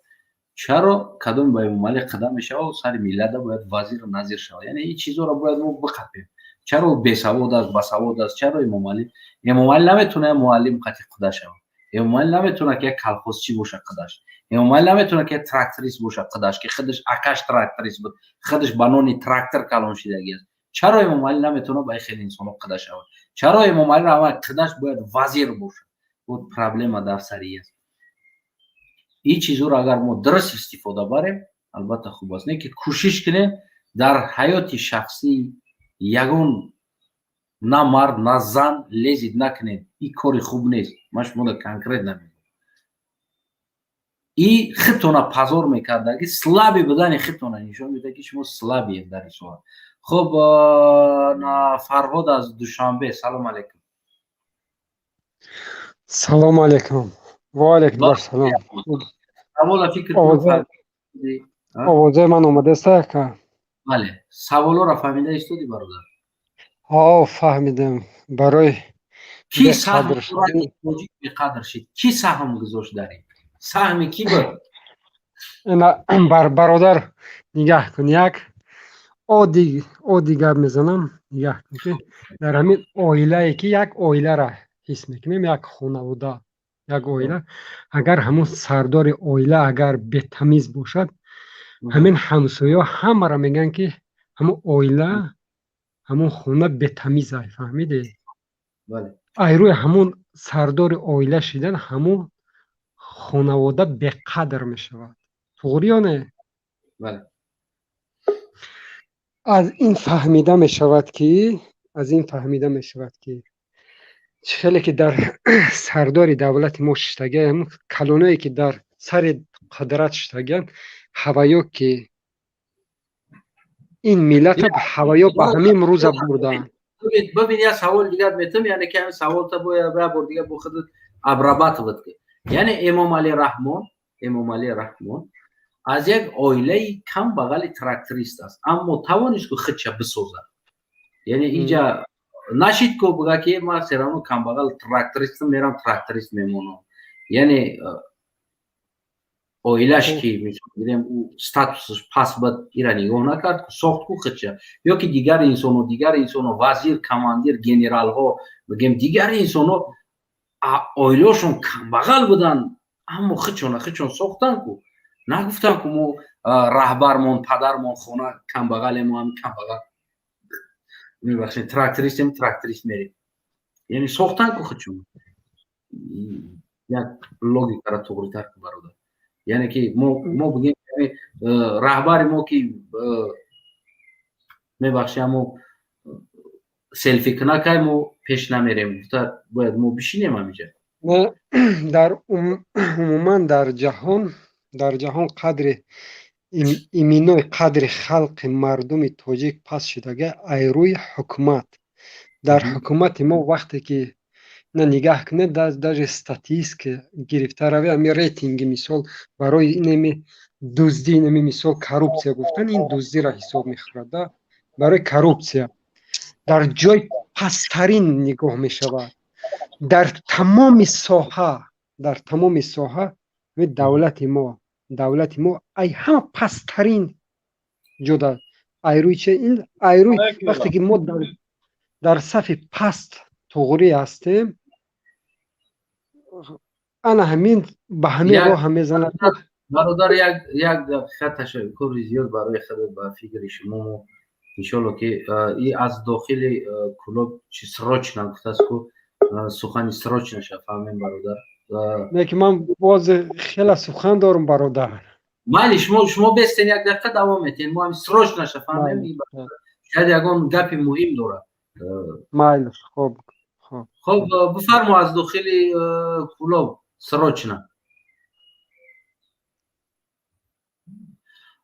чаро кадоме ба Эмомалӣ қадам мешавад, сари миллата бояд вазиру назир шавад? Яъне ин чизҳоро бояд мо биқапем. Чаро бесавод аст, басавод аст? Чаро Эмомалӣ наметавона як муаллим қати қуда шавад? Эмомалӣ наметавона, ки як колхозчӣ бошад қудаш? Эмомалӣ наметавона, ки як тракторист бошад қудаш, ки худаш акаш тракторист буд, худаш ба нони трактор калон шидагӣ аст? Чаро Эмомалӣ наметавона ба хеле инсонҳо қуда шавад? Чаро Эмомалӣ равад, қудаш бояд вазир бошад? Вот проблема дар сари аст. Ин чизҳоро агар мо дуруст истифода барем, албатта, хуб аст. Не ки кӯшиш кунем дар ҳаёти шахсӣ ягон на мард, на зан лезить накунед. Ин кори хуб нест. Ман шуморо конкретно мегӯям, и худтона позор мекардаги, слабый будани худтона нишон медиҳад, ки шумо слабый ед дар ин соҳа. Хуб, Фарҳод аз Душанбе, салом алейкум. Салому алейкум. Ва алейкум ассалом. Савола фикр Овозаи ман омадааст, ака? Бале, саволоро фаҳмида истоди, бародар? Ҳо, фаҳмидам. Барои Ки саҳм тоҷик беқадр шид? Ки саҳм гузошт дар ин? Саҳми кӣ буд? Ина, бародар, нигаҳ кун, як оддӣ оддӣ гап мезанам. Нигаҳ кун, ки дар ҳамин оилае, ки як оилара ҳис мекунем, як хонавода, як оила, агар ҳамун сардори оила агар бетамиз бошад, ҳамин ҳамсояҳо ҳамаро мегӯянд, ки ҳамун оила, ҳамун хона бетамизай, фаҳмидӣ? Ай рӯи ҳамун сардори оила шидан, ҳамун хонавода беқадр мешавад. Туғри ё не? Аз ин фаҳмида мешавад, ки аз ин фаҳмида мешавад, ки чӣ хеле ки дар сардори давлати мо шиштагиам, калоное, ки дар сари қудрат шиштагианд, ҳаваё ки Ин миллата ҳаваё ба ҳамин рӯза бурдаанд. Бибин, як савол дигар метам, яъне ки ҳамин саволта бояд як бор дигар бо худат обрабатывать кунӣ. Яъне Эмомалӣ Раҳмон аз як оилаи камбағали тракторист аст, аммо тавонист ку худша бисозад. Яъне инҷа нашид ку буга ки ман всё равно камбағал трактористам, мерам тракторист мемонам. Яъне оилаш ки, мисол гирем, ӯ статусаш паст буд, ира нигоҳ накард, сохт ку худша. Ё ки дигар инсоно, вазир, командир, генералҳо, бигем, дигар инсоно оилаошон камбағал буданд, аммо худшона худшон сохтанд ку. Нагуфтанд ку мо раҳбармон, падармон, хона камбағалем, мо ҳами камбағал, мебахшед, трактористем, тракторист мерем. Яъне сохтанд ку худшон. Як логикаро туғритар ку, бародар. Яъне ки мо бигем, раҳбари мо ки, мебахши, аммо селфи кунакай, мо пеш намерем гуфта, бояд мо бишинем ҳамиҷа? Дар умуман дар ҷаҳон қадри иминои қадри халқи мардуми тоҷик паст шудага айрӯи ҳукумат. Дар ҳукумати мо вақте ки на нигаҳ кунед, даже статистика гирифта рави, ами рейтинги, мисол, барои инеми дуздӣ, инеми, мисол, коррупсия гуфтан, ин дуздиро ҳисоб мехӯрад, да, барои коррупсия дар ҷои пасттарин нигоҳ мешавад дар тамоми соҳа. Давлати мо ай ҳама пасттарин ҷода. Айрӯи че ин? Айрӯи вақте ки мо дар сафи паст туғрӣ ҳастем, ана ҳамин ба ҳамин роҳа мезанад. Бародар, як дақиқа, ташаккури зиёд барои худат, ба фикри шумо. Иншолло ки и аз дохили клуб чи срочно гуфтааст ку, сухани срочно ша фаҳмем, бародар. Не ки ман боз хеле сухан дорам, бародар. Майли, шумо бестен, як дақиқа давом метиҳем, мо ҳами срочно ша фаҳмем, шояд ягон гапи муҳим дорад. Майли, хоб. Хоб, бифармо, аз дохили клуб срочно,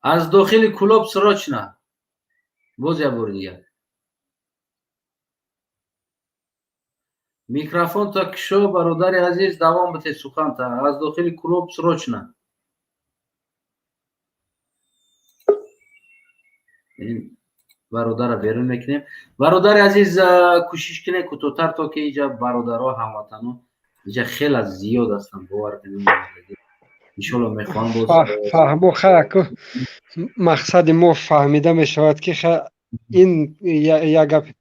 аз дохили клуб срочно, боз як бори дигар микрофонта кушо, бародари азиз, давом бите суханта. Аз дохили клуб срочно. Ин бародарро берун мекунем. Бародари азиз, кӯшиш кунед кӯтоҳтар, то ки иҷа бародаро, ҳамватано иҷа хеле зиёд ҳастанд, бовар кунед, иншолло мехоҳам боз. Фаҳмо, ха, мақсади мо фаҳмида мешавад, ки ха ин як гапи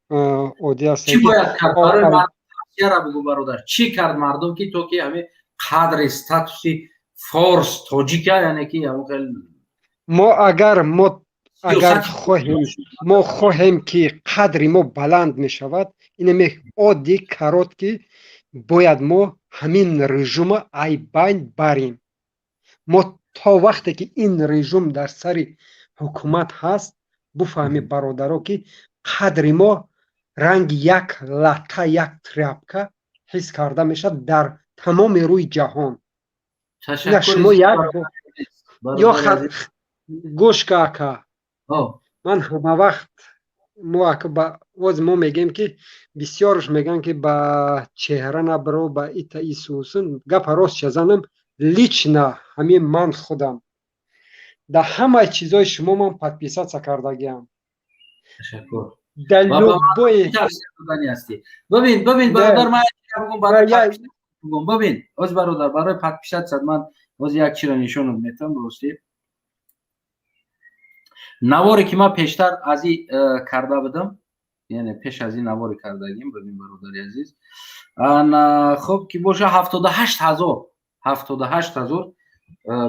оддӣ аст. Чӣ бояд кард барои мардум, бугӯ, бародар, чӣ кард мардум, ки то ки ҳамин қадри статуси форс тоҷика, яъне ки ҳамон хел Мо агар хоҳем, мо хоҳем ки қадри мо баланд мешавад, инаме оддӣ, короткий, бояд мо ҳамин режима ай байн барем. Мо то вақте ки ин режим дар сари ҳукумат ҳаст, буфаҳмед, бародаро, ки қадри мо ранги як лата, як тряпка ҳис карда мешавад дар тамоми рӯи ҷаҳон. Шумо як ё гӯш ка, ака, ман ҳамавақт мо боз мо мегӯем, ки бисёрш мегӯянд, ки ба чеҳра набаро, ба ита исусун. Гапа рост занам, лично ҳамин ман худам дар ҳамаи чизои шумо ман подписаться кардагиам. Дар любой Бибин, бародар, ман бибин, оз, бародар, барои подписаться ман оз як чиро нишонат метавам. Ростӣ, наворе ки ман пештар аз и карда будам, яъне пеш аз ин наворе кардагим, бибин, бародари азиз, хуб ки боша, 78 000, 78 000,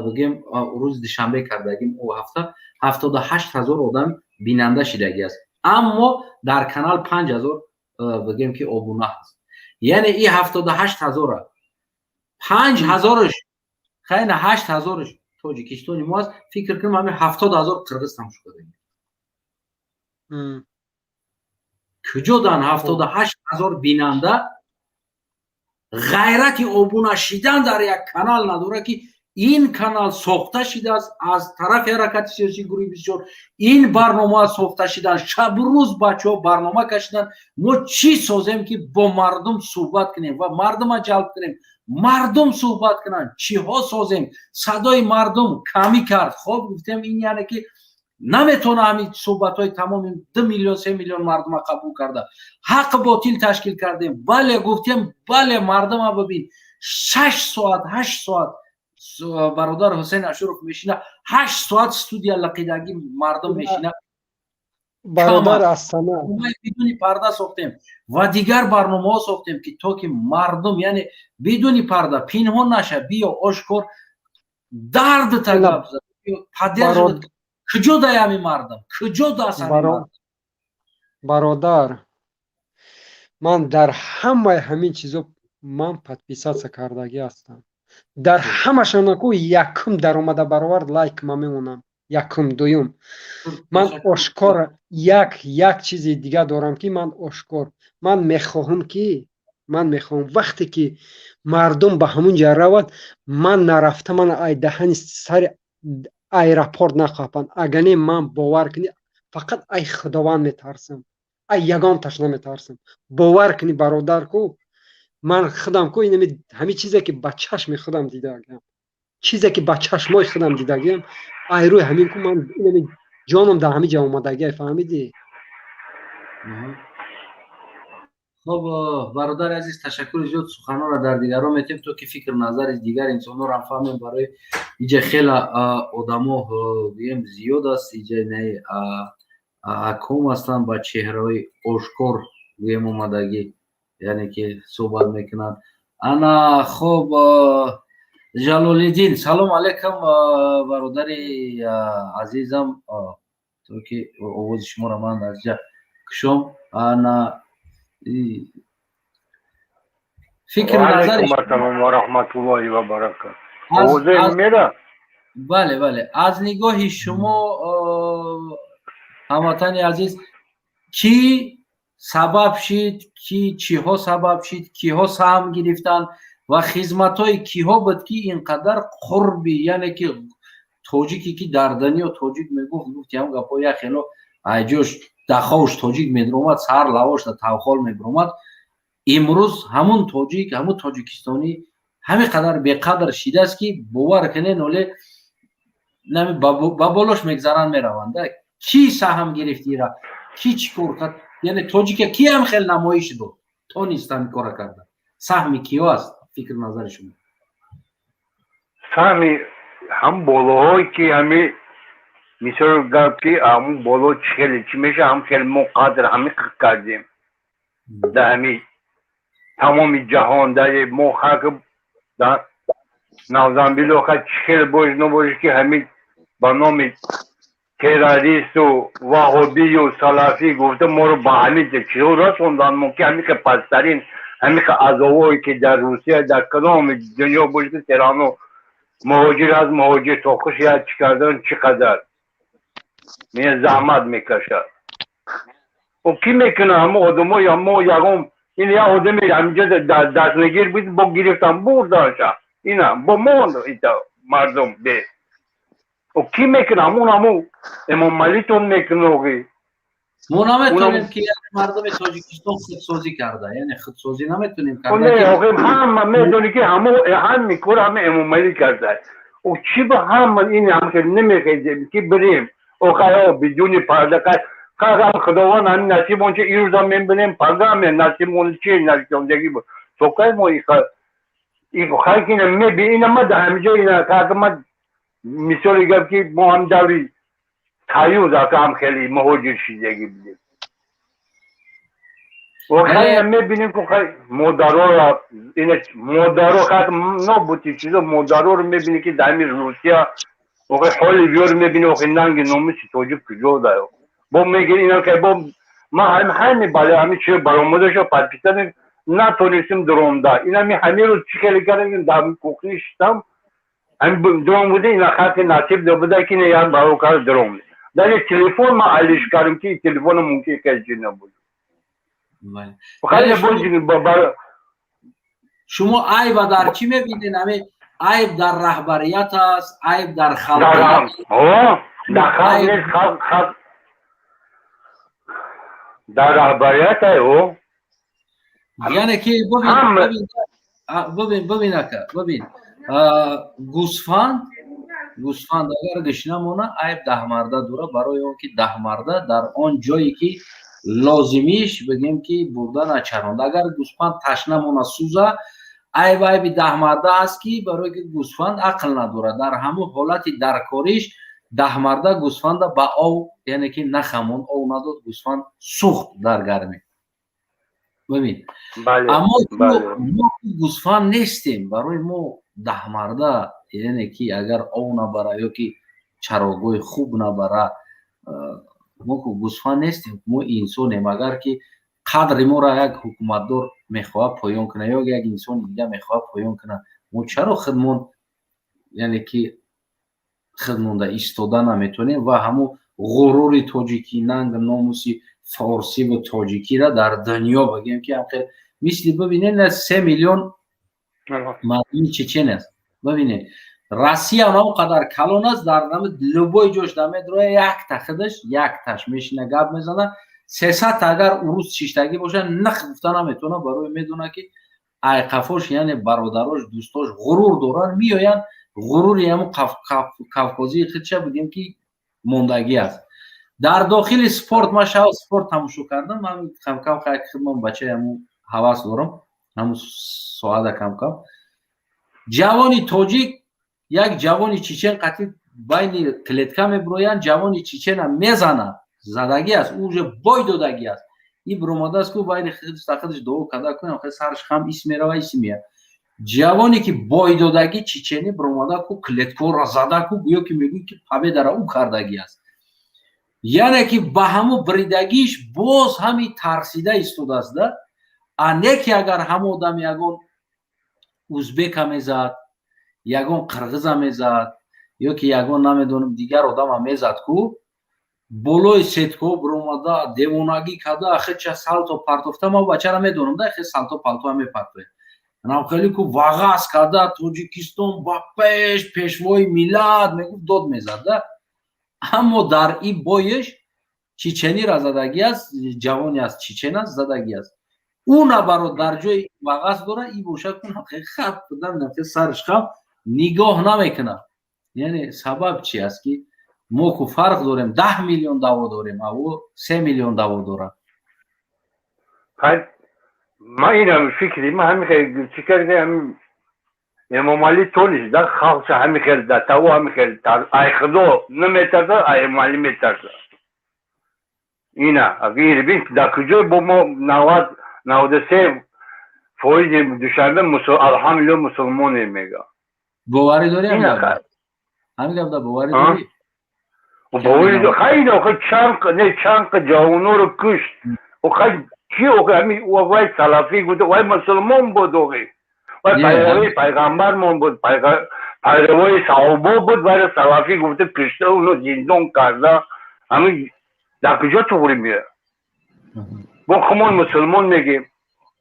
бигем, рӯзи душанбе кардагим, ӯ ҳафта 78 000 одам бинанда шидагӣ аст, аммо дар канал 5000, бигем, ки обуна ҳаст. Яъне и 78 000-а 5000-ш, хайна, 8000-ш тоҷикистони мо аст. Фикр кунем, ҳамин 70 000 қирғиз тамошо кардагӣ. Куҷо дан 78 000 бинанда ғайрати обуна шидан дар як канал надорад, ки Ин канал сохта шидааст аз тарафи ҳаракати сиёсии гурӯҳи 24. Ин барнома сохта шидан, шабу рӯз бачаҳо барнома кашидан. Мо чӣ созем, ки бо мардум суҳбат кунем ва мардума ҷалб кунем, мардум суҳбат кунанд? Чиҳо созем? Садои мардум камӣ кард. Хоб, гуфтем, ин яъне ки наметавона ҳамин суҳбатҳои тамоми 2 миллион, 3 миллион мардума қабул карда. Ҳақ ботил ташкил кардем. Бале, гуфтем, бале, мардума бибин, 6 соат, 8 соат бародар Ҳусейн Ашуров мешина, 8 соат студия лақидагӣ мардум мешина. Бародар Астана. Бидуни парда сохтем ва дигар барномаҳо сохтем, ки то ки мардум, яъне бидуни парда, пинҳон наша, биё ошкор дард талаб куҷо дай ҳами мардум, куҷо даст. Бародар, ман дар ҳамаи ҳамин чизо ман подписаться кардагӣ ҳастам. Дар ҳамашонаку якум даромада баровард лайк ма мемонам, якум, дуюм. Ман ошкор як чизи дига дорам, ки ман ошкор ман мехоҳам, ки ман мехоҳам, вақте ки мардум ба ҳамун ҷа равад, ман нарафта, ман ай даҳани сари аэропорт нахоҳанд. Агар не, ман, бовар кунӣ, фақат ай Худованд метарсам, ай ягонташ наметарсам. Бовар кунӣ, бародар, ку ман худам ку инами ҳамин чизе ки ба чашми худам дидагиам, чизе ки ба чашмои худам дидагиам, ай рӯи ҳамин ку ман инами ҷоном дар ҳамин ҷа омадагиай, фаҳмидӣ? Хоб, бародари азиз, ташаккури зиёд. Суханонро дар дигарон метем, то ки фикр назари дигар инсонҳоро ҳам фаҳмем. Барои иҷа хела одамо, гӯем, зиёд аст. Иҷа не аком ҳастанд, ба чеҳраҳои ошкор, гӯем, омадагӣ, яъне ки суҳбат мекунанд. Ана, хоб, Ҷалолиддин, салом алайкум, бародари азизам. То ки овози шуморо ман аз ҷа кушом. Ана, фикр назари Ва раҳматуллоҳи ва баракат. Овозаи мера? Бале, аз нигоҳи шумо, ҳамватани азиз, кӣ сабаб шид, ки чиҳо сабаб шид, киҳо саҳм гирифтанд ва хизматҳои киҳо буд, ки ин қадар қурби, яъне ки тоҷике ки дар дунё тоҷик мегуфт, гуфти ҳам гапҳо як хело айҷош даховш тоҷик медиромад, сар лавошда тавхол мебиромад, имрӯз ҳамун тоҷик, ҳамун тоҷикистонӣ ҳамин қадар беқадр шидааст, ки бовар кунед, оле ба болош мегзаранд, мераванд? Кӣ саҳм гирифт ира, кӣ чӣ кор кард? Яъне тоҷика ки ҳам хел намоиш дод, тонист ҳамин кора карда? Саҳми киё аст, фикр назари шумо? Саҳми ҳам болоҳое ки ҳами мисол гап, ки ҳамун боло чӣ хеле чӣ меша, ҳам хеле мо қадр ҳами кардем дар ҳами тамоми ҷаҳон. Дар мо хак дар навзамбило ха чӣ хеле бош набош, ки ҳами ба номи террористу ваҳобию салафӣ гуфта моро ба ҳамин чизо расондан. Мо ки ҳамин пасттарин ҳамин азобое ки дар Русия, дар кадоми дунё бошад, ки серано муҳоҷир аз муҳоҷир то хуш як чӣ кардан, чӣ қадар заҳмат мекашад. О, кӣ мекунад? Ҳама одамои мо ягон ин як одаме ҳаминҷо дастнагир буд, бо гирифтан бурданша, ина бо монд мардум бе. О, кӣ мекунад? Ҳамун Эмомалитон мекунад оғи. Мо наметонем, ки мардуми Тоҷикистон худсозӣ карда, яъне худсозӣ наметонем. Карда. Ҳама медонӣ, ки ҳамо ҳами кор ҳама Эмомалӣ карда. О, чӣ ба ҳама ин ҳам намехезем, ки бирем? Охай, бидуни парда қағам Худованд ҳамин насиб он чи ирӯзам мебинем, пагаме насиб он чи насибондагӣ буд. То кай мо хай ки ина меби ина ма дар ҳамиҷо ина как ма мисоли гап, ки мо ҳам даври союз ака ҳам хеле муҳоҷир шидагӣ будем. Охай, мебинем, ки хай модароро ина модаро хай нобути чизо модароро мебинем, ки дар ҳамин Русия охи ҳоли биёр мебини. Охи, нанги номуси тоҷик куҷо даю? Бо мегири ина ки бо ма ҳами бале ҳами чи баромадашо подписать натонистем дуромда. Инами ҳамин рӯз чӣ хеле кардем, дар кухни шитам, ҳами дуром буде, ина хати насиб буда, ки як баро кард дуром. Даже телефон ма алиш кардем, ки телефона мумкин хеле чи набуд. Хеле шумо айба дар чӣ мебинед? Ҳами Айб дар раҳбарият аст, айб дар халқ. Дар халқ нест, халқ дар раҳбарият ай. Яъне ки бубин, бубин, ака, бубин, гӯсфанд агар гишна мона, айб даҳмарда дура, барои он ки даҳмарда дар он ҷое ки лозимиш, бигем ки бурда начаронд. Агар гӯсфанд ташна мона, сӯза, айб айби даҳмарда аст, ки барое ки гӯсфанд ақл надорад, дар ҳамун ҳолати даркориш даҳмарда гӯсфанда ба ов, яъне ки нахамонд, ов надод, гӯсфанд сӯхт дар гармӣ. Бибин, аммо мо гӯсфанд нестем. Барои мо даҳмарда, яъне ки агар ов набара ё ки чарогоҳи хуб набара, мо ку гӯсфанд нестем, мо инсонем. Агар ки қадри моро як ҳукуматдор мехоҳад поён кунад ё як инсони дига мехоҳад поён кунад, мо чаро худмон, яъне ки худмонда истода наметавонем ва ҳамун ғурури тоҷикӣ, нанг номуси форсиву тоҷикиро дар дунё бигем, ки мисли, бибинед, 3 миллион мардуми чечен аст. Бибинед, Россия он қадар калон аст, дар любой ҷош намедроя, якта худаш якташ мешина, гап мезана. 300 агар урус шиштагӣ боша, нах гуфта наметавона, барои медона, ки айқафош, яъне бародарош, дӯстош ғурур доранд, меоянд. Ғурури ҳамун кавкозии худша, бигем ки мондагӣ аст. Дар дохили спорт ман шав спорт тамошо кардам. Ман камкам худман бачаи ҳамун ҳавас дорам, ҳамун соата камкам. Ҷавони тоҷик як ҷавони чечен қатъи байни клетка мебуроянд, ҷавони чечена мезанад, задагӣ аст, ӯ уже бой додагӣ аст. И биромадааст ку байни худаш дуо када кунам, сараш хам ис мерава, ис меяд. Ҷавоне ки бойдодагӣ чеченӣ биромада ку клеткаро зада ку, гӯё ки мегӯй ки победа ра ӯ кардагӣ аст. Яъне ки ба ҳамун бридагиш боз ҳами тарсида истодааст да. А не ки агар ҳама одам ягон узбека мезад, ягон қирғиза мезад ё ки ягон, намедонам, дигар одама мезад ку, болои сеткаҳо биромада, девонагӣ карда, хеча салто партофта. Ман бачара медонам да, хе салто палтоа мепартояд. Хеле ку вағаз карда, Тоҷикистон ба пеш, пешвои миллат мегуфт, дод мезад да. Аммо дар и боеш чеченира задагӣ аст, ҷавоне аст, чечен аст, задагӣ аст. Ӯ набарот дар ҷои вағаз дора, и боша кун хап сараш хам, нигоҳ намекунад. Яъне сабаб чи аст, ки мо ку фарқ дорем, 10 миллион даъво дорем, а ӯ 3 миллион даъво дорад? Ман инам фикри ман ҳами хел чӣ карда, ҳами Эмомалӣ тониш да халқша ҳами хел да таву ҳами хел ай худо наметарса, ай Эмомалӣ метарса. Ина агар бин, дар куҷо бо мо 93% Душанбе алҳамдулилло мусулмоне мега. Боварӣ дорӣ ҳамин гап да, боварӣ дорӣ? Боварӣ хайда, охи чанд не чанд ҷавоноро кушт, охай ки охи ҳами вай салафӣ буд, вай мусулмон буд, охи вай пайравии пайғамбармон буд, пайравои саҳобо буд, вайро салафӣ гуфта кушта, уно зиндон карда. Ҳамин дар куҷо туғри меяд? Бо хумон мусулмон мегем.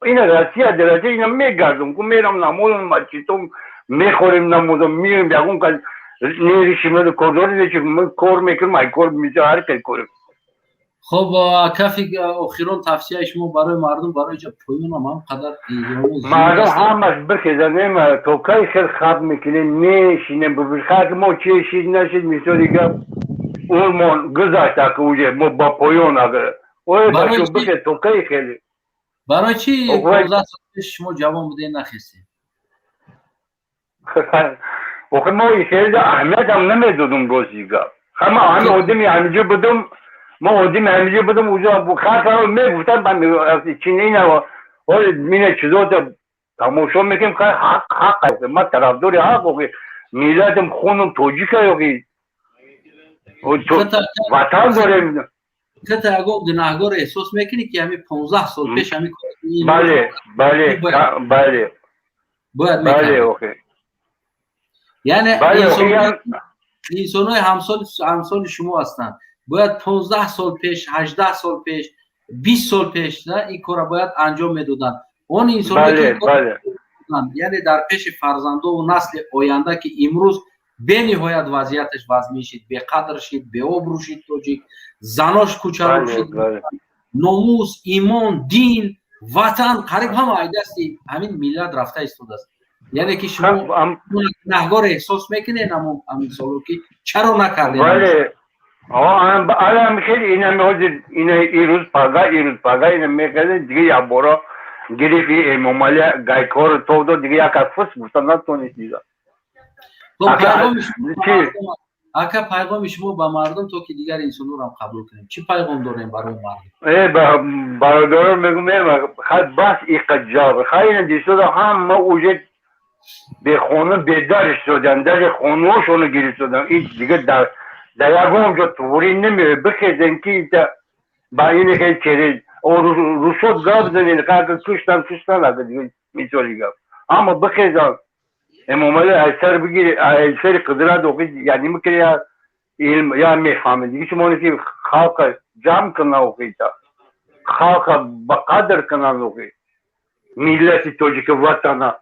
Ина Россия, дар Россия ина мегардум ку, мерам намозам, масҷидом мехорем, намозам меоем, ягон кас неришим, кордори нечи, кор мекунем, ай кор ҳар кай кор. Хуб, кафи охирон тавсияи шумо барои мардум, барои ҷа поёнам ҳам қадар. Мардум ҳамаш бихезанем, то кай хел хаб мекунем, мешинем, хак мо чи шид нашид, мисоли гап, умрмон гузашт, ака уже мо ба поён, агар ой бачо бихез, то кай хеле. Барои чи 15 сол пеш шумо ҷавон будем, нахестем? Охи мо хеле аҳамиятам намедодум, рости гап. Ҳама ҳами одами ҳамиҷо будум, мо одами ҳамиҷо будум, уҷо хатаро мегуфтам, чинина ҳоли мина чизота тамошо мекунем, ҳақ ҳақ, ман тарафдори ҳақ, охи миллатам, хунум тоҷика, охи ватан дорем. Ката ягон гунаҳгор эҳсос мекунӣ, ки ҳами 15 сол пеш ҳами Бале, бале, бале. Бояд. Бале, охи. Яъне инсонҳои ҳамсоли шумо ҳастанд, бояд 15 сол пеш, 18 сол пеш, 20 сол пеш ин корро бояд анҷом медоданд. Он инсонҳое Кардан, яъне дар пеши фарзандову насли оянда, ки имрӯз бениҳоят вазъияташ вазмин шид, беқадр шид, беобрӯ шид тоҷик, занош кӯчаро шид, номус, имон, дин, ватан қариб ҳама ай дасти ҳамин миллат рафта истодааст. Яъне ки шумо гунаҳгор эҳсос мекунед ҳамин соло, ки чаро накардем? Бале, алам хеле ина ҳозир, ина ирӯз пага, ирӯз пага ина мехеле дига якбора гирифи Эмомали гайкору тов дод, дига як аз фус гуфта натонист дига. Ака, пайғоми шумо ба мардум, то ки дигар инсонҳоро қабул кунем, чӣ пайғом дорем барои мардум? Э, бародарон, мегум, хай бас, иқа ҷабр, хай ина дистода, ҳама уже бехона бедар истодан, даже хонаҳошоно гирифтодан. Ин дига дар ягон ҷо туғрӣ намеояд. Бихезен ки ба ин хел через русот гап занен, куштан, куштан, ага дига мисоли гап, ҳама бихезан, Эмомали аз сар бигири, аз сари қудрат охи, яъне микри я илм я мефаҳмед диги шумо ки халқа ҷамъ кунан, охита халқа ба қадр кунан, охи миллати тоҷика, ватана.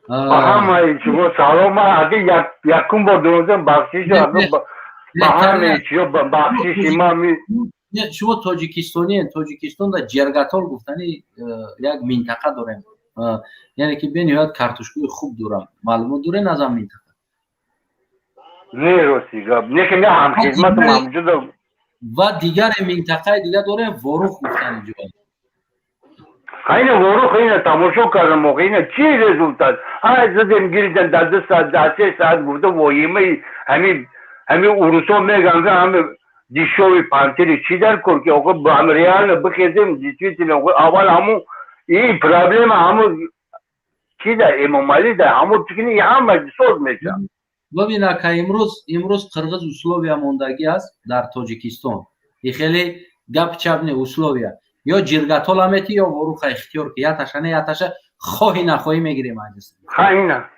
Ба ҳамаи шумо салом. Аги якум бор дурозам, бахшиш ба ҳамаи чиё, бахшиши ма. Шумо тоҷикистониен. Тоҷикистон дар Ҷергатол гуфтани як минтақа дорем, яъне ки бениҳоят картошкаи хуб дорам. Маълумот дорен аз ам минтақа? Не, рости гап, не ки ме ҳамхизматам ҳамҷуда. Ва дигаре минтақаи дига дорем, Ворух гуфтани ҷой. Хайна Ворух ина тамошо кардам, охи ина чи результат? Ҳай задем, гирифтан дар 2 саат, дар 3 саат. Гуфта воҳимаи ҳами урусо меган, ҳами дешёвый пантери чӣ дар кор, ки охи реально бихезем, действительно аввал ҳамун ин проблема, ҳамун чи да Эмомалӣ да ҳамун чикини, ҳама соз мешавад. Бибин, ака, имрӯз қирғиз условия мондагӣ аст дар Тоҷикистон. И хеле гап чап не, условия ё Ҷиргатола мети, ё Воруха, ихтиёр ки яташа не яташа, хоҳӣ нахоҳӣ мегирем. Хайна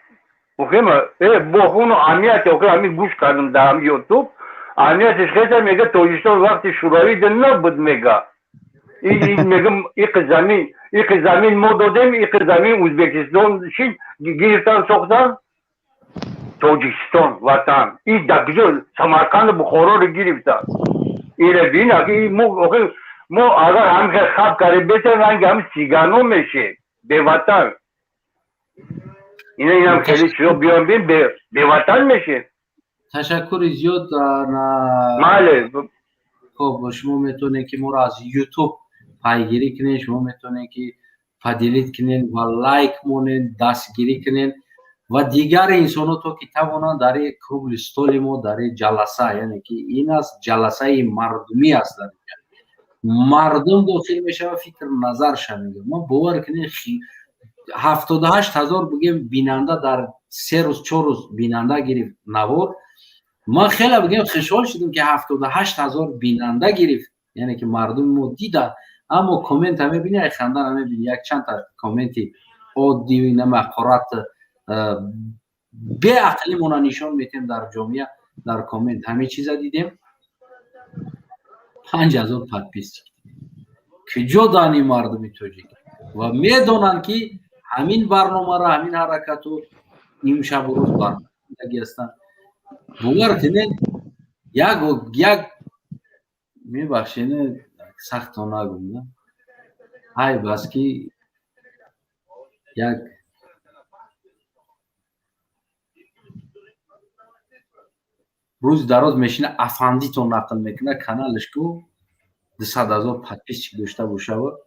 охима э бохуну амнияти охи ҳами гӯш кардам дар ҳами Ютуб, амниятиш хеса мега, Тоҷикистон вақти Шӯравӣ да набуд, мега мегам иқи замин, иқи замин мо додем, иқи замин Ӯзбекистон шид, гирифтан, сохтан Тоҷикистон ватан. И дар куҷо Самарқанду Бухороро гирифтан? Ира бин, мо охи мо агар ҳамихел хаб карем, бетар ранги ҳами сигано мешем, беватан. Ина инам хеле чизо биён, бин, беватан мешем. Ташаккури зиёд. Мале. Хоб, шумо метавонед, ки моро аз Ютуб пайгирӣ кунед, шумо метавонед, ки поделить кунед ва лайк монед, дастгирӣ кунед ва дигар инсонҳо, то ки тавонанд дар круглый столи мо, дар ҷаласа, яъне ки ин аст ҷаласаи мардумӣ аст, дар мардум дохил мешавад, фикр назарша мегӯяд. Ма бовар кунед, 78 000 бигем бинанда дар 3 рӯз, 4 рӯз бинанда гирифт навор. Ман хеле бигем хушҳол шудам, ки 78 000 бинанда гирифт, яъне ки мардуми мо диданд. Аммо коммента мебини, ай хандара мебини, як чандта комменти оддӣ, намақорат, беақлимона нишон метем дар ҷомеа. Дар коммент ҳамин чиза дидем. 5000 подписчик куҷо дани мардуми тоҷик ва медонанд, ки ҳамин барномаро, ҳамин ҳаракату имшабу рӯз барномаги ҳастанд. Бовар кунед, як мебахшед, сахто нагум, айб аст, ки як рӯзи дароз мешина, афандитон нақл мекунад, каналаш ку 200 000 подписчик дошта бошава,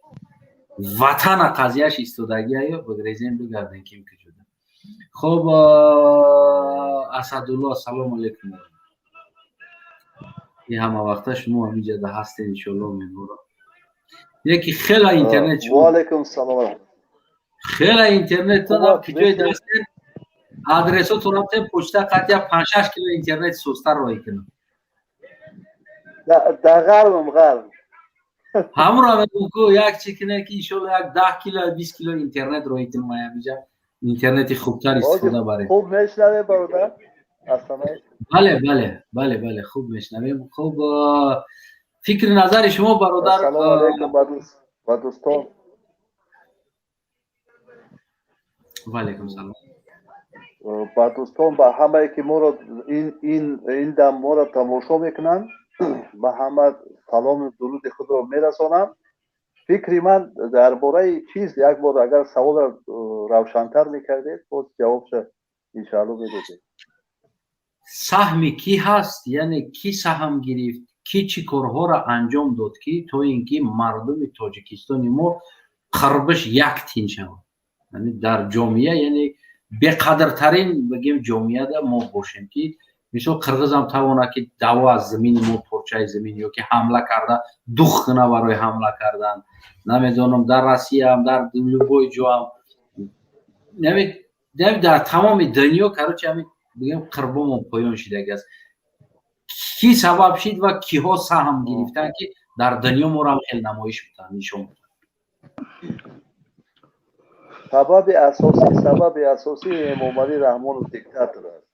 ватана қазияш истодагиаю бигрезем, бигардем ким куҷода. Хоб, Асадулло, ассалому алайкум. И ҳама вақта шумо ҳамиҷада ҳастед, иншоалло меборам. Яки хела интернет. Ваалайкум салом. Хела интернеттонам куҷои дастед? Адресотонам тем, почта қатъя 5-6 кило интернет сустар роҳӣ кунам. Дар ғарбам, ғарб. Ҳамуро мегӯм ку, як чи кунед, ки иншоалло як 10 кило, 20 кило интернет роҳӣ кунам, ҳамиҷа интернети хубтар истифода барем. Хуб мешнавем, бародар? Бале, хуб мешнавем. Хуб, фикри назари шумо, бародар. Ассалому алайкум ба дӯстон. Ва алайкум салом. Ба дӯстон, ба ҳамае ки моро ин дам моро тамошо мекунанд, ба ҳама салому дуруди худро мерасонам. Фикри ман дар бораи чиз, як бор агар саволро равшантар мекардед, боз ҷавобша иншаалло медодем. Саҳми кӣ ҳаст, яъне кӣ саҳм гирифт, кӣ чӣ корҳоро анҷом дод, ки то ин ки мардуми Тоҷикистони мо қарбиш як тин шавад, яъне дар ҷомеа, яъне беқадртарин бигем ҷомеада мо бошем, ки мисол қирғизам тавонад ки даъво аз замини мо, порчаи замин, ё ки ҳамла карда дух куна барои ҳамла кардан, намедонам, дар Россияам, дар любой ҷоам, дар тамоми дунё, короче, ҳамин бигем қирбомон поён шидаги аст. Кӣ сабаб шид ва киҳо саҳм гирифтанд, ки дар дунё моро ҳам хеле намоиш бутанд, нишон бутанд? Сабаби асосӣ Эмомалӣ Раҳмонов диктатор аст,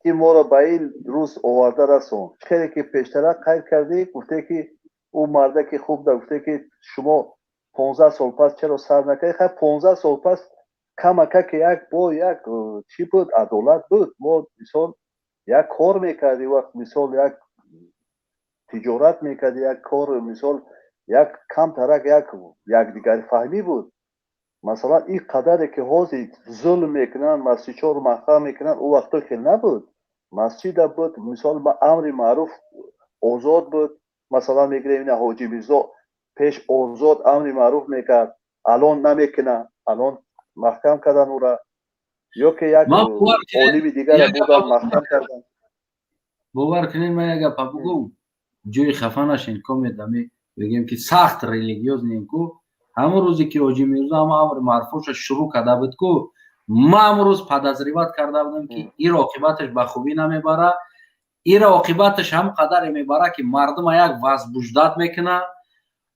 ки моро ба ин рӯз оварда расон. Хеле ки пештара қайд кардӣ, гуфте ки ӯ мардаки хуб да, гуфте ки шумо 15 сол пас чаро сар накардӣ? Хай, 15 сол пас камакаки як бо як чӣ буд, адолат буд. Мо мисол як кор мекардӣ, вақт мисол як тиҷорат мекардӣ, як кор, мисол як камтарак як якдигарфаҳмӣ буд. Масалан, ин қадаре ки ҳозир зулм мекунанд, масҷидҳоро маҳкам мекунанд, ӯ вақто хел набуд. Масҷида буд, мисол, амри маъруф озод буд. Масалан, мегирем ина Ҳоҷи Мирзо пеш озод амри маъруф мекард, алон намекунад, алон маҳкам кардан ӯра, ё ки як олими дигаре бурдан маҳкам кардан. Бовар кунед, ман як гапа бугум, ҷои хафа нашен. Комедами бигем ки сахт религиознем ку. Ҳамон рӯзе ки Ҳоҷи Мирзо ҳама амри маъруфоша шурӯъ карда буд ку, ман ҳамон рӯз подозревать карда будам, ки ир оқибаташ ба хубӣ намебара. Ира оқибаташ ҳам қадаре мебара, ки мардума як возбуждать мекуна,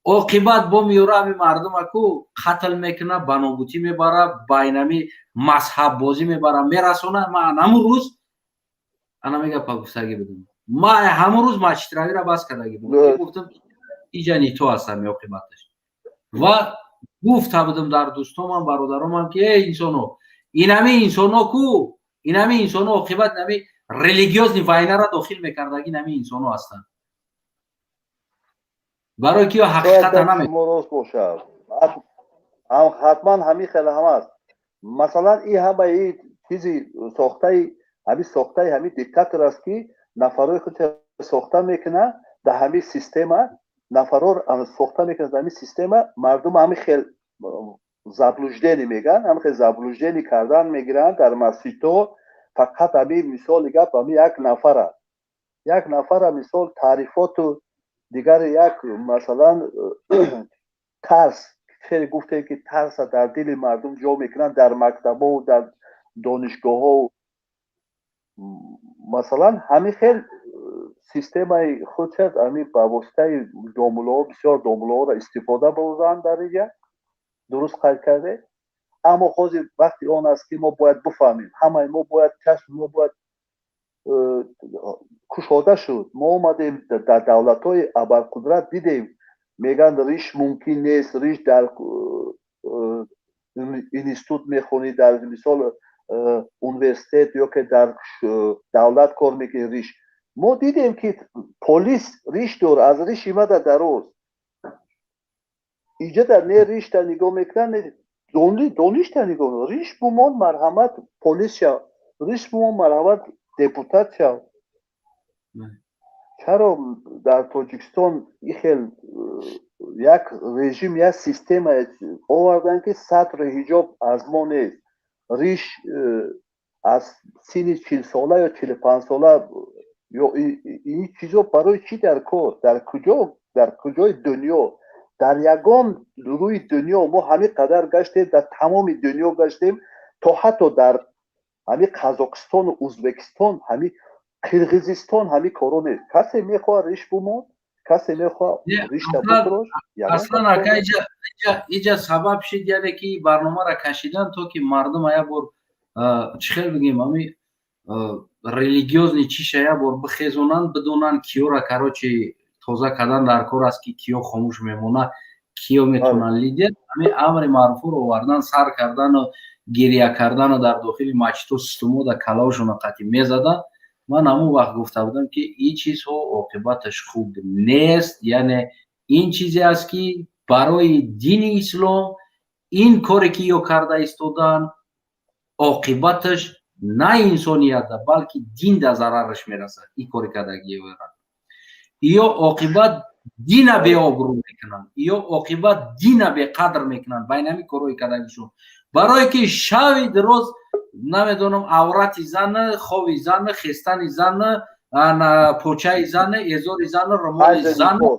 оқибат бо меёра ҳами мардума ку қатл мекуна, ба нобудӣ мебара, байнами мазҳаббозӣ мебара, мерасона. Ман ҳамон рӯз ана мегапа гуфтагӣ будам, ман ҳамон рӯз масҷидравиро бас кардагӣ будам. Гуфтам, иҷа не то аст ҳами оқибаташ. Ва гуфта будам дар дӯстомам, бародаромам, ки эй инсоно, инами инсоно ку, инами инсоно оқибат инами религиозный войнаро дохил мекардаги, инами инсоно ҳастанд, барои ки ҳақиқата наме Шумо рост бошад, ҳатман ҳамин хеле ҳам аст. Масалан, ин ҳамаи чизи сохтаи ҳамин, сохтаи ҳамин диктатор аст, ки нафарҳои худ сохта мекунад дар ҳамин система, нафарҳо сохта мекунад дар ҳамин система, мардум ҳамин хел заблуждение мегӯянд, ҳамин хел заблуждение кардан мегиранд. Дар масҷидҳо фақат ҳамин, мисоли гап, ҳамин як нафара, мисол, таърифоту дигар як, масалан, тарс, хеле гуфтем ки тарса дар дили мардум ҷо мекунанд, дар мактабҳо, дар донишгоҳҳо. Масалан, ҳамин хел системаи худша ҳамин ба воситаи домулоҳо, бисёр домулоҳоро истифода бурданд дар инҷа. Дуруст қайд кардед, аммо ҳозир вақти он аст, ки мо бояд бифаҳмем, ҳамаи мо бояд чашми мо бояд кушода шуд. Мо омадем дар давлатҳои абарқудрат, дидем, мегӯянд риш мумкин нест, риш дар институт мехонӣ, дар мисол университет ё ки дар давлат кор мекунӣ, риш. Мо дидем, ки полис риш дор, аз риши мада дароз. Иҷода не ришта нигоҳ мекунанд, доништа нигоҳ. Риш бумон, марҳамат, полис шав, риш бумон, марҳамат, депутат шав. Чаро дар Тоҷикистон ин хел як режим, як система оварданд, ки сатру ҳиҷоб аз мо нест, риш аз синни 40сола ё 45сола ё ин чизо барои чӣ дар кор? Дар куҷо, дар куҷои дунё, дар ягон рӯи дунё? Мо ҳамин қадар гаштем, дар тамоми дунё гаштем, то ҳатто дар ҳамин Қазоқистону Ӯзбекистон, ҳамин Қирғизистон ҳамин коро нест. Касе мехоҳад риш бумон, касе мехоҳад ришта бутрош. Аслан, ака, иҷа сабаб шид, яъне ки барномаро кашидан, то ки мардум як бор, чӣ хел бигем, ҳами религиозный чиша як бор бихезонанд, бидонанд киёра, короче, тоза кардан дар кор аст, ки киё хомӯш мемонад, киё метавонанд лидер. Ҳамин амри маъруфро овардан, сар кардану. Гиря кардану дар дохили масҷидҳо сутумода калаошона қатӣ мезаданд. Ман ҳамон вақт гуфта будам, ки ин чизҳо оқибаташ хуб нест, яъне ин чизе аст, ки барои дини ислом ин коре ки ё карда истодан, оқибаташ на инсониятда, балки динда зарараш мерасад. Ин кори кардагиёра ё оқибат дина беобрӯ мекунанд, ё оқибат дина беқадр мекунанд байни ҳамин корҳои кардагишон, барое ки шави дроз, намедонам, аврати зана, хови зана, хестани зана, почаи зана, эзори зана, румоли зана,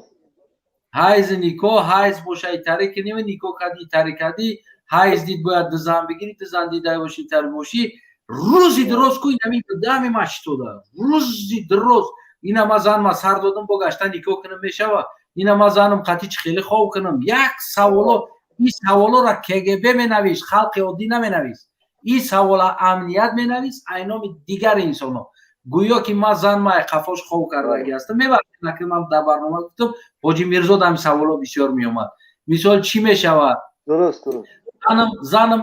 ҳайзи никоҳ, ҳайз боша, итаре кунем, никоҳ кардӣ, итаре кардӣ, ҳайз дид, бояд ду зан бигирӣ, ду зан дида бошӣ, итаре бошӣ. Рӯзи дроз ку инами дами машитода, рӯзи дроз ина ма зан ма сар додам, бо гашта никоҳ кунам мешава, ина ма занам қатӣ чӣ хеле хов кунам? Як саволо, ин саволоро КГБ менавишт, халқи оддӣ наменавист. Ин савола амният менавист айноми дигар инсонҳо, гӯё ки ма зан ма қафош хов кардагӣ ҳастам. Мебахшед, ки ман дар барнома гуфтам. Ҳоҷи Мирзод, ҳамин саволо бисёр меомад. Мисол, чӣ мешавад? Дуруст, дуруст.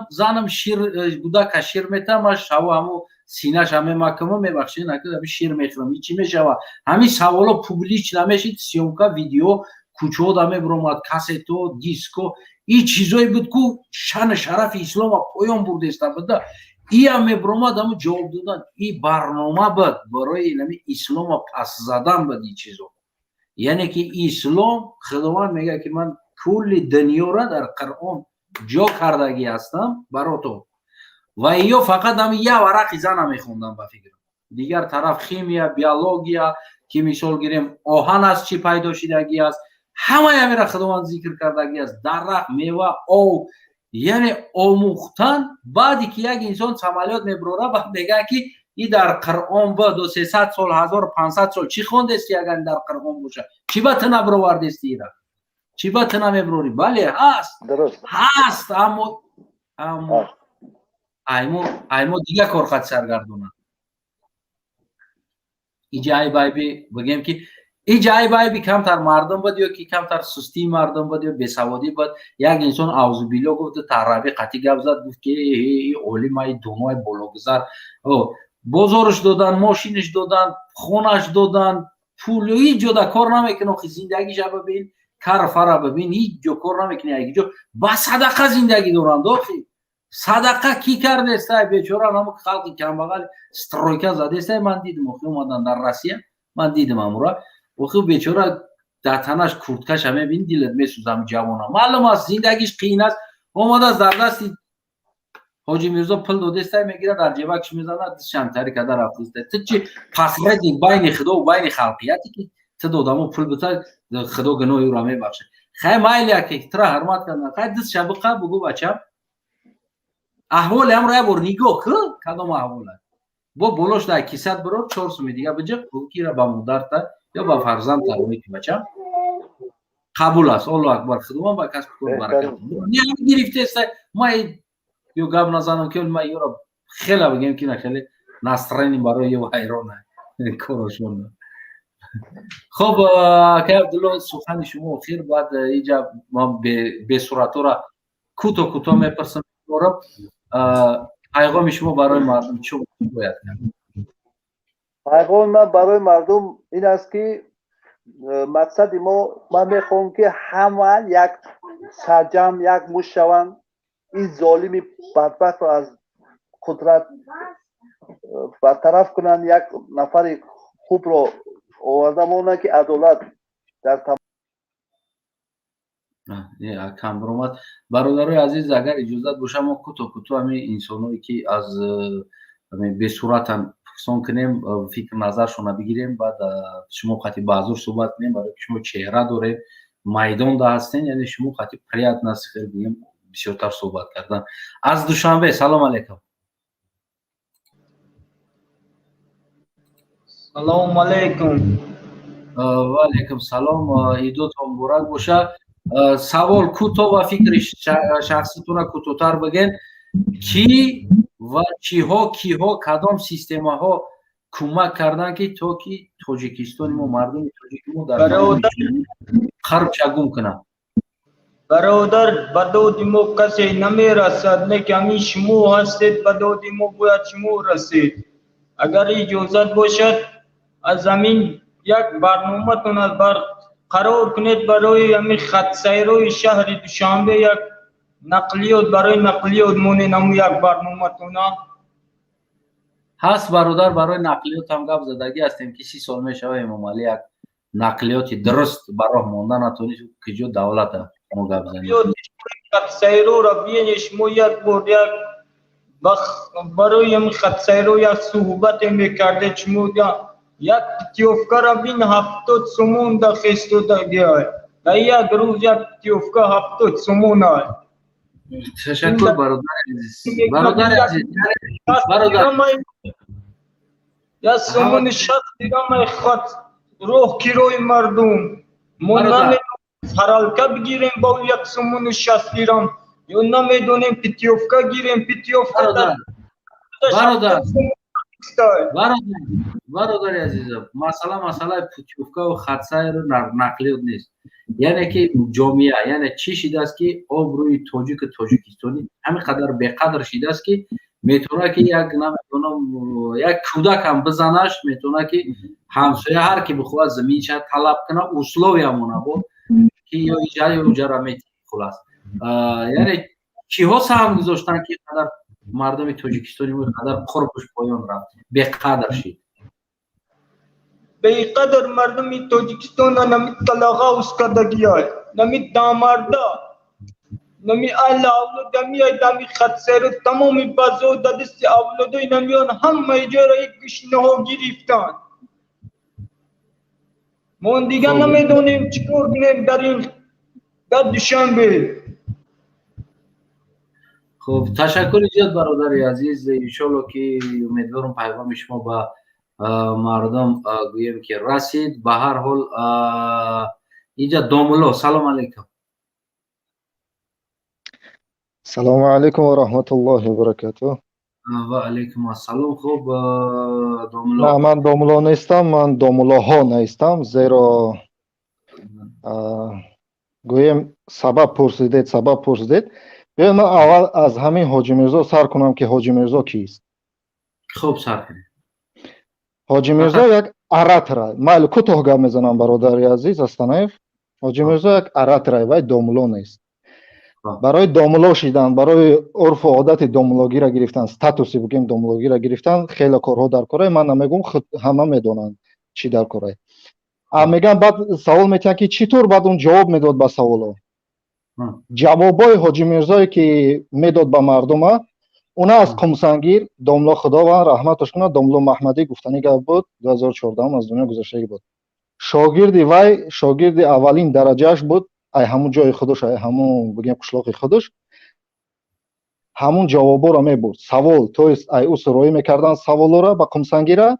Занам шир, гудака шир метаҳам, ман шаво ҳамо синаша мемакамам, мебахшед, ҳами шир мехӯрам, чӣ мешавад? Ҳамин саволо публично мешид, съёмка, видео кӯчаода мебиромад, кассето, диско. Ин чизое буд, ку шану шарафи ислома поён бурдеста буда. Иам мебиромад, ҳамо ҷавоб додан. И барнома буд барои нами ислома пас задан буд ин чизо. Яъне ки ислом, Худованд мегӯяд, ки ман кулли дунёра дар Қуръон ҷо кардагӣ ҳастам баротон, ва иё фақат ҳами як варақи зана мехондам. Ба фикрам, дигар тараф химия, биология, ки мисол гирем, оҳан аз чӣ пайдо шидагӣ аст, ҳамаи ҳамира Худованд зикр кардагӣ аст, дарахт, мева, ов. Яъне омӯхтан, баъде ки як инсон самолёт мебирора, баъд мегӯяд, ки и дар Қуръон буд. 300 сол, 1500 сол чӣ хондести? Агар дар Қуръон боша, чӣ ба ту набировардести ира? Чӣ ба ту намебирорӣ? Бале, ҳаст, ҳаст, аммо аймо дигар кор қад саргардонад. Иҷа айб, айби бигем, ки иҷа айб, айби камтар мардум буд, ё ки камтар сустии мардум буд, ё бесаводӣ буд. Як инсон аузубилло гуфт, таҳраби қатӣ гап зад, гуфт, ки олимаи дунои бологузар. Бозорш додан, мошинаш додан, хонаш додан, пул. Ҳеҷ ҷода кор намекунад. Охи, зиндагиша бибин, кар фара бибин, ҳеҷ ҷо кор намекунад, як ҷо ба садақа зиндагӣ доранд. Охи, садақа кӣ кардеста? Бечора намо халқи камбағал стройка задеста. Ман дидам, охи, омадан дар Россия, ман дидам амура. Охи, бечора, дар танаш курткаша мебини, дилат месӯзам. Ҷавона, маълум аст, зиндагиш қиин аст. Омадааст, дар дасти Ҳоҷи Мирзо пул додеста, мегирад, дар ҷебакш мезанад, дистшам тари када рафтеста. Ту чи посредник байни Худо байни халқияте, ки ту додамо пул бита, Худо гуноҳи ӯро мебахшад. Хай, майли, аки тура ҳурмат кардан, хай, дистша биқа, бугӯ: бачам, аҳволи ҳамро як бор нигоҳ кӣ, кадом аҳвола бо болош дар кисат бирор, 4 суми дига биҷиқ, бугӯ, ки ира ба модарта ё ба фарзанд тароӣ, ки бачам, қабул аст. Аллоҳу акбар, Худованд ба касби кор баракат гирифтеста. Ма ё гап назанам, ки ма ёро хеле бигем, ки на хеле настроение барои ё ҳайрона корошон. Хоб, акай Абдулло, сухани шумо охир. Баъд иҷа ман бесуратора кӯто кӯтоҳ мепурсам. Пайғоми шумо барои мардум чӣ бояд кард? Пайғоми ман барои мардум ин аст, ки мақсади мо, ман мехоҳам, ки ҳама як сарҷам, як мушт шаванд, ин золими бадбахтро аз қудрат бартараф кунанд, як нафари хубро оварда монанд, ки адолат дар Кам биромад. Бародарои азиз, агар иҷозат боша, мо кӯтоҳ кӯтоҳ ҳамин инсоное, ки аз бесуратан, пурсон кунем, фикр назаршона бигирем, баъд шумо қати баъзур суҳбат кунем, барои ки шумо чеҳра доред, майдонда ҳастен, яъне шумо қати приятно аст, хел бигем, бисёртар суҳбат кардан. Аз Душанбе, салом алейкум. Салому алейкум. Ва алейкум салом, идотон муборак боша. Савол кӯтоҳ ва фикри шахситона кӯтоҳтар бигӯен: кӣ ва чиҳо, киҳо, кадом системаҳо кӯмак карданд, ки то ки Тоҷикистони мо, мардуми тоҷики мо дар қарбча гум кунанд? Бародар, ба доди мо касе намерасад, не ки ҳамин шумо ҳастед, ба доди мо бояд шумо расед. Агар иҷозат бошад, аз ҳамин як барноматон бар қарор кунед барои ҳамин хатсайрои шаҳри Душанбе, як нақлиёт, барои нақлиёт монед ҳамун як барноматона. Ҳаст, бародар, барои нақлиёт ҳам гап задагӣ ҳастем, ки 30 сол мешава, Эмомалӣ як нақлиёти дуруст ба роҳ монда натонист, киҷо давлата мо гап занем. Хатсайрора биенед шумо як бор, як барои ҳамин хатсайро як суҳбате мекардед шумо. Як путёвкара бин, 70 сомон да хестодагиай, дар як рӯз як путёвка 70 сомонай. Ташаккур, бародари азиз, бародари азиз, бародар. Як сомони 60 дирамай хат роҳ кирои мардум. Мо фаралка бигирем бо як сомони 60 дирам ё намедонем путёвка гирем, путёвка. Бародар, бародар, бародари азизам, масъала масъалаи путёвкаву хатсайру нақлиёт нест. Яъне ки ҷомеа, яъне чӣ шидааст, ки обрӯи тоҷику тоҷикистонӣ ҳамин қадар беқадр шидааст, ки метавона ки як, намедонам, як кӯдакам бизанаш, метавона ки ҳамсоя ҳар ки бихоҳад заминша талаб кунад, условия монабо ки ё иҷара, ё уҷара метиҳӣ. Хулас, яъне чиҳо саҳм гузоштанд, ки қадар мардуми тоҷикистони мо қадар қурбуш поён рафт, беқадр шид? Беқадр мардуми Тоҷикистона нами талағавс кардагиай, нами дамарда, нами аҳли авлод дамиай, дами хатсайру тамоми базо да дасти авлодои намиён, ҳамаи ҷойро ин гушнаҳо гирифтанд. Мо дигар намедонем чӣ кор кунем дар ин дар Душанбе. Хуб, ташаккури зиёд, бародари азиз. Иншолло ки умедворам пайғоми шумо ба мардум гӯем ки расид. Ба ҳар ҳол, инҷа домулло. Салом алейкум. Салому алайкум ва раҳматуллоҳи ва баракатуҳ. Ва алайкум ассалом. Хуб, домулло. На, ман домулло нестам, ман домуллоҳо нестам, зеро гӯем сабаб пурсидед. Биёед, ман аввал аз ҳамин Ҳоҷи Мирзо сар кунам, ки Ҳоҷи Мирзо кист. Хуб, сар кунед. Ҳоҷи Мирзо як оратора. Майли, кӯтоҳ гап мезанам, бародари азиз Астанаев. Ҳоҷи Мирзо як оратора, вай домулло нест. Барои домулло шидан, барои урфу одати домуллогиро гирифтан, статуси бигӯем домуллогиро гирифтан, хеле корҳо дар корае. Ман намегӯм, ҳама медонанд, чӣ дар корае. Мегӯям, баъд савол метиҳанд, ки чӣ тур баъд он ҷавоб медод ба саволо. Ҷавобҳои Ҳоҷи Мирзое, ки медод ба мардума, уна аз Қумсангир домло, Худованд раҳматаш кунад, домло Маҳмадӣ гуфтанӣ гап буд, 2014 аз дунё гузаштагӣ буд. Шогирди вай, шогирди аввалин дараҷааш буд, ай ҳамун ҷои худаш, ай ҳамун бигем қишлоқи худаш, ҳамун ҷавобҳоро мебурд. Савол, то есть ай ӯ суроӣ мекарданд саволҳоро ба Қумсангира,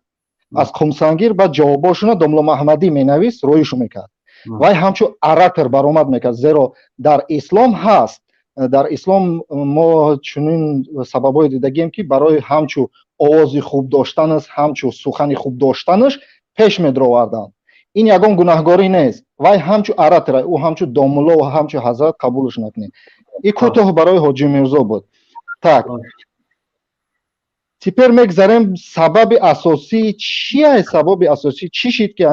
аз Қумсангир баъд ҷавобҳошуна домло Маҳмадӣ менавист, роишу мекард. Вай ҳамчун оратор баромад мекард, зеро дар ислом ҳаст, дар ислом мо чунин сабабҳое дидагием, ки барои ҳамчун овози хуб доштанаш, ҳамчун сухани хуб доштанаш пеш медроварданд. Ин ягон гунаҳгорӣ нест. Вай ҳамчун оратора, ӯ ҳамчун домулло ва ҳамчун ҳазрат қабулш накунед. Ин кӯтоҳ барои Ҳоҷи Мирзо буд. Так, теперь мегзарем сабаби асосӣ чия. Сабаби асосӣ чӣ шид, ки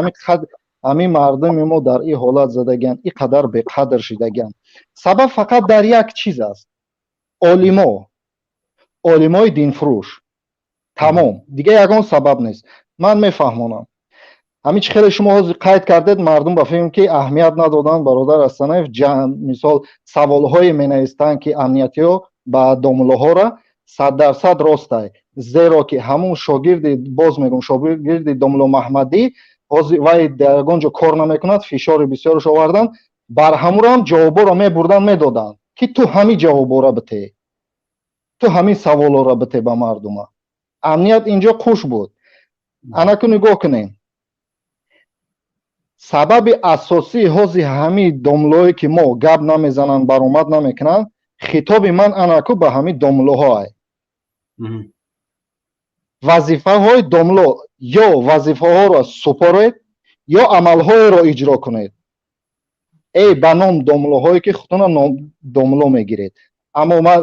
ҳамин мардуми мо дар ин ҳолат задагианд, ин қадар беқадр шидагианд? Сабаб фақат дар як чиз аст: олимо, олимои динфурӯш. Тамом, дигар ягон сабаб нест. Ман мефаҳмонам. Ҳамин чи хеле шумо ҳозир қайд кардед, мардум ба филм ки аҳамият надоданд, бародар Астанаев, мисол, саволҳое менавистанд, ки амниятиҳо ба домуллоҳора, 100% ростай, зеро ки ҳамун шогирди, боз мегӯм, шогирди домулло Маҳмадӣ ҳозир вай дар ягон ҷо кор намекунад, фишори бисёрш оварданд бар ҳамурам, ҷавобҳоро мебурданд, медоданд, ки ту ҳамин ҷавобҳоро битеҳ, ту ҳамин саволҳоро битеҳ ба мардума. Амният инҷо қуш буд. Анаку нигоҳ кунем, сабаби асосии ҳози ҳамин домлое, ки мо гап намезананд, баромад намекунанд, хитоби ман анаку ба ҳамин домлоҳо ай. Вазифаҳои домло: ё вазифаҳоро супоред, ё амалҳоеро иҷро кунед. Эй ба ном домлоҳое, ки худтона домло мегиред, аммо ман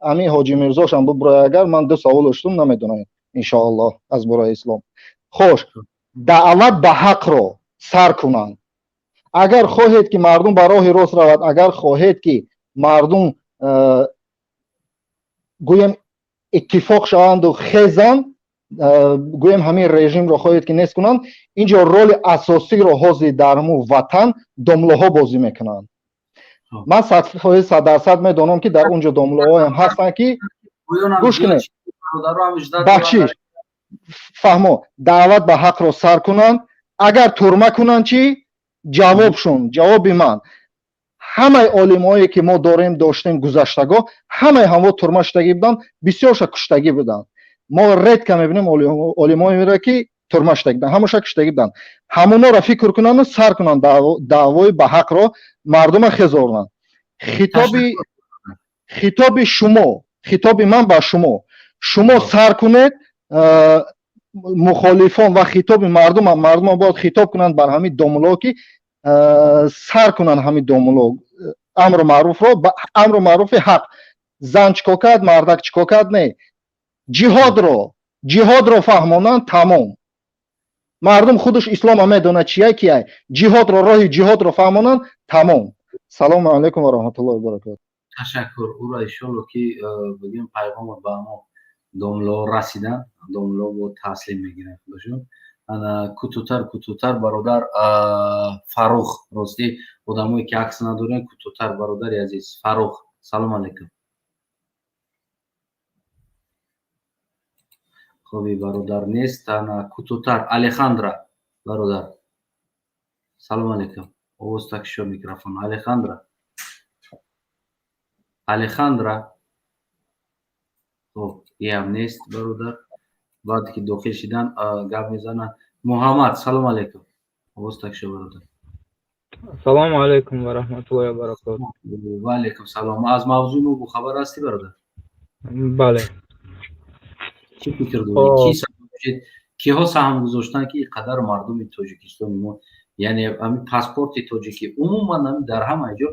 ҳамин Ҳоҷи Мирзошам бубурай, агар ман ду савол доштум, намедонам, иншоаллоҳ, аз бораи ислом. Хош, даъват ба ҳақро сар кунанд. Агар хоҳед, ки мардум ба роҳи рост равад, агар хоҳед, ки мардум гӯем иттифоқ шаванду хезанд, гӯем ҳамин режимро хоҳед, ки нест кунанд, инҷо роли асосиро ҳозир дар ҳамун ватан домлоҳо бозӣ мекунанд. Ман 100%, 100% медонам, ки дар он ҷо домлоҳоям ҳастанд, ки гӯш кунед, бахшиш, фаҳмо, даъват ба ҳақро сар кунанд. Агар турма кунанд чӣ? Ҷавобшон, ҷавоби ман: ҳамаи олимҳое, ки мо дорем, доштем, гузаштаго, ҳамаи ҳамво турма шудагӣ буданд, бисёрша куштагӣ буданд. Мо редко мебинем олимҳоеро, ки турма шудагӣ буданд, ҳамаша куштагӣ буданд. Ҳамонҳоро фикр кунанду сар кунанд даъвои ба ҳақро, мардума хезоранд. Хитоби шумо, хитоби ман ба шумо: шумо сар кунед, мухолифон, ва хитоби мардум, мардума бояд хитоб кунанд бар ҳамин домулло, ки сар кунанд ҳамин домулло амру маъруфро, амру маъруфи ҳақ. Зан чӣ кор кард, мардак чӣ кор кард, не, ҷиҳодро фаҳмонанд, тамом. Мардум худаш ислома медонад, чия кияй. Ҷиҳодро, роҳи ҷиҳодро фаҳмонанд, тамом. Салому алайкум ва раҳматуллоҳи ва баракоту. Ташаккур. Ура, иншолло, ки бигем пайғома ба мо домло расидан, домло бо таслим мегиранд худашон. Ана кутутар, кутутар, бародар Фаррух. Ростӣ, одамое ки акс надорем, кутутар, бародари азиз Фаррух, салом алайкум. Хоби, бародар нест. Ана кутутар, Алехандра бародар, салом алайкум. Овоз такшо, микрофон. Алехандра, Алехандра. Хоб, иам нест, бародар. Баъде ки дохил шидан, гап мезананд. Муҳаммад, салом алайкум, овоз такшо, бародар. Ассалому алайкум ва раҳматуллоҳи ва баракотуҳ. Ва алайкум салом. Аз мавзӯи мо бохабар ҳастӣ, бародар? Бале. Чӣ фикр дорӣ, ки сабаб шуд, киҳо саҳм гузоштанд, ки ин қадар мардуми Тоҷикистони мо, яъне ҳамин паспорти тоҷикӣ умуман ҳамин дар ҳама ҷо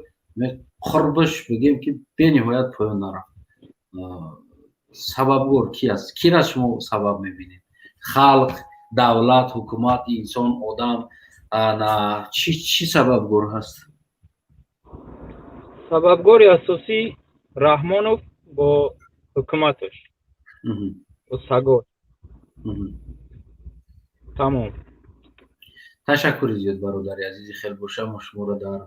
қурбиш, бигем, ки бениҳоят поён нарафт? Сабабгор ки аст? Кира шумо сабаб мебинед? Халқ, давлат, ҳукумат, инсон, одам, на чӣ сабабгор ҳаст? Сабабгори асосӣ Раҳмонов бо ҳукуматаш, бо сагот, тамом. Ташаккури зиёд, бародари азизи. Хел боша, мо шуморо дар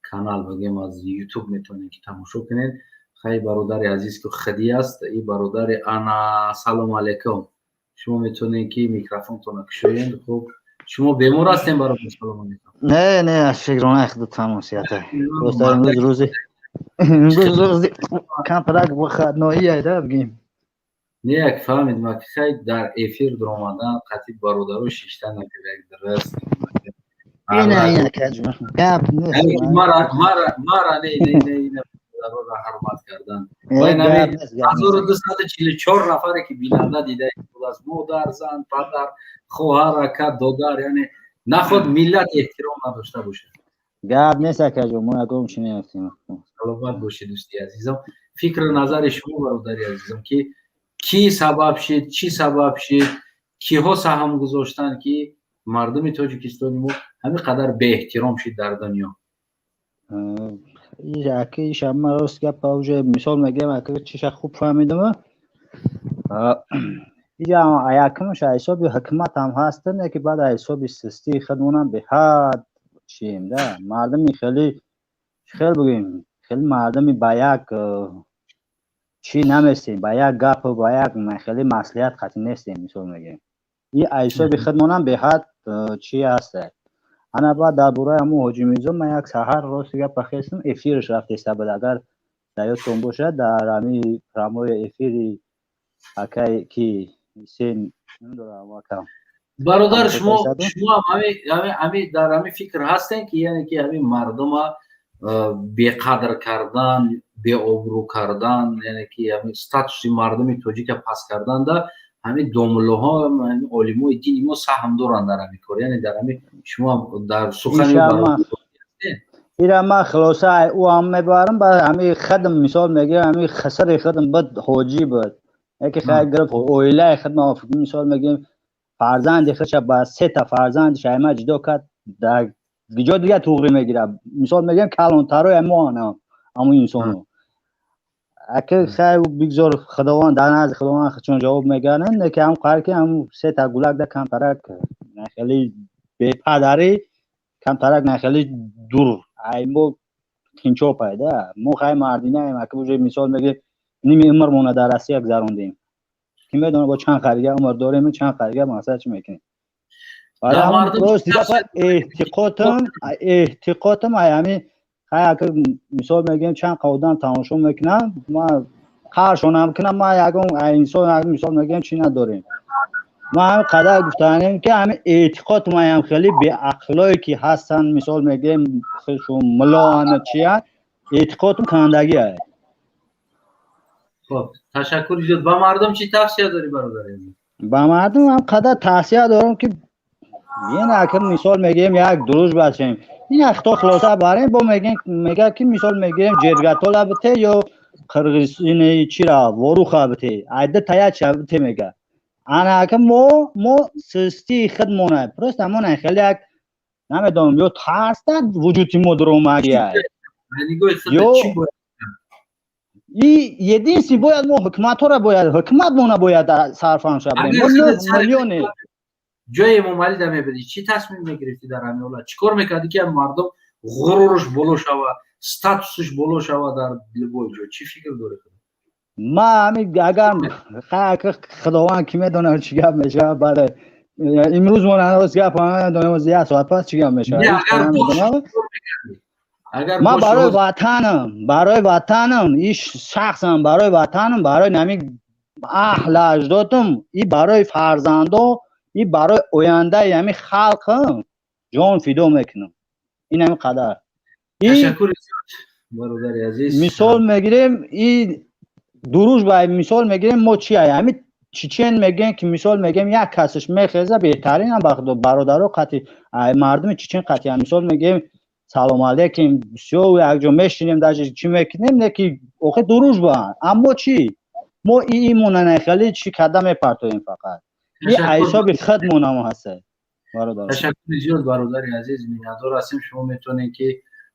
канал, бигем, аз Ютуб метавонед, ки тамошо кунед. Хай, бародари азиз, ки хидӣ аст и бародари. Ана, салому алайкум, шумо метавонед, ки микрофонтонро кушоед. Хуб, шумо бемор ҳастем, бародар? Салому алайкум. Не, не, аз фикрона худу тамосията. Просто имрӯз рӯзи кампарак выходной айда, бигем. Не, як фаҳмид ма, ки хай дар эфир дуромадан қатъи бародаро шишта накард, як дуруст. Ина, ина, каҷма гап нест. Мара не, не, не, ина бародароро ҳурмат кардан. 1244 нафаре, ки бинанда дида аст, модар, зан, падар, хоҳар, ака, додар, яъне наход миллат эҳтиром надошта бошад. Гап нест, акаҷон, мо ягон чи меафтем. Саломат бошед, дӯсти азизам. Фикру назари шумо, бародари азизам, ки кӣ сабаб шид, чӣ сабаб шид, киҳо саҳм гузоштанд, ки мардуми Тоҷикистони мо ҳамин қадар беэҳтиром шид дар дунё? Аки, ма рост гапа, уже мисол мегирем, аки, чиша хуб фаҳмидама. Иҷа якумш ҳисоби ҳукумат ҳам ҳастан, яки баъд ҳисоби систии худмонам беҳад чием да. Мардуми хеле, хел бигӯем, хеле мардуми ба як чӣ наместем, ба як гапу ба як хеле маслиҳат қатъӣ нестем, мисол мегирем. И ҳисоби худмонам беҳад чӣ ҳаста. Ана баъд дар бораи ҳамун Ҳоҷи Мирзо, ман як саҳар, рости гапа, хестам, эфираш рафтеста буд, агар дар ёдтон бошад, дар ҳамин прямой эфири акай ки Ҳусен, намедонам, ака. Бародар, шумо ҳами дар ҳамин фикр ҳастем, ки яъне ки ҳамин мардума беқадр кардан, беобрӯ кардан, яъне ки ҳамин статуси мардуми тоҷика паст кардан да ҳамин домуллоҳо, ҳамин олимои дини мо саҳм доранд дар ҳамин кор, яъне дар ҳамин шумо дар сухани Ира ман хулоса ӯ ҳам мебарам ба ҳами хадм мисол мегирам, ҳами хасари хадм буд, ҳоҷӣ буд. Яке хай гирифт оилаи хидм, мисол мегирем, фарзанди худша ба сета фарзандиш айма ҷудо кард, дар ҷо дига туғри мегирад. Мисол мегирем, калонтарои мо ҳамун инсону. Аки хай бигзор Худованд дар назди Худованд чун ҷавоб мегарданд, не ки ҳам қар ки ҳам сета гулак да камтарак хеле бепадарӣ, камтарак на хеле дур ай мо хинчопай да. Мо хай мардинаем, аки уже мисол мегирем, ними умрмона дар Россия гузарондем. Ки медонад, бо чанд қарига умр дорем, чанд қарига мақсад чӣ мекунем. Эҳтиқотам ай ҳами хай аки мисол мегирем, чанд одам тамошо мекунам, ман қаршонам кунам, ман ягон инсон мисол мегирем, чӣ надорем. Ман ҳамин қадар гуфтанем, ки ҳамин эътиқод маям хеле беақлое ки ҳастанд, мисол мегирем, мулоана чиянд, эътиқодам кандагӣ ай. Хоб, ташаккур зиёд. Ба мардум чӣ тавсия дорӣ, бародари азиз? Ба мардум ҳам қадар тавсия дорам, ки ена аки мисол мегирем, як дружба бачем, ин ахто хулоса барем, бо мегем, мега ки мисол мегирем, ҷергатола бите ё қирғиз чира воруха бите, айда таяча бите, мега. Ана ака мо систии худмона просто ҳамон хеле як намедонам, ё тарс дар вуҷуди мо дуромагия ё и единственный бояд мо ҳукуматҳоро бояд ҳукуматмона бояд сарфаҳм шавем, мо миллионе. Ҷои Эмомалӣ да мебинӣ, чӣ тасмим мегирифтӣ дар ҳамин ҳолат? Чӣ кор мекардӣ, ки мардум ғурурш боло шава, статусш боло шава дар любой ҷо? Чӣ фикр дорӣ? Ма ҳамин агар Худованд ки медонад, чӣ гап мешавад. Бале, имрӯз мо рост гап намедонем, як соат пас чӣ гап мешавад. Ман барои ватанам, барои ватанам, и шахсам барои ватанам, барои нами аҳли аҷдодам, и барои фарзандо, и барои ояндаи ҳами халқам ҷон фидо мекунам. Ин ҳами қадар. Бародари азиз. Мисол мегирем, и дружба мисол мегирем, мо чи ҳами чечен мегӯем, ки мисол мегӯем, як касаш мехеза, беҳтаринам бародаро қати мардуми чечен қати, мисол мегӯем, салом алейкум, бисёр якҷо мешинем, даже чӣ мекунем, не ки охи дружба. Аммо чӣ мо имонана хеле чӣ карда мепартоем, фақат и ҳисоби худмонам ҳаста, бародар. Ташаккури зиёд, бародари азиз, миннатдор ҳастем. Шумо метавонед, ки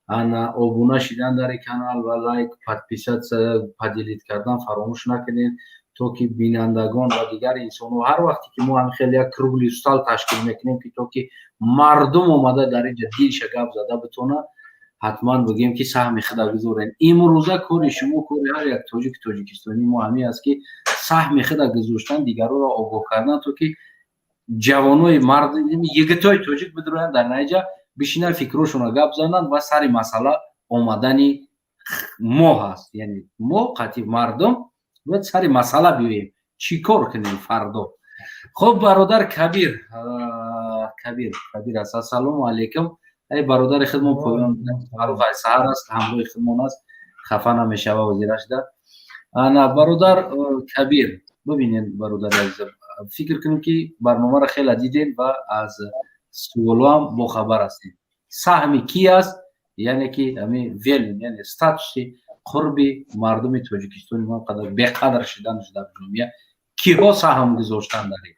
ана обуна шидан дар канал ва лайк, подписаться, поделить кардан фаромӯш накунед, то ки бинандагон ва дигар инсонҳо ҳар вақте ки мо ҳам хеле як круглый стол ташкил мекунем, ки то ки мардум омада дар инҷа дилша гап зада битонад, ҳатман бигӯем, ки саҳми худа гузорен. Имрӯза кори шумо, кори ҳар як тоҷики тоҷикистонӣ мо ҳамин аст, ки саҳми худа гузоштан, дигарҳоро огоҳ кардан, то ки ҷавонои мард, йигитои тоҷик бидуроянд, дар наиҷа бишинанд, фикрҳошонро гап зананд ва сари масъала омадани мо ҳаст. Яъне мо қатъи мардум бояд сари масъала биёем, чӣ кор кунем фардо. Хуб, бародар Кабир, Кабир, Кабир аст. Ассалому алайкум. Ай бародари худмон поён Фарух ай саҳар аст, ҳамроҳи худмон аст, хафа намешава ҳозирашда. Ана бародар Кабир, бибинед, бародари азиз, фикр кунем, ки барномаро хеле дидем ва аз суолҳоам бохабар ҳастем. Саҳми ки аст, яъне ки ҳамин велин, яъне статуси қурби мардуми тоҷикистони мо қадар беқадр шуданаш дар ҷомеа, киҳо саҳм гузоштан дар ин?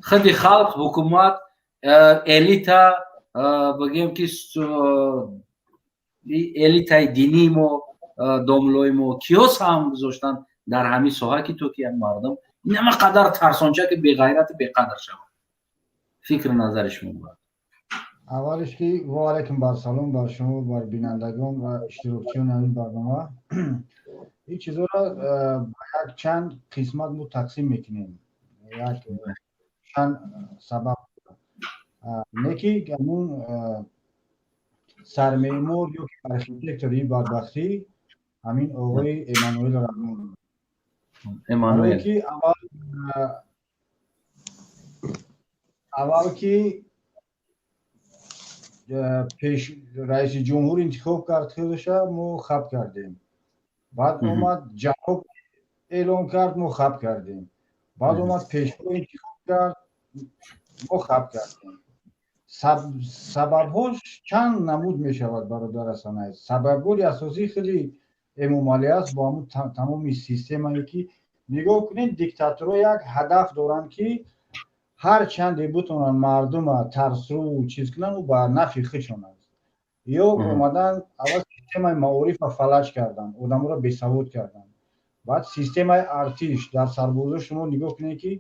Худи халқ, ҳукумат, элита, бигӯем, ки элитаи динии мо, домлои мо, киҳо саҳм гузоштан дар ҳамин соҳа, ки то ки мардум инама қадар тарсончаки, беғайрату беқадр шавад? Фикру назари шумо бояд. Аввалиш ки ва алайкум барсалом бар шумо, бар бинандагон ва иштирокчиёни ҳамин барнома. Ин чизҳоро ба як чанд қисмат мо тақсим мекунем, як чанд сабаб не ки ҳамун сармеъмор ё архитектори бадбахтӣ ҳамин оғои Эммануэл Раҳмон. Эммануэл. Ки аввал ки пеш раиси ҷумҳур интихоб кард худша, мо хаб кардем. Баъд омад, ҷавоб эълон кард, мо хаб кардем. Баъд омад, пешво интихоб кард, мо хаб кардем. Сабабҳош чанд намуд мешавад, бародар Асанай. Сабабгори асосӣ хеле Эмомалӣ аст бо ҳамун тамоми системае, ки нигоҳ кунед, диктаторҳо як ҳадаф доранд, ки ҳар чанде бутонанд мардума тарсрӯ чиз кунанд, ӯ ба нафъи худшон аст. Ё омадан аввал системаи маорифа фалаҷ карданд, одаморо бесавод карданд. Баъд системаи артиш, дар сарбозо шумо нигоҳ кунед, ки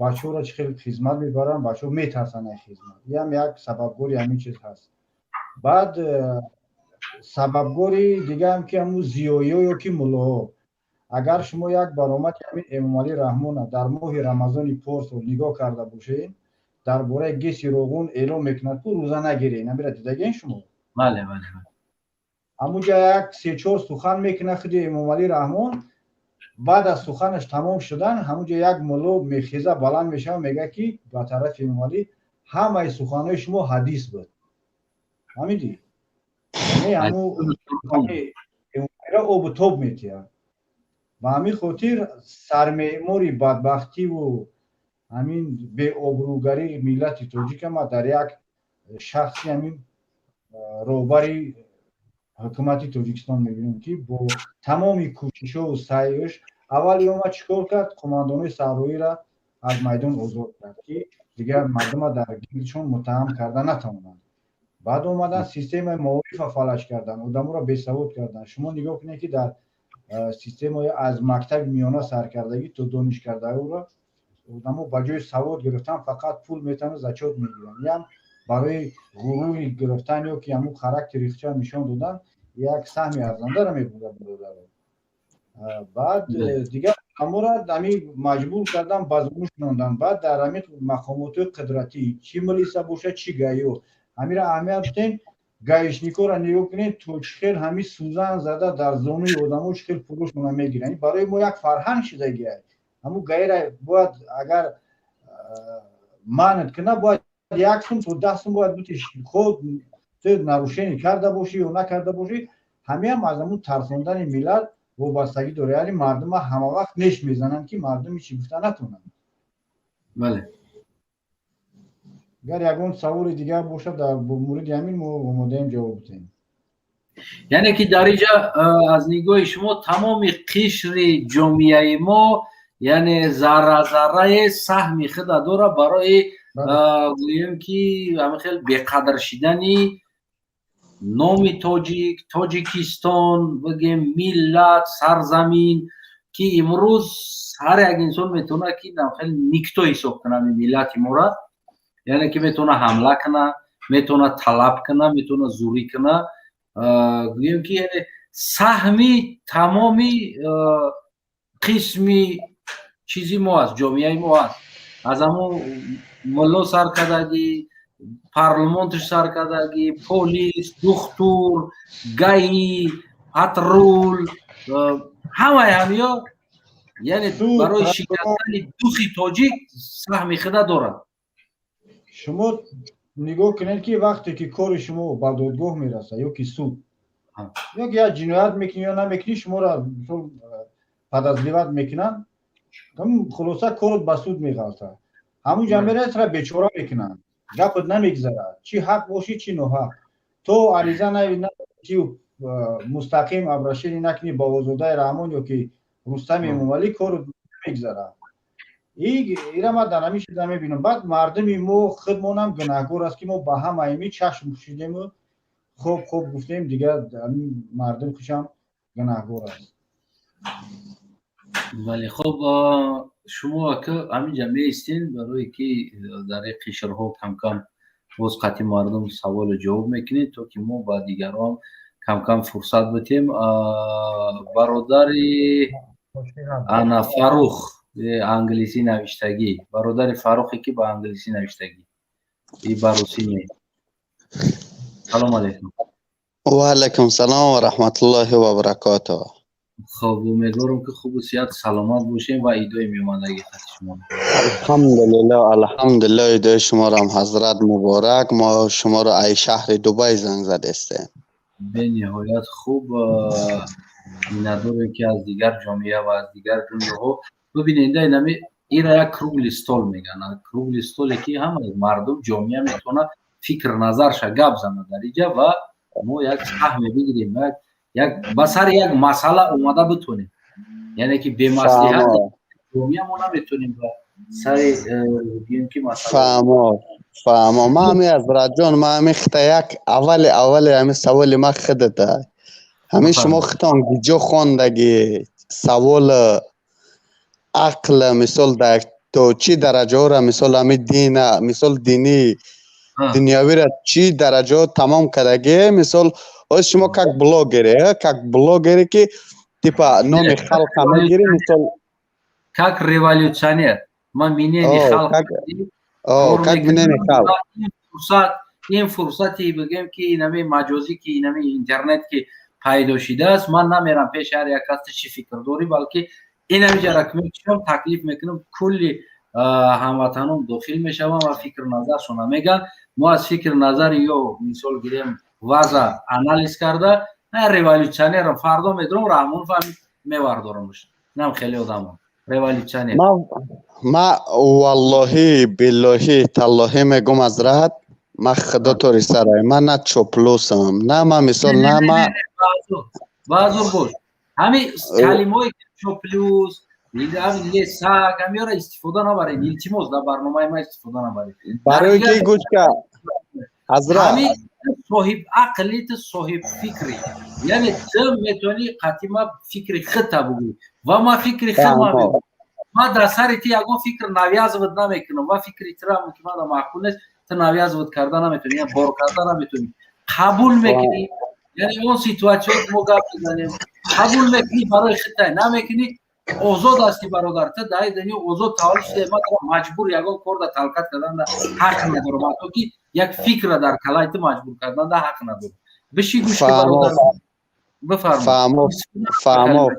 бачаҳоро чӣ хел хизмат мебаранд, бачаҳо метарсанд аз хизмат. Иам як сабабгори ҳамин чиз ҳаст. Баъд сабабгори дигаам, ки ҳамун зиёиҳо ё ки муллоҳо. Агар шумо як баромади ҳамин Эмомалӣ Раҳмона дар моҳи Рамазони порсол нигоҳ карда бошед, дар бораи ГЭСи Роғун эълон мекунад, ку рӯза нагиред. Намира дидаген шумо? Бале. Ҳамунҷа як се-чор сухан мекунад худи Эмомалӣ Раҳмон. Баъд аз суханаш тамом шудан, ҳамунҷа як мулло мехеза, баланд мешавад, мегӯяд, ки ба тарафи Эмомалӣ: «Ҳамаи суханҳои шумо ҳадис буд». Фаҳмидӣ? Яъне ҳамун обу тоб метиҳад. Ба ҳамин хотир сармеъмори бадбахтиву ҳамин беобрӯгарии миллати тоҷика ма дар як шахси ҳамин роҳбари ҳукумати Тоҷикистон мебинем, ки бо тамоми кӯшишҳову саъйш аввали омад, чӣ кор кард? Қумандонои саҳроиро аз майдон озод кард, ки дигар мардума дар гирдшон муттаҳам карда натавонанд. Баъд омадан системаи маорифа фалаҷ карданд, одаморо бесавод карданд. Шумо нигоҳ кунед, ки дар системаи аз мактаби миёна саркардагӣ то донишкардаҳоро одамо ба ҷои савод гирифтан фақат пул метану зачёт мегиранд. Иам барои ғурури гирифтан ё ки ҳамун характери худшон нишон додан як саҳми арзандаро мебурад, бародаро. Баъд дигар одаморо ҳамин маҷбур кардан, ба зону шунондан. Баъд дар ҳамин мақомотҳои қудратӣ, чӣ милиса бошад, чӣ ГАИ, ҳамира аҳамият бидем. Гаишникҳоро нигоҳ кунед, то чӣ хел ҳамин сӯзан зада дар зонуи одамо, чӣ хел пулошона мегиранд. Ин барои мо як фарҳанг шудагиай. Ҳамун ГАИра бояд агар манъ кунад, бояд 1 сум то 10 сум бояд бутиш, худ ту нарушение карда бошӣ ё накарда бошӣ. Ҳамиам аз ҳамун тарсондани миллат вобастагӣ дорад. Яъне мардума ҳама вақт неш мезананд, ки мардуми чӣ гуфта натонанд. Агар ягон саволи дигар бошад дар мавриди ҳамин, мо омодаем ҷавоб бидиҳем. Яъне ки дар инҷа аз нигоҳи шумо тамоми қишри ҷомеаи мо, яъне зарра заррае саҳми худа дорад барои, гӯем ки, ҳамин хел беқадр шидани номи тоҷик, Тоҷикистон, бигем, миллат, сарзамин, ки имрӯз ҳар як инсон метавонад, ки хел никто ҳисоб кунад миллати мора. Яъне ки метавонад ҳамла кунад, метавонад талаб кунад, метавонад зӯрӣ кунад. Гӯем ки, яъне саҳми тамоми қисми чизи мо аст, ҷомеаи мо аст, аз ҳамун мулло сар кардагӣ, парлумонташ сар кардагӣ, полис, духтур, ГАИ, патрул, ҳамаи ҳамиё, яъне барои шикастани духи тоҷик саҳми худа дорад. Шумо нигоҳ кунед, ки вақте ки кори шумо ба додгоҳ мерасад ё ки суд, ё ки як ҷиноят мекунӣ ё намекунӣ, шуморо подозревать мекунанд, хулоса, корот ба суд меғалтад. Ҳамун ҷа мерасра, бечора мекунанд, гапат намегзарад, чӣ ҳақ бошӣ, чӣ ноҳақ. То ариза ки мустақим обращение накунӣ ба Озодаи Раҳмон ё ки Рустами Эмомалӣ, корот намегзарад. Ира ман дар ҳамин чиза мебинам. Баъд мардуми мо худмонам гунаҳгор аст, ки мо ба ҳамаи ми чашм пӯшидему хоб хоб гуфтем. Дигар мардум хушам гунаҳгор аст. Бале, хоб, шумо ака ҳаминҷа меистен, барое ки дар ин қишрҳо камкам боз қатъи мардум саволу ҷавоб мекунед, то ки мо ба дигарон камкам фурсат битем. Бародари ана Фарух, англисӣ навиштагӣ, бародари Фарухе, ки ба англисӣ навиштагӣ и ба русӣ не. Салому алайкум. Ва алайкум салом ва раҳматуллоҳи ва баракотуҳ. Хоб, умедворам, ки хубу сиҳат, саломат бошем ва идои меомадагӣ хати шумо. Алҳамдулилло, алҳамдулилло, идои шуморо ҳазрат муборак. Мо шуморо ай шаҳри Дубай занг задестем. Бениҳоят хуб. Миннатдорем, ки аз дигар ҷомеа ва аз дигар дунёҳо. Бибинед, инами ира як круглый стол мегӯянд, круглый столе, ки ҳама мардум, ҷомеа метавонад Фикр назарша гап зана дар иҷа ва мо як саҳме бигирем, як ба сари як масъала омада битонем, яъне ки бемаслиҳат ҷомеа мо наметонем ба сари гӯем ки масъала. Фаҳмо, фаҳмо. Ма ҳами, Ҳазратҷон, ма ҳами хита як аввали ҳами саволи ма худата. Ҳами шумо хитон гиҷо хондагӣ, савол ақл, мисол, дар то чӣ дараҷаҳоро, мисол, ҳами дина, мисол, динӣ дунявиро чӣ дараҷаҳо тамом кардагӣ? Мисол, ҳоз шумо как блогере, как блогере ки типа номи халқа мегирӣ, мисол. Как революционер ман мнение халқ. Как мнение халқ. Фурсат, ин фурсати бигем ки инами маҷозӣ, ки инами интернет ки пайдо шидааст, ман намерам пеши ҳар як кас, чӣ фикр дорӣ, балки инами ҷара мекушам, таклиф мекунам, кулли ҳамватанон дохил мешаванд ва фикр назаршона мегӯянд. Мо аз фикр назари ё, мисол гирем, ваза анализ карда, революционерам, фардо медурам, Раҳмонов мевардорамш. Инам хеле одамо революционер. Ма валлоҳи, биллоҳи, таллоҳӣ мегум, Ҳазрат, ма худо тори сарай, ма на чоплусам, на ма, мисол, на ма. Баъзур бош, ҳами калимаое ки чоплюс, лесак, ҳамиёра истифода набаред, илтимос, дар барномаи ма истифода набаред. Барои ки гӯшка, Ҳазрат. Соҳиб ақли, ту соҳиб фикрӣ, яъне ту метавонӣ қатъи ма фикри худта бугӯӣ ва ма фикри худ ма. Ма дар сари ту ягон фикр навязывать намекунам ва фикри тура ки мана маъқул нест, ту навязывать карда наметавонӣ, бор карда наметавонӣ. Қабул мекунӣ, яъне он ситуатсияе ки мо гап мезанем, қабул мекунӣ барои худтай, намекунӣ, озод ҳастӣ, бародар, ту дар дунё озод таваллуд шуда. Ма туро маҷбур ягон кор да талқат кардан да ҳақ надорам, ҳатто ки як фикра дар калаи ту маҷбур кардан да ҳақ надорам. Биши, гӯш ки, бародар, бифармо. Фаҳмо,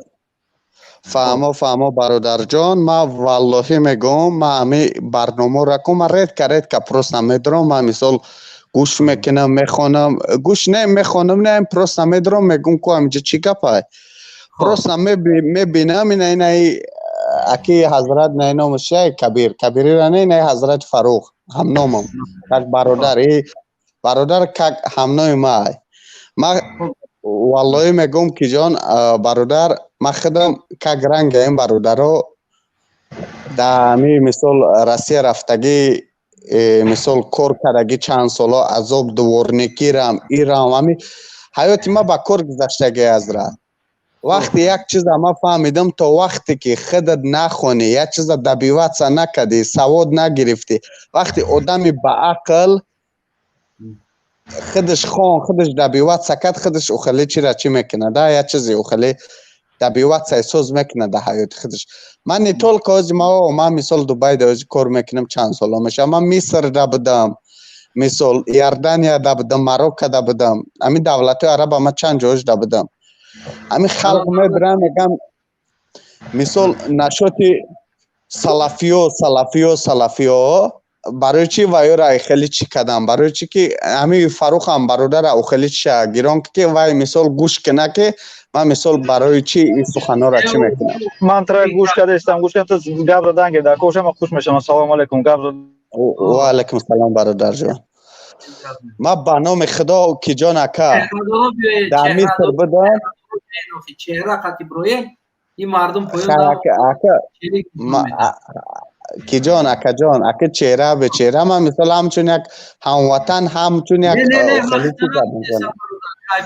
фаҳмо, фаҳмо, бародарҷон. Ма валлоҳӣ мегӯм, ма ҳами барномаро ку ма редко, редко просто медурам, ма, мисол, гӯш мекунам, мехонам, гӯш не мехонам, не, просто медурам, мегӯм ку ҳаминҷа чӣ гапай, просто мебинам ина инаи аки ҳазрат, на номаш Кабир, Кабирира не, инаи ҳазрат Фарух ҳамномам, как бародар, и бародар как ҳамнои май. Ма валлоҳӣ мегӯм ки ҷон бародар, ма худам как ранга ин бародаро дар ҳами, мисол, Россия рафтагӣ, мисол, кор кардагӣ чанд соло, азоб, дворникирам, ирам, ҳами ҳаёти ма ба кор гузаштагӣ. Ҳазрат, вақте як чиза ма фаҳмидам: то вақте ки худат нахонӣ, як чиза добиваться накардӣ, савод нагирифтӣ, вақте одами баақл худаш хон, худаш добиваться кард, худаш ухеле чира чӣ мекунад, як чизе ухеле добиваться эҳсос мекунад дар ҳаёти худаш. Ман не только ҳози ма, ман, мисол, Дубайда ҳози кор мекунам, чанд соло мешавад, ман Мисрда будам, мисол, Иорданияда будам, Мароккада будам, ҳамин давлатҳои араба ман чанд ҷоашда будам. Ҳамин халқ мебирам, мегам, мисол, нашоти салафиё, салафиё, салафиё, барои чӣ вайёра хеле чӣ кардам? Барои чӣ ки ҳамин Фарухам бародара хеле чиша гирон ки вай, мисол, гӯш кина ки ман, мисол, барои чӣ ин суханҳоро чӣ мекунам. Ман тра гӯш кардастам, гӯш кардам, гап задан ки дар кошам хуш мешавам. Ассалому алайкум, гап. Ва алайкум салом, бародарҷон. Ма ба номи Худо ки ҷон ака, дар Миср будам. Чеҳра қати броем, ин мардум. Ака ки ҷон, акаҷон, ака, чеҳра бечеҳра, ман, мисол, ҳамчун як ҳамватан, ҳамчун як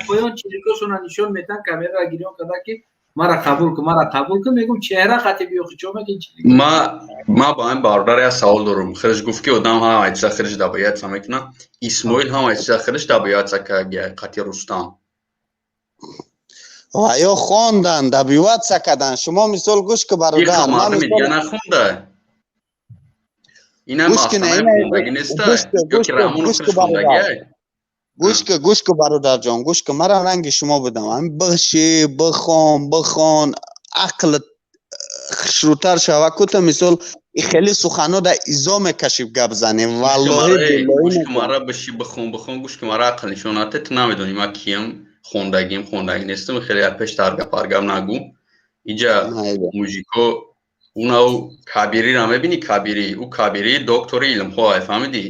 Поён чирикошона нишон метан, камераро гирён карда ки мара қабул кун, мара қабул кун. Мегум, чеҳра қати биёхи, чо меги? Ма ба ин бародар як савол дорам. Худаш гуфт ки одам ҳама чиза худаш добиваться мекунад. Исмоил ҳама чиза худаш добиваться кард қати Рустам. Ва ё хондан, добиваться кардан. Шумо, мисол, гӯш ки, бародар. Дига нахонда, инам хондагӣ неста ё ки Раҳмонов худаш хондагиай? Гӯш ки, гӯш ки, бародарҷон, гӯш ки. Мара ранги шумо будам. Ҳамин биши, бихон, бихон, ақлат хушрӯтар шава. Кута, мисол, и хеле сухано да изо мекашиб гап занем, валлоҳи. Гӯш ки, мара биши, бихон, бихон, гӯш ки, мара ақл нишон нате. Ту намедонӣ ма киям, хондагим, хондагӣ нестам. Хеле пеш таргап аргап нагӯ. Иҷа мужико унау Кабириро мебинӣ? Кабири, ӯ Кабири доктори илмҳо, фаҳмидӣ?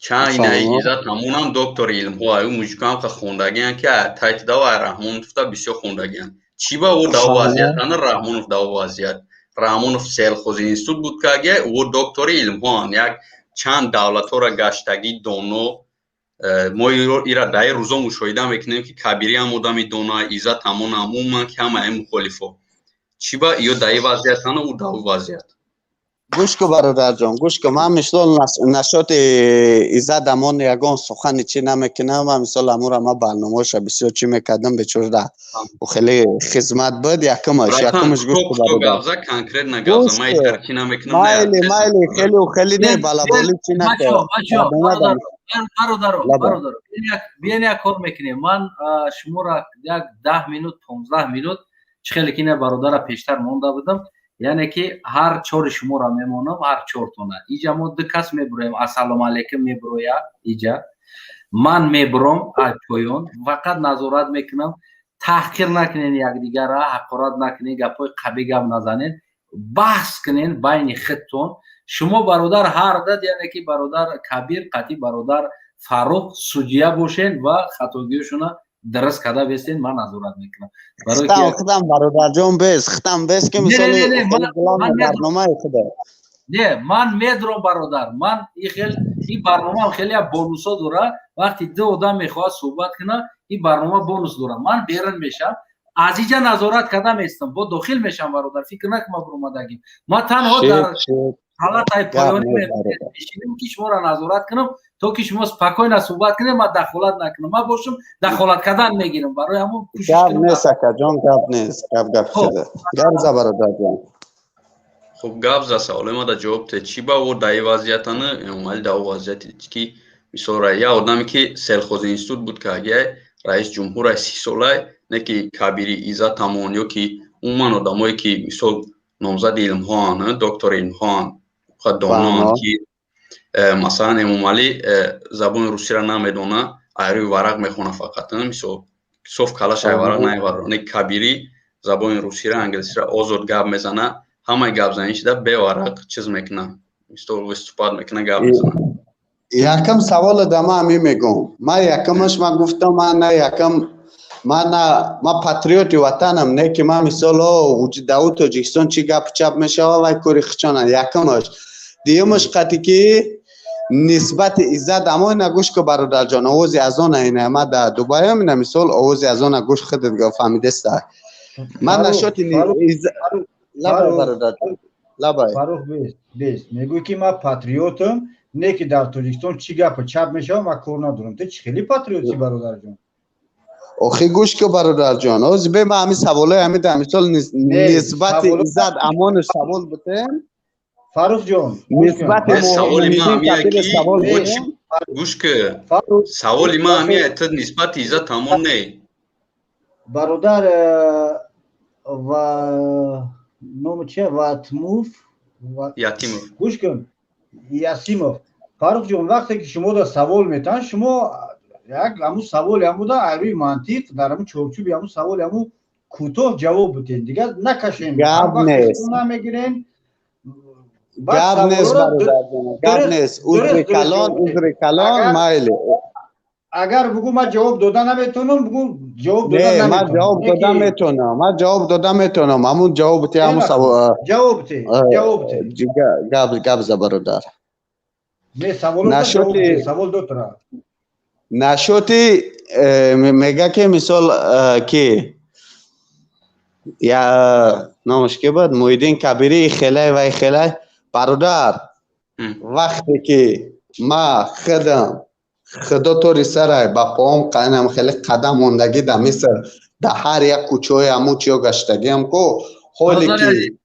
Чанд ина Иззат ҳамонам доктори илмҳо, аю мужикам ха хондагиан, ки тайти дава Раҳмонов та бисёр хондагиан. Чӣ ба ӯ дава вазъият ана Раҳмонов дава вазъият? Раҳмонов сельхозинститут буд кагия, ӯ доктори илмҳоан, як чанд давлатҳоро гаштагӣ, доно. Мо ира дар ин рӯзо мушоҳида мекунем, ки Кабириам одами дона, Иззат ҳамонам, умуман ки ҳамаи мухолифо. Чӣ ба ё дар ин вазъият ана ӯ дар ӯ вазъият? Гӯш кун, бародарҷон, гӯш кун. Ман мисол нашоти Иззат Амон ягон сухани чӣ намекунам. Ман мисол амура ма барномаоша бисёр чӣ мекардам, бечора ӯ хеле хизмат буд. Якумаш, якумаш, гӯш кун, бародар. Майли, майли, хеле хеле не балаболӣ чӣ накун. Бародаро, бародаро, биён, як кор мекунем. Ман шуморо як 10 минут, 15 минут, чӣ хеле ки ина бародара пештар монда будам, яъне ки ҳар чори шуморо мемонам, ҳар чортона. Иҷа мо ду кас мебуроем. Ассалому алайкум мебуроя иҷа, ман мебуром аз поён, фақат назорат мекунам. Таҳқир накунен якдигара, ҳақорат накунен, гапҳои қабӣ гап назанен, баҳс кунен байни худтон. Шумо, бародар, ҳар дад, яъне ки бародар Кабир қатъи бародар Фаррух судья бошен ва хатогиёшона дуруст карда бестен, ман назорат мекунам. Худам, бародарҷон, бес худам, бес ки мисоли барномаи худа. Не, ман медурам, бародар. Ман и хел ин барномаам хеле бонусо дора. Вақти ду одам мехоҳад суҳбат кунад, ин барнома бонус дорад. Ман берун мешавам, аз иҷа назорат карда местам, бо дохил мешавам. Бародар, фикр накун, ма буромадагим. Ман танҳо дар ҳалатаи поёнӣ мешинем, ки шуморо назорат кунам, то ки шумо спокойно суҳбат кунем, ман дахолат накунам. Ман бошам, дахолат кардан мегирам, барои ҳамон. Гап нест, акаҷон, гап нест, гап гап, гап за, бародарҷон. Хуб, гап за, саволе мада ҷавоб те. Чӣ ба ӯ дар ин вазъиятаны, Эмомалӣ дар ӯ вазъияти, ки мисол як одаме ки сельхозинститут буд, ки агия раис ҷумҳур 30 солай, не ки Кабири, Иззат Амон ё ки умуман одамое ки мисол номзади илмҳоанд, доктори илмҳоанд, доноанд, ки масалан Эмомалӣ забони русиро намедона, айрӯи варақ мехона фақат, мисол соф калаш ай варақ намебарора, не Кабирӣ забони русиро, англисиро озод гап мезана, ҳамаи гапзанӣ шуда беварақ чиз мекуна, мисол выступать мекуна, гап мезана. Якам саволе да ман ҳамин мегӯм. Ман якамаш ман гуфтам, ман на якам, ман на, ман патриоти ватанам, не ки ман мисол дар Тоҷикистон чӣ гапу чап мешава, вай кори хичона. Якамаш. Дуюмаш, қати ки нисбати Иззат Амон, гӯш ку, бародарҷон, овози азона ина, ма дар Дубаям, ина мисол овози азона гӯш, худат фаҳмидеста. Ман нашоти лабай, бародарҷон, лабай. Фарух, бес, бес, мегӯй ки ман патриотам, не ки дар Тоҷикистон чӣ гапу чап мешава, ман кор надорам. Ту чӣ хеле патриотӣ, бародарҷон? Охи, гӯш ку, бародарҷон, ҳозир бе, ман ҳамин саволои ҳамин дар мисол нисбати Иззат Амону савол бутем. Фарухҷон. Нисбати Саволи ман ҳамия ки, гӯш ку, саволи ман ҳамия, ту нисбати Иззат Амон не. Бародар, ва номи чи, Ватмув. Ятимов. Гӯш кун, Ясимов. Фарухҷон, вақте ки шумо да савол метаҳанд, шумо як ҳамун саволи ҳамуда рӯи мантиқ, дар ҳамун чорчӯби ҳамун саволи ҳамун кӯтоҳ ҷавоб бутен, дигар накашем. Гап нест. Намегирем. Гап нест, бародарҷон, гап нест. Узри калон, узри калон, майли. Агар бугӯ ман ҷавоб дода наметавонам, бугӯ ҷавоб дода. Не, ман ҷавоб дода метавонам, ман ҷавоб дода метавонам. Ҳамун ҷавоб ти, ҳамун савол. Ҷавоб ти, ҷавоб ти. Гап, гап за, бародар. Не, савол, савол дотра. Нашоти мега ки мисол ки я номаш ки буд, Муҳиддин Кабирӣ, хелай вай хелай. Бародар, вақте ки ма худам, худо тори сарай, ба поом қайнам хеле қадам мондагӣ дар Миср, дар ҳар як кӯчаҳои ҳамун чиё гаштагиам ку, ҳоле ки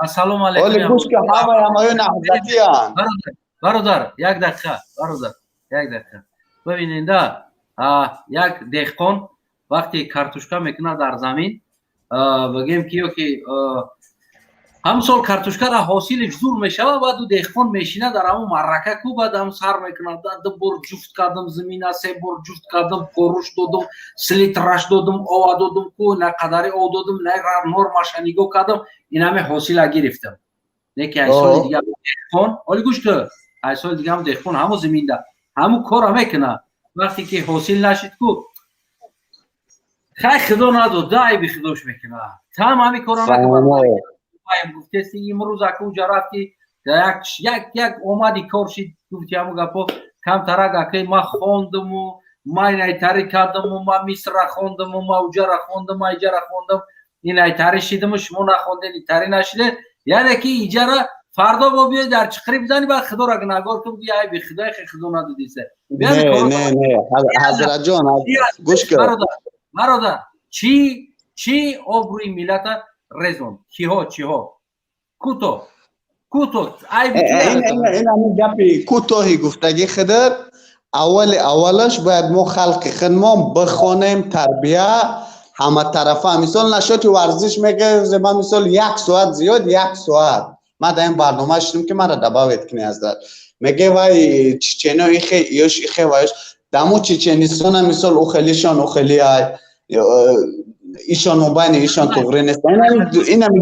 Ассалому ҳоле алайкум. Гӯш ки, ҳамаи ҳамаё наҳзатиянд. Бародар, як дақиқа, бародар, як дақиқа. Бибиненда, як деҳқон вақте картошка мекунад дар замин, бигем ки ё ки ҳамун сол картошкара ҳосилиш зур мешавад, баъд ӯ деҳқон мешина дар ҳамун маърака ку, баъд ҳам сар мекунад: ду бор ҷуфт кардам замина, се бор ҷуфт кардам, поруш додум, селитраш додум, ова додум ку, на қадари ов додум, на нормаша нигоҳ кардам, ин ҳаме ҳосила гирифтам. Не ки ай соли дига деҳқон, оли гӯш ку, ай соли дига ҳам деҳқон ҳамун заминда Ҳамун кора мекунад. Вақте ки ҳосил нашид, ку хай, худо надод, да, айби худош мекунад. Там ҳамин кора накунад. Гуфтести, имрӯз ака уҷа рафти, як як омади, кор шид, гуфти ҳамун гапо камтарак. Акай, ман хондуму ман инайтарӣ кардаму, ман Мисрра хондуму, ман уҷара хондум, ман иҷара хондум, инайтарӣ шидиму, шумо нахондед, итарӣ нашидед. Яъне ки иҷара фардо бо биёй дар чиқирӣ бизани, баъд худоро гунаҳгор кун, бигӯ айби худое, хе худо надодисе. Не, не, не, ҳазратҷон, гӯш кун. Бародар, чӣ чӣ обрӯи миллата резон? Киҳо, чиҳо? Кӯто, кӯто, айби. Ин ҳамин гапи кӯтоҳи гуфтагӣ худат. Аввали аввалаш бояд мо халқи худмон бихонем, тарбия ҳаматарафа. Мисол, нашоти варзиш мега, ман мисол як соат, зиёд як соат ман дар ин барнома шудам, ки маро добавить кунӣ. Ҳазрат меге, вай чечено ихе ёш, ихе ваёш даму Чеченистона, мисол, ухелишон ухели ай, ишон мобайни ишон туғри нест. Инами.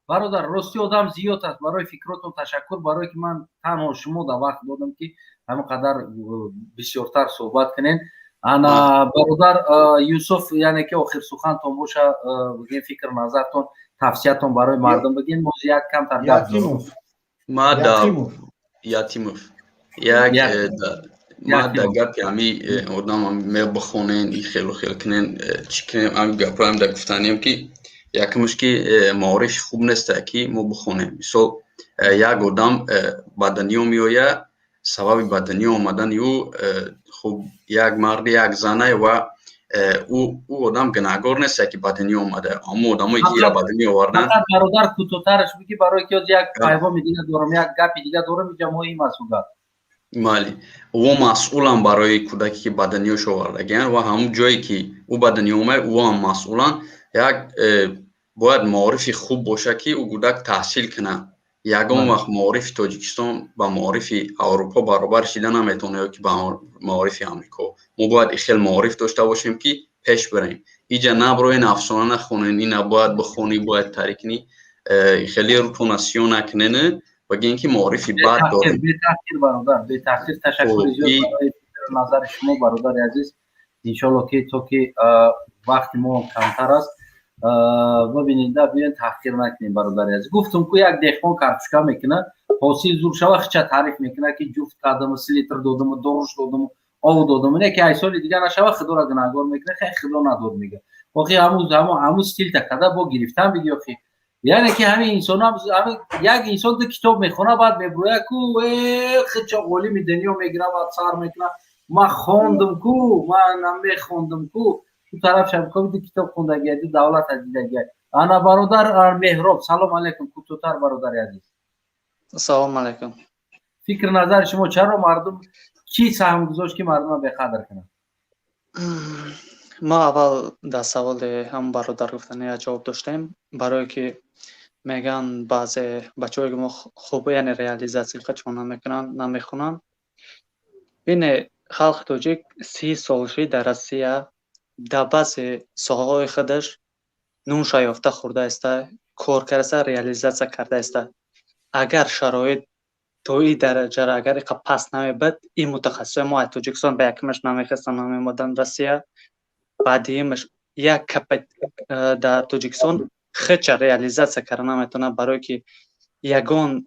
Бародар, рости одам зиёд аст. Барои фикротон ташаккур, барое ки ман танҳо шумо да вақт додам, ки ҳамин қадар бисёртар суҳбат кунем. Ана, бародар Юсуф, яъне ки охир сухантон боша, бигем, фикр назартон, тавсиятон барои мардум бигем. Моз як камтар гап. Ма да Ятимов як ма да гапи ҳами одам мебихонен, и хелу хел кунен, чӣ кунем, ҳами гапҳоям да гуфтанием, ки якумш ки маорифи хуб нестае, ки мо бихонем. Мисол, як одам ба дунё меояд, сабаби ба дунё омадани ӯ, хуб, як марди, як занае ва ӯ одам гунаҳгор нестае, ки ба дунё омада. Аммо одамое ки ира ба дунё овардан. Бародар, кӯтоҳтараш бигӣ, барое ки як пайғоми дига дорам, як гапи дига дорам, инҷа муҳим аст ӯ гап. Бале, ӯ масъулам барои кӯдаке, ки ба дунёш овардагианд, ва ҳамун ҷое, ки ӯ ба дунё омад, ӯ ҳам масъуланд. Як бояд маорифи хуб бошад, ки ӯ кӯдак таҳсил кунад. Ягон вақт маорифи Тоҷикистон ба маорифи Аврупо баробар шида наметавонад ё ки ба маорифи Амрико. Мо бояд хел маориф дошта бошем, ки пеш бирем. Иҷа наброен, афсона нахонен, ина бояд бихонӣ, бояд таърих кунӣ, хеле рӯтона сиё накунен, бигӯен, ки маорифи бад дорем. Бетаъхир, бародар, бетаъхир. Ташаккури зиёд барои назари шумо, бародари азиз. Иншолло, ки то ки вақти мо камтар аст, бибинед, да, биёен, таҳқир накунем, бародари азиз. Гуфтум ку, як деҳқон картошка мекунад, ҳосил зур шава, хича таъриф мекунад, ки ҷуфт кардаму, 30 литр додаму, доруш додаму, ов додаму. Не ки ай соли дига нашава, худоро гунаҳгор мекунад, хе худо надод мега. Охи ҳамун стилта када бо гирифтан биги. Охи, яъне ки ҳамин инсон, як инсон ду китоб мехона, баъд мебурӯяд ку, хича олими дунё мегира, баъд сар мекунад: ман хондум ку, ман мехондум ку. Ду тараф шабакаи ду китоб хондагия, ду давлата дидагия. Ана, бародар Меҳроб, салом алейкум. Кӯтоҳтар, бародари азиз. Салом алейкум. Фикр назари шумо: чаро мардум, кӣ саҳм гузошт, ки мардума беқадр кунад? Мо аввал дар саволи ҳам бародар гуфтани як ҷавоб доштем, барое ки мегӯянд баъзе бачаҳое, ки мо хуб, яъне реализация худшон намекунанд, намехонанд. Бине, халқи тоҷик 30 сол шид дар Россия, дар баъзе соҳаҳои худаш нунша ёфта хӯрдааста, кор кардаста, реализация кардааста. Агар шароит то ин дараҷаро, агар иқа паст намебуд, ин мутахассисои мо аз Тоҷикистон ба якумаш намехестанд, намеомаданд Россия. Баъдиимаш як капа дар Тоҷикистон хеча реализация карда наметавонад, барое ки ягон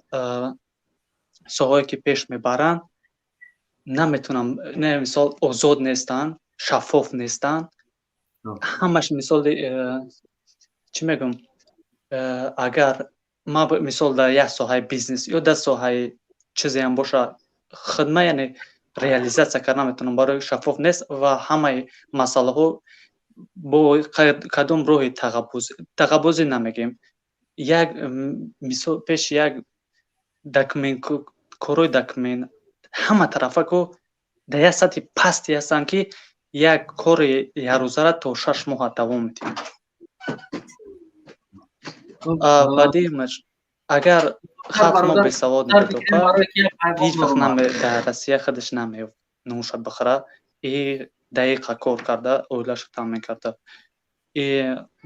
соҳое ки пеш мебаранд, наметавонам, не, мисол, озод нестанд, шаффоф нестанд ҳамаш. Мисоли, чӣ мегӯм, агар ма, мисол, дар як соҳаи бизнес ё дар соҳаи чизеам боша, хидма, яъне реализация карда наметавонам, барои шаффоф нест ва ҳамаи масъалаҳо бо кадом роҳи тағаббузӣ намегӯем, як мисол, пеши як документ, корҳои документ, ҳама тарафа ку дар як сатҳи пасте ҳастанд, ки як кори якрӯзара то 6 моҳа давом медиҳад. Баъдиимаш, агар халқи мо бесавод мебуд, ҳеҷ вақт дар Россия худаш намеёфт нонша бихӯра и дақиқа кор карда оилаашо таъмин карда. И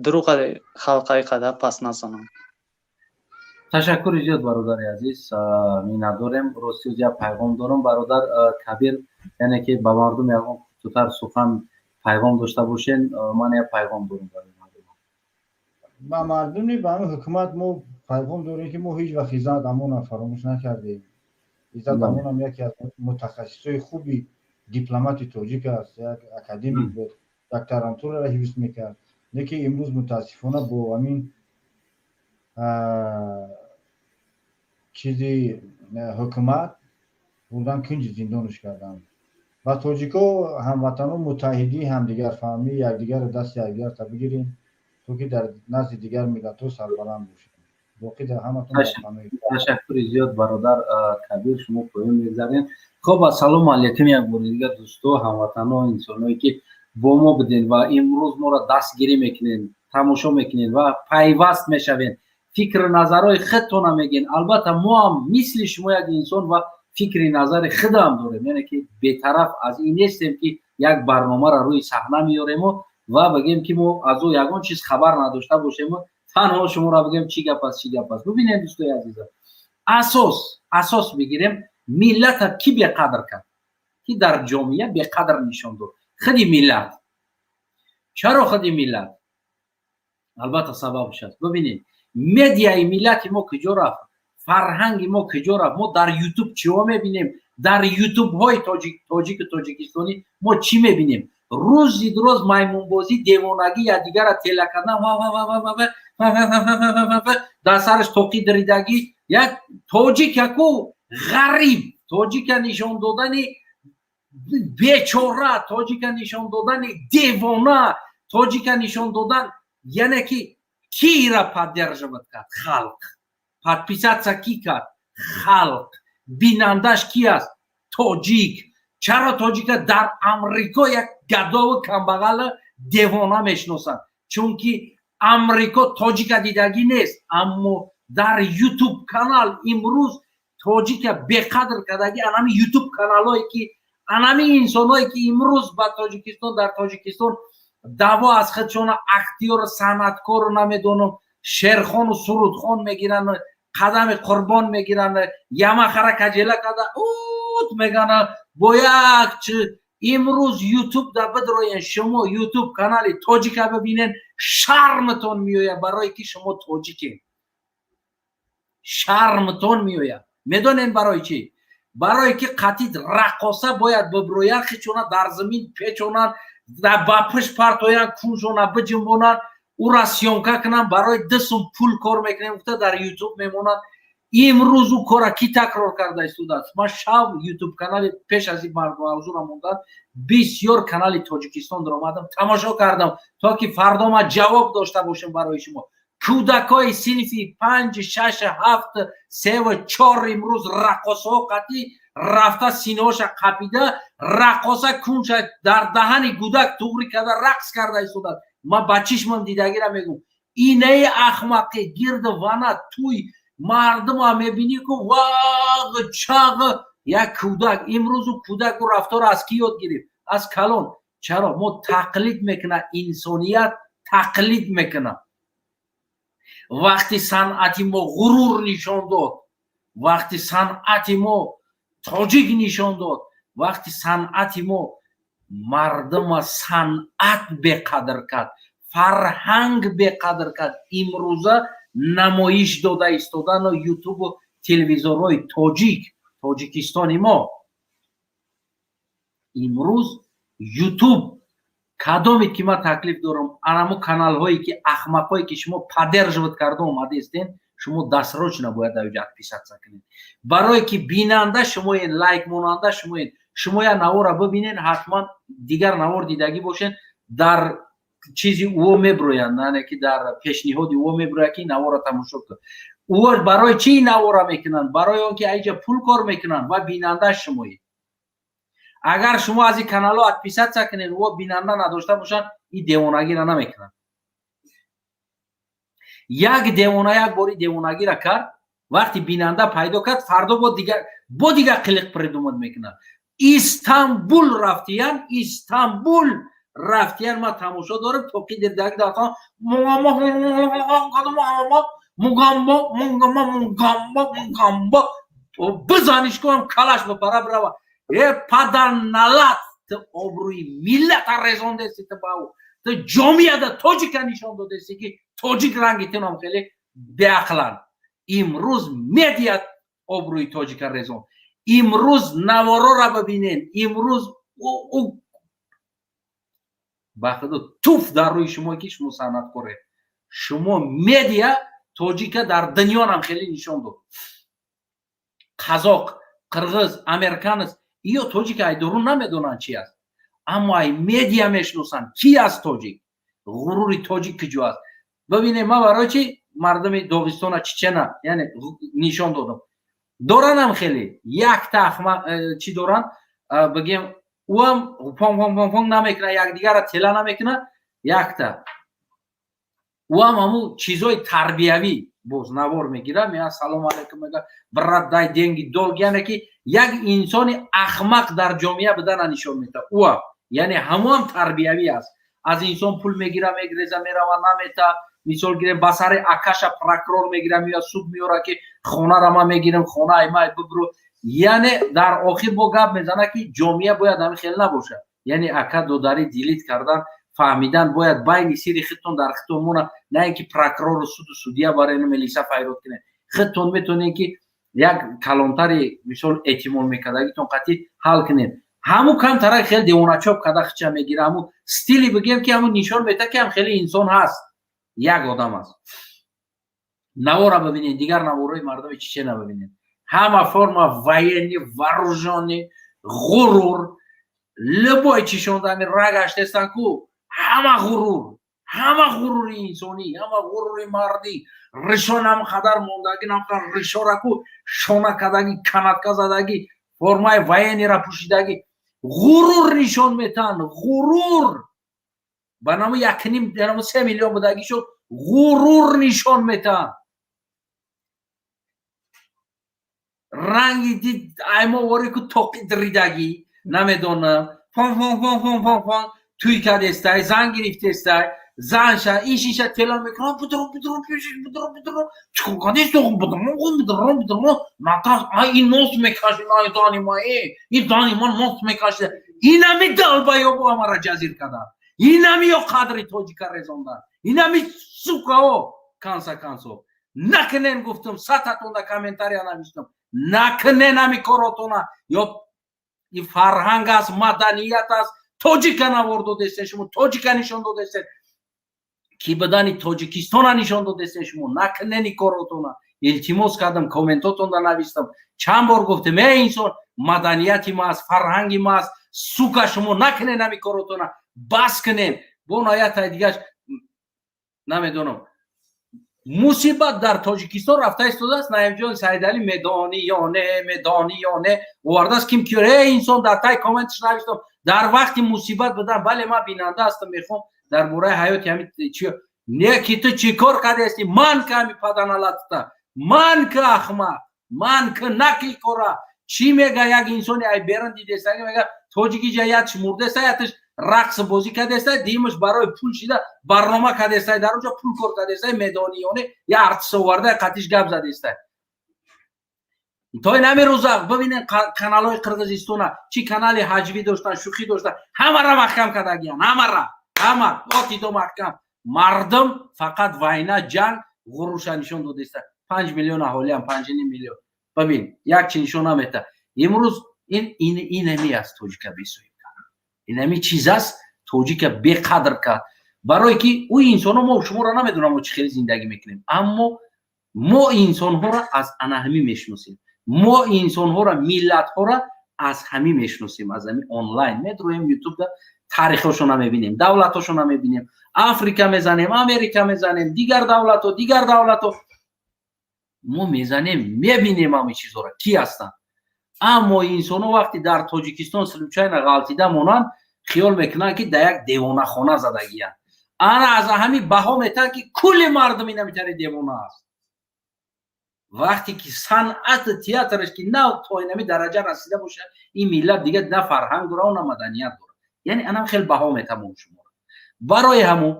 дурӯға халқа иқадар паст назананд. Ташаккури зиёд, бародари азиз, миннатдорем. Рости, як пайғом дорам, бародар Кабир, яъне ки ба мардум ягон кӯтоҳтар сухан, пайғом дошта бошен. Ман як пайғом дорам барои мардум. Ба мардуми, ба ҳамин ҳукумат мо пайғом дорем, ки мо ҳеҷ вақт Иззат Амонро фаромӯш накардем. Иззат Амонам яке аз мутахассисои хуби дипломати тоҷик аст, як академик буд, докторантураро ҳифз мекард. Лекин имрӯз, мутаассифона, бо ҳамин чизи ҳукумат бурдан, кунҷи зиндонаш карданд. Ба тоҷико, ҳамватано, муттаҳидӣ, ҳамдигарфаҳмӣ, якдигарро, дасти якдигарта бигирем, то ки дар назди дигар миллатҳо сарбаланд бошем. Боқӣ дар ҳаматон. Ташаккури зиёд, бародар Кабир, шумо поён мегзарем. Хоб, ассалому алайкум як бори дигар, дӯсто, ҳамватано, инсоное ки бо мо будем ва имрӯз моро дастгирӣ мекунед, тамошо мекунед ва пайваст мешавед, фикру назарҳои худтона мегӯед. Албатта, мо ҳам мисли шумо як инсон ва фикри назари худам дорем, яъне ки бетараф аз ин нестем, ки як барномаро рӯи саҳна меёрему ва бигем, ки мо аз ӯ ягон чиз хабар надошта бошему танҳо шуморо бигем, чӣ гап аст, чӣ гап аст. Бибинед, дӯстои азиза, асос бигирем: миллата кӣ беқадр кард, ки дар ҷомеа беқадр нишон дод? Худи миллат. Чаро худи миллат? Албатта, сабабш аст. Бибинед, медиаи миллати мо куҷо рафт, фарҳанги мо куҷо рафт? Мо дар Ютуб чиҳо мебинем? Дар Ютубҳои тоҷику тоҷикистонӣ мо чӣ мебинем? Рӯзи дуроз маймунбозӣ, девонагӣ, якдигара тела кардан, дар сараш тоқи диридагӣ, як тоҷик, яку ғариб тоҷика нишон додани бечора, тоҷика нишон додани девона, тоҷика нишон додан. Яъне ки кира поддерживать кард? Халқ. Подписаться ки кард? Халқ. Бинандаш ки аст? Тоҷик. Чаро тоҷика дар Амрико як гадову камбағала, девона мешиносанд? Чунки Амрико тоҷика дидагӣ нест. Аммо дар Ютуб канал имрӯз тоҷика беқадр кардагӣ анами Ютуб каналҳое ки, анами инсонҳое ки имрӯз ба Тоҷикистон, дар Тоҷикистон даъво аз худшона актёру санъаткору, намедонам, шерхону сурудхон мегиранд, қадами қурбон мегиранд, ямахара каҷела карда ут мегана бо як чи. Имрӯз Ютуб да бидроен шумо, Ютуб канали тоҷика бибинен, шармтон меояд, барое ки шумо тоҷике. Шармтон меояд. Медонен барои чӣ? Барое ки қатид раққоса бояд биброянд, хичона дар замин печонанд, ба пушт партоянд, куншона биҷунбонанд, ура съёмка кунанд, барои 2 сум пул кор мекунем гуфта дар Ютуб мемонанд. Имрӯз ӯ кора кӣ такрор карда истодааст? Ман шав Ютуб канали, пеш аз ин мавзӯра мондан, бисёр канали Тоҷикистон даромадам, тамошо кардам, то ки фардо ман ҷавоб дошта бошам барои шумо. Кӯдакҳои синфи панҷ, шаш, ҳафт, севу чор имрӯз раққосҳо қатӣ рафта, синаҳоша қапида, раққоса кунша дар даҳани гудак туғрӣ карда, рақс карда истодааст. Ман ба чишмам дидагира мегӯм. Инаи ахмақи гирду вана туй мардума мебинӣ, ку вағ чағ як кӯдак. Имрӯзу кӯдаку рафторо аз кӣ ёд гирифт? Аз калон. Чаро мо тақлид мекунад? Инсоният тақлид мекунад. Вақти санъати мо ғурур нишон дод, вақти санъати мо тоҷик нишон дод, вақти санъати мо мардума санъат беқадр кард, фарҳанг беқадр кард. Имрӯза намоиш дода истодану Ютубу телевизорҳои тоҷик, Тоҷикистони мо имрӯз Ютуб кадоме ки ман таклиф дорам, анамо каналҳое ки, ахмақҳое ки шумо поддерживать карда омадаистен, шумо дасрочно бояд дар ҷо отписаться кунед, барое ки бинанда шумоен, лайк монанда шумоен. Шумо як навора бибинен, ҳатман дигар навор дидагӣ бошен, дар чизи ӯо меброянд, яъне ки дар пешниҳоди ӯо меброяд, ки навора тамошо кун. Ӯо барои чӣ навора мекунанд? Барои он ки айҷа пул кор мекунанд ва бинанда шумоед. Агар шумо аз ин каналҳо отписаться кунед, ӯо бинанда надошта бошанд, ин девонагиро намекунанд. Як девона як бори девонагиро кард, вақти бинанда пайдо кард, фардо бо дигар қилиқ придумать мекунад. Истанбул рафтиян, Истанбул рафтиян, ман тамошо дорам, тоқи дирдаг. Мугамбо, мугамбо, мугамбо, мугамбо, бизаниш кунам, калаш бипара бирава. Э, падарналат, ту обрӯи миллата резондести, ту бау ту ҷомиада тоҷика нишон додести, ки тоҷик ранги тунам хеле беақланд. Имрӯз медиа обрӯи тоҷика резон. Имрӯз наворора бибинен. Имрӯз ӯ ба худо туф дар рӯи шумо, ки шумо санъаткоред. Шумо медиа тоҷика дар дунёнам хеле нишон дод. Қазоқ, қирғиз, американец иё тоҷика ай дурун намедонанд чи аст, аммо ай медиа мешиносанд, ки аст тоҷик, ғурури тоҷик куҷо аст. Бибинем, ман барои чи мардуми Доғистона, Чечена, яъне нишон додам. Доранам хеле якта ахмақ чӣ доранд, бигем, ӯам пон пон пон пон намекуна, якдигарра тела намекуна, якта ӯам ҳамун чизои тарбиявӣ боз навор мегирад, меяд, салому алайкум мега, брат, дай деньги, долг. Яъне ки як инсони ахмақ дар ҷомеа будана нишон медиҳад ӯам, яъне ҳамоам тарбиявӣ аст. Аз инсон пул мегира, мегреза, мерава, намета. Мисол гирем, ба сари акаша прокурор мегира, меояд, суд меёра, ки хонара ман мегирам, хона аймай бибру. Яъне дар охир бо гап мезана, ки ҷомеа бояд ҳамин хел набошад, яъне ака додарӣ делить кардан фаҳмидан бояд, байни сири худтон дар худтон мона, на ин ки прокурору суду судья барои милиса файрод кунед. Худтон метавонед, ки як калонтари, мисол, эътимол мекардагитон қатъи ҳал кунед. Ҳамун камтарак хеле девоначоп када хича мегира, ҳамун стили, бигем, ки ҳамун нишон медиҳад, ки ҳам хеле инсон ҳаст, як одам аст. Навора бибинед, дигар наворои мардуми Чечена бибинед, ҳама форма военный, вооружённый, ғурур, любой чишондани рагаштестан ку, ҳама ғурур, ҳама ғурури инсонӣ, ҳама ғурури мардӣ, ришонам қадар мондагӣ, намқадар ришора ку шона кардагӣ, канатка задагӣ, формаи военный ра пӯшидагӣ, ғурур нишон метаҳанд. Ғурур ба наму якним, наму 3 миллион будагӣ шуд, ғурур нишон метаҳанд. Ранги дид аймо вори ку тоқи дридагӣ, намедонам, фон фон фон фон фон фон туй кардестай, зан гирифтестай, занша ишиша тело мекунад, бидро, бидро, бидро, бидро, чикор кардест, бидро, бидро, бидро, натарс, ай ин нос мекашид, ай зани ма, э ин зани ман нос мекашид. Инами долбоёбо амара ҷазир карда, инами ё қадри тоҷика резонда, инами сукао конца концов. Накунен гуфтум, сататонда комментария навиштум, накунен ами коротона, ё ин фарҳанг аст, маданият аст. Тоҷика навор додестен шумо, тоҷика нишон додестен, ки будани Тоҷикистона нишон додестен шумо. Накунени коротона, илтимос кардам, комментотонда навистам, чанд бор гуфтем, э инсон, маданияти ма аст, фарҳанги ма аст, сука, шумо накунен ами коротона, бас кунен. Бо ноятай дигаш намедонам, мусибат дар Тоҷикистон рафта истодааст. Наимҷон Саидалӣ, медонӣ ё не, медонӣ ё не, овардааст ким ки, э инсон, дар тай комментш навистам, дар вақти мусибат будан, бале, ман бинанда ҳастам, мехоҳам дар бораи ҳаёти ҳами чи не, ки ту чӣ кор кардасти, ман ка ҳами паданалатта, ман ка ахмақ, ман ка наки кора. Чӣ мега як инсони ай берун дидеста, мега тоҷики ҷа ятш мурдеста, ятш рақс бозӣ кардеста, димаш барои пул шида барнома кардеста, дар онҷо пул кор кардеста, медонӣ ё не, я артист оварда, қатиш гап задеста. То ин ҳамин рӯза бибинед каналҳои Қирғизистона, чӣ канали ҳаҷвӣ доштан, шӯхӣ доштан, ҳамара маҳкам кардагиян, ҳамара, ҳама отидо маҳкам. Мардум фақат вайна, ҷанг, ғуруша нишон додеста. 5 миллион аҳолиам, 5,5 миллион, бибин, як чи нишон намета. Имрӯз ин инами аст тоҷика бесоҳиб кард, инами чиз аст тоҷика беқадр кард, барое ки ӯ инсонҳо, мо шуморо намедонам, мо чӣ хеле зиндагӣ мекунем, аммо мо инсонҳоро аз ана ҳамин мешиносем, мо инсонҳоро, миллатҳоро аз ҳамин мешиносем, аз ҳамин онлайн медроем, ютубда таърихҳошона мебинем, давлатҳошона мебинем, Африка мезанем, Америка мезанем, дигар давлатҳо, дигар давлатҳо мо мезанем, мебинем ҳамин чизҳоро, ки ҳастанд. Аммо инсонҳо вақте дар Тоҷикистон случайно ғалтида монанд, хиёл мекунанд, ки дар як девонахона задагиянд. Ана аз ҳамин баҳо метаҳанд, ки кулли мардум инамитари девона аст. Вақте ки санъати театраш ки нав то инами дараҷа расида бошад, ин миллат дигар на фарҳанг дорад, на маданият дорад. Яъне анам хеле баҳо метамом шуморо. Барои ҳамун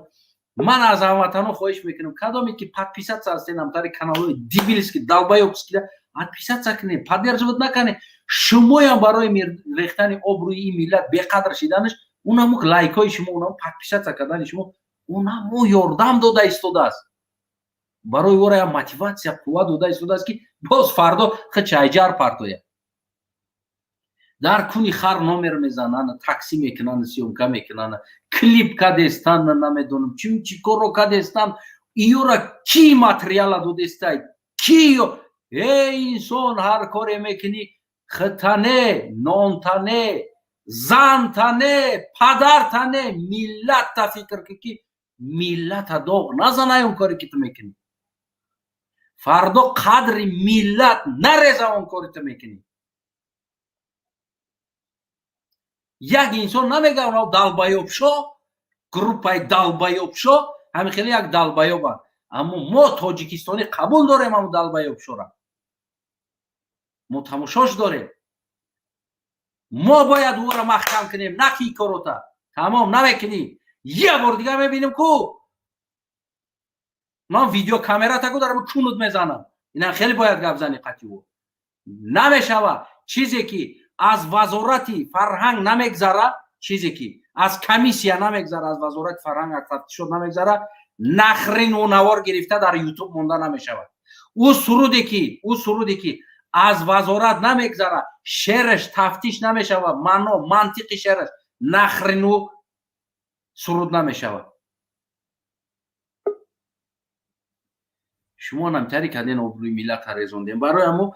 Ман аз ҳамватанҳо хоҳиш мекунам, кадоме ки подписаться ҳастен ҳамтари каналҳои дебильский, долбоёбский, отписаться кунед, поддерживать накунед. Шумоям барои рехтани обрӯи ин миллат, беқадр шиданаш, унаму лайкҳои шумо, унаму подписаться кардани шумо, унамо ёрдам дода истодааст. Барои ора як мотивация, қувва дода истодааст, ки боз фардо хичайҷар партояд, дар куни хар номер мезананд, такси мекунанд, съёмка мекунанд, клип кадестан, намедонам чӣ чӣ корро кадестан. Иёра ки материала додестай? Ки? Эй инсон, ҳар коре мекунӣ, хитане, нонтане, зантане, падартане, миллатта фикр ки, ки миллата доғ назанай. Он коре ки ту мекунӣ, фардо қадри миллат нареза. Он коре ту мекунӣ, як инсон намега, онҳо долбоёбшо, группаи долбоёбшо, ҳамин хеле як долбоёбанд. Аммо мо тоҷикистонӣ қабул дорем ҳамн долбоёбшора, мо тамошош дорем. Мо бояд ӯро маҳкам кунем, на ки корота тамом намекунӣ. Я бор дига мебинем ку, ман видеокамера таку дарам, кунут мезанам. Ина хеле бояд гап зани қатъи ӯ намешава. Чизе ки аз вазорати фарҳанг намегзара, чизе ки аз комиссия намегзара, аз вазорати фарҳанг, аз тафтишот намегзара, нахрен ӯ навор гирифта дар Ютуб монда намешавад. Ӯ суруде ки аз вазорат намегзара, шераш тафтиш намешавад, маъно мантиқи шераш, нахрен ӯ суруд намешавад. Шумо намтари карден, обрӯи миллата резондем. Барои ҳамо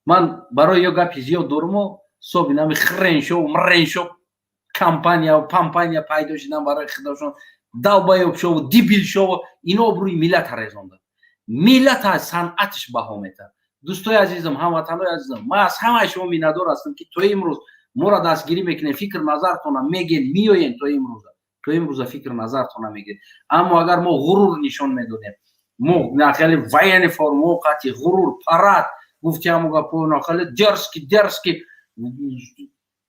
ман барои ё гапи зиёд дормо. Соби нами хреншо, мреншо, компания, пампания пайдо шидан барои худашон, долбоёбшову дебилшову, ино обрӯи миллата резонда, миллата санъатиш баҳо метад. Дӯстои азизам, ҳамватанои азизам, ман аз ҳамаи шумо миннатдор ҳастам, ки то имрӯз моро дастгирӣ мекунед, фикр назартона мегӯед, меоен. То имрӯза фикр назартона мегӯед. Аммо агар мо ғурур нишон медодем, мо хеле военный форма, қати ғурур, парад, гуфти ҳамо гапо, хеле дерзкий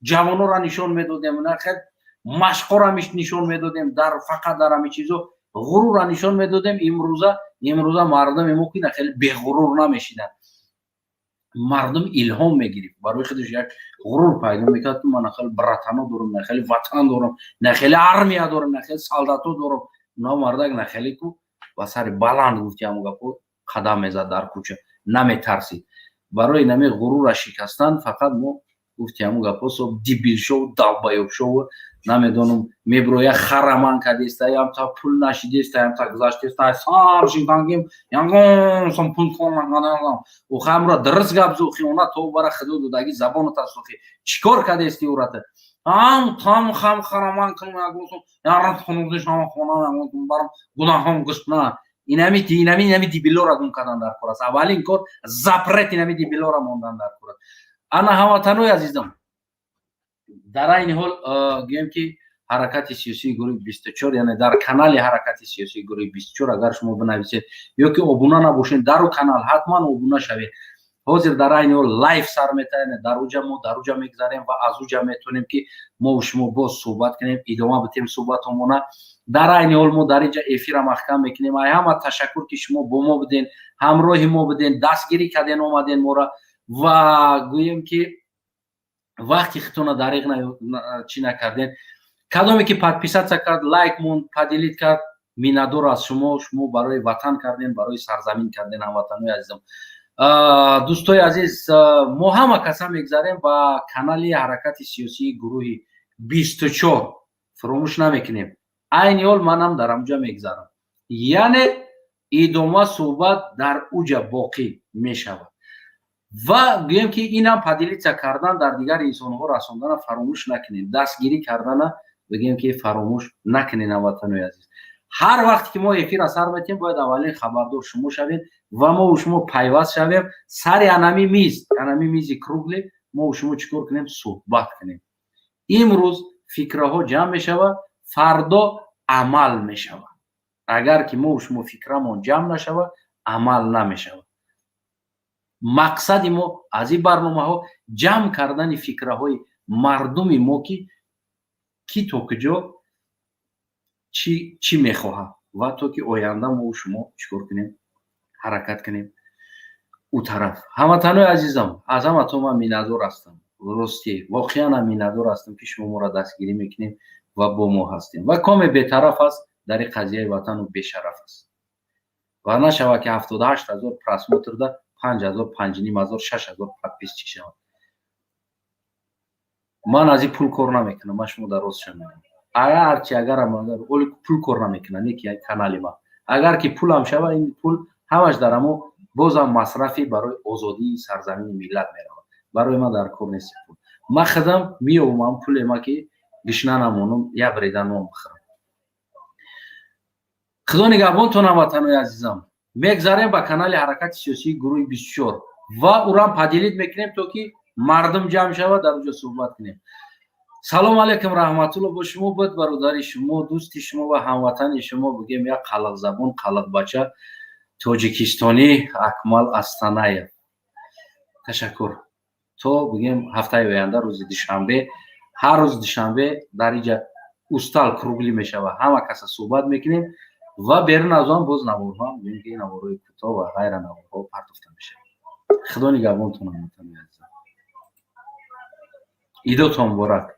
ҷавонора нишон медодем, хеле машқора нишон медодем, дар фақат дар ҳами чизо ғурура нишон медодем, имрӯза мардуми мо ки хеле беғурур намешиданд. Мардум илҳом мегирифт, барои худаш як ғурур пайдо мекард, ки ман хеле братано дорам, на хеле ватан дорам, на хеле армия дорам, на хеле солдато дорам. На мардак на хеле ку ба сари баланд, гуфти ҳамо гапо, қадам мезад дар кӯча, наметарсид. Барои нами ғурура шикастан фақат мо, гуфти ҳамун гапо, соб дебилшову долбоёбшову, намедонам, меброя, хараман кадеста, ямта пул нашидеста, ямта гузаштеста, сар шитангим, ягон сом пул кор. Ӯ дурст гап зухи, она то бара худо додаги забоната сухи, чикор кадести урата ам там хам хараман кунам, ягон сом ярам хунудишам хонам, ягон сом барам гунаҳом гушна. Инами дебилора гум кардан дар кор аст. Аввалин кор запрет инами дебилора мондан дар кор аст. Ана, ҳамватанои азизам, дар айни ҳол гӯем ки ҳаракати сиёсии гурӯҳи 24, яъне дар канали ҳаракати сиёсии гурӯҳи 24, агар шумо бинависед ё ки обуна набошед дар ӯ канал, ҳатман обуна шавед. Ҳозир дар айни ҳол лайв сар метаҳем. Дар уҷа мо дар уҷа мегзарем ва аз уҷа метавонем, ки мо шумо боз суҳбат кунем, идома битем суҳбатомона. Дар айни ҳол мо дар инҷа эфира маҳкам мекунем. Ай ҳама ташаккур, ки шумо бо мо буден, ҳамроҳи мо буден, дастгирӣ карден, омаден мора ва гӯем ки вақти худтона дариғ чӣ накарден. Кадоме ки подписаться кард, лайк монд, поделить кард, миннатдор аз шумо. Шумо барои ватан карден, барои сарзамин карден. Ҳамватанои азизам, дӯстои азиз, мо ҳама каса мегзарем ба канали ҳаракати сиёсии гурӯҳи 24. Фуромӯш намекунем, айни ҳол манам дар ҳамуҷа мегзарам, яъне идома суҳбат дар уҷа боқӣ мешавад. Ва гӯем ки инам поделиться кардан, дар дигар инсонҳо расондана фаромӯш накунем, дастгирӣ кардана бигӯем ки фаромӯш накунем. Ҳамватанои азиз, ҳар вақте ки мо эфира сар метиҳем, бояд аввалин хабардор шумо шавем ва мо шумо пайваст шавем сари анами миз, анами мизи круглый. Мо шумо чӣ кор кунем? Суҳбат кунем. Имрӯз фикраҳо ҷамъ мешавад, фардо амал мешавад. Агар ки мо шумо фикрамон ҷамъ нашавад, амал намешавад. Мақсади мо аз ин барномаҳо ҷамъ кардани фикраҳои мардуми мо, ки то куҷо Чӣ мехоҳад ва то ки оянда мо шумо чӣ кор кунем, ҳаракат кунем ӯ тараф. Ҳамватанои азизам, аз ҳаматон ман миннатдор ҳастам. Ростӣ, воқеан ҳам миннатдор ҳастам, ки шумо моро дастгирӣ мекунем ва бо мо ҳастем. Ва коме бетараф аст дар ин қазияи ватану бешараф аст. Ва нашавад, ки 78 000 просмотрда 5000, 5500, 6000 подписчик шавад. Ман аз ин пул кор намекунам. Ман шумо дар ростша мегӯям, агарчи агарам оли пул кор намекунам, не ки канали ман. Агар ки пулам шава, ин пул ҳамаш дар амо бозам масрафи барои озодии сарзамини миллат меравад. Барои ман дар кор нест пул. Ман худам меёбам пуле ма, ки гишна намонам, як бреда нон бихӯрам. Худо нигаҳбонтон, ҳамватанои азизам. Мегзарем ба канали ҳаракати сиёсии гурӯҳи 24 ва урам поделить мекунем, то ки мардум ҷамъ шавад, дар оҷо суҳбат кунем. Салом алейкум, раҳматулло бо шумо буд бародари шумо, дӯсти шумо ва ҳамватани шумо, бигем, як қалақзабон, қалақбача, тоҷикистонӣ Акмал Астанаев. Ташаккур. То, бигем, ҳафтаи оянда, рӯзи душанбе. Ҳар рӯзи душанбе дар инҷа устал круглый мешавад, ҳама каса суҳбат мекунем ва берун аз он боз наворҳо, бигем, ки наворҳои кӯтоҳ ва ғайра наворҳо партофта мешавад. Худо нигаҳбонтон, ҳамватанои азизам. Идотон муборак.